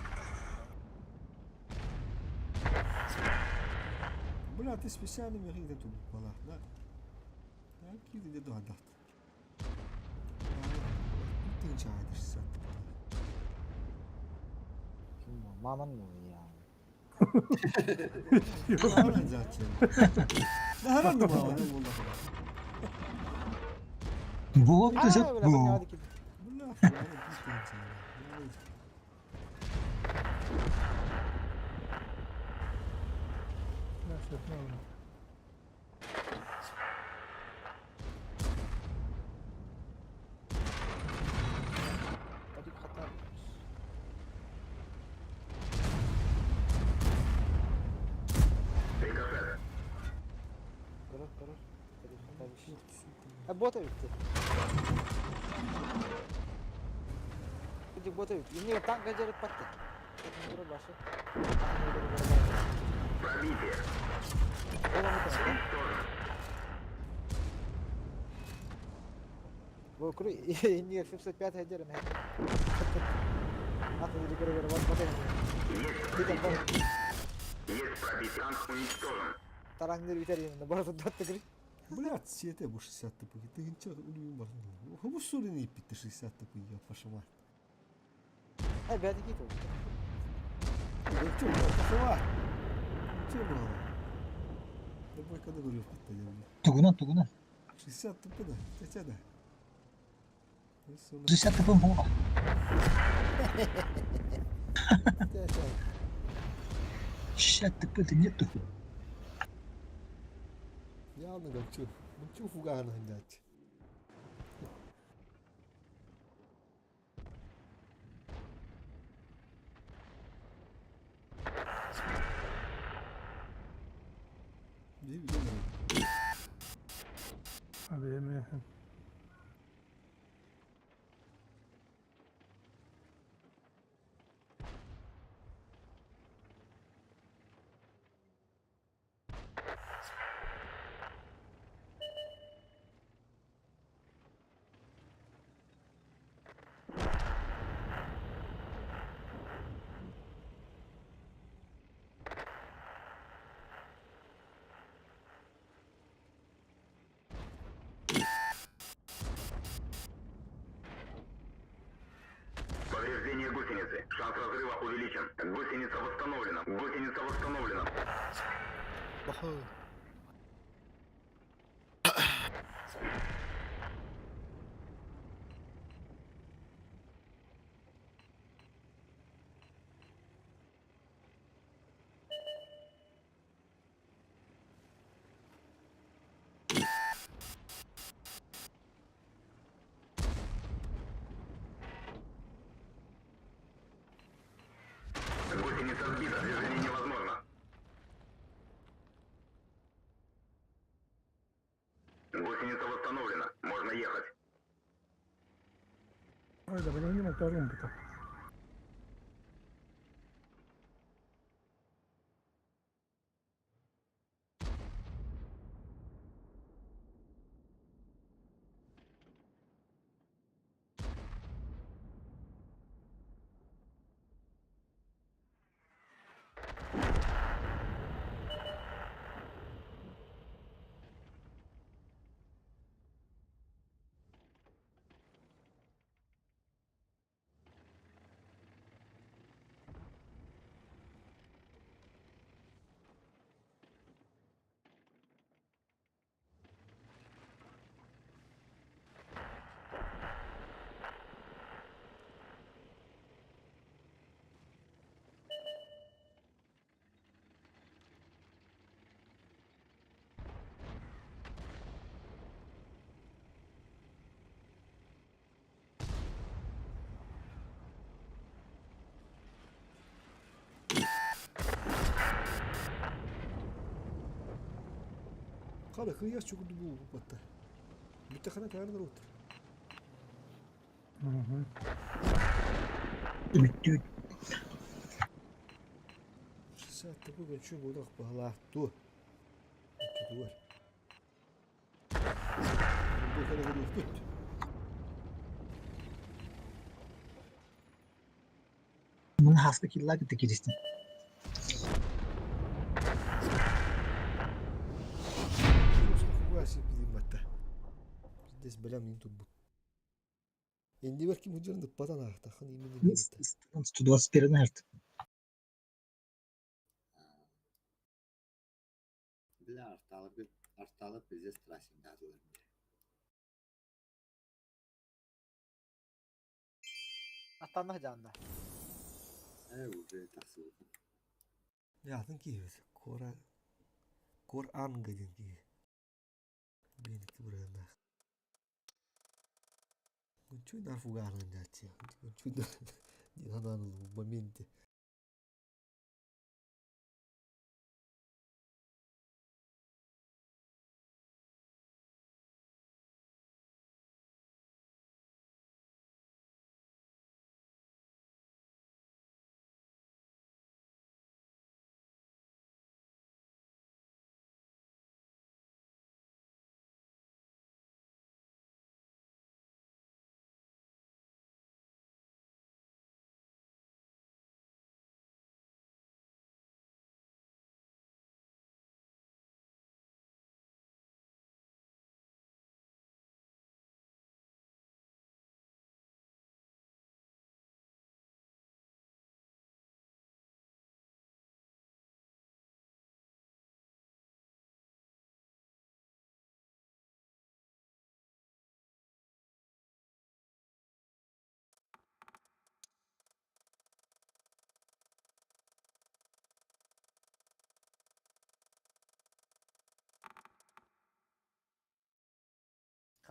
Бля, ты специально мне тут была, да? Да, киды де догадат. Ты чайдыш сат. Маман му я. Буолуп десек бу. Бля, сөтнө. Tabii хата. Рикошет. Көрөр, көрөр. Tabii хата биш. А бота битти. Иди бота битти. Эмне танк жерип батты. Көрөр башы. Пробитие. Бу күрү эмне 705 хадер эме. Аты иди көрөр бат бат. Есть пробитие. Есть пробитие. Танк уничтожен. Тараңдыр битер енді барды датты күрү. Бля, сете бу 60 тп. Ты ничего үлүм бар. Бу сурын иппитти 60 тп, я пошла. Ай бәді кит ол. Че, пошла. Че было? Да бой когда говорю, Тугунан тугунан. 60 тп да. Хотя да. 60 тп була. 60 тп это нету. Явно гамчу. Гамчу фугана дядь. Бэйэм Повреждение гусеницы. Шанс разрыва увеличен. Гусеница восстановлена. Гусеница восстановлена. Бахы. Гусеница сбита. Движение невозможно. Гусеница восстановлена. Можно ехать. Ой, да, блин, не вторым бы Қара кыяс чугунду бу батта. Бүтәхана тәрнер отыр. Бүттүт. Сәтті бүгін чү будақ бағалақ ту. Түдуар. Бұл қана көріп бүт. Мына хаска килла кытта киристин. Здесь бэлэм нин тут бут. Инди бер ким хujurun патан ахта хан имени бит. 121 herт. Бля, арталып, арталып bize страсиндадылар. Аттанах жанна. Э, уже тахсылдым. Яатын киһи Кора Кор Анга диэн киһи. Беники буранах. Гунчуй нарфугарын дати. Гунчуй динанан в моменте.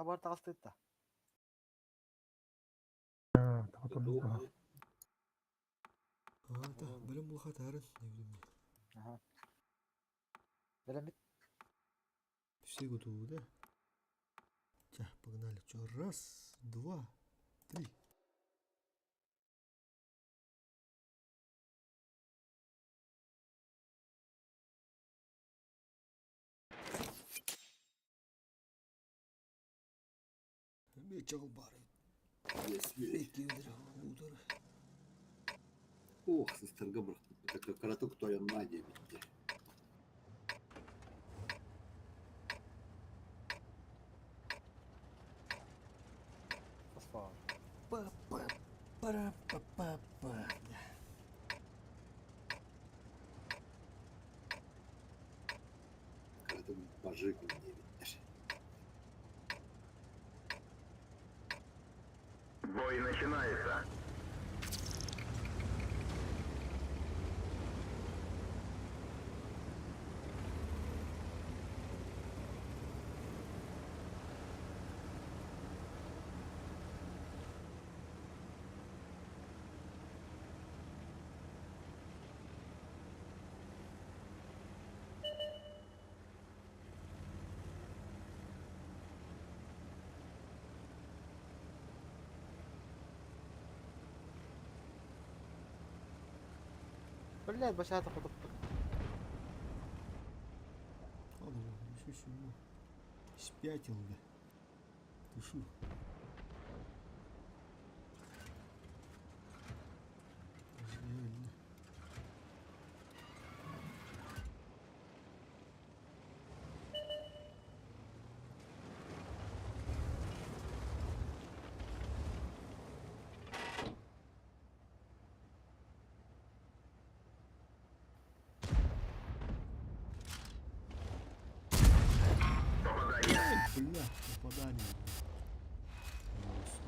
Хабар тағыстыт та. Ата, бэлэм булха тарын, не билим. Аха. Бэлэм Все готовы, да? Ча, погнали. Чё, раз, два, три. Эмиэ чаҕыл баар эбит. Иккиэдэр уудары. Ох, сыстарга бырахпыт кыратык тойонноо диэбиттэр. Па-па-пара-па-па-па. Кыратык бажыгын диэбиттэр. Бой начинается. Блядь, башата хотуптук. Ладно, еще чего. Спятил, бля. Ты шо? Реально. Эй, бля, попадание. Просто.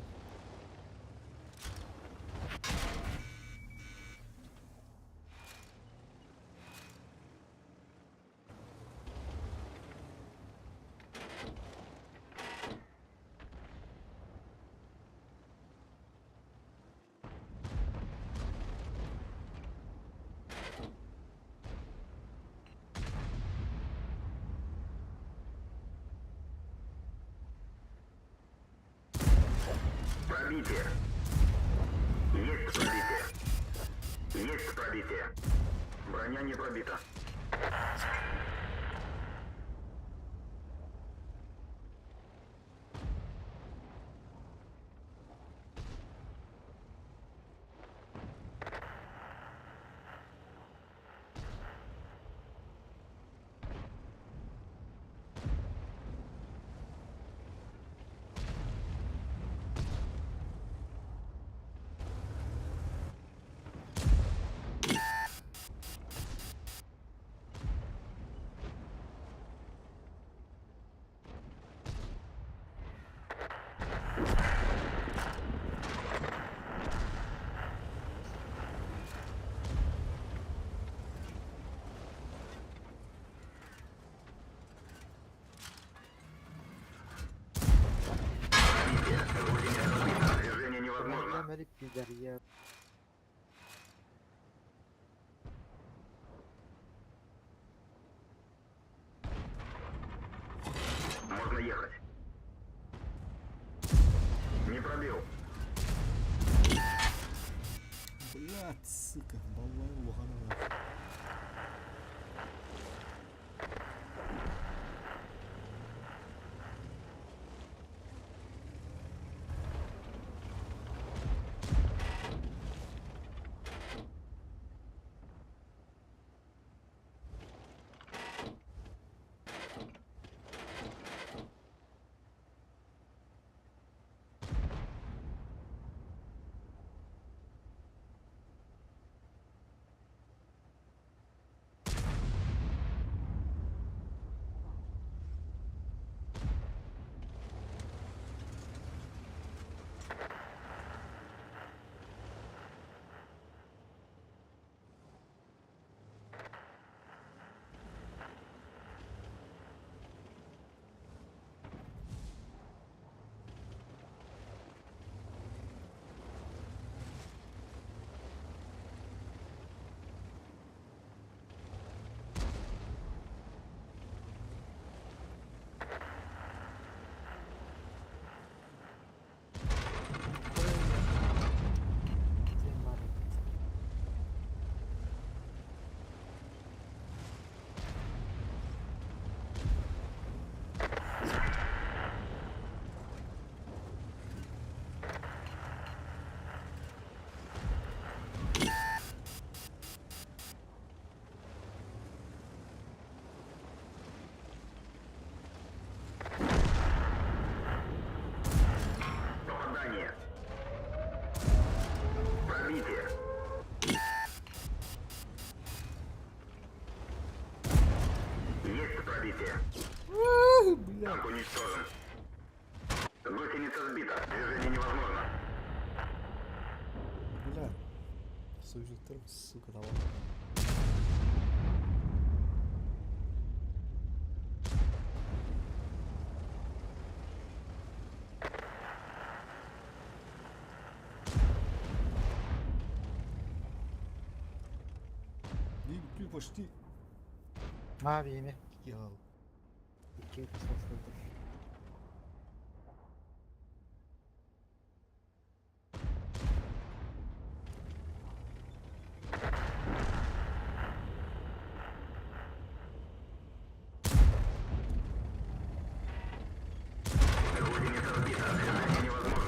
Пробитие. Есть пробитие. Есть пробитие. Броня не пробита. Движение невозможно. Мэрик пидорья. Можно ехать. Не пробил. Блядь, сука, баллай улахана нахуй. Пробитие. Есть пробитие. Танк уничтожен. Гусеница сбита. Движение невозможно. Бля. Союзниктарым, сука, давай. Ты почти. Mavi mi? Я. İki kısmı. Гусеница сбита. Движение невозможно.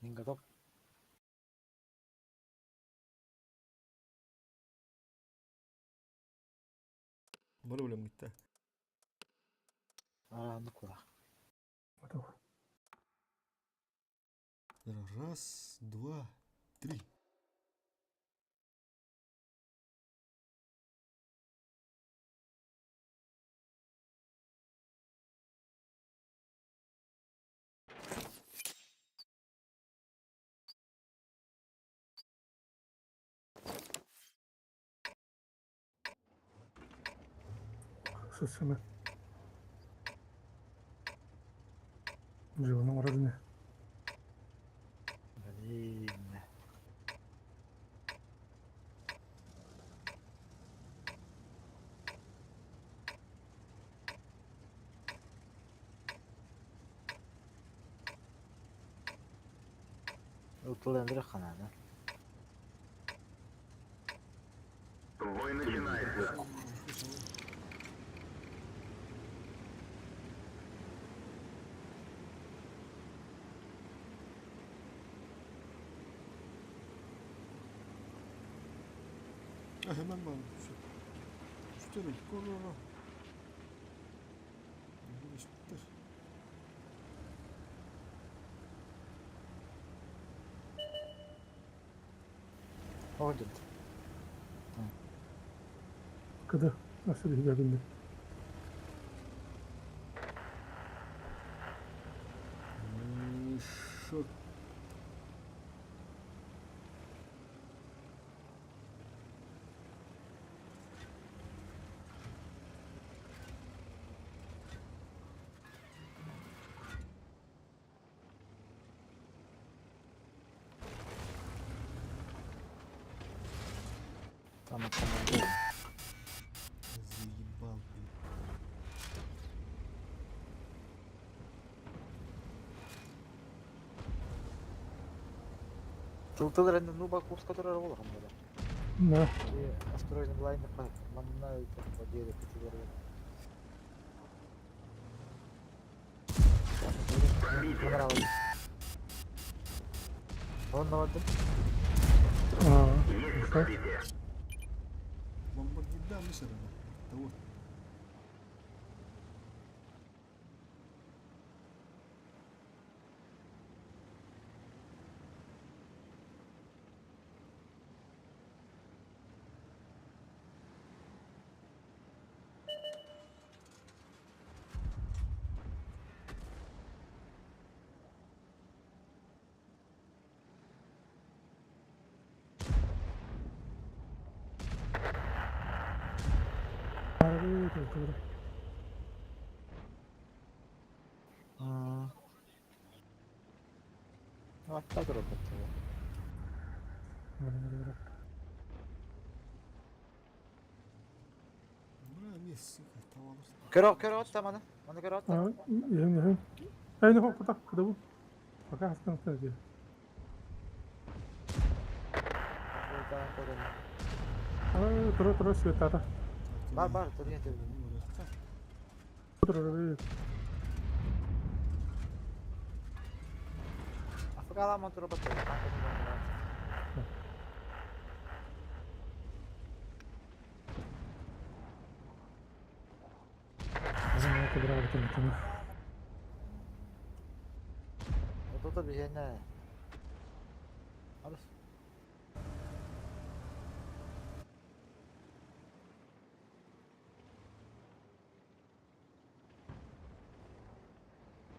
Не готов. Бары білем gitti. Aa, куда? Готов. Раз, два, три. Сысымы. Живоном родины. Блин. Утыландыр канада. Бой начинается. А, hemen ben. Şu. Şu değil. Koru. İşte. Oldu. Кыды. Nasıl bir göründü? Şu. Tamam tamam. Заебал, блин. Тыл-тыл рэнде нуба курс, который работал, Да. И осторожно была на манна подъеду Пробитие. Он на воду. А, Есть пробитие. Бомбардирда мусорына. Того. Атта турар Бра, эмиэ, сука, табалар. Көрө көрө отта маны. Маны көрө отта. Иһин иһин. Эй, ну пота, куда бу? Пока астан астан Тура тура светата. Бар бар, турия турия. Тура. Африкала тура бат. Вот это биһиэнэ. Алыс.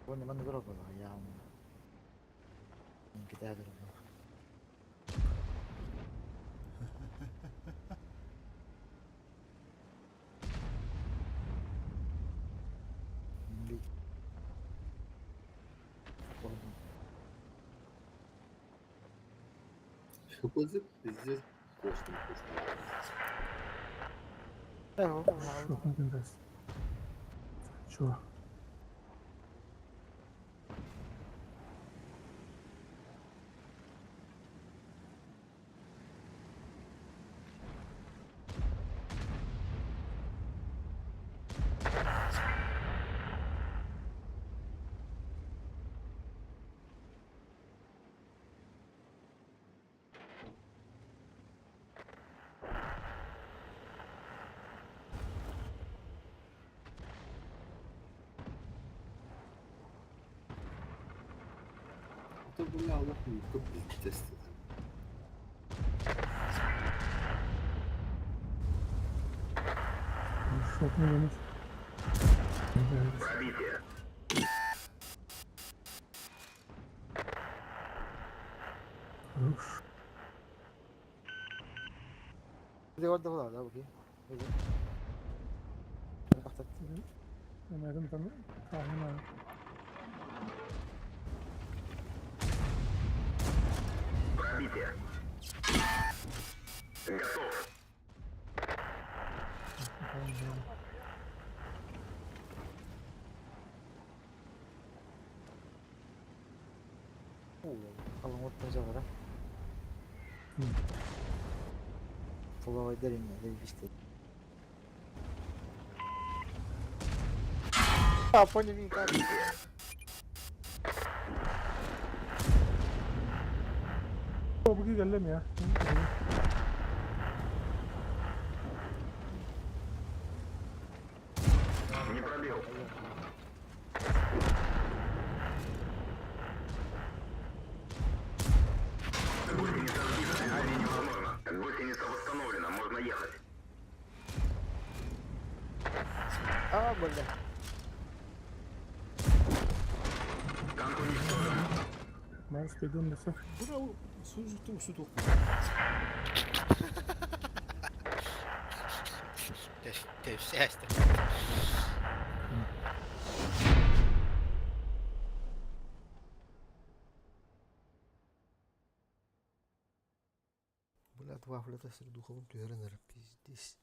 Уонна манна турар буоллаҕа яам. Китэһэ турар буолла. ХПЗ пиздец костом Чего? Это бля, Аллах не пиздец. Пробитие. Хорош. Да, Там там. Пробитие. Готов. Алың оттан жабара. Фуловой деревня, биште. А, понял, как. Бу кэллем я. Не пробил. Гусеница сбита. Движение невозможно. Гусеница восстановлена. Можно ехать. А, бля. Танк уничтожен. Марс пойдем на все. Бра, служу сюда. Тэпсээстэ. Бля, вафля сир духовым түһэрэн пиздец.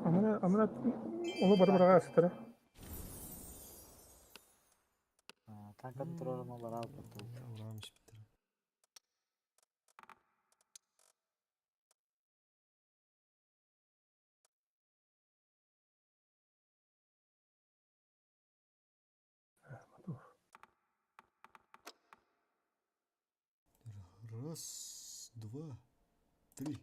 Амана амана оны бар барага асытара. Танкан турар ма барал Ура, испиттер. Раз, два, три.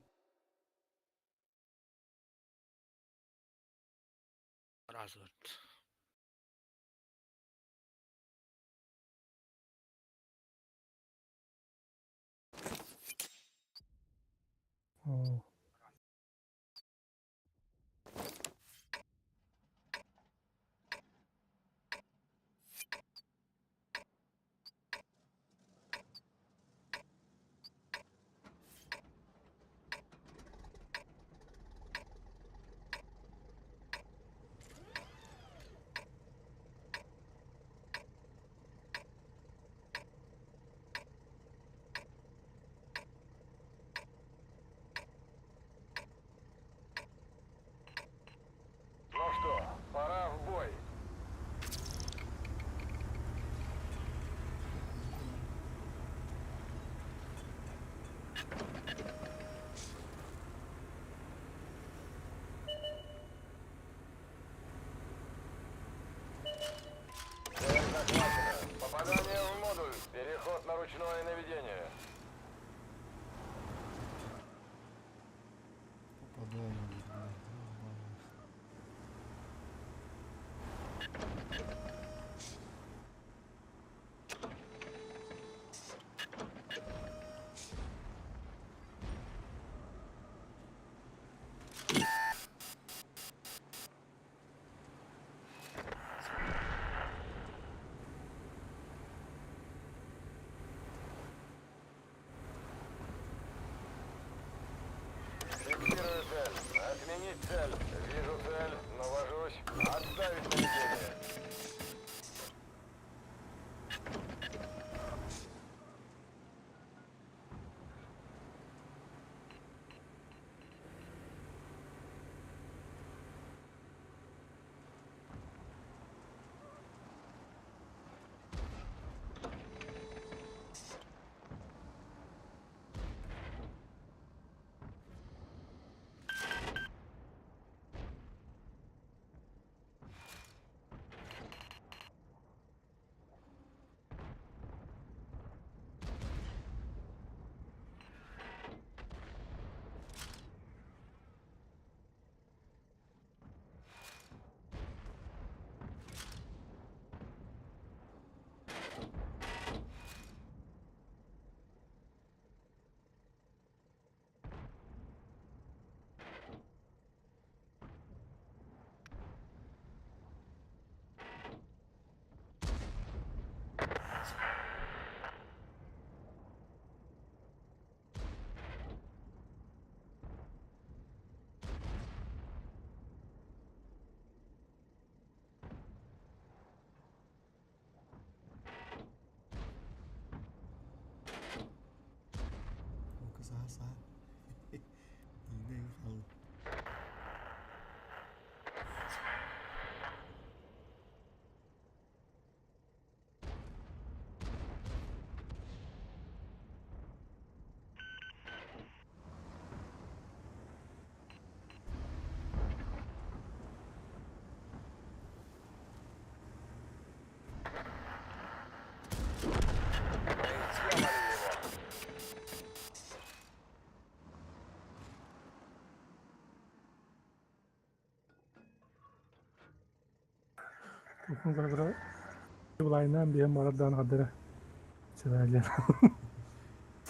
Раз О. Цель захвачена. Попадание в модуль. Переход на ручное наведение. Попадание, блядь. Фиксирую цель. Отменить цель. Вижу цель. Навожусь. Отставить наведение. Ну-ка, саа, саа. Иинэ хаалла. Мы сделали его. Кыра Былайынан биһэн барардаан хаддара. Чырайлар.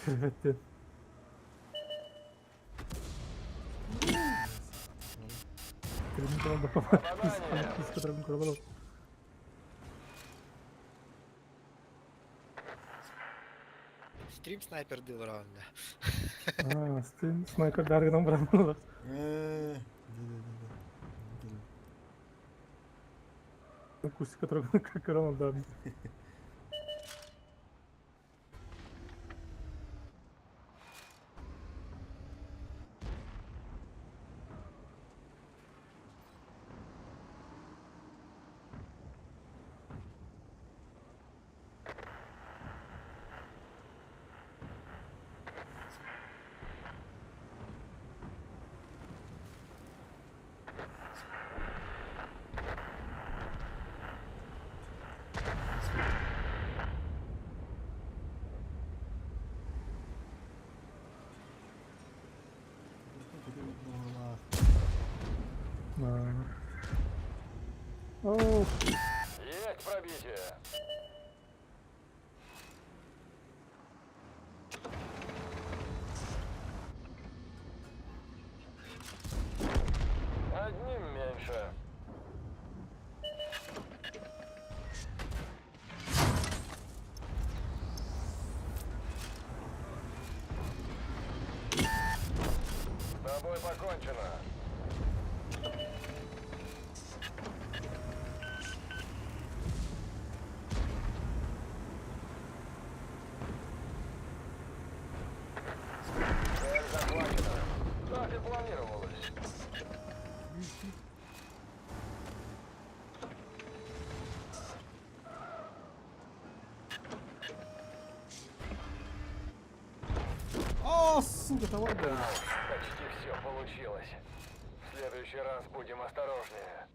Чырбеттен. Стрим снайпер дылар анда. А, стрим снайпер даргынан баран Э, да-да-да. Кустика троган как да. О, Есть пробитие. Одним меньше. С тобой покончено. Цель захвачена. Так и планировалось. О, Сука, товар Да был. уж, почти все получилось. В следующий раз будем осторожнее.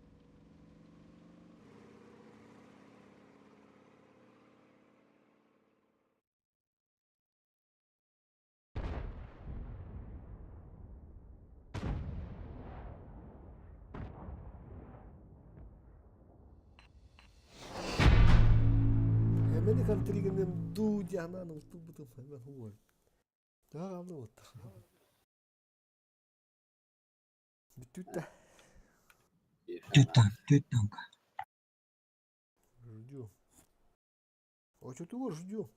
Эмени контригинем дуу дианан ултубутум hemen хуой. Да, ну вот. Бүтүтэ. Түт танк, түт танк. Ждю. Очутугар ждю.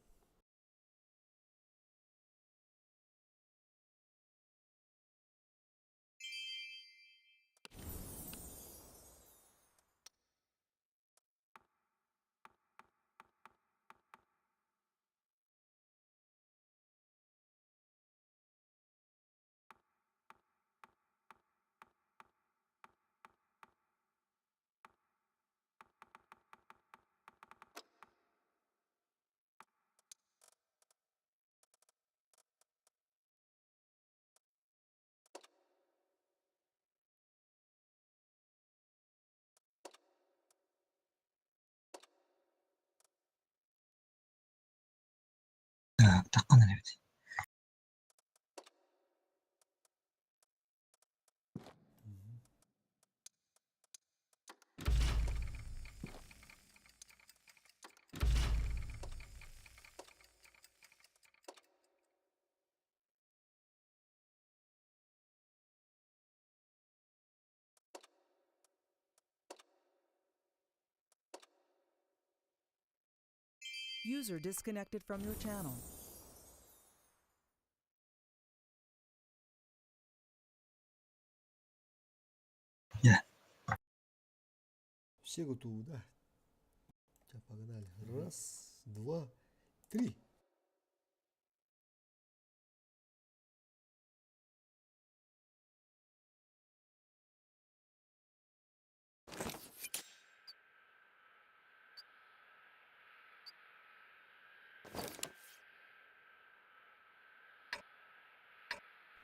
Так, таккан эбит. User disconnected from your channel. Все готовы, да? Сейчас, погнали. Раз, два, три.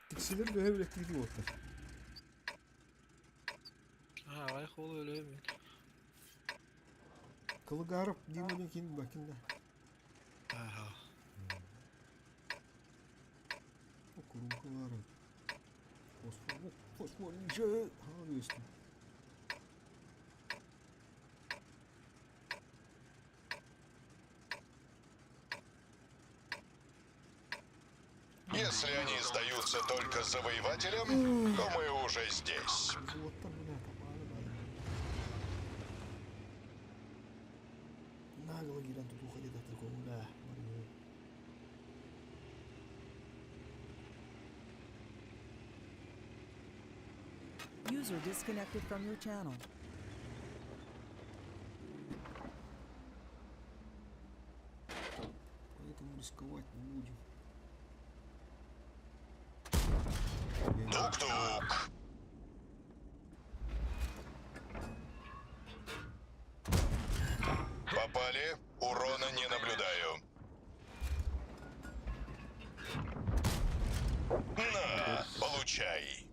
Тиксилер бөһө билектиги буолта. А, вай холу өлөм. Кылыгарып Диманын кин бакында. Ага. Курункалары. Фосфор, фосфор, же, ха, вестим. Если они сдаются только завоевателям, то мы уже здесь. Нагло кирен тут уходит от такого, да. User disconnected from your channel. Поэтому рисковать не будем. Тук-тук. Попали. Урона не наблюдаю. На, получай.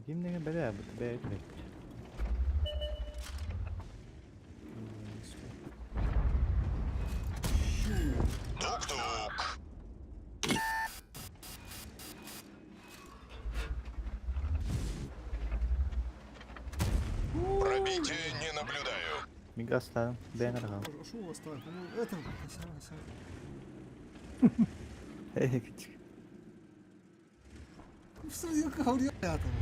Ким деген бәле бу бәйт бәйт. Тук-тук. Пробитие не наблюдаю. Мигастан бэнер гал. Шо у вас там? Ну, это, Эй, кичик. Все, я говорю, я там.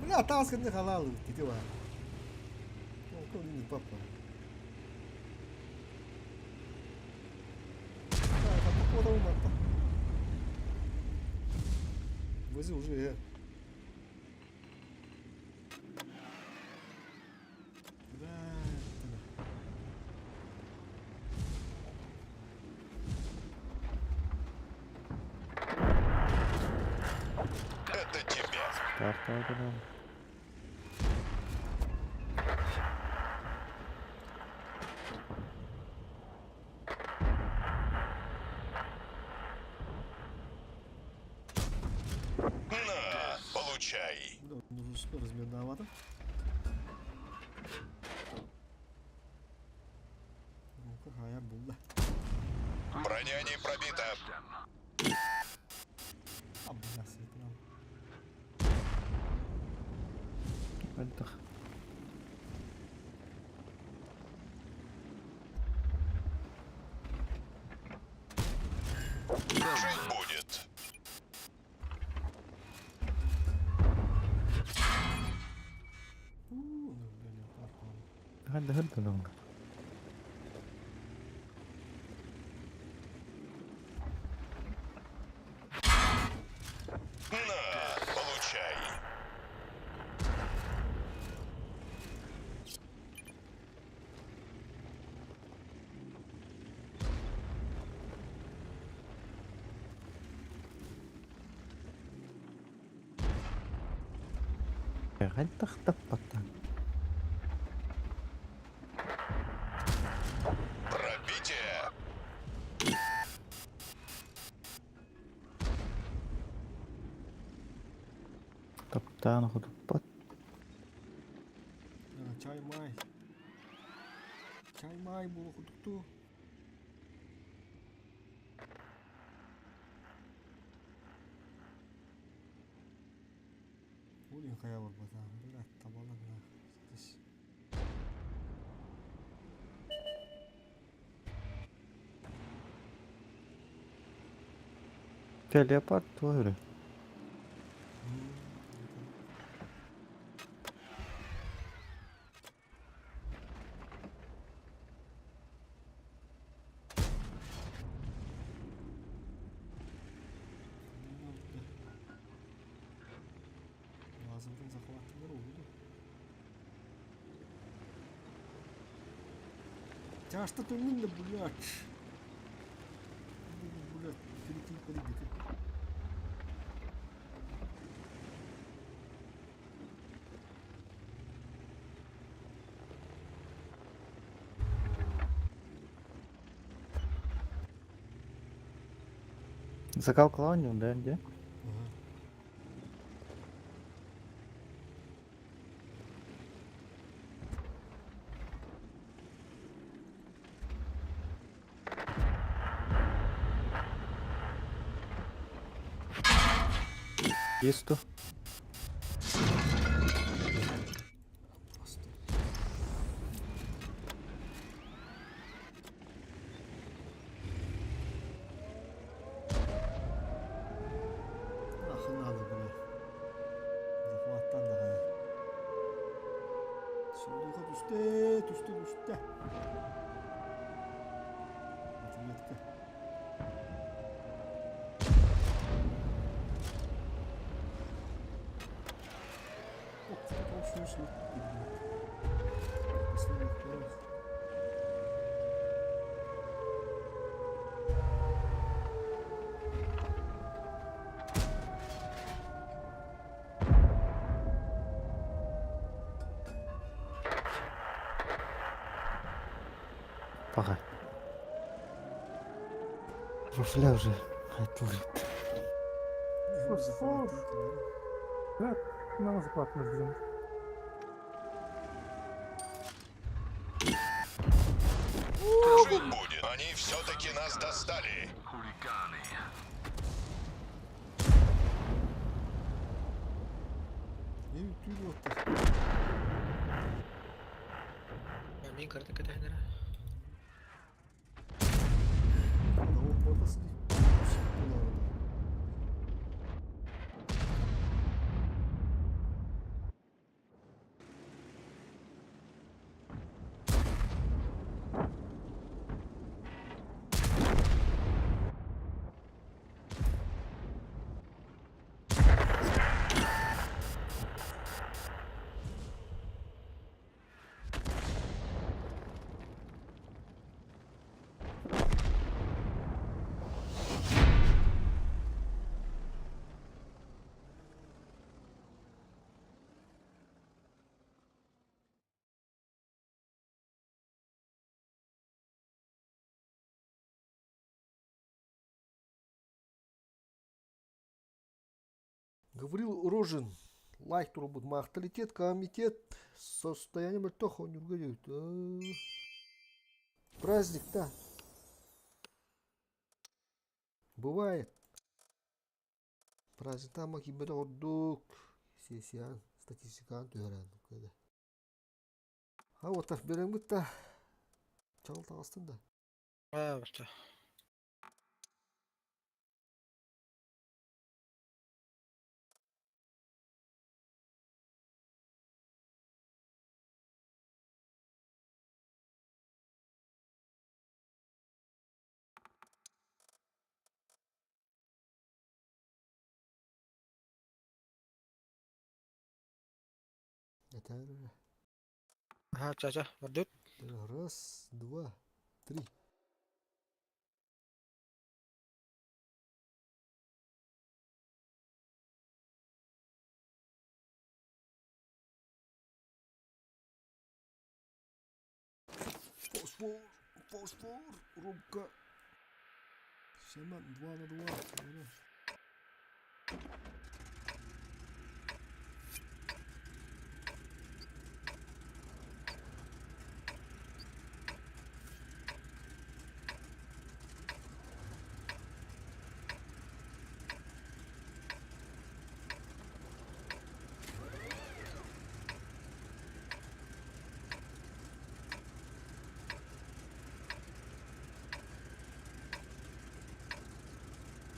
Бля, таас кэннэ халаалыбыт ити баар. Ол папа. Возил уже я. Да, Это тебе. Тарталгынан. На, получай. Да, нужно размерновато. Ну, какая булда. Броня не пробита. А, бля, светло. Өлтөх. Жить будет. У, ну, бля, леопард. Ханды хырдын. На, получай. Хантах таппаттан. Пробитие. Таптаан худуппат. Чай май. Чай май була худукту. Улин хая барбата. Бля, табалар на. Здесь. Те леопард твой. Lazımdan захватывар oldu. Тяжто төннүн да, блядь. Блядь, перекинь подойди. Закал клоунил, да, где? Есть то. Ах, надо, бля. Захваттан да хая. Сундука түсте, түсте, түсте. Отметка. Ох, общую Последних первых. Пока. Вафля уже. Айтылыр. Да, нам захватывать будем. Жить будет. Они все-таки нас достали. Не түйді отты. Мин карта кәтәһенер. Ортасы. Гаврил Рожин лайк турбут махталитет комитет состояние мөлтөх оонньуурга диэбит. Праздник да. Бывает. Праздниктаан киирбэтэх ордук. Сессиян, статистикаан түһэрэн. А вот так береммит да. Чаҕыл таҕыстын да. Аа, барта. Это Ага, ча-ча, бардыт. Раз, два, три. Фосфор, фосфор, рубка. Семен, 2 на 2.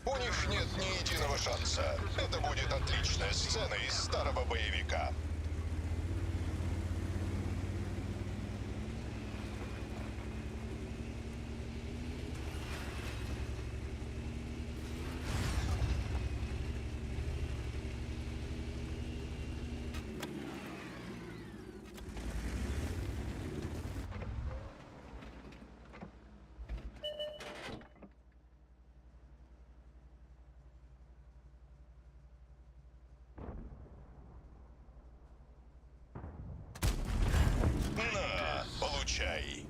У них нет ни единого шанса. Это будет отличная сцена из старого боевика. На, получай.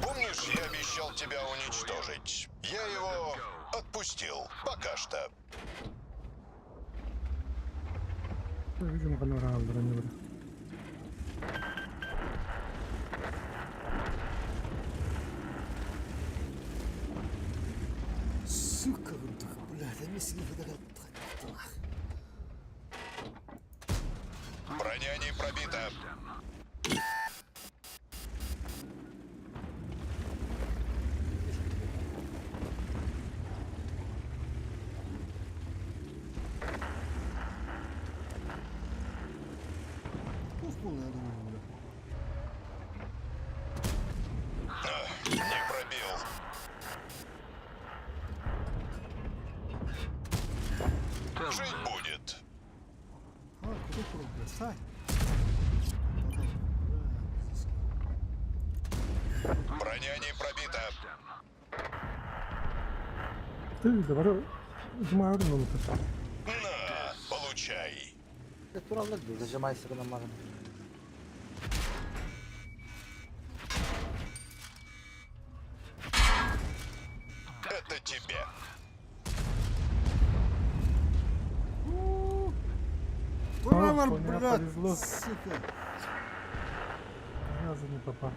Помнишь, я обещал тебя уничтожить? Я его отпустил. Пока что. Видимо, бронировали. Сука, блядь, они с них Броня не пробита. Пух я думаю, бля. Не пробил. Жить будет. А, куда пробил? Сай. Броня не пробита. Ты давай, думаю, На, получай. Тураллар дии, зажимайся гынан баран. Это тебе. Турамар, понял, блядь, повезло. сука. Ни разу не попал.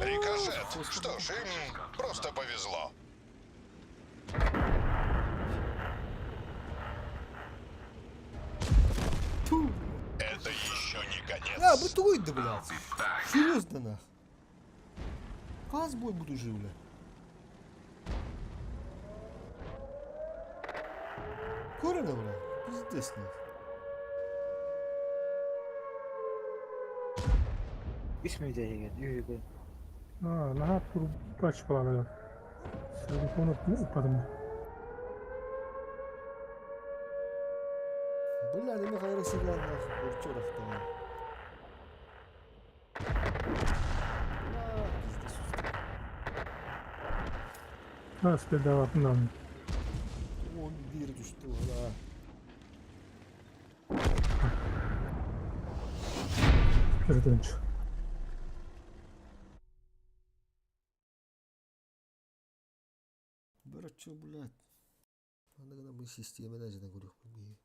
Рикошет. Что ж, им просто повезло. Это еще не конец. А, бытует да, блядь. Серьезно, нах. Хас бой буду жив, бля. Корона, бля. Пиздец, нах. Үс мүнүүтэ иһигэр, үһүгэр. А, наһаа турбач балары. Телефон упадым. Бля, не хайра себя, нах. Урчеров там. Бля, пиздец. А, спедаватынан. Он бир түштү, да. Өрөтүнч. Бөрөччү, блядь. Аны гына мы систиэмэ дьида көрүөхпүт биһиги.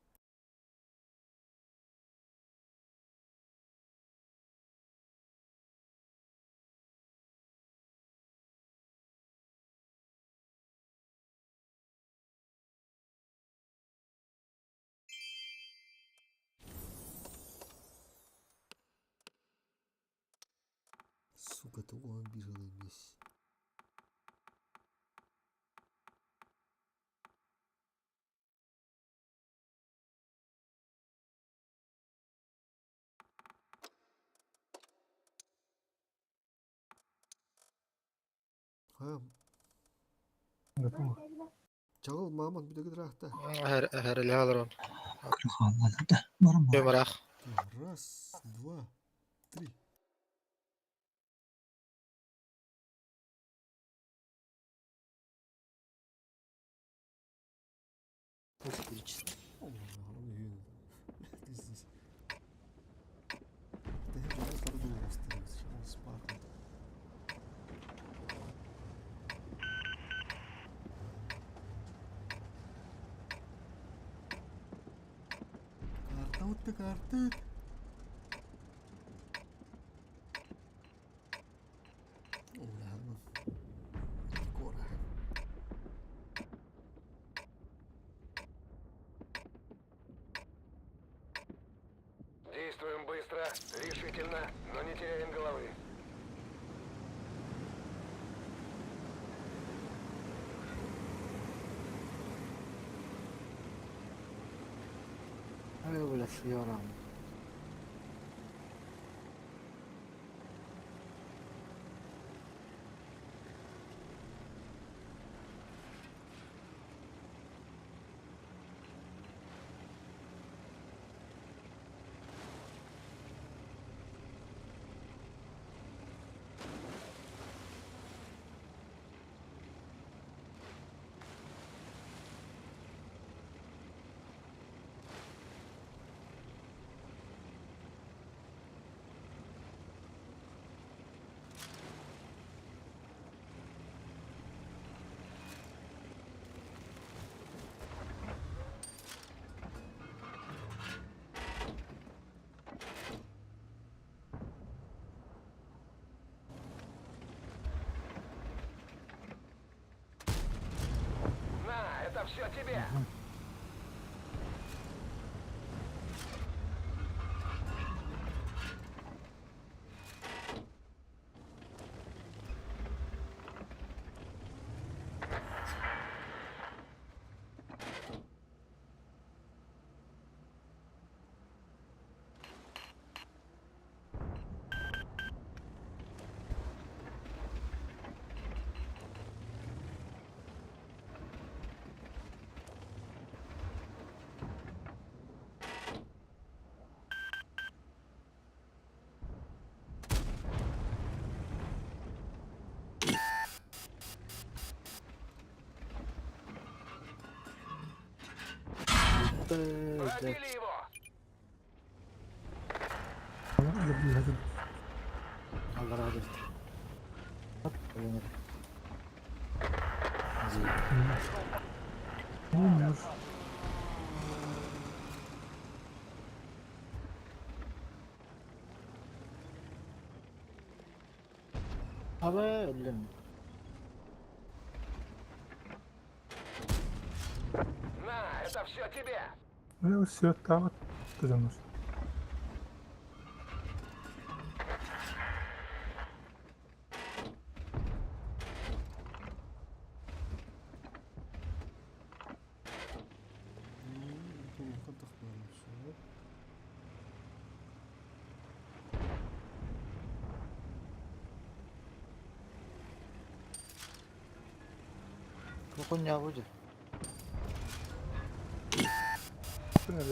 Сука, ты он бежал весь. Чаҕыл мааман бүтэгит ыраахта. Эһэрэлэһэ олорон. Барым Көмөрөх. Раз, два, три. Карта утты карты. Действуем быстро, решительно, но не теряем головы. Ай, бля, съерам. На, это все тебе! Пробили его! Allah razı olsun. Bak, öyle. Olmuyor. Abi öldüm. На, это все тебе! Ну все, там вот. Хуйня будет. Пробили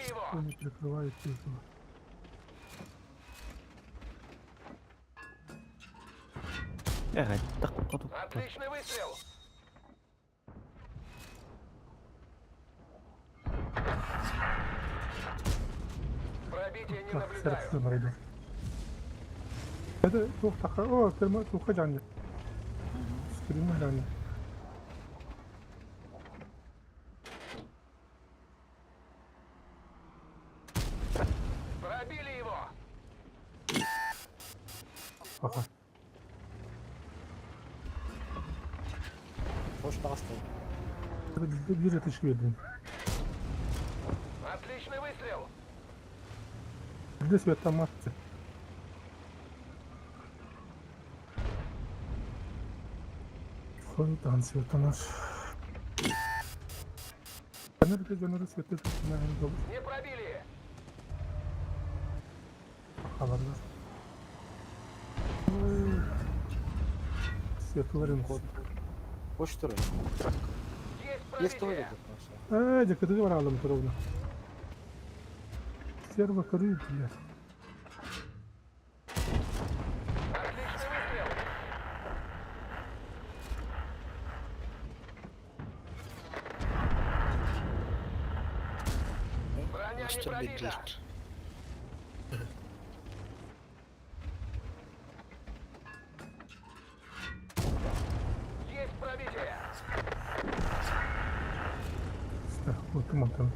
его! Они прикрывают этого. Отличный выстрел! Пробития не Так, наблюдаю. сэрэх Это туох таха, о, термо туохха дьаанньа. Скрин дьаанньа. Пробили его! Аха. Хош таҕыста. Биир этиш бердим. Отличный выстрел! Бирде светтан матты. Хой светанаш. Дьонору светы Не пробили! Хабарлар. Светларын. Хош турар. Есть Есть пробитие! тоже. Э, декады баралым туровна. Серва коры, блядь. Отличный выстрел! Броня не Мастер пробита! бедит. Есть пробитие! Вот мантан.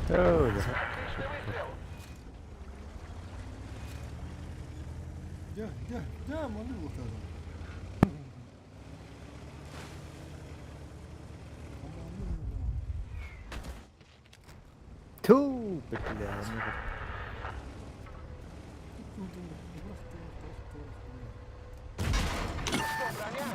Отличный выстрел! Дя, дя, дя, маны лутадым. Ту, бля, ну Что, броня?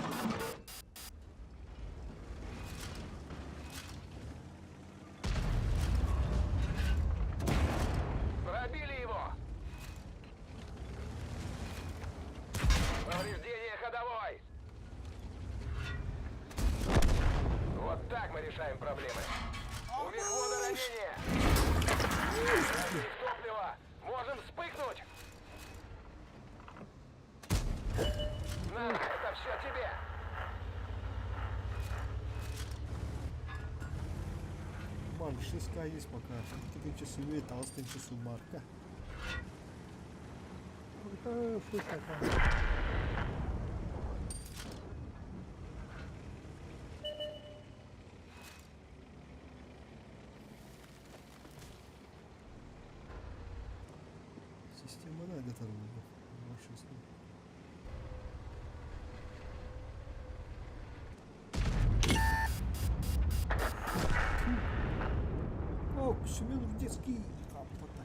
Пробили его! Повреждение ходовой! Вот так мы решаем проблемы. У мехвода ранение! Разлив топлива! Можем вспыхнуть! На, это все тебе! Ман, 6К есть пока. Тынча сумеет, а тынча сумарка. Система надо торговля. О, Семен Рудецкий. Капота.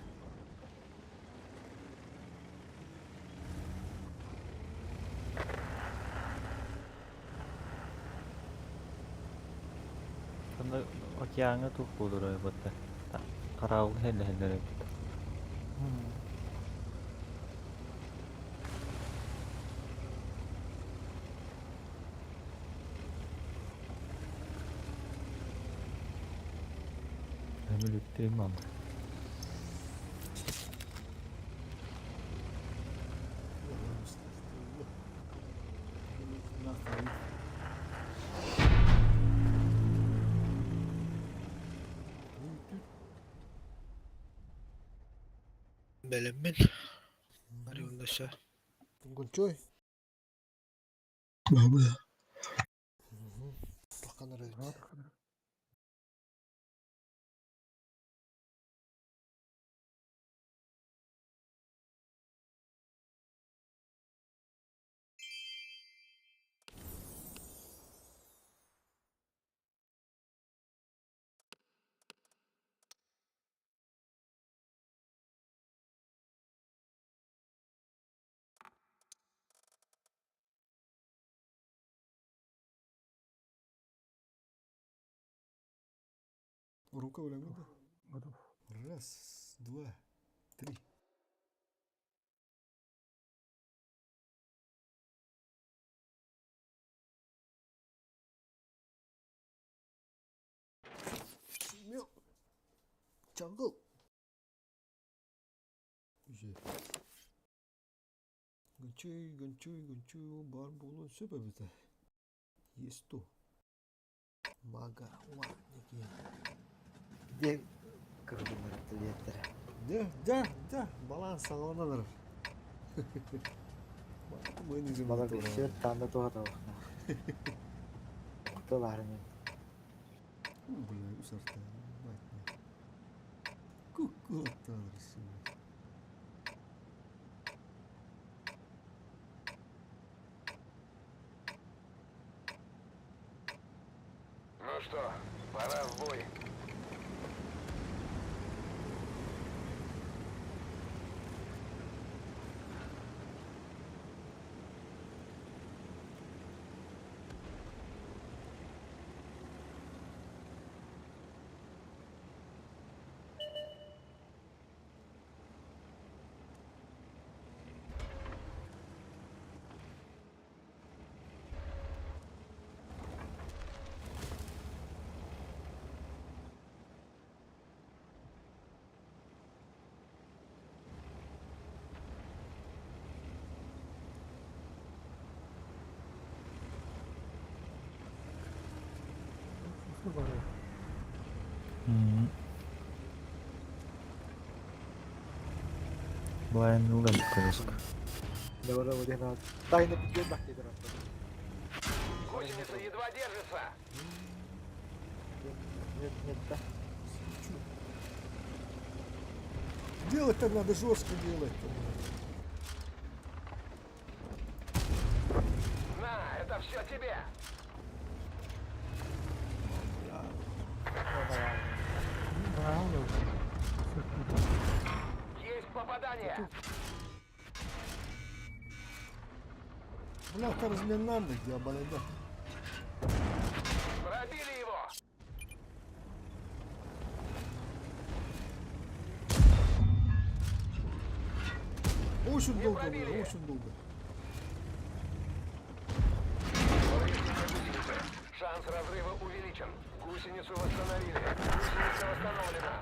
Анда океанга тух болор батта. Карабыл хелле хелле. Өмүлүктүрүм анда. Бэлэммин. Арыыллаша. Гончой. Бабы. Тахканар Рука да? Готов. Раз, два, три. Чаҕыл. Үчүгэй. Гүнчүй, гүнчүй, гүнчүй баар буолуон сөп эбитэ. Есть то. Мага, уа, диэн. Диэн кыһыллар диэттэрэ. Да, да, да, баланс саҕаланан эрэр. Балар өссө таанда туһаталахна. Тылаарынын. Бля, усарта. Куккулаттаар Ну что, пора в бой. Былайын уган көрөск. Тайна бүтүөн бак дедер. Гусеница едва держится. Нет, нет, да. Делать-то надо жестко делать-то. На, это все тебе. Есть попадание. Бля, разминанных, я да. Пробили его. Очень долго, бля, очень долго. Шанс разрыва увеличен. Гусеницу восстановили. Гусеница восстановлена.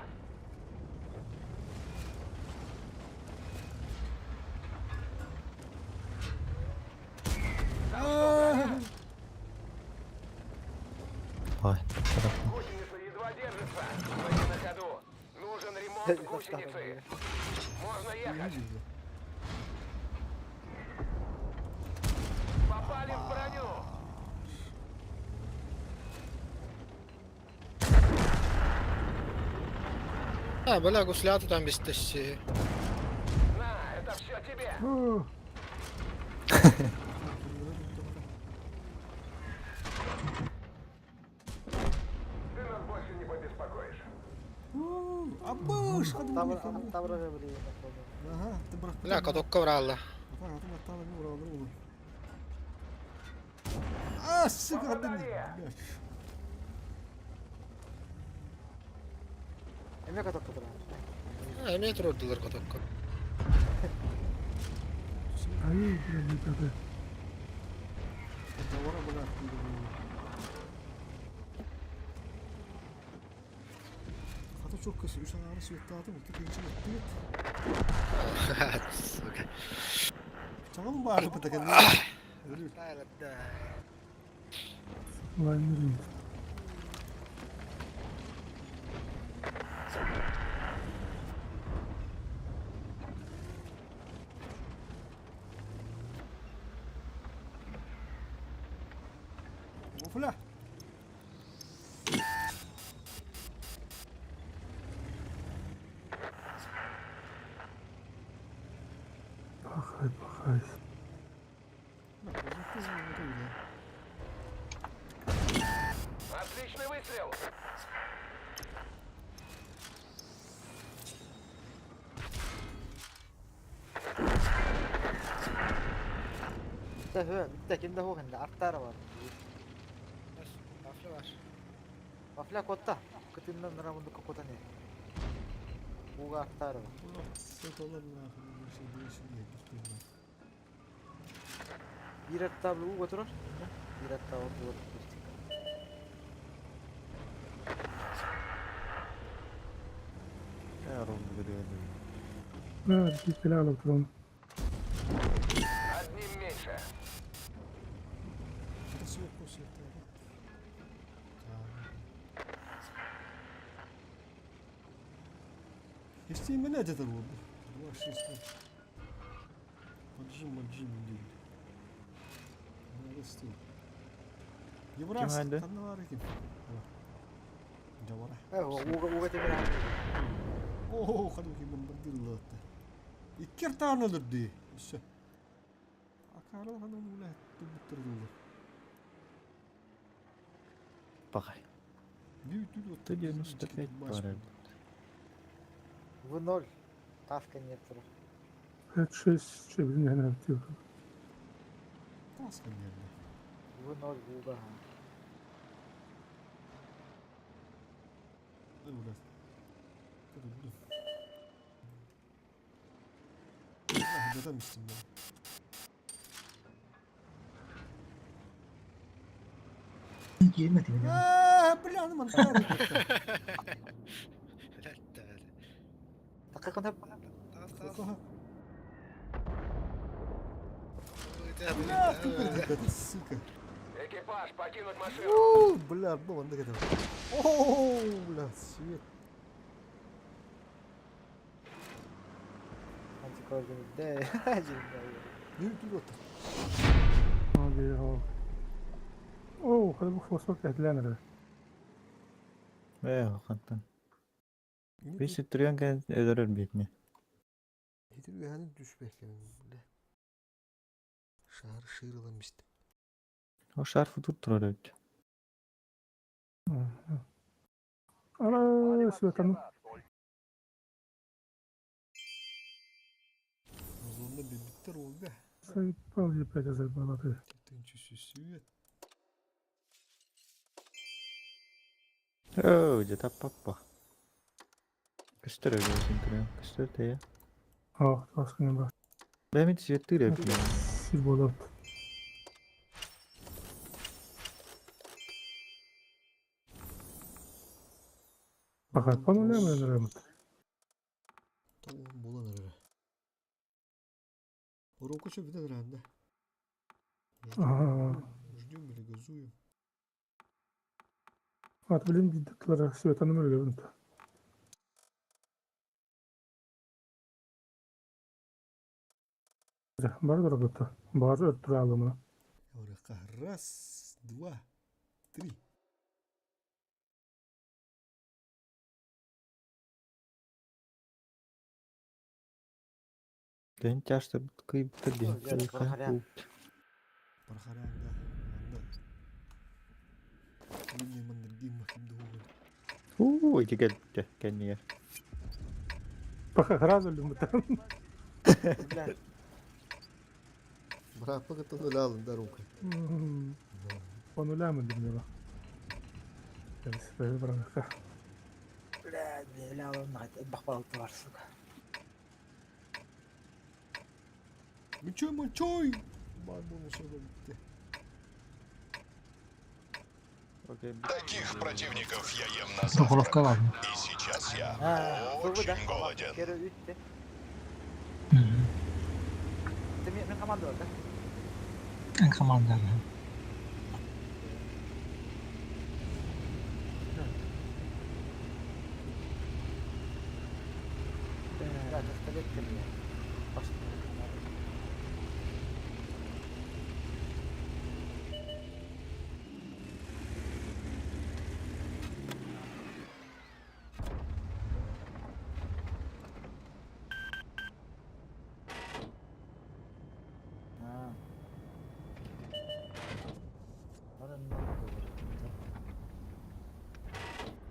Ой, Гусеница едва держится. Мы не на ходу. Нужен ремонт гусеницы. Можно ехать. Попали в броню. А, бля, гусляту там без тасси. На, это все тебе. Ты нас больше не побеспокоишь. Абыш, Ага, ты брат. Бля, катокка бралла. А, сука, да блядь. Эме катокка турар. А, эме турдулар катокка. Ай, бля, не Товара, бля, откуда было. Хата çok kısa. Üç tane sürekli iki pinçin etti. Сука. Чаҕын баары бытаgan. Лайнер. Муфля. Пахай, пахай. Отличный выстрел. Та хө, битте кимде хох инде арттары бар. Вафля бар. Вафля котта. Кытындан рамындыкка кота не. Буга арттары бар. Бир аттабы уу отырор. Бир аттабы отурор. кыдыгын. Да, киспеле алып турам. Одним меньше. Исти меня где-то было. 2, 6, Поджим, поджим, дим. Надо Еврас, Ким ханна бар этим. Жабара. Уга уга темир. О, хадуки бомбардировал. Иккер таан өлөрдү. Өссө. Акара ханан улэ туттурдулар. Пахай. 195 пара. В ноль. Таска нет. 5, 6, 7, не знаю. Таска нет. В ноль уга. Neden içtim ben? Киирмэт ини. Аа, бля, ну ман. Такакын Бля, ты, сука. Экипаж, покинуть машину. У, бля, ну он это. О, бля, свет. Антикордин. Не тут. О, хады бу фосфор кәтләнер. Э, хантан. Бис түргән кән өдөрөр битне. Хитир düşmek бля. Шар шырыламист. О шарфы тут турар өт. Ара, светаны. Зонда биттер oldu. Сайпал опять азайбалаты. Тынчы свет. О, где-то папа. Көстөр өйгөсүн түргән. Көстөр тәйә. Ах, таскын бар. Бәмит свет түрә бит. Сир болот. Бакат пануля мен Tamam bulan arara. Уроку что видно ранда. Ага. Ждем или газуем. Ат билим дидлар светаны мөлгөн. Бар дорогота. Бар өттүрө алымына. Раз, два, три. Ден тяжты кыйып ден. Пархаран, да. Линия Мандергейма, У, эти кәлтте, кәннегер. Пока сразу люмтан. Брат, пока ты нулял, да, рука. По нулям индирмела. Бля, бля, бахпал бар, сука. Мычой, мычой! Бар бонусы Таких противников я ем на Прохоровка завтрак. ладно. И сейчас я А, очень голоден. Kere үтте. Ты мен команда бар, да? Эн команда. Да, пистолет мне. Пошли.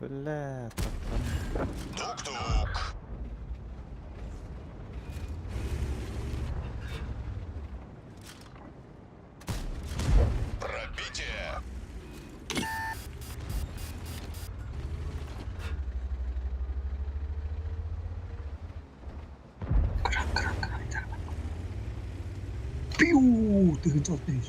Бля, таптан. Тук-тук. Пробитие. Пиу, ты хотел ты.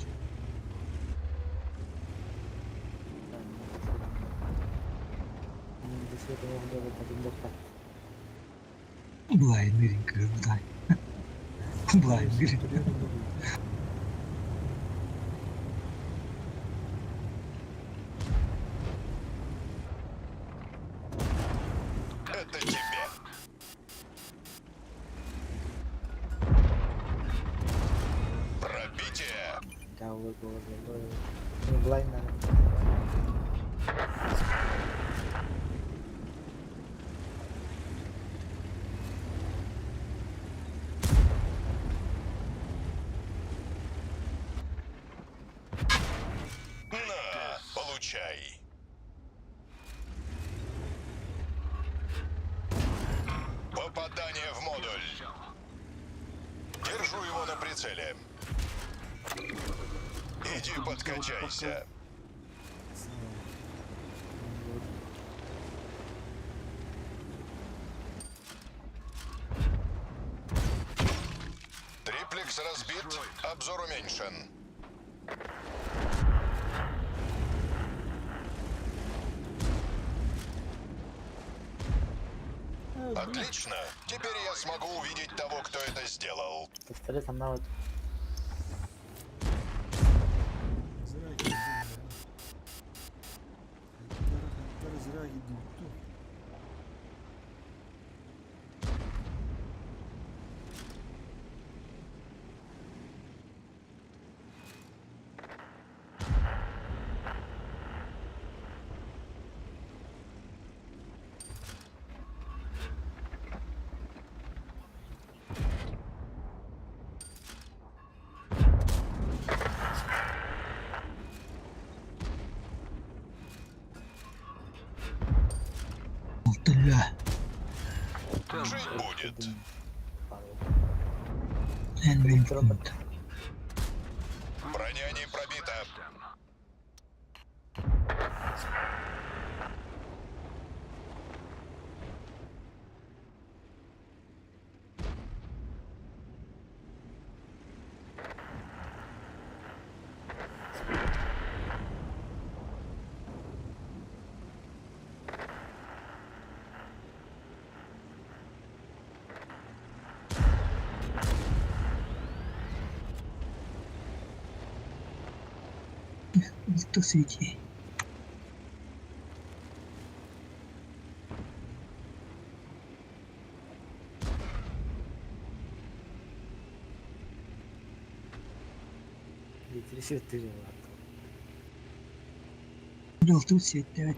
Блайнерин кыырдай. Блайнерин. Это тебе. Пробитие. На, получай. Попадание в модуль. Держу его на прицеле. Иди подкачайся. Триплекс разбит, обзор уменьшен. Отлично. Теперь я смогу увидеть того, кто это сделал. Пистолет она вот. Зря girdim ya. Hayatta hayatta zira girdim. Dur. Алтылла. Жить будет. Эн мин. Броня не пробита. Алты свети. Алты свети.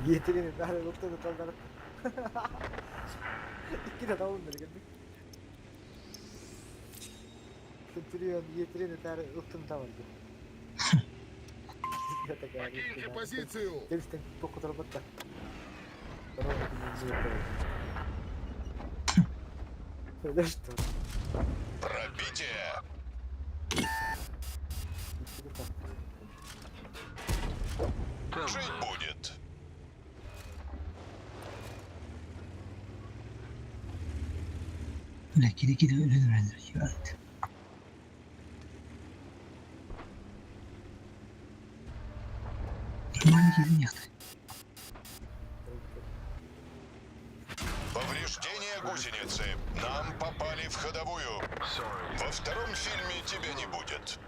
Getirin ben yokta da kaldarım. İki de davul nerede? Getiriyor, getirin ter ıktım tamam. Покиньте позицию. Gelişten toku tarafta. Что? Пробитие. Жить будет. Бля, кири кири өлөн өрөнөр. Нормально кирин яқты. Повреждение гусеницы. Нам попали в ходовую. Во втором фильме тебя не будет.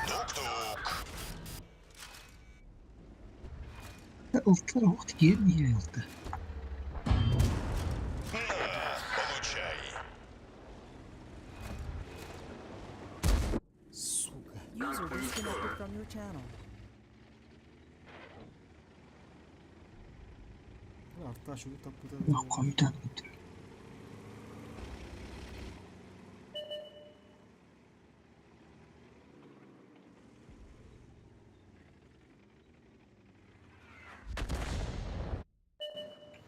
Тук-тук. Ылтылар уақыт кирин ие ылты. На, получай. Сука. User disconnected from your channel. Artta şunu tapıda. Компьютер.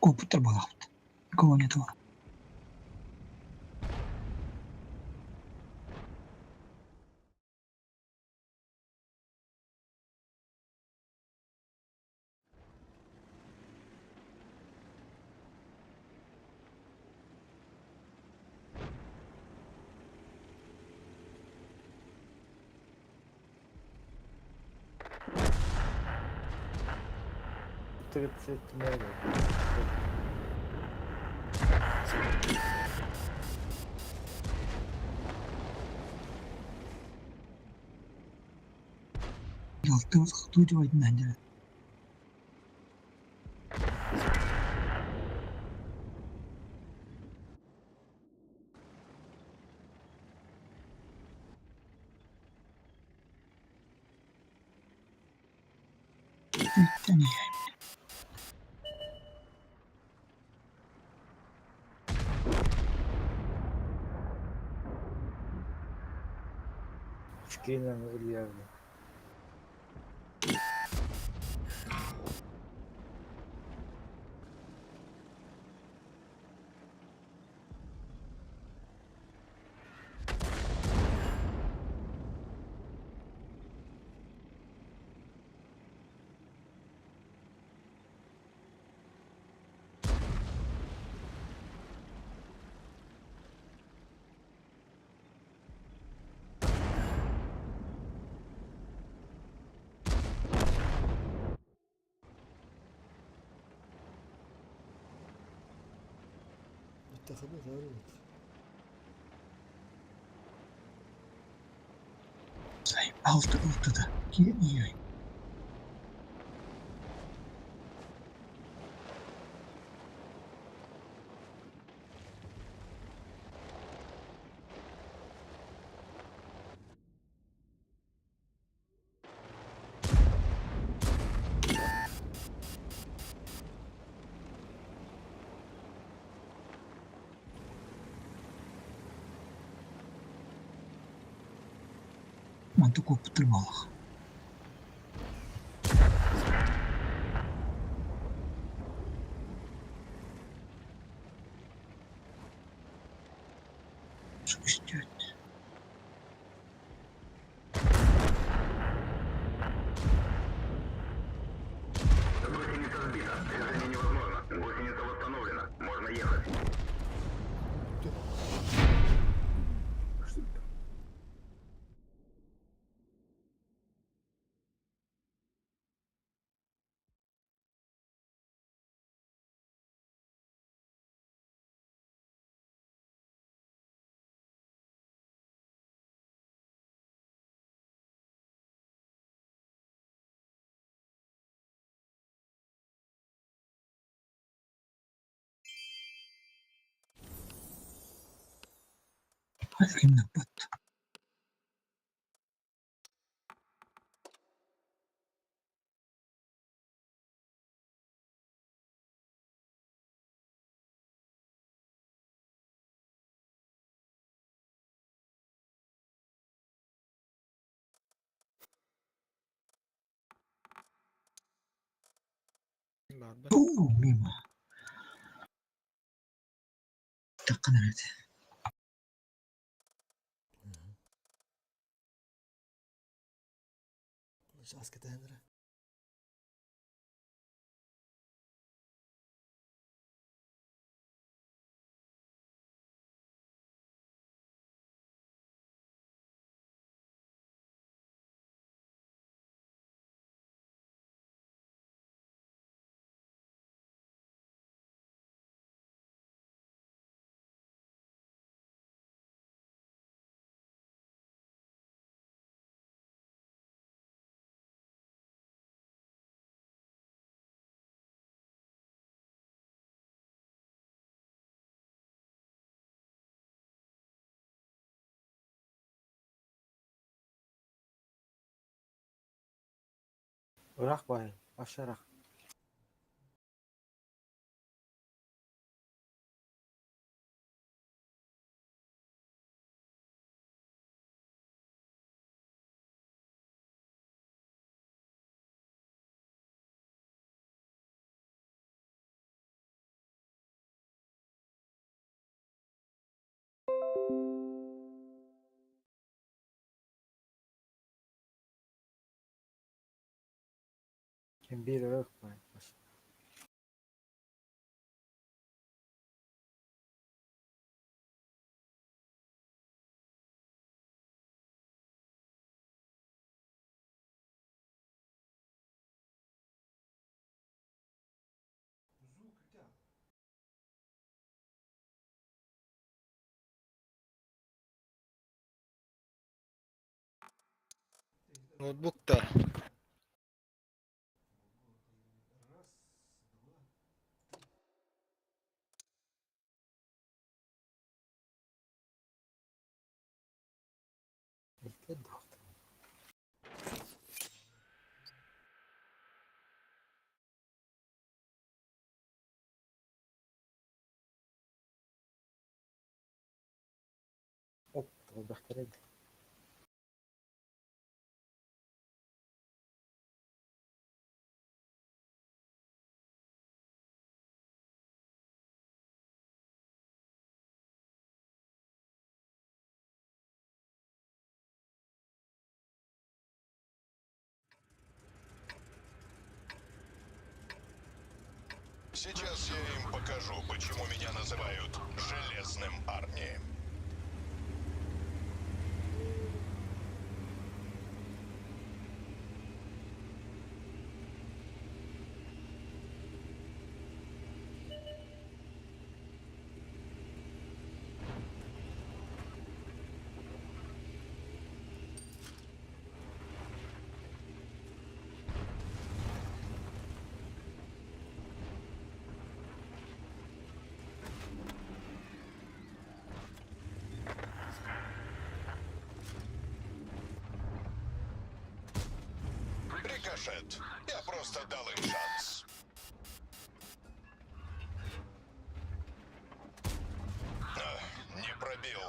Компьютер был. Никого нету. 37 Ялтыбыт хатуу дьыбайдын әндері. Үттен Скинем Ильявна. اتخذوا ثاني. Алты ылтыда. Киен ияй. Манты көптір балық. Үстөт. Гусеница сбита. Движение невозможно. Гусеница восстановлена. Можно ехать. Кимнаппат. Уу, мимо. Таққан әрді. Аскетенре. Ырах бай, ашарах. Кем бир ырах бай. Ноутбук да. Оп, элбэхтэр эбит. Сейчас я им покажу, почему меня называют Железным Арни. Рикошет. Я просто дал им шанс. А, не пробил.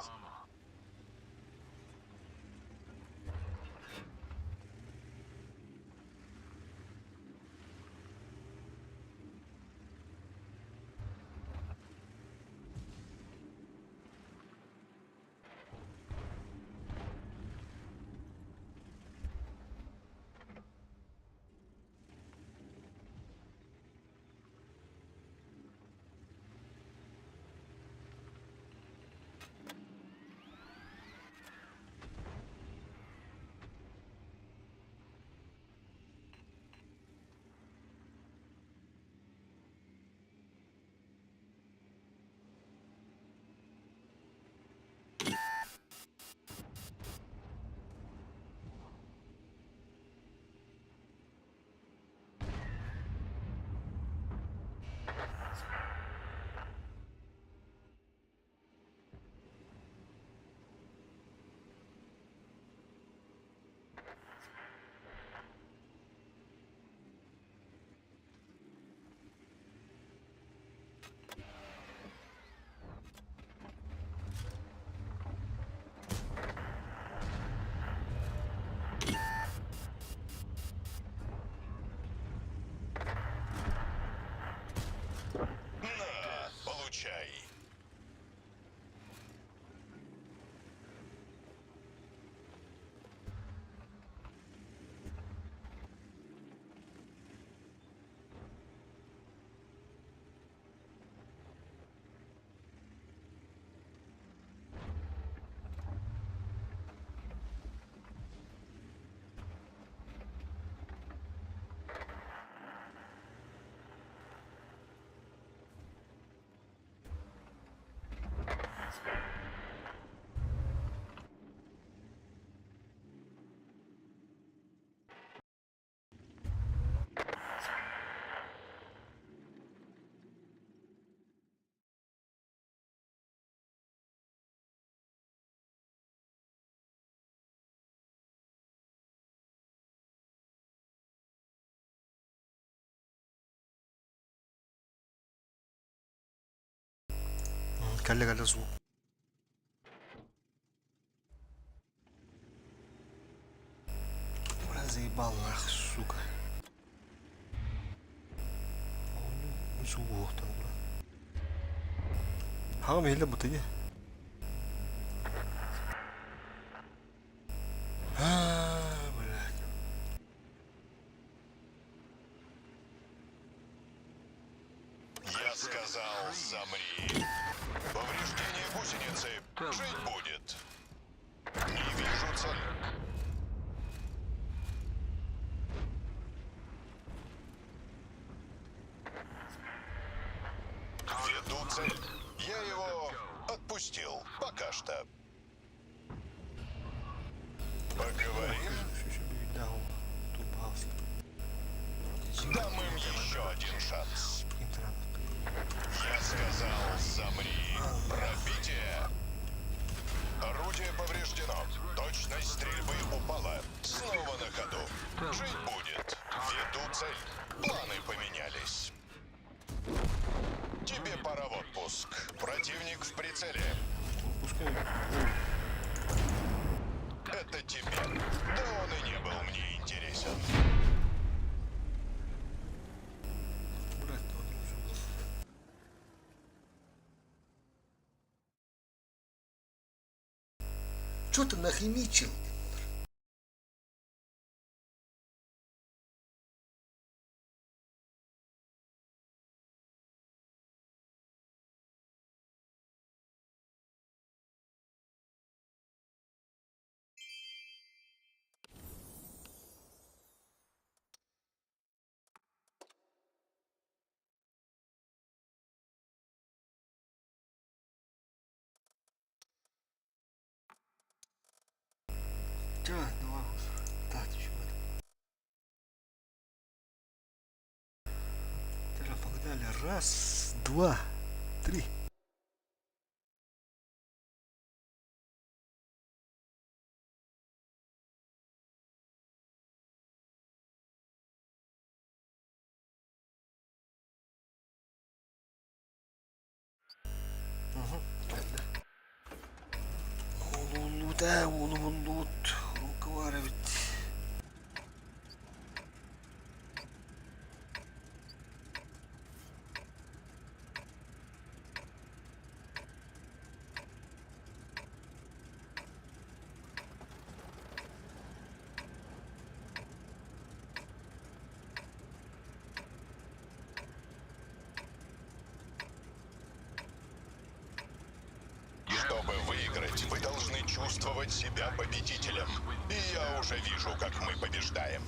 На, получай. Кэллэ-кэллэ звук. Бля, заебал нах, сука. Звук там, бля. Хаҕым иһиллэ бутыйа. А, блядь. Я сказал, замри. Повреждение гусеницы. Жить будет. Не вижу цель. Веду цель. Я его отпустил. Пока что. Поговорим? Да. Дам им еще один шанс. Я сказал, замри. Пробитие. Орудие повреждено. Точность стрельбы упала. Снова на ходу. Жить будет. Веду цель. Планы поменялись. Тебе пора в отпуск. Противник в прицеле. Это тебе. Да он и не был мне интересен. Че ты нахимичил? Чэ, давай, так, еще Погнали. Раз, два, три. Угу. Улут, улут, руковар ведь. Чтобы выиграть, вы должны чувствовать себя победителем. И я уже вижу, как мы побеждаем.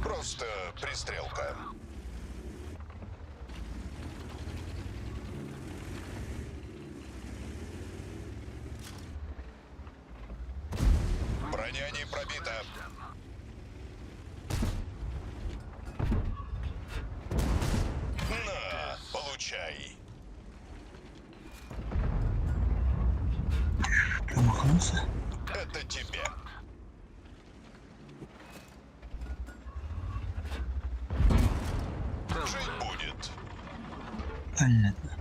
Просто пристрелка. Броня не пробита. На, получай. Промахнулся. Это тебе. Жить будет. Понятно.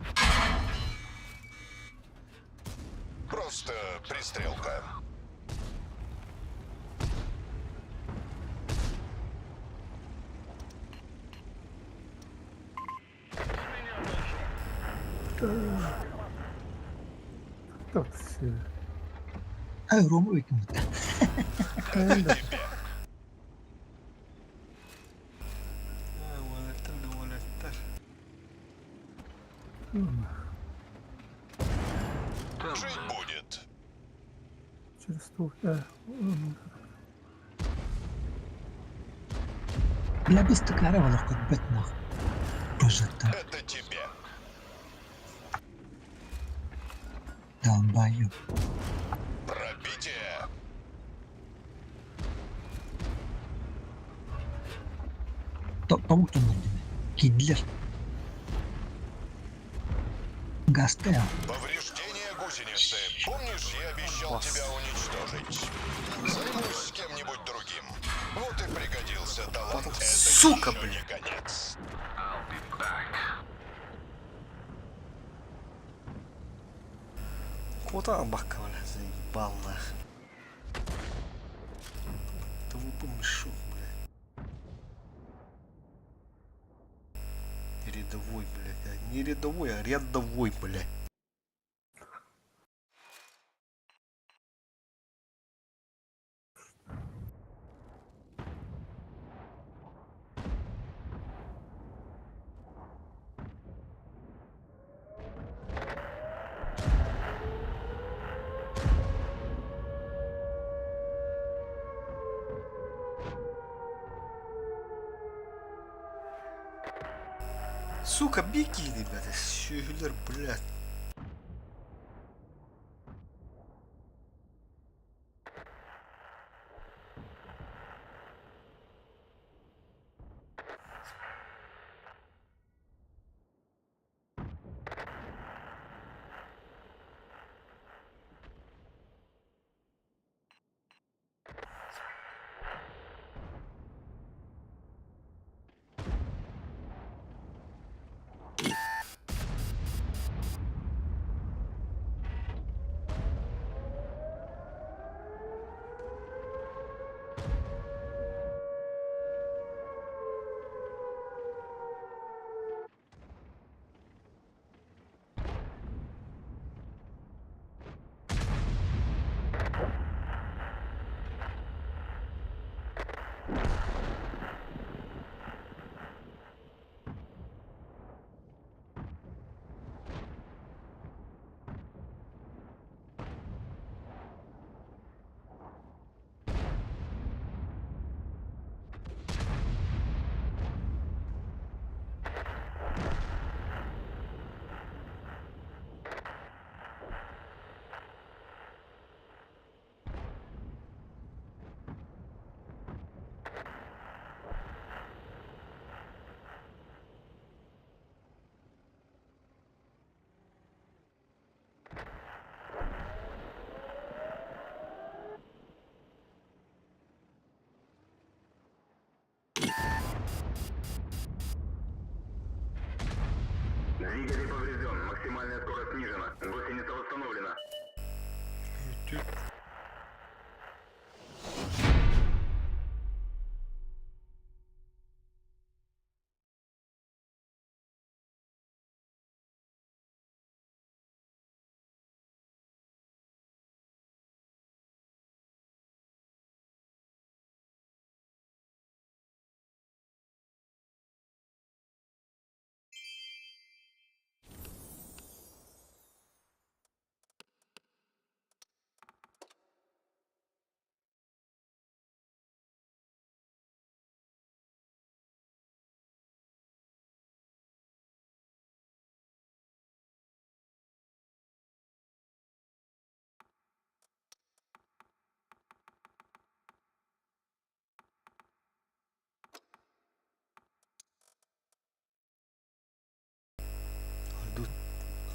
Просто пристрелка. Так, все. Ай, Рома выкинут. Это тебе. Уолеттер, да уолеттер. Жить будет. Через стол. Бля, быстро олох көрбөт нах. Прожектор. Это тебе. Долбоёб. Пробитие. Тому кто нужен. Кидлер. Гастел. Повреждение гусеницы. Помнишь, я обещал тебя уничтожить? Займусь с кем-нибудь другим. Вот и пригодился талант. Это Сука, еще блин. не конец. Куда бака, бля, заебал нахуй. Того мешок, бля. Рядовой, блядь. А не рядовой, а рядовой, блядь. Сука, беги, ребята, сүөһүлэр, блядь. Двигатель поврежден. Максимальная скорость снижена. Гусеница восстановлена.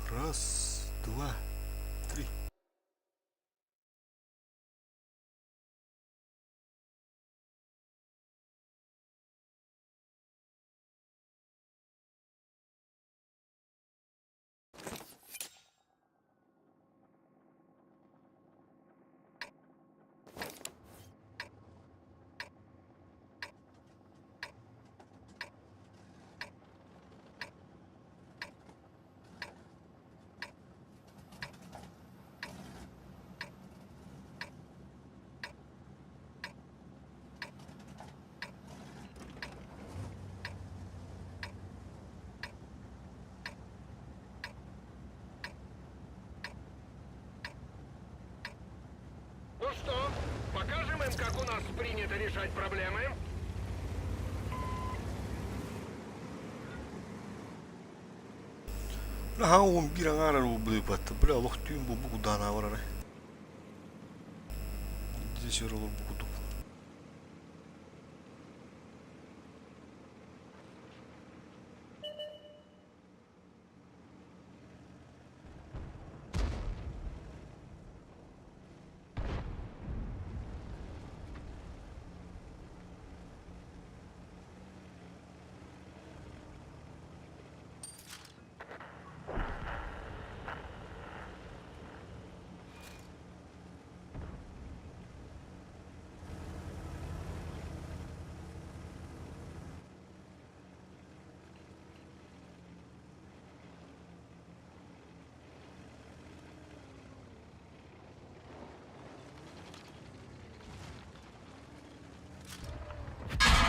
Раз, два, три. Ну что, покажем им, как у нас принято решать проблемы? Бля, 11 аҥаар эрэ быыппат. Бля, олох түүн буолбут кудаана бар эрэ. Здесь өр олорбут курдук.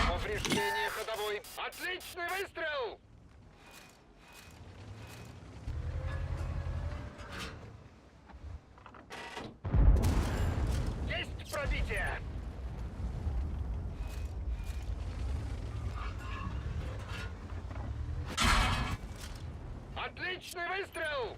Повреждение ходовой. Отличный выстрел! Есть пробитие! Отличный выстрел!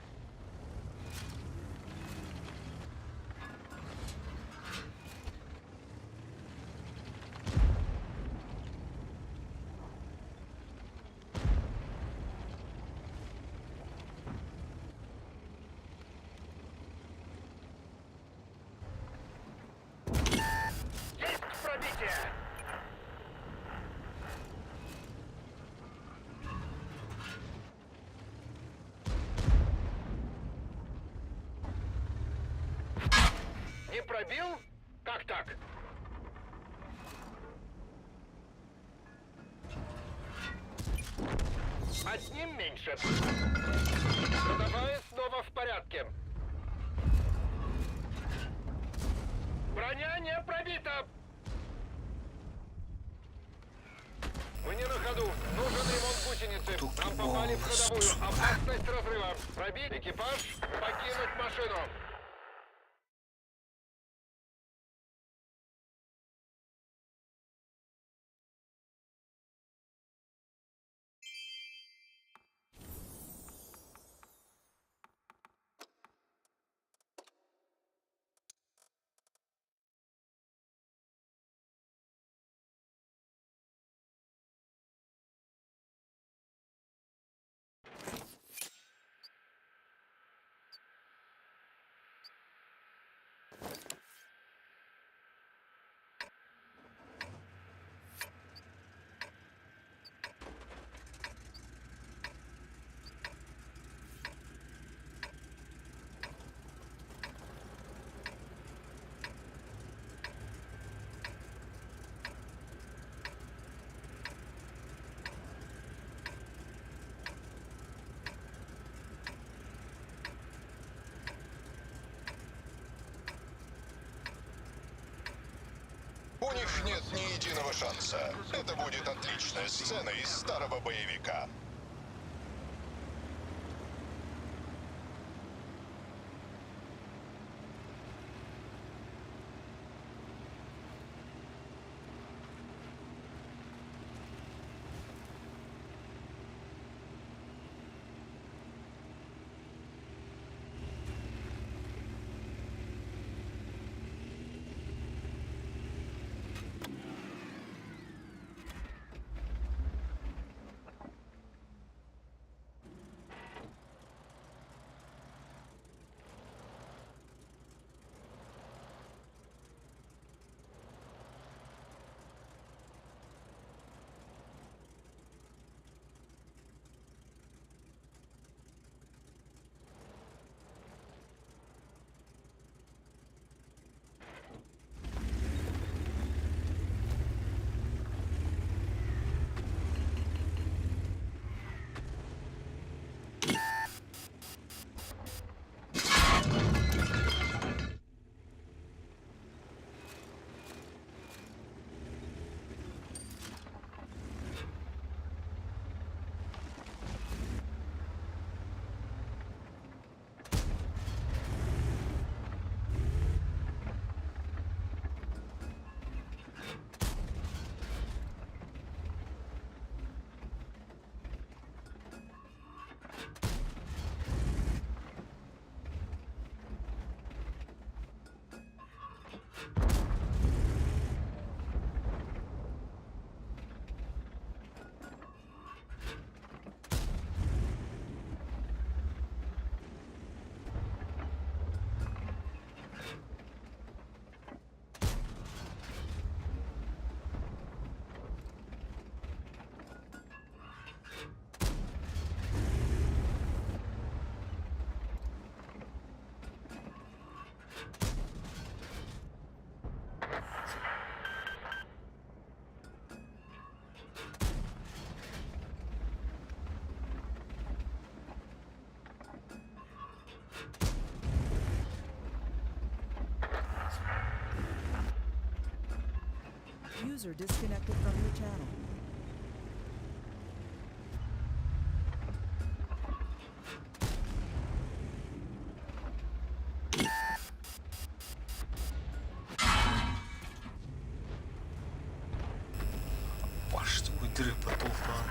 Есть пробитие! Не пробил? Как так? Одним меньше. Ходовая снова в порядке. Броня не пробита. Мы не на ходу. Нужен ремонт гусеницы. Нам попали в ходовую. Опасность разрыва. Пробить экипаж, покинуть машину. У них нет ни единого шанса. Это будет отличная сцена из старого боевика. User disconnected from your channel. Паш, такой дыры потолкан.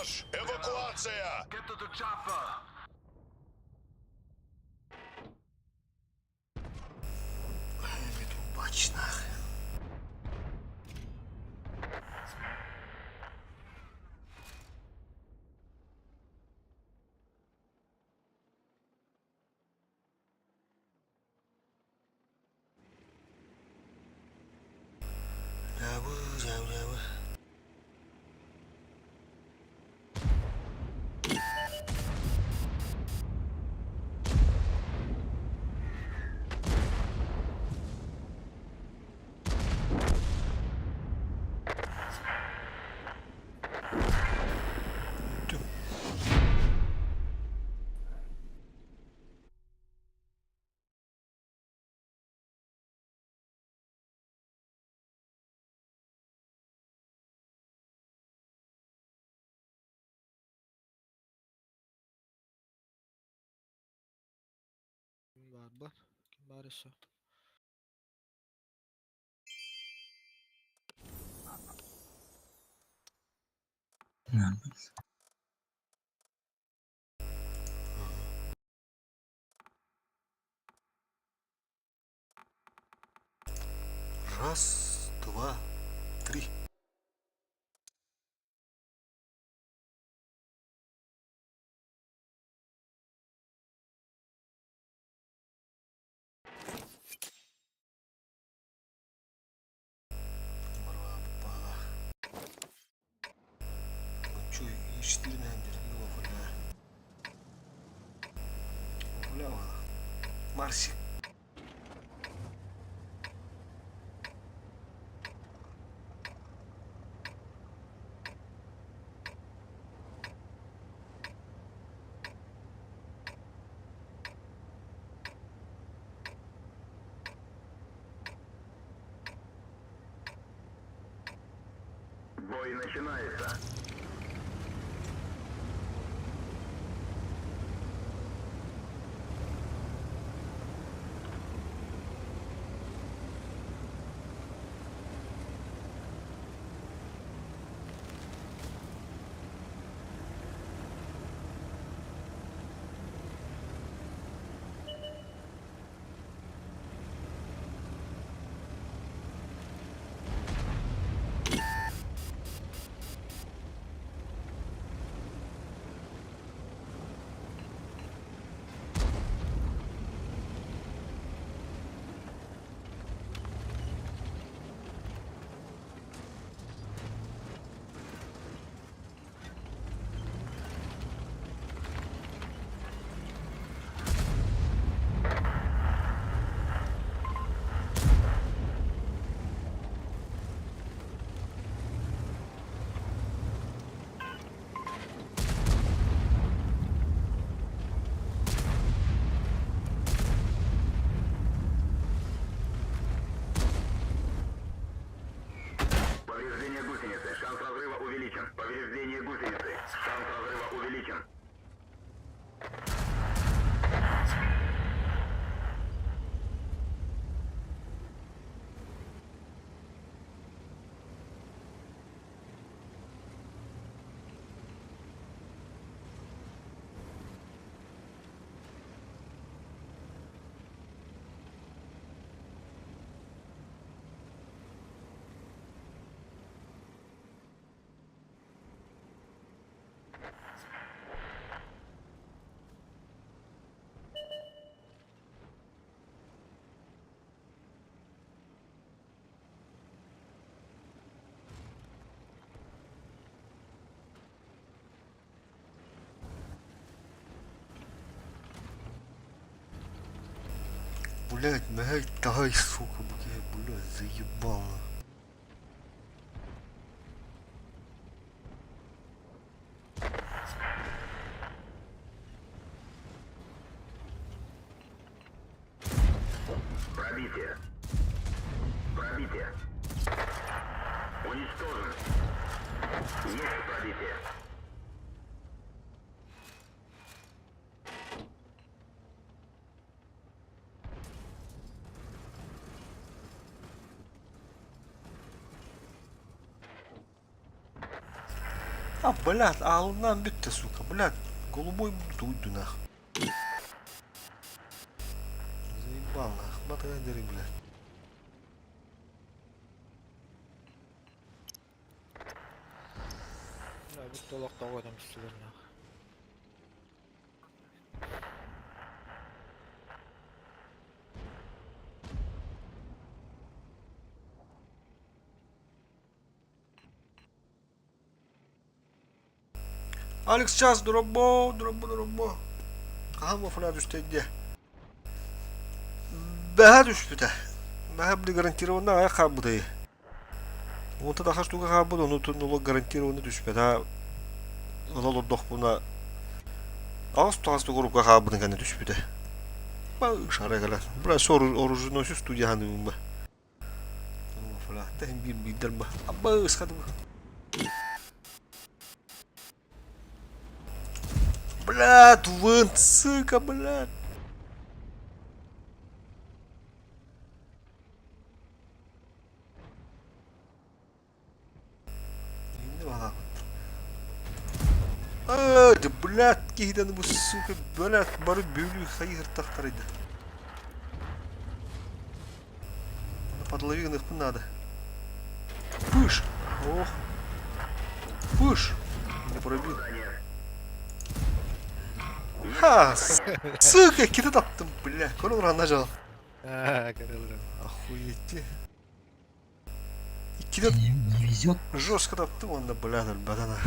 Экипаж, эвакуация! Бач нахуй. Дьаабы, дьаабы, дьаабы. Бүттүм. Ким баар бар? Ким баар өссө? Раз, два, три. Чуй, 4 Марсик. Бой начинается. Повреждение гусеницы. Шанс разрыва увеличен. Повреждение гусеницы. Шанс разрыва увеличен. Блять, блять, дай, сука, блядь, блядь, заебал. Пробитие. Пробитие. Уничтожен. Есть пробитие. А, блядь, аалынан бүттэ, сука, блядь. Голубой буду уйду нах. Заебал нах, батыга дери, блядь. Бу толох тоҕо өтөн түстүлэр нах. Алекс час дробо, дробо, дробо. Хаһан вафля түстэ дии. Бэһэ түспүтэ. Бэһэ били гарантированно аҕай хаалбытай. Уонта да хас штука хаалбыт, ону нула гарантированно түспэтэ. Ыла олордохпуна аҕыс таҕас группа хаалбытын кэннэ түспүтэ. Шара кэлэн. Бля, оруженосец студия ханыыбын ба. Флахта биир биирдэр ба. Абба ысхады ба. Блядь, вон, сука, блядь. Ай, да блядь, киһитэн бу сука, блядь, бары бүлүү хайыһыртахтарыйда. Подлови гыныахпын наада. Пыш! Ох! Пыш! Не пробил. Ха! Сука, киты таптым, бля. Көрө уран нажал. Охуеть. Иккитэ Не везет. жестко таптым уонна бля өлбөтөн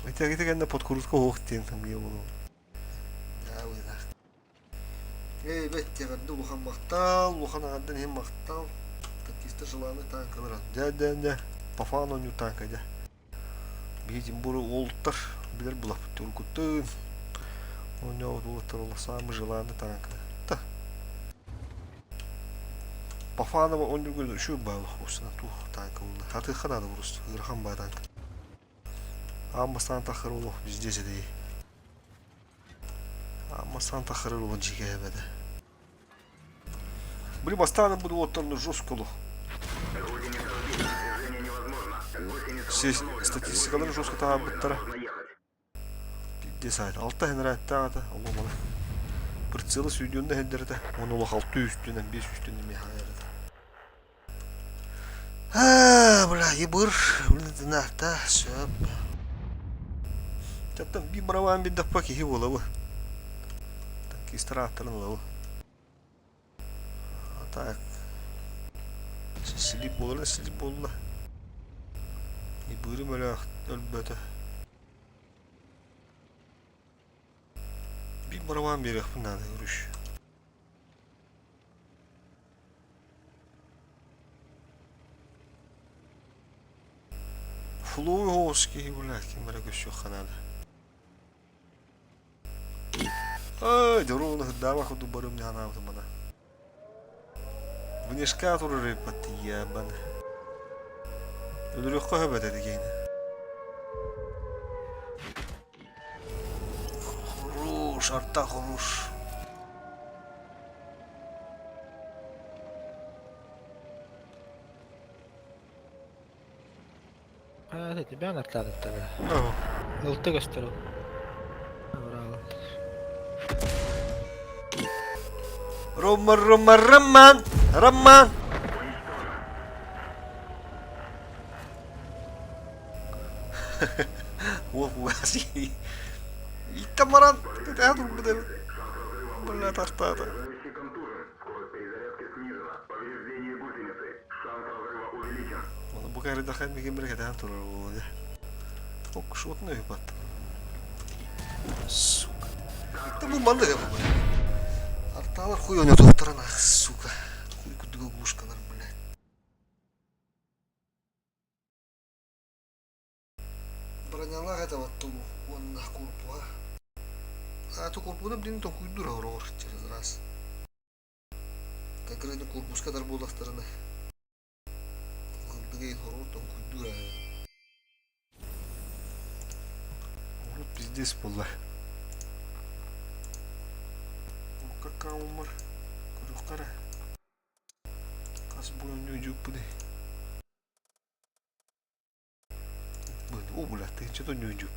Ити ити кэннэ подкрутка уох диэн тамгыйа буолуо. Эй, бэт эҕэрдэ улахан махтал, улахан аҕардан иһин махтал. Такиста желанный танкалар. Дьэ, дьэ, дьэ, по фану оонньуур танка дьэ. Биһи Тимбуру уолуттар билэр булаппыт уруккуттун. Оонньообут уолаттар ол самый желанный танка. Та. По фаново оонньуурга үчүгэй баалах устунан туох танка буолла. Хатыахха наада просто ыарахан баа танка. Аан бастаан таххар олох везде сэтий. Аан бастаан таххарар олох дьиикээбэтэ. Били бастаан ылбыт уоттарны жестко олох. Статистикаларын жестко таһаарбыттара. Пиздец аайта. Алта хенрээттаах этэ, олох маны. Прицелы сүйдүөн да иһэллэр этэ. Уонна олох алты үстүнэн, биэс үстүнэн эмиэ хаайар этэ. Аа, бля, ебыр, блин, сөп. Чаттан би барабан биддаппа киһи буолабы. Танкистар ааттарын ылабы. А так, слип буолар слип буолла. Ибырым өлөөх өлбөтө. Би барабан биэриэхпин наада, үрүш. Флой оҕус киһи блядь, ким эрэ көрсүөххэ наада. Ай, дьоруону сырдаабах курдук барыам дии санаабытым мана. Внешка турар эбиппат ебан. Өлөрүөххэ сөп этэ дигиэни. Хорош, арта хорош. А, это тебя нартаадыттар. Ылты көстөр. Браво. Рома, Рома, Роман, Роман. Уол угаси. Иккамаран, это турбут эбит. Бля, тартаата. Оны бу кәрі миген бір кәтән турар буолуо дьэ. Ок, шотно ебат. Сука. Да бу маннык бу. Арталар хуй ойнотуохтара нах, сука. Хуй курдук оглушкалар, блядь. Бронялаах этэ оттулу уонна курпуга. Аата курпуну блин тоҥкуйдуур ороҕор через раз. Конкретно курпуска дар буоллахтарына ылдыгы хороор тоҥкуйдуур ээ. Урут пиздец буолла. Какаумар көрүөххэ эрэ. Хас бу өннүү дьууппуный? О, бля, ты что-то не уйдёт.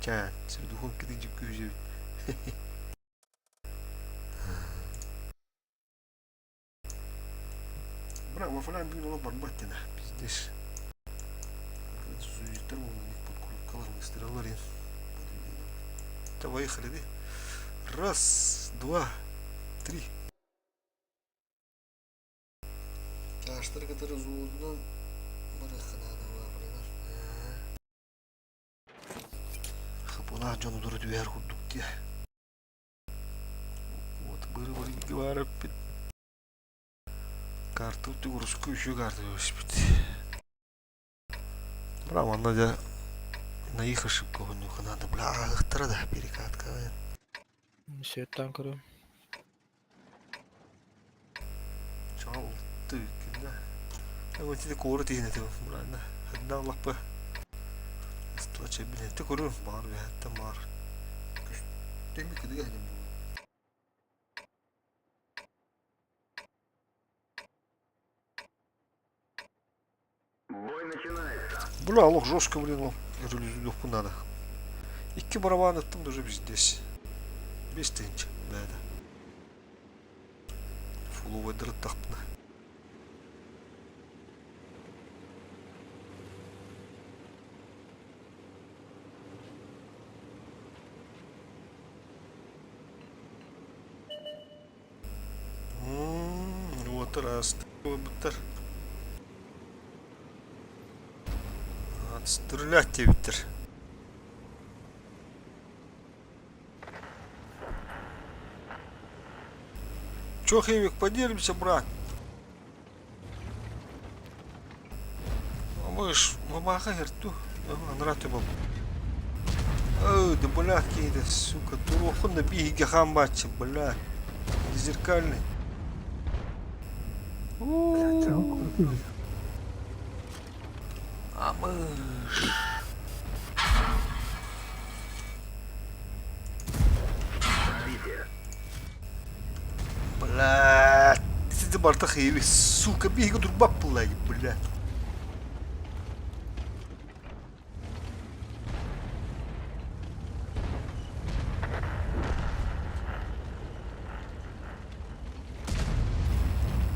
Ча, сердухун кыды күүзөбүт. Бра, вафлян бүгүн олох барбат дена. Пиздец. Суюттар подкрутка выстреллар Поехали, да? Раз, два, три. Чаштар кытары зуудунан барыахха наада вафлянар. Хапылаах дьону дуру түһэр курдук дии. Вот быры-быры баар эппит. Карта уруску үчү карта өспүт. Бра, манна дьэ на их ошибка хоннуха надо, бля, ааһыахтара да перекатка. Светтан көрөм. Чаҕыл күннэ. Вот ити куорат иһин этим, бра, ханна лаппа. Ыстыла чэбинетте көрүм, баар үһэттэн баар. Күстеми кыдыга ханем буолу. Бля, олох жестко, блин, ол релизуйдуохпун надо. Икки барабан ыттым даже пиздец. 5000, да, да. Фуловайдары тахпына. Вот раз, буттар. Стрелять диэбиттэр. Чё, Химик, поделимся, брат? Мы ж мамаха херту. Анраты баб. Ой, да блядь, какие-то, сука, турохун на биге хамбачи, блядь. Зеркальный. А мышь. Блядь. Сиди барта хейви, сука, биге турбап, блядь, блядь.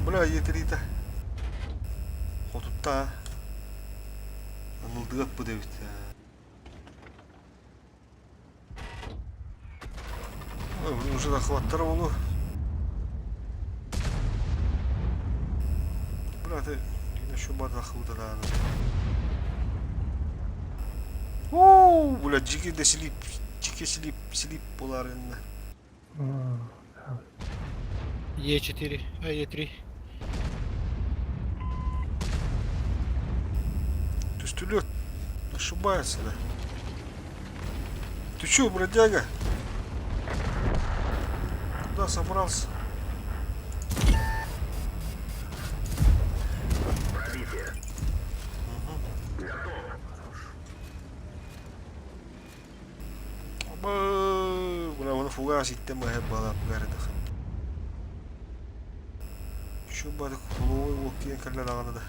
Бля, етрита. Хотутта. Анылдыгат бу дебит. Ой, блин, уже захваттар болу. Бля, ты еще бардахы да. Оу, бля, жиги де слип, жиги слип, слип болар енді. Е4, а Е3. Түстүлет ошибается, да. Ты чё, бродяга? Куда собрался? Угу. Бля, вон фугас система была, Şu бары куловой уоккиен кэллэ даҕаны да.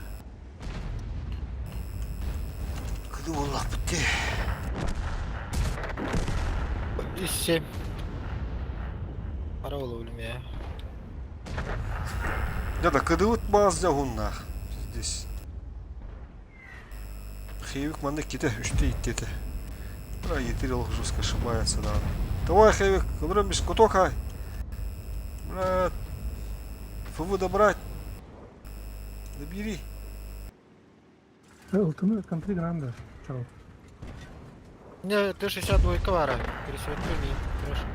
Кыды буоллахпыт дии. 7. Пара буолуо я. Да да кыдыбыт баас дьоһуннаах. Здесь. Хейвик манна ките үстэ иттиэтэ. Бра етир олох жестко ошибается да. Давай, Хейвик, ылырым бис куток ай. Брат. ФВ добрать. Набери. Ылтыны контри гранда. Чао. Не, Т-62 вара. Пересветку ми. Хорошо.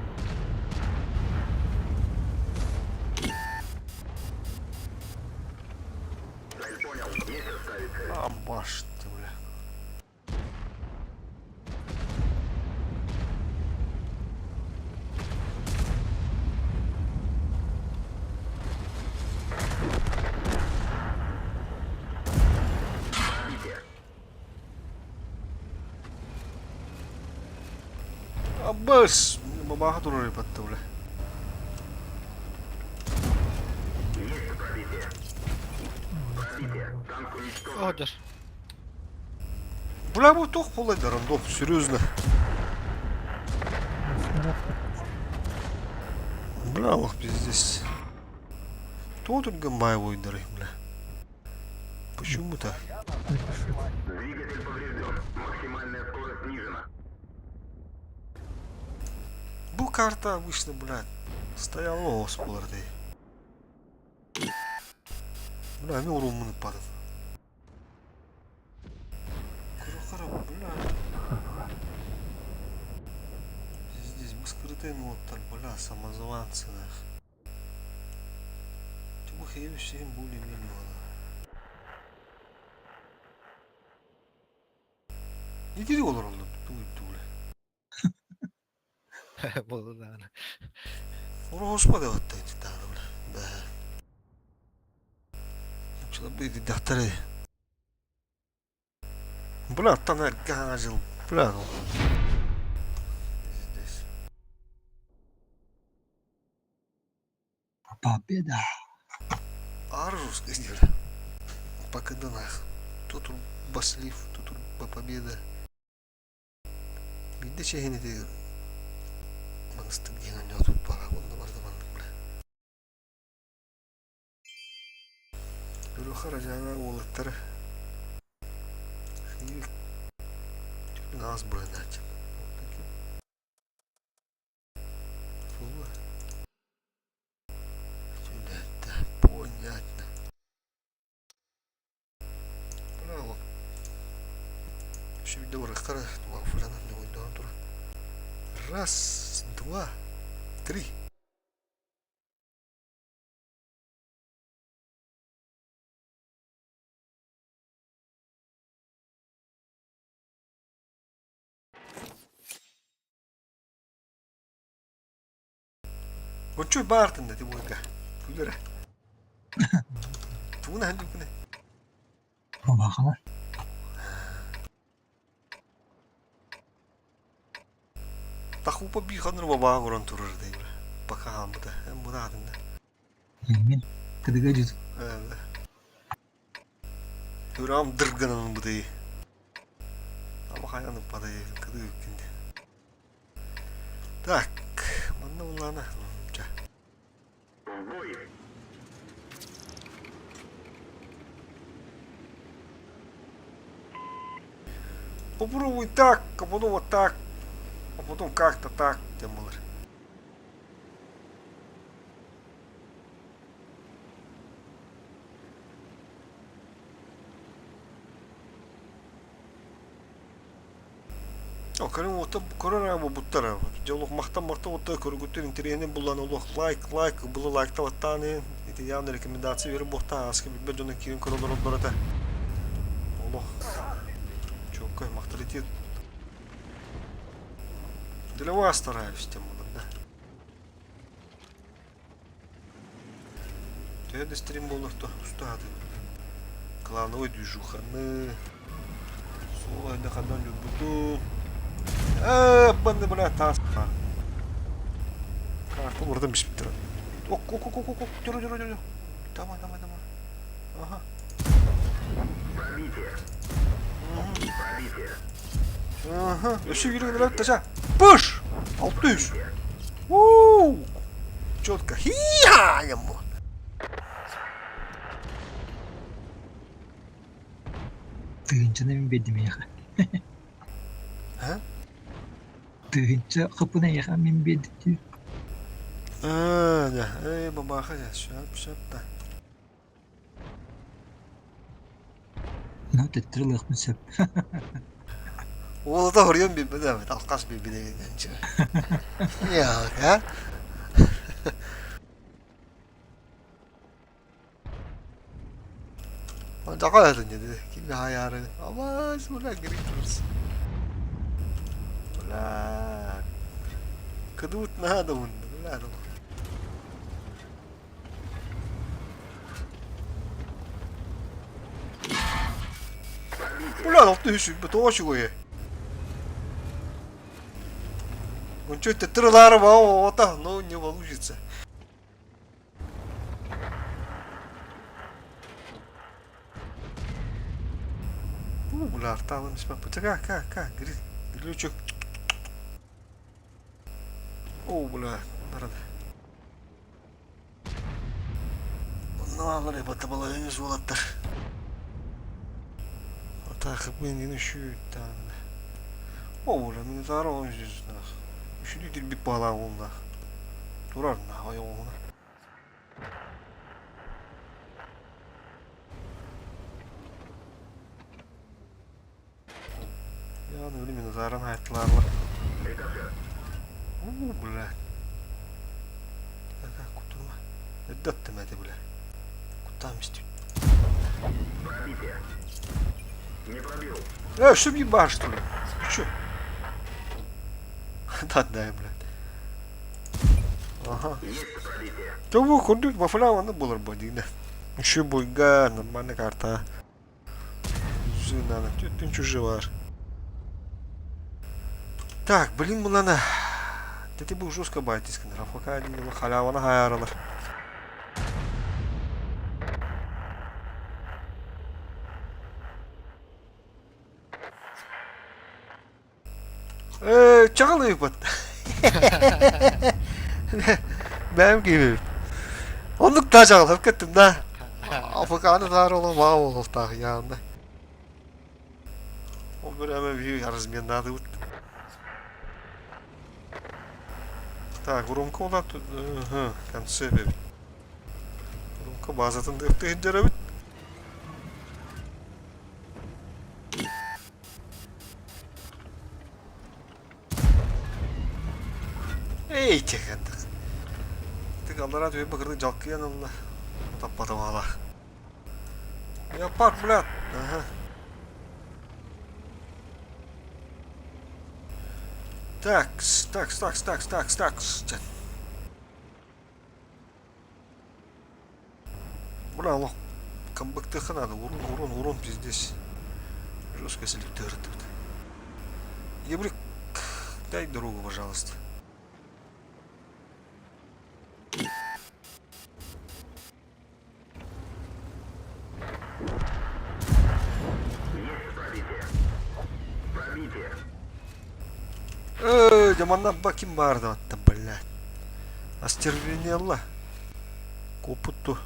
А, баш ты, бля. Аббас, бабаха турар ипатта, бля. Ордер. Бля, бу туох буолла рандом, серьезно. Бля, ох, пиздец. Кто тут гамбаевой дары, бля? Почему-то. Двигатель поврежден. Максимальная скорость снижена. Бу карта обычно, блядь, стояла оспулар дии. Бля, мен уруммун ыппатым. Кыра бля. Здесь бы скрытый ноттар, бля, самозванцы нах. Тубу хейби всем более-менее Итiri олороллор тугуй тугуй. Буолла даҕаны. Ороһуспа да отта ититааны бля. Да. Чылабы Бля, оттон эргэ жыл. Бля, ну. Здесь. Победа! Аржус издер. Покаданах. Тут баслив, тут победа. Биирдэ чэһин ити манастык диэн оонньоотубут баҕа уонна барда маннык бля. Люха Радиана уолаттара Нас бронять. Понятно. Браво. Раз, два, три. Гончой баартын да тибуга. Күлөрө. Тугуна хандыкыны. Бабахана. Тахупа биханыр бабаа горон турар дейбир. Пока хамбыта. Мунаадында. Мин кыдыга дьүт. Турам дырганын быты. Ама хайаны падай кыды үккинде. Так, манна улана. Ча. Попробуй так, а потом вот так, а потом как-то так, тем более. Көрүҥ уота көрөр аҕа буттара. Дьэ олох махтан махтан уота көргүттэр интэриэһинэй буллан олох лайк лайк было лайктабаттаан иһин ити явно рекомендация бере буохтаах ааска билбэт дьону киирэн көрө олороллор этэ. Олох чуоккай махталитет для вас стараюсь тем более, да. Төһө да стрим буолар то устааты. Клановый движуханы. Суол айда хандан люббутун. Ээ, банды бля таас. Карта урдан биспиттер. Ок, ок, ок, ок, ок, жүрө, жүрө, жүрө. Давай, давай, давай. Ага. Пробитие. Пробитие. Ага. Өссө yürü таша. Пыш! Алтыс. Уу! Четко. Хи-ха! Ему. Тыһыынчаны мин биэрдим эйиэхэ. А? Тыһыынча хапына эйиэхэ мин биэрдим дии. Аа, да. Эй, бабаха, шап, шап, да. Ну, төттөрү ылыахпын сөп. Уолата хоруйан билбэт эбит, алкаш билбит эбит Я, Жака dedi. Kim hayarı? Ama бля, грипперс. Бля. Кыдут надо он, бля. Бля, алты үс, тоҕо үчүгэй. Ончу төттөрү ота, но не получится. Бля. Бля, артаалым испэт. Ка, ка, ка, гриль, грилючок. О, бля, народ. Онно бата балайын суолаттар. Атаахы бин үшүүттан. О, бля, мин таара он жүз нах. Үшүдү тирбит баалаа уоллаах. Турар нах ойоҕуна. Я аны өлү Минотаврын хайттылаарлар. Уу, бля. Кака кутума. Эрдэ аттым этэ, бля. Куттаам исти. Э, что ебашь, что ли? Ты чё? Да, дай, блядь. Ага. Того курдук бафла оны болар бу дигне. Еще бойга нормальная карта. Надо. Түн чужие бар. Так, блин, булана. Тети бу жестко байтискин. Рафака один халявана хаяралар. Э, чаҕыл ыйыппыт. Бэйэм киирбит. Оннук да чаҕыл хөп кеттим да. АФК-ны таары олох баҕа буолуохтаах яғында. Ол бір әмә бии разменнадыбыт. Так, Урумка ола конце бит. Урумка базатын дырты бит. Эй, техендик. Тик аллара түбэ бакырдык жалкыйан ылла. Таппатым ала. Леопард, блядь. Ага. Так, так, так, так, так, так. Бля, олох камбыктыха надо. Урон, урон, урон, пиздец. Жестко селектор тут. Ебрик, дай дорогу, пожалуйста. Э, дьаманна баким баар да блядь. Остервенела. Копуту.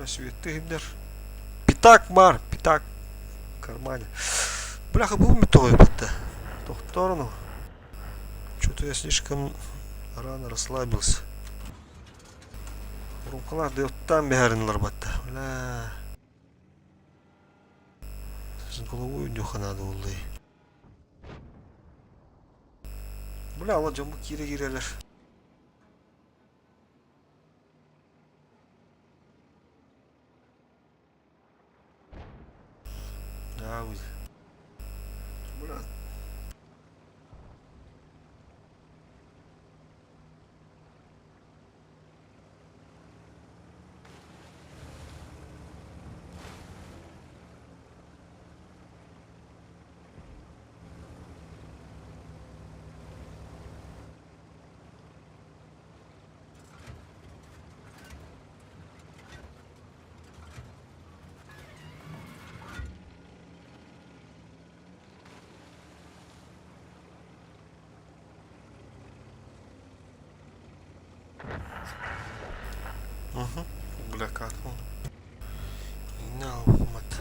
Светты Пятак бар, пятак. В кармане. Бляха, был метой будто. Тохторну. Что-то я слишком рано расслабился. Рукалар там бәрін батта. Бля. С головой нюха надо улы. Бля, ала жамбы кире кирелер. Да, Бля. Угу. Бля, как он? На, мат.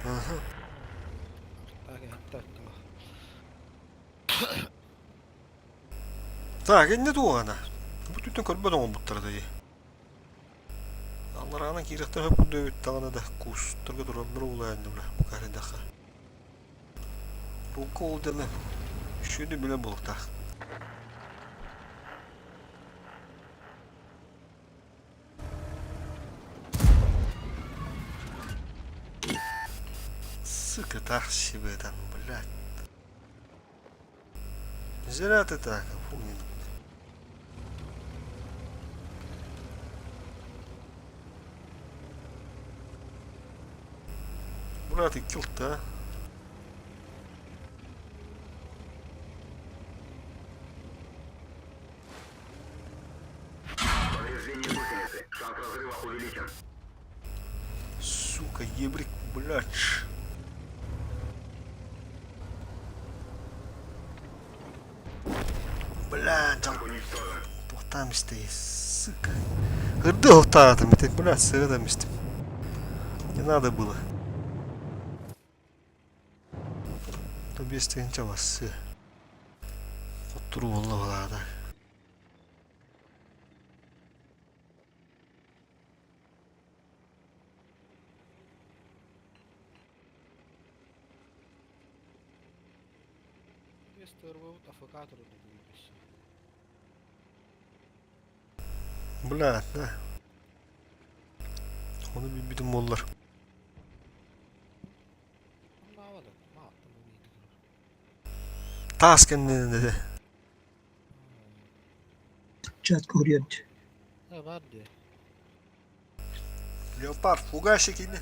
Ага. Так, инне туғана. Бу түттен көрбөт оҥорбуттара дии. Аллараана киирэхтэр хөп курдук даҕаны да кустарга тураллар улаанна бля бу карыдаха. Рука ол дeme. Үшүнү билэ буолуктаах. Сука, так себе там, блядь. Зря ты так, фу, не... Бля, ты килл-то, а? Гибрик, блядь. Бля, туохтаам истэй, сука. Ырды оһтаатым, ити, бля, сырыдам истим. Не надо было. То 5 тыһыынча бассы. Хоттуру буолла балаада. Бля, да. Ону билбитим буоллар. Таас кэннинэн этэ. Чат көрүөт. Бар дии. Леопард фугасик ини.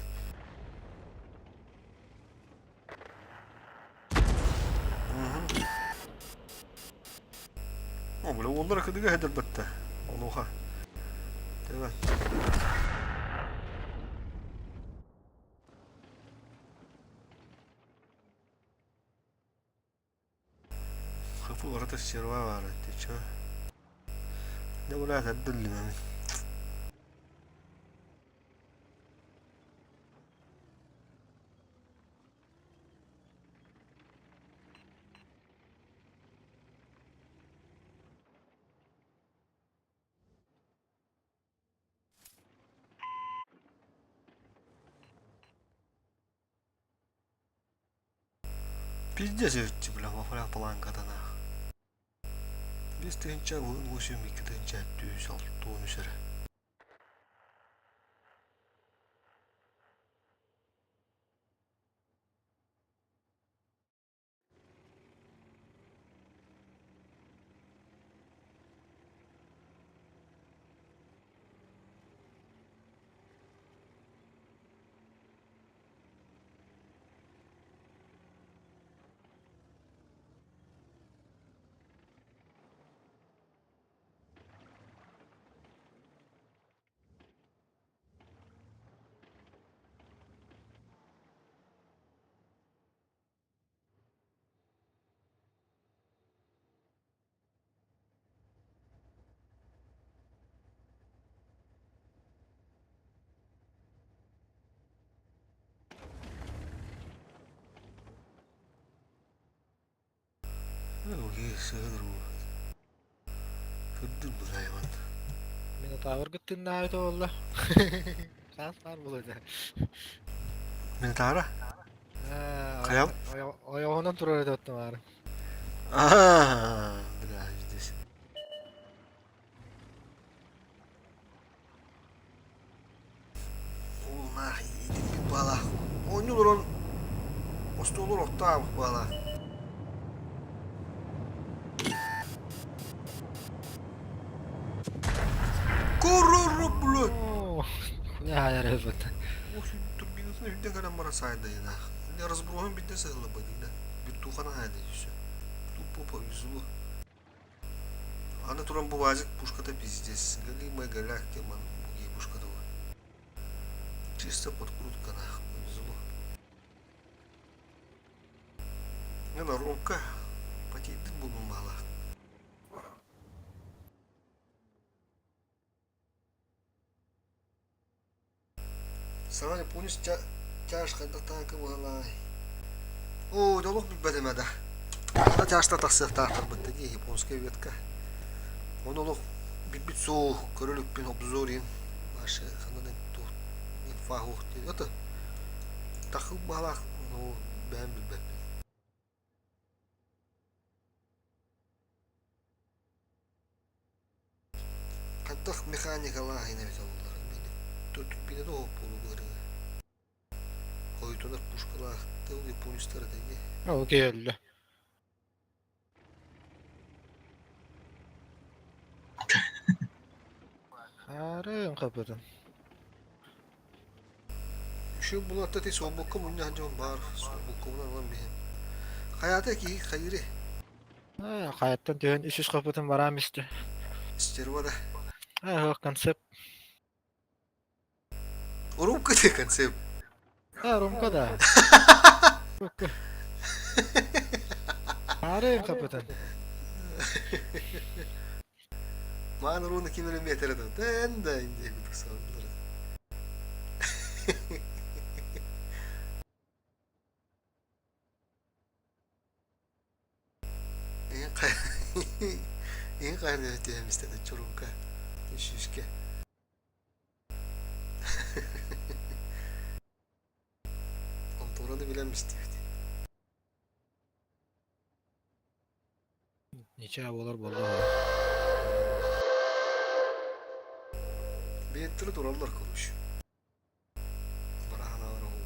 О, бля, уоллара кыдыга хэдэрбэтте. Онуха. Давай. Хапы барыта стерва баар ты чё? Не бля, эрдиллимэбин. Пиздец эбит бля, вафля планкатан аах. 5 тыһыынча уон 2 тыһыынча 663 эрэ. Кырдыр быһайбан. Минотаврга тыыннаабыт буолла. Саас баар буолуо Минотавра? Хайал? Ойоҕунан турар этэ оттон баары. Аа, бля, здесь. Ол нах итинник баалаах. Оонньуу олорон остуолур оттообут баалаах. Куруру блядь! Хуя эрэ Турбинатын үрдэ кэлэн бара саайдайынаах. Разброһун бидде сыһыллабыдыйда. Бүттуухана хаайда все. Тупо повезло. Аны туран бу ВАЗик пушката пиздец. Галимая голяк демон буги пушката. Чисто подкрутка нах повезло. На Ромка потейдым буду мало. Саҥа японец тяж хайдах тааҥка быһалаай? Оо, дьэ олох билбэтим ээ да. Хата тяжта тахсыахтаахтарбыт да дии, японская ветка. Ону олох билбит суох, көрө иликпин обзор иһин вообще ханна да туох инфа суох диэн. Это тахыл баһалаах, ну, бэйэм билбэппин. Хайдах механикалаах эбитэ буоллар турбина да оһох буолуо быһыырыга. Хойутунар пушкалаах тыл японецтар этэ дии. Ол киһи өллө. Хаарыан хапытын. Үчүгэй булатта ти суолбукка мунньа сылдьан баар суолбуккабынан ылан биһин. Хайаата киһи хайыырый? Хайаттан түһэн үс үс хапытын бараам истэ. Стерва да. Аа, концепт. Урукку ти концепт. А, Ромка да. Арыым капитан. Маан руны ким эрэ метрэ да тэн да инде курдук саҥардылар. Иһин хайа түһэмистэ чурумка үсүүскэ. Контораны билэн истибит. Ничего буолар буолла. Бэйэттэрэ тураллар короче. Бараханалар оҕу.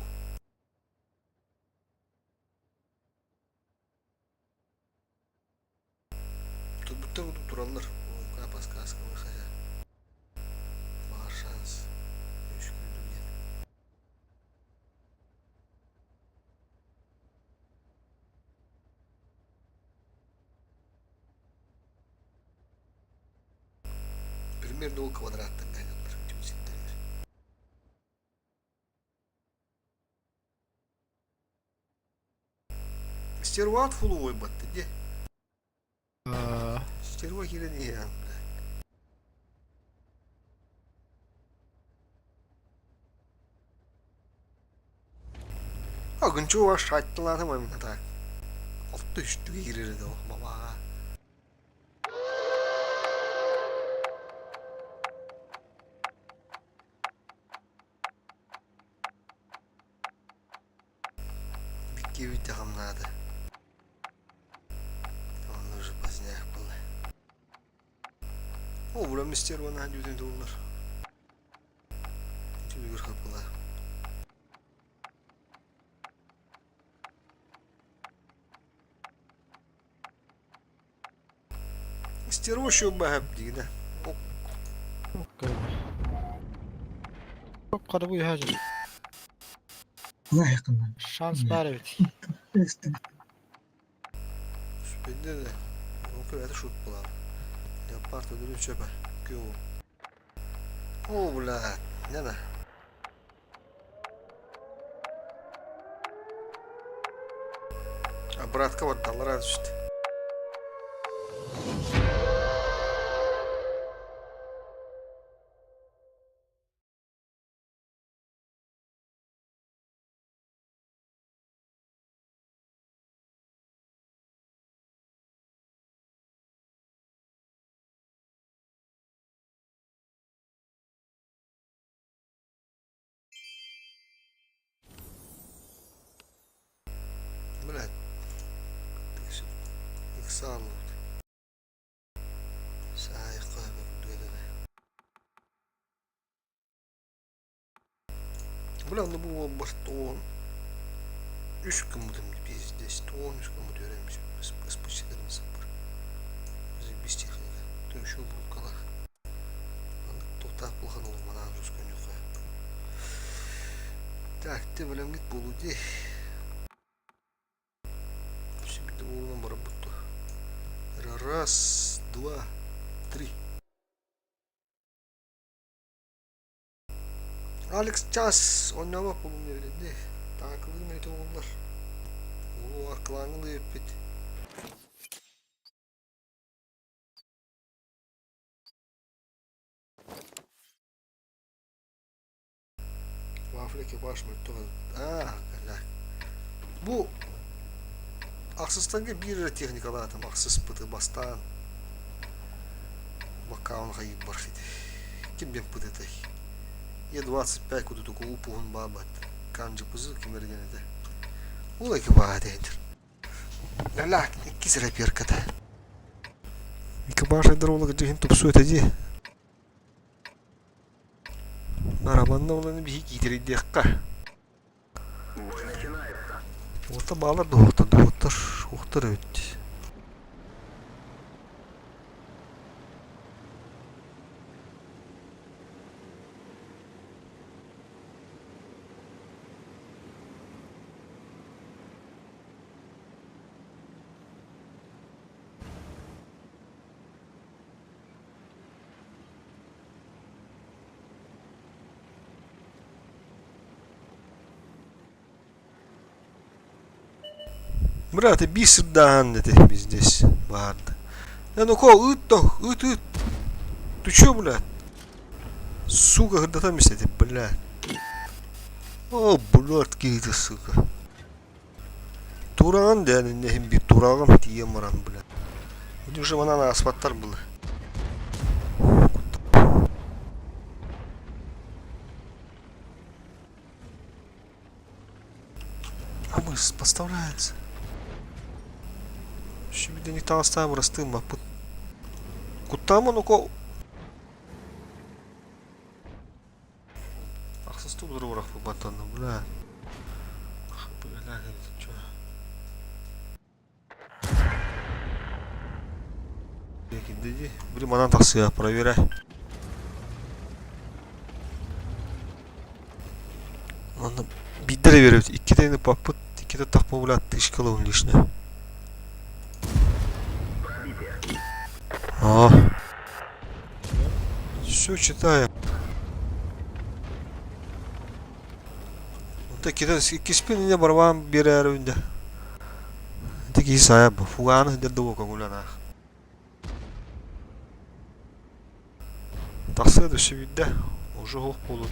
Турбуттар курдук тураллар. Оҥка подсказкалыы хайа. Баар шанс. Үскүүрдүм диэн. Примерно ол квадраттан гаһаллар түм сирдэригэр. Стерват фуловой батты де. Стерва кирен иһэ. Агынчу шаттылатым именно так. Алты үстүгө кирер edi бабаға. Биккиэбит хамнаата. Он уже поздняк был. О, бura мистер вана дүүтэн туулар. Түбүгүр хапыла. Стерво баһап дигинэ. Кадыбы үһәжин. Лайықынан. Шанс бар эбит. Сүппэнде да. Ол көбәті шут булар. Леопард өдөрүн чөпө. Күө. О, блядь. Не на. Обратка вот далара түсті. Блядь. Иксалут. Сайқы Бля, ну бу бартон. Үс күммүтүм пиздец. Тоон үс күммүт өрөмүс спасителем саппыр. Без техника. То еще булкалар. Тоқтақ булхан ол манан жус көнү Так, те билемгит болу де. Все болуна барабытту. Раз, два, три. Алекс час ойнама болун берди. Танкылы өтө олар. Улу аркылаңы өппит. Вафля экипаж мөлтөҕө. Аа, кэлэ. Бу Ахсыстарга биир эрэ техникалаатым ахсыспыты бастаан бакаун хайыппар ити. Ким диэн пытытай? Е25 кудутуку упуһун баабат. Канжыпызы ким эрэ диэн этэ. Ол экипаж этэр. Лалак иккис эрэ перката. Экипаж айдар дьиһин тупсу этэ дии. Барабанна оланы биһи киитэрийдиэххэ. Уота баалар дуһуохтар дуһуохтар уохтар эбит. Брат, бисырдаан дете здесь баарды. Э, ну ко, ыт то, ыт, ыт. Ты чё, блядь? Сука, гырдатам эти, блядь. О, блядь, какие-то, сука. Тураган дән нехим бир тураган тием баран, блядь. Уже уже вона асфальттар было. А мы подставляется. Şimdi таастаан бырастыым баппыт. Куттааман око Ахсыстуу булар баттанна, бля. Бля, чё. Блин, манан тахсыа, проверяй. Манна биддere беребит. Иккитени паппыт, икките тахпа, бля, тышкалабын лишне. А. Все читаем. Онта киспин не барбаан биэрээр үнде. Ити киһи сайа бу. Фугааны сылдьар да көҥүлэн аах. Тахсыа да сүбүйдэ. Уже суох буолуо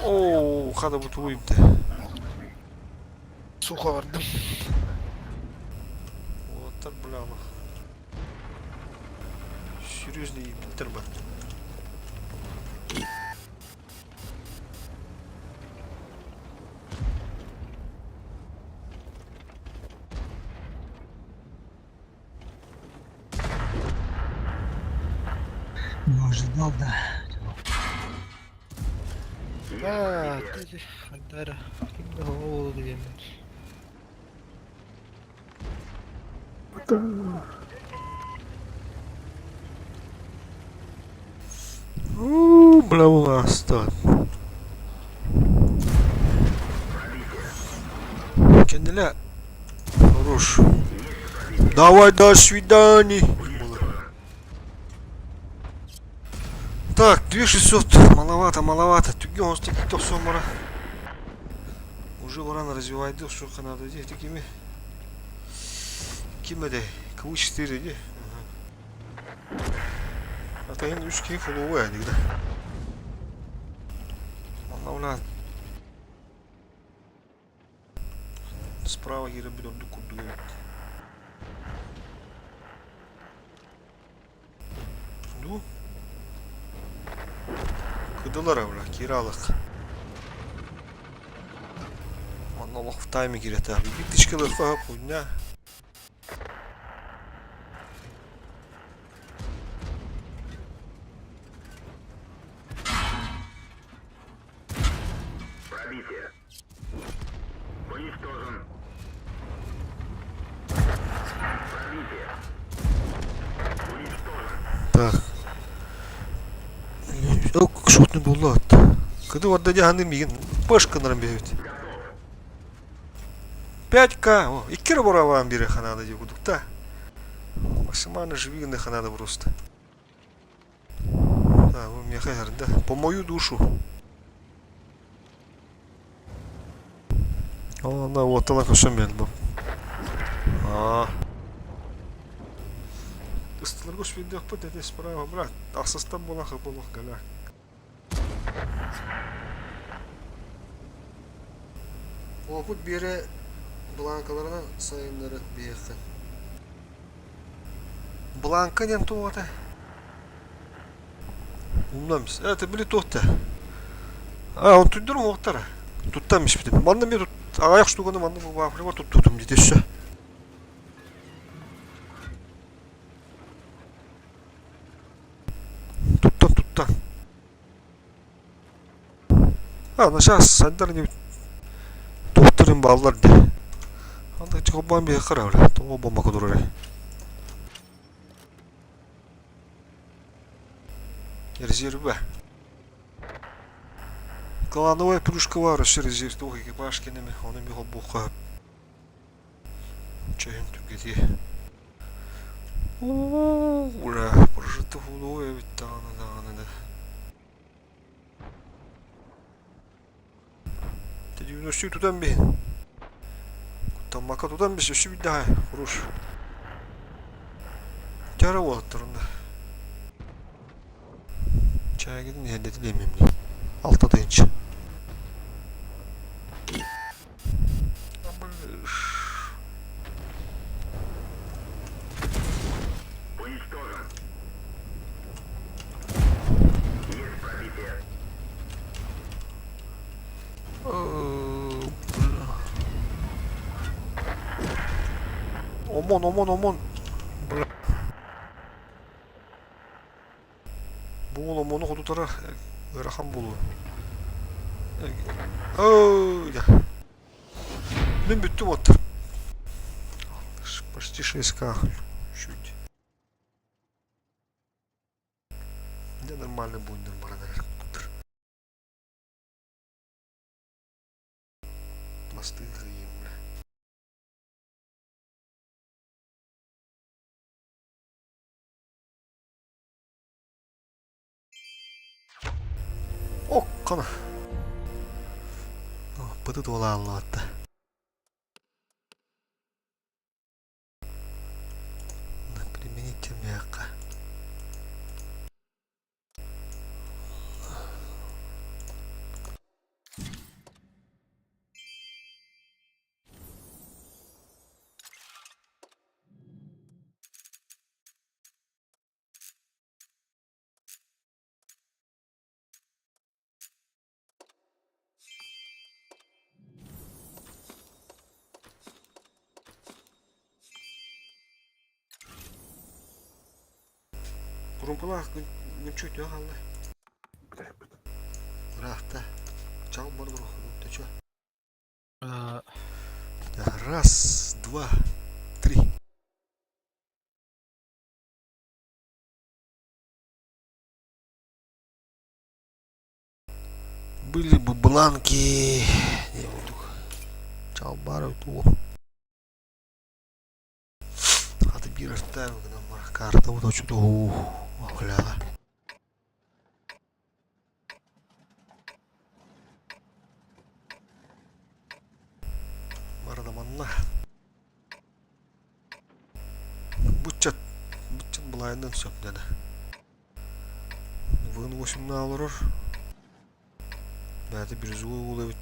Оо, хата бу тугуй да. Сухо бардым. Уолаттар бля Серьезно ебиттер бар. Не ожидал, да. А, ты Андара. Ким да ол деген. У, бля, у нас тут. Кенделе. Хорош. Давай, до свидания. Так, 2600. Маловато, маловато. Түгге он тохсомора. Уже уран развивайды, что надо де такими. Ким эде? КВ-4 де. Атайын 3 кей фуловый да. Манна Справа кире bir орду курду. Ду? Кыдылар авла, киралык. Манна олох в тайме кирете. Bir тычкалы хуйня. Пробитие. Уничтожен. Пробитие. Так. Ок, шотный булат. Кыды варда жаханды мигин пашканарым бебит. 5К. О, иккер бораван бире ханада дегудукта. Максимально живигный ханада просто. Да, вы мне да. По мою душу. О, на вот она көсөм бу. А. Ыстылар көс видео пыт это справа, брат. Ахсастан болах болах галя. Опыт бере бланкаларына сайыннары бейхі. Бланка ден туғаты. Умнамыз. Это били тоқты. А, он туйдырым оқтары. Туттамыз бітіп. Манна мен тут аяқ штуганы манна бұл вафли бар тут тутум дейді все. Туттан туттан. А, на сейчас сандар не тоқтырын баллар де. Анда чоғбан бе қаравля. Тоғы бомба кудурары. Резерве. Клановая плюшка бар, өсө резерв тух экипаж кенеме, оны михо буха. Чайын түгети. Ура, прожиты худое ведь таны таны да. Девяносто тутан биһин. Куттаммакка тутан бис өссө биирдэхэ хорош. Тара уолаттар онно. Чайгытын иһэрдэтин эмимни. Алта тыһынча. Омон, омон, омон. Бля. Бу уол омону хотутара ыарахан буолуо. Ой, да. Мин бүттүм оттор. Почти 6К. Чуть. Дьэ нормально будет баран эрэр Мастыы кыйым бля. Оккана. Быты туолааллаатта. Примените мягко. Курумпалаах күнчү үтүө хаалла. Ыраахта. Чал бар чё? Раз, два, три. Были бы бланки. Чалбар туох. Хата биир артар гынан карта вот очуту бляла. Барда манна. Буччат, буччат былайынан сөп деді. Вын 8 олорор. Бәті бирюзовый уол эбит.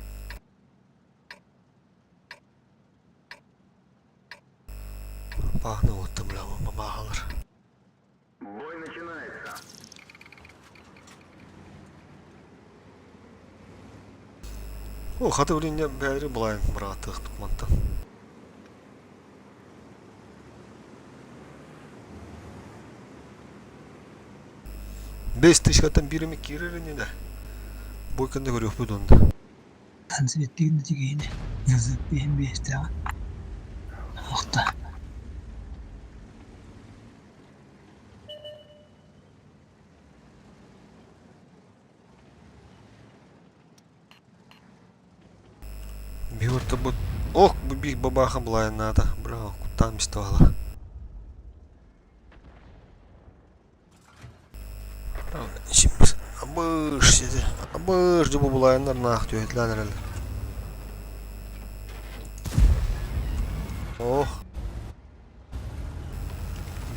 Пахны отты бля, бабахалар. Бой начинается. О, хаты блин, бәрі былайын бырааттық мантан. Бес тысячаттан биир эмэ киирэр ини да. Бу кэннэ көрүөхпүт онно. Танцеветтигин тигиини ВЗП биэстэҕэ. Охта. Биһи бу ох бу биир бабааха былайыннаата. Бля, куттаан мистовала. Абыш сиди. Абыш дьэ бу булайыннар наах түһэтилээн эрэллэр. Ох.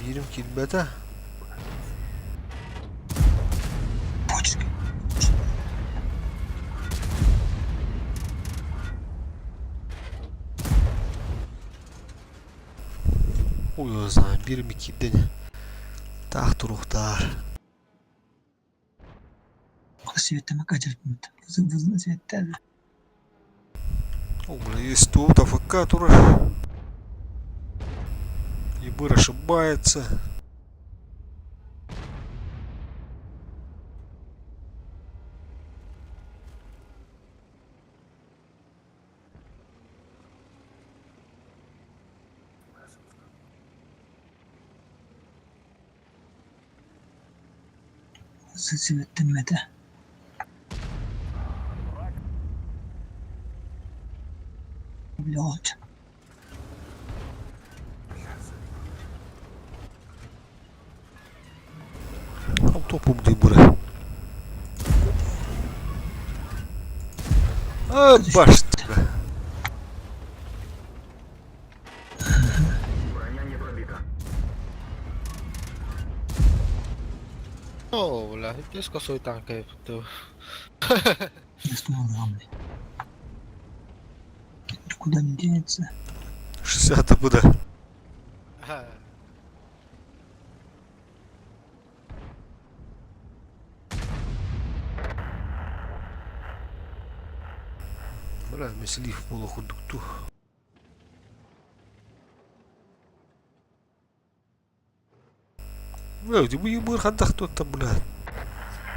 Биирим киирбэтэ. Почка. Ой, знаю, биирим киирдэ Таах туруохтаар. Светема качерпмыт. Вызна светтер. О, бля, есть тут АФК турар. Ебыр ошибается. Светтеммэтэ. Блядь. Топум дыбыры. А, башт. Бля, пиздец косой танк ты. Не блядь. Никуда не денется. 60 буде. Бля, меселив полуходукту. Бля, бу хантах тут бля.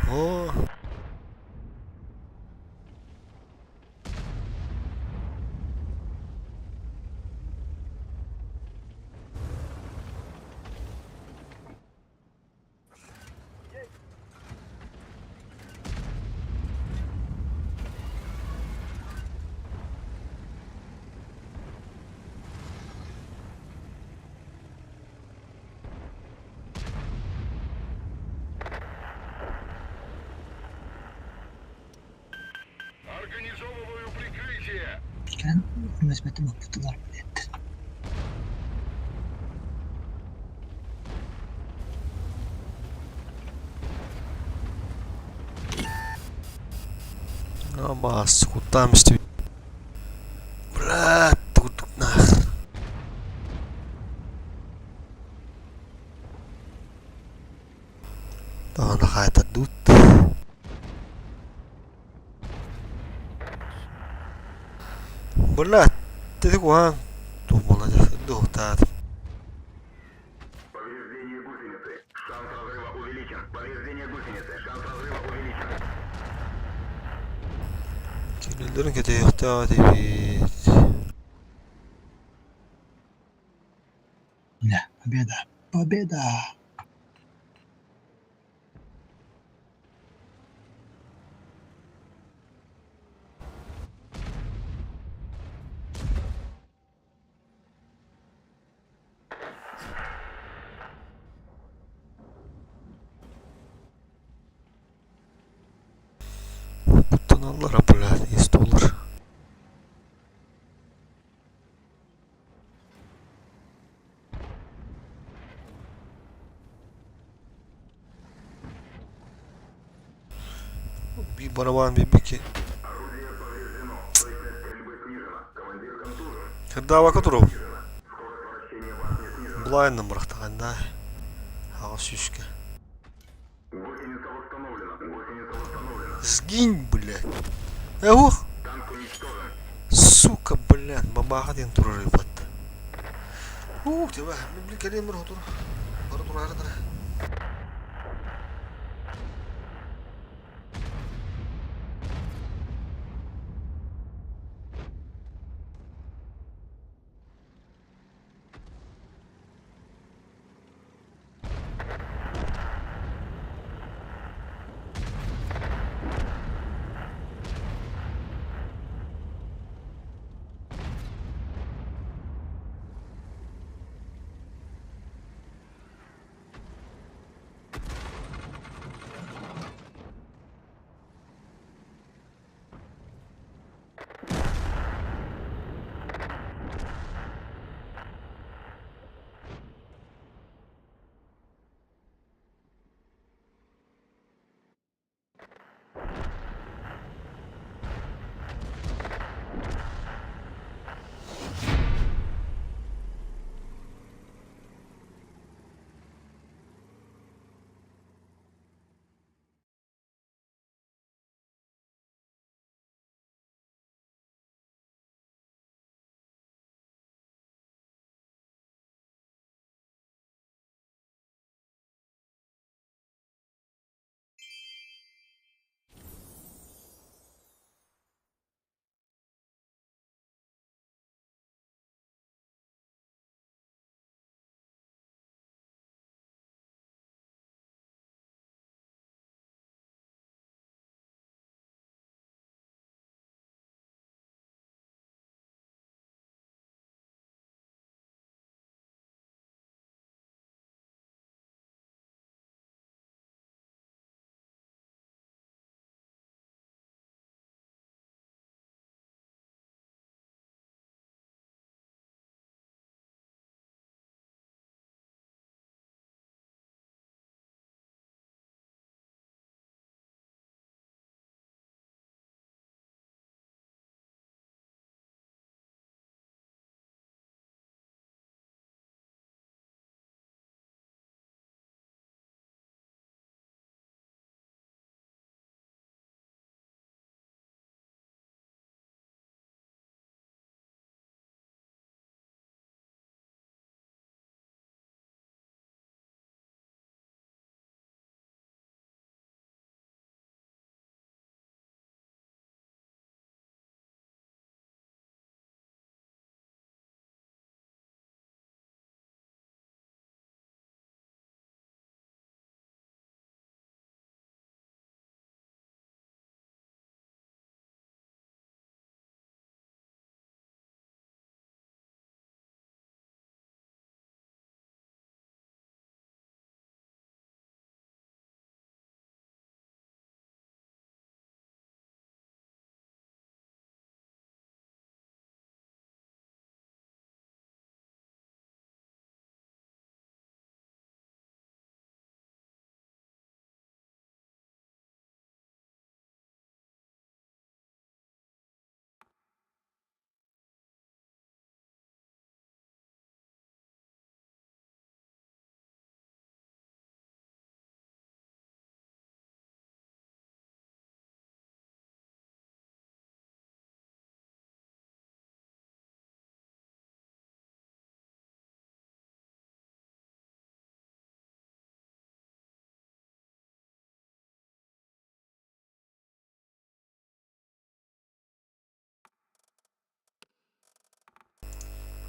О. Организовываю прикрытие. Кэлэн мөсмөтүм аппытылар блядь. Абас, кутам исти. Брат, тут нах. Тона хайта дут. Блядь, ты куан. Думала, духтар. Повреждение гусеницы. Шанс разрыва увеличен. Повреждение гусеницы. Шанс разрыва увеличен. Кинилерин кетейхтаа дебит. Да, победа. Победа! Буттаналлара, блядь, есть доллар. Bir барабан бибики. Когда которого? Блайным бырахтаганда. Ага сүүскэ. Сгинь, блядь. Эх, Сука, блядь, бабаха диэн турар ебать. Ух, тебя, блин, кэлиэн бар тур. Бара турар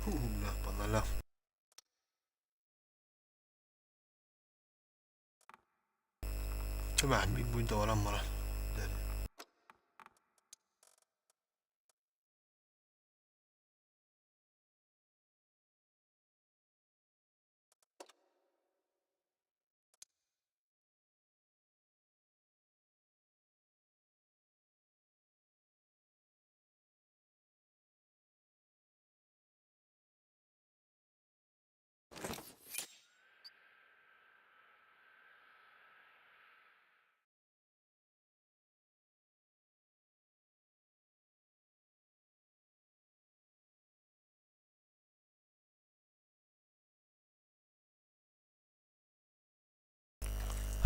Бля, по нолям. Чэ, bir bu da varan bana.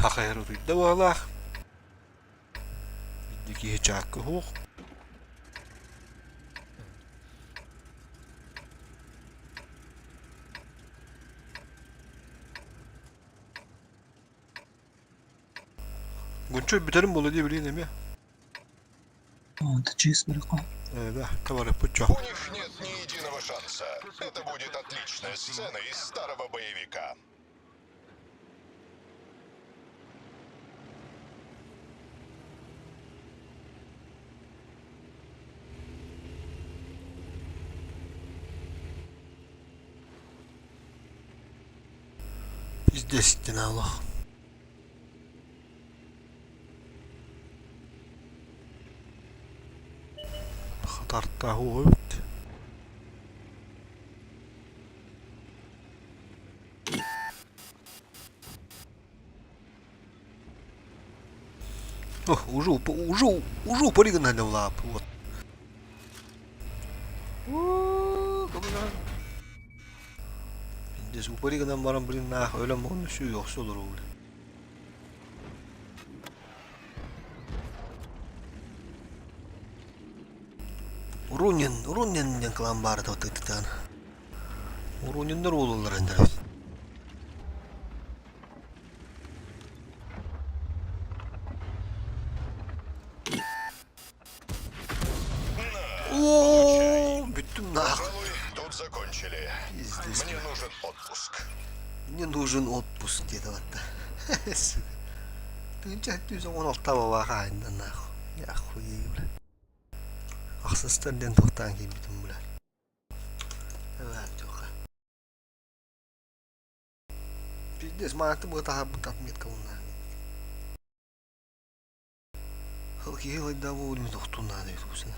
Хахайар утуйда буолаах. Бидди киһи чаакка уһуох. Гунчу бүтэрин буолуо дии билигин эмиэ. Это чиз далеко. Да, товарищ Пучо. У них нет ни единого шанса. Это будет отличная сцена из старого боевика. Пиздец стена лох. Хатартааһы эбит. О, уже, уже, уже упориган лап, вот. Пиздец, упориган баран, блин, нах, өлөм оны сүү yoksa olur ол. Рунин, Рунин диэн клан баар этэ Руниннар буолаллар эндер. О, бүттүм нах. Пожалуй, тут закончили. Пиздец. Мне нужен отпуск. Мне нужен отпуск диэтэ батта. Тыынча 616 бабаха нахуй. Я хуею, бля. Ахсыстан диэн тохтаан киирбитим, бля. Тоха. Пиздец, мааты бу таһарбыт отметка уна. Хыл киһи лайда бу тохтун наада бит.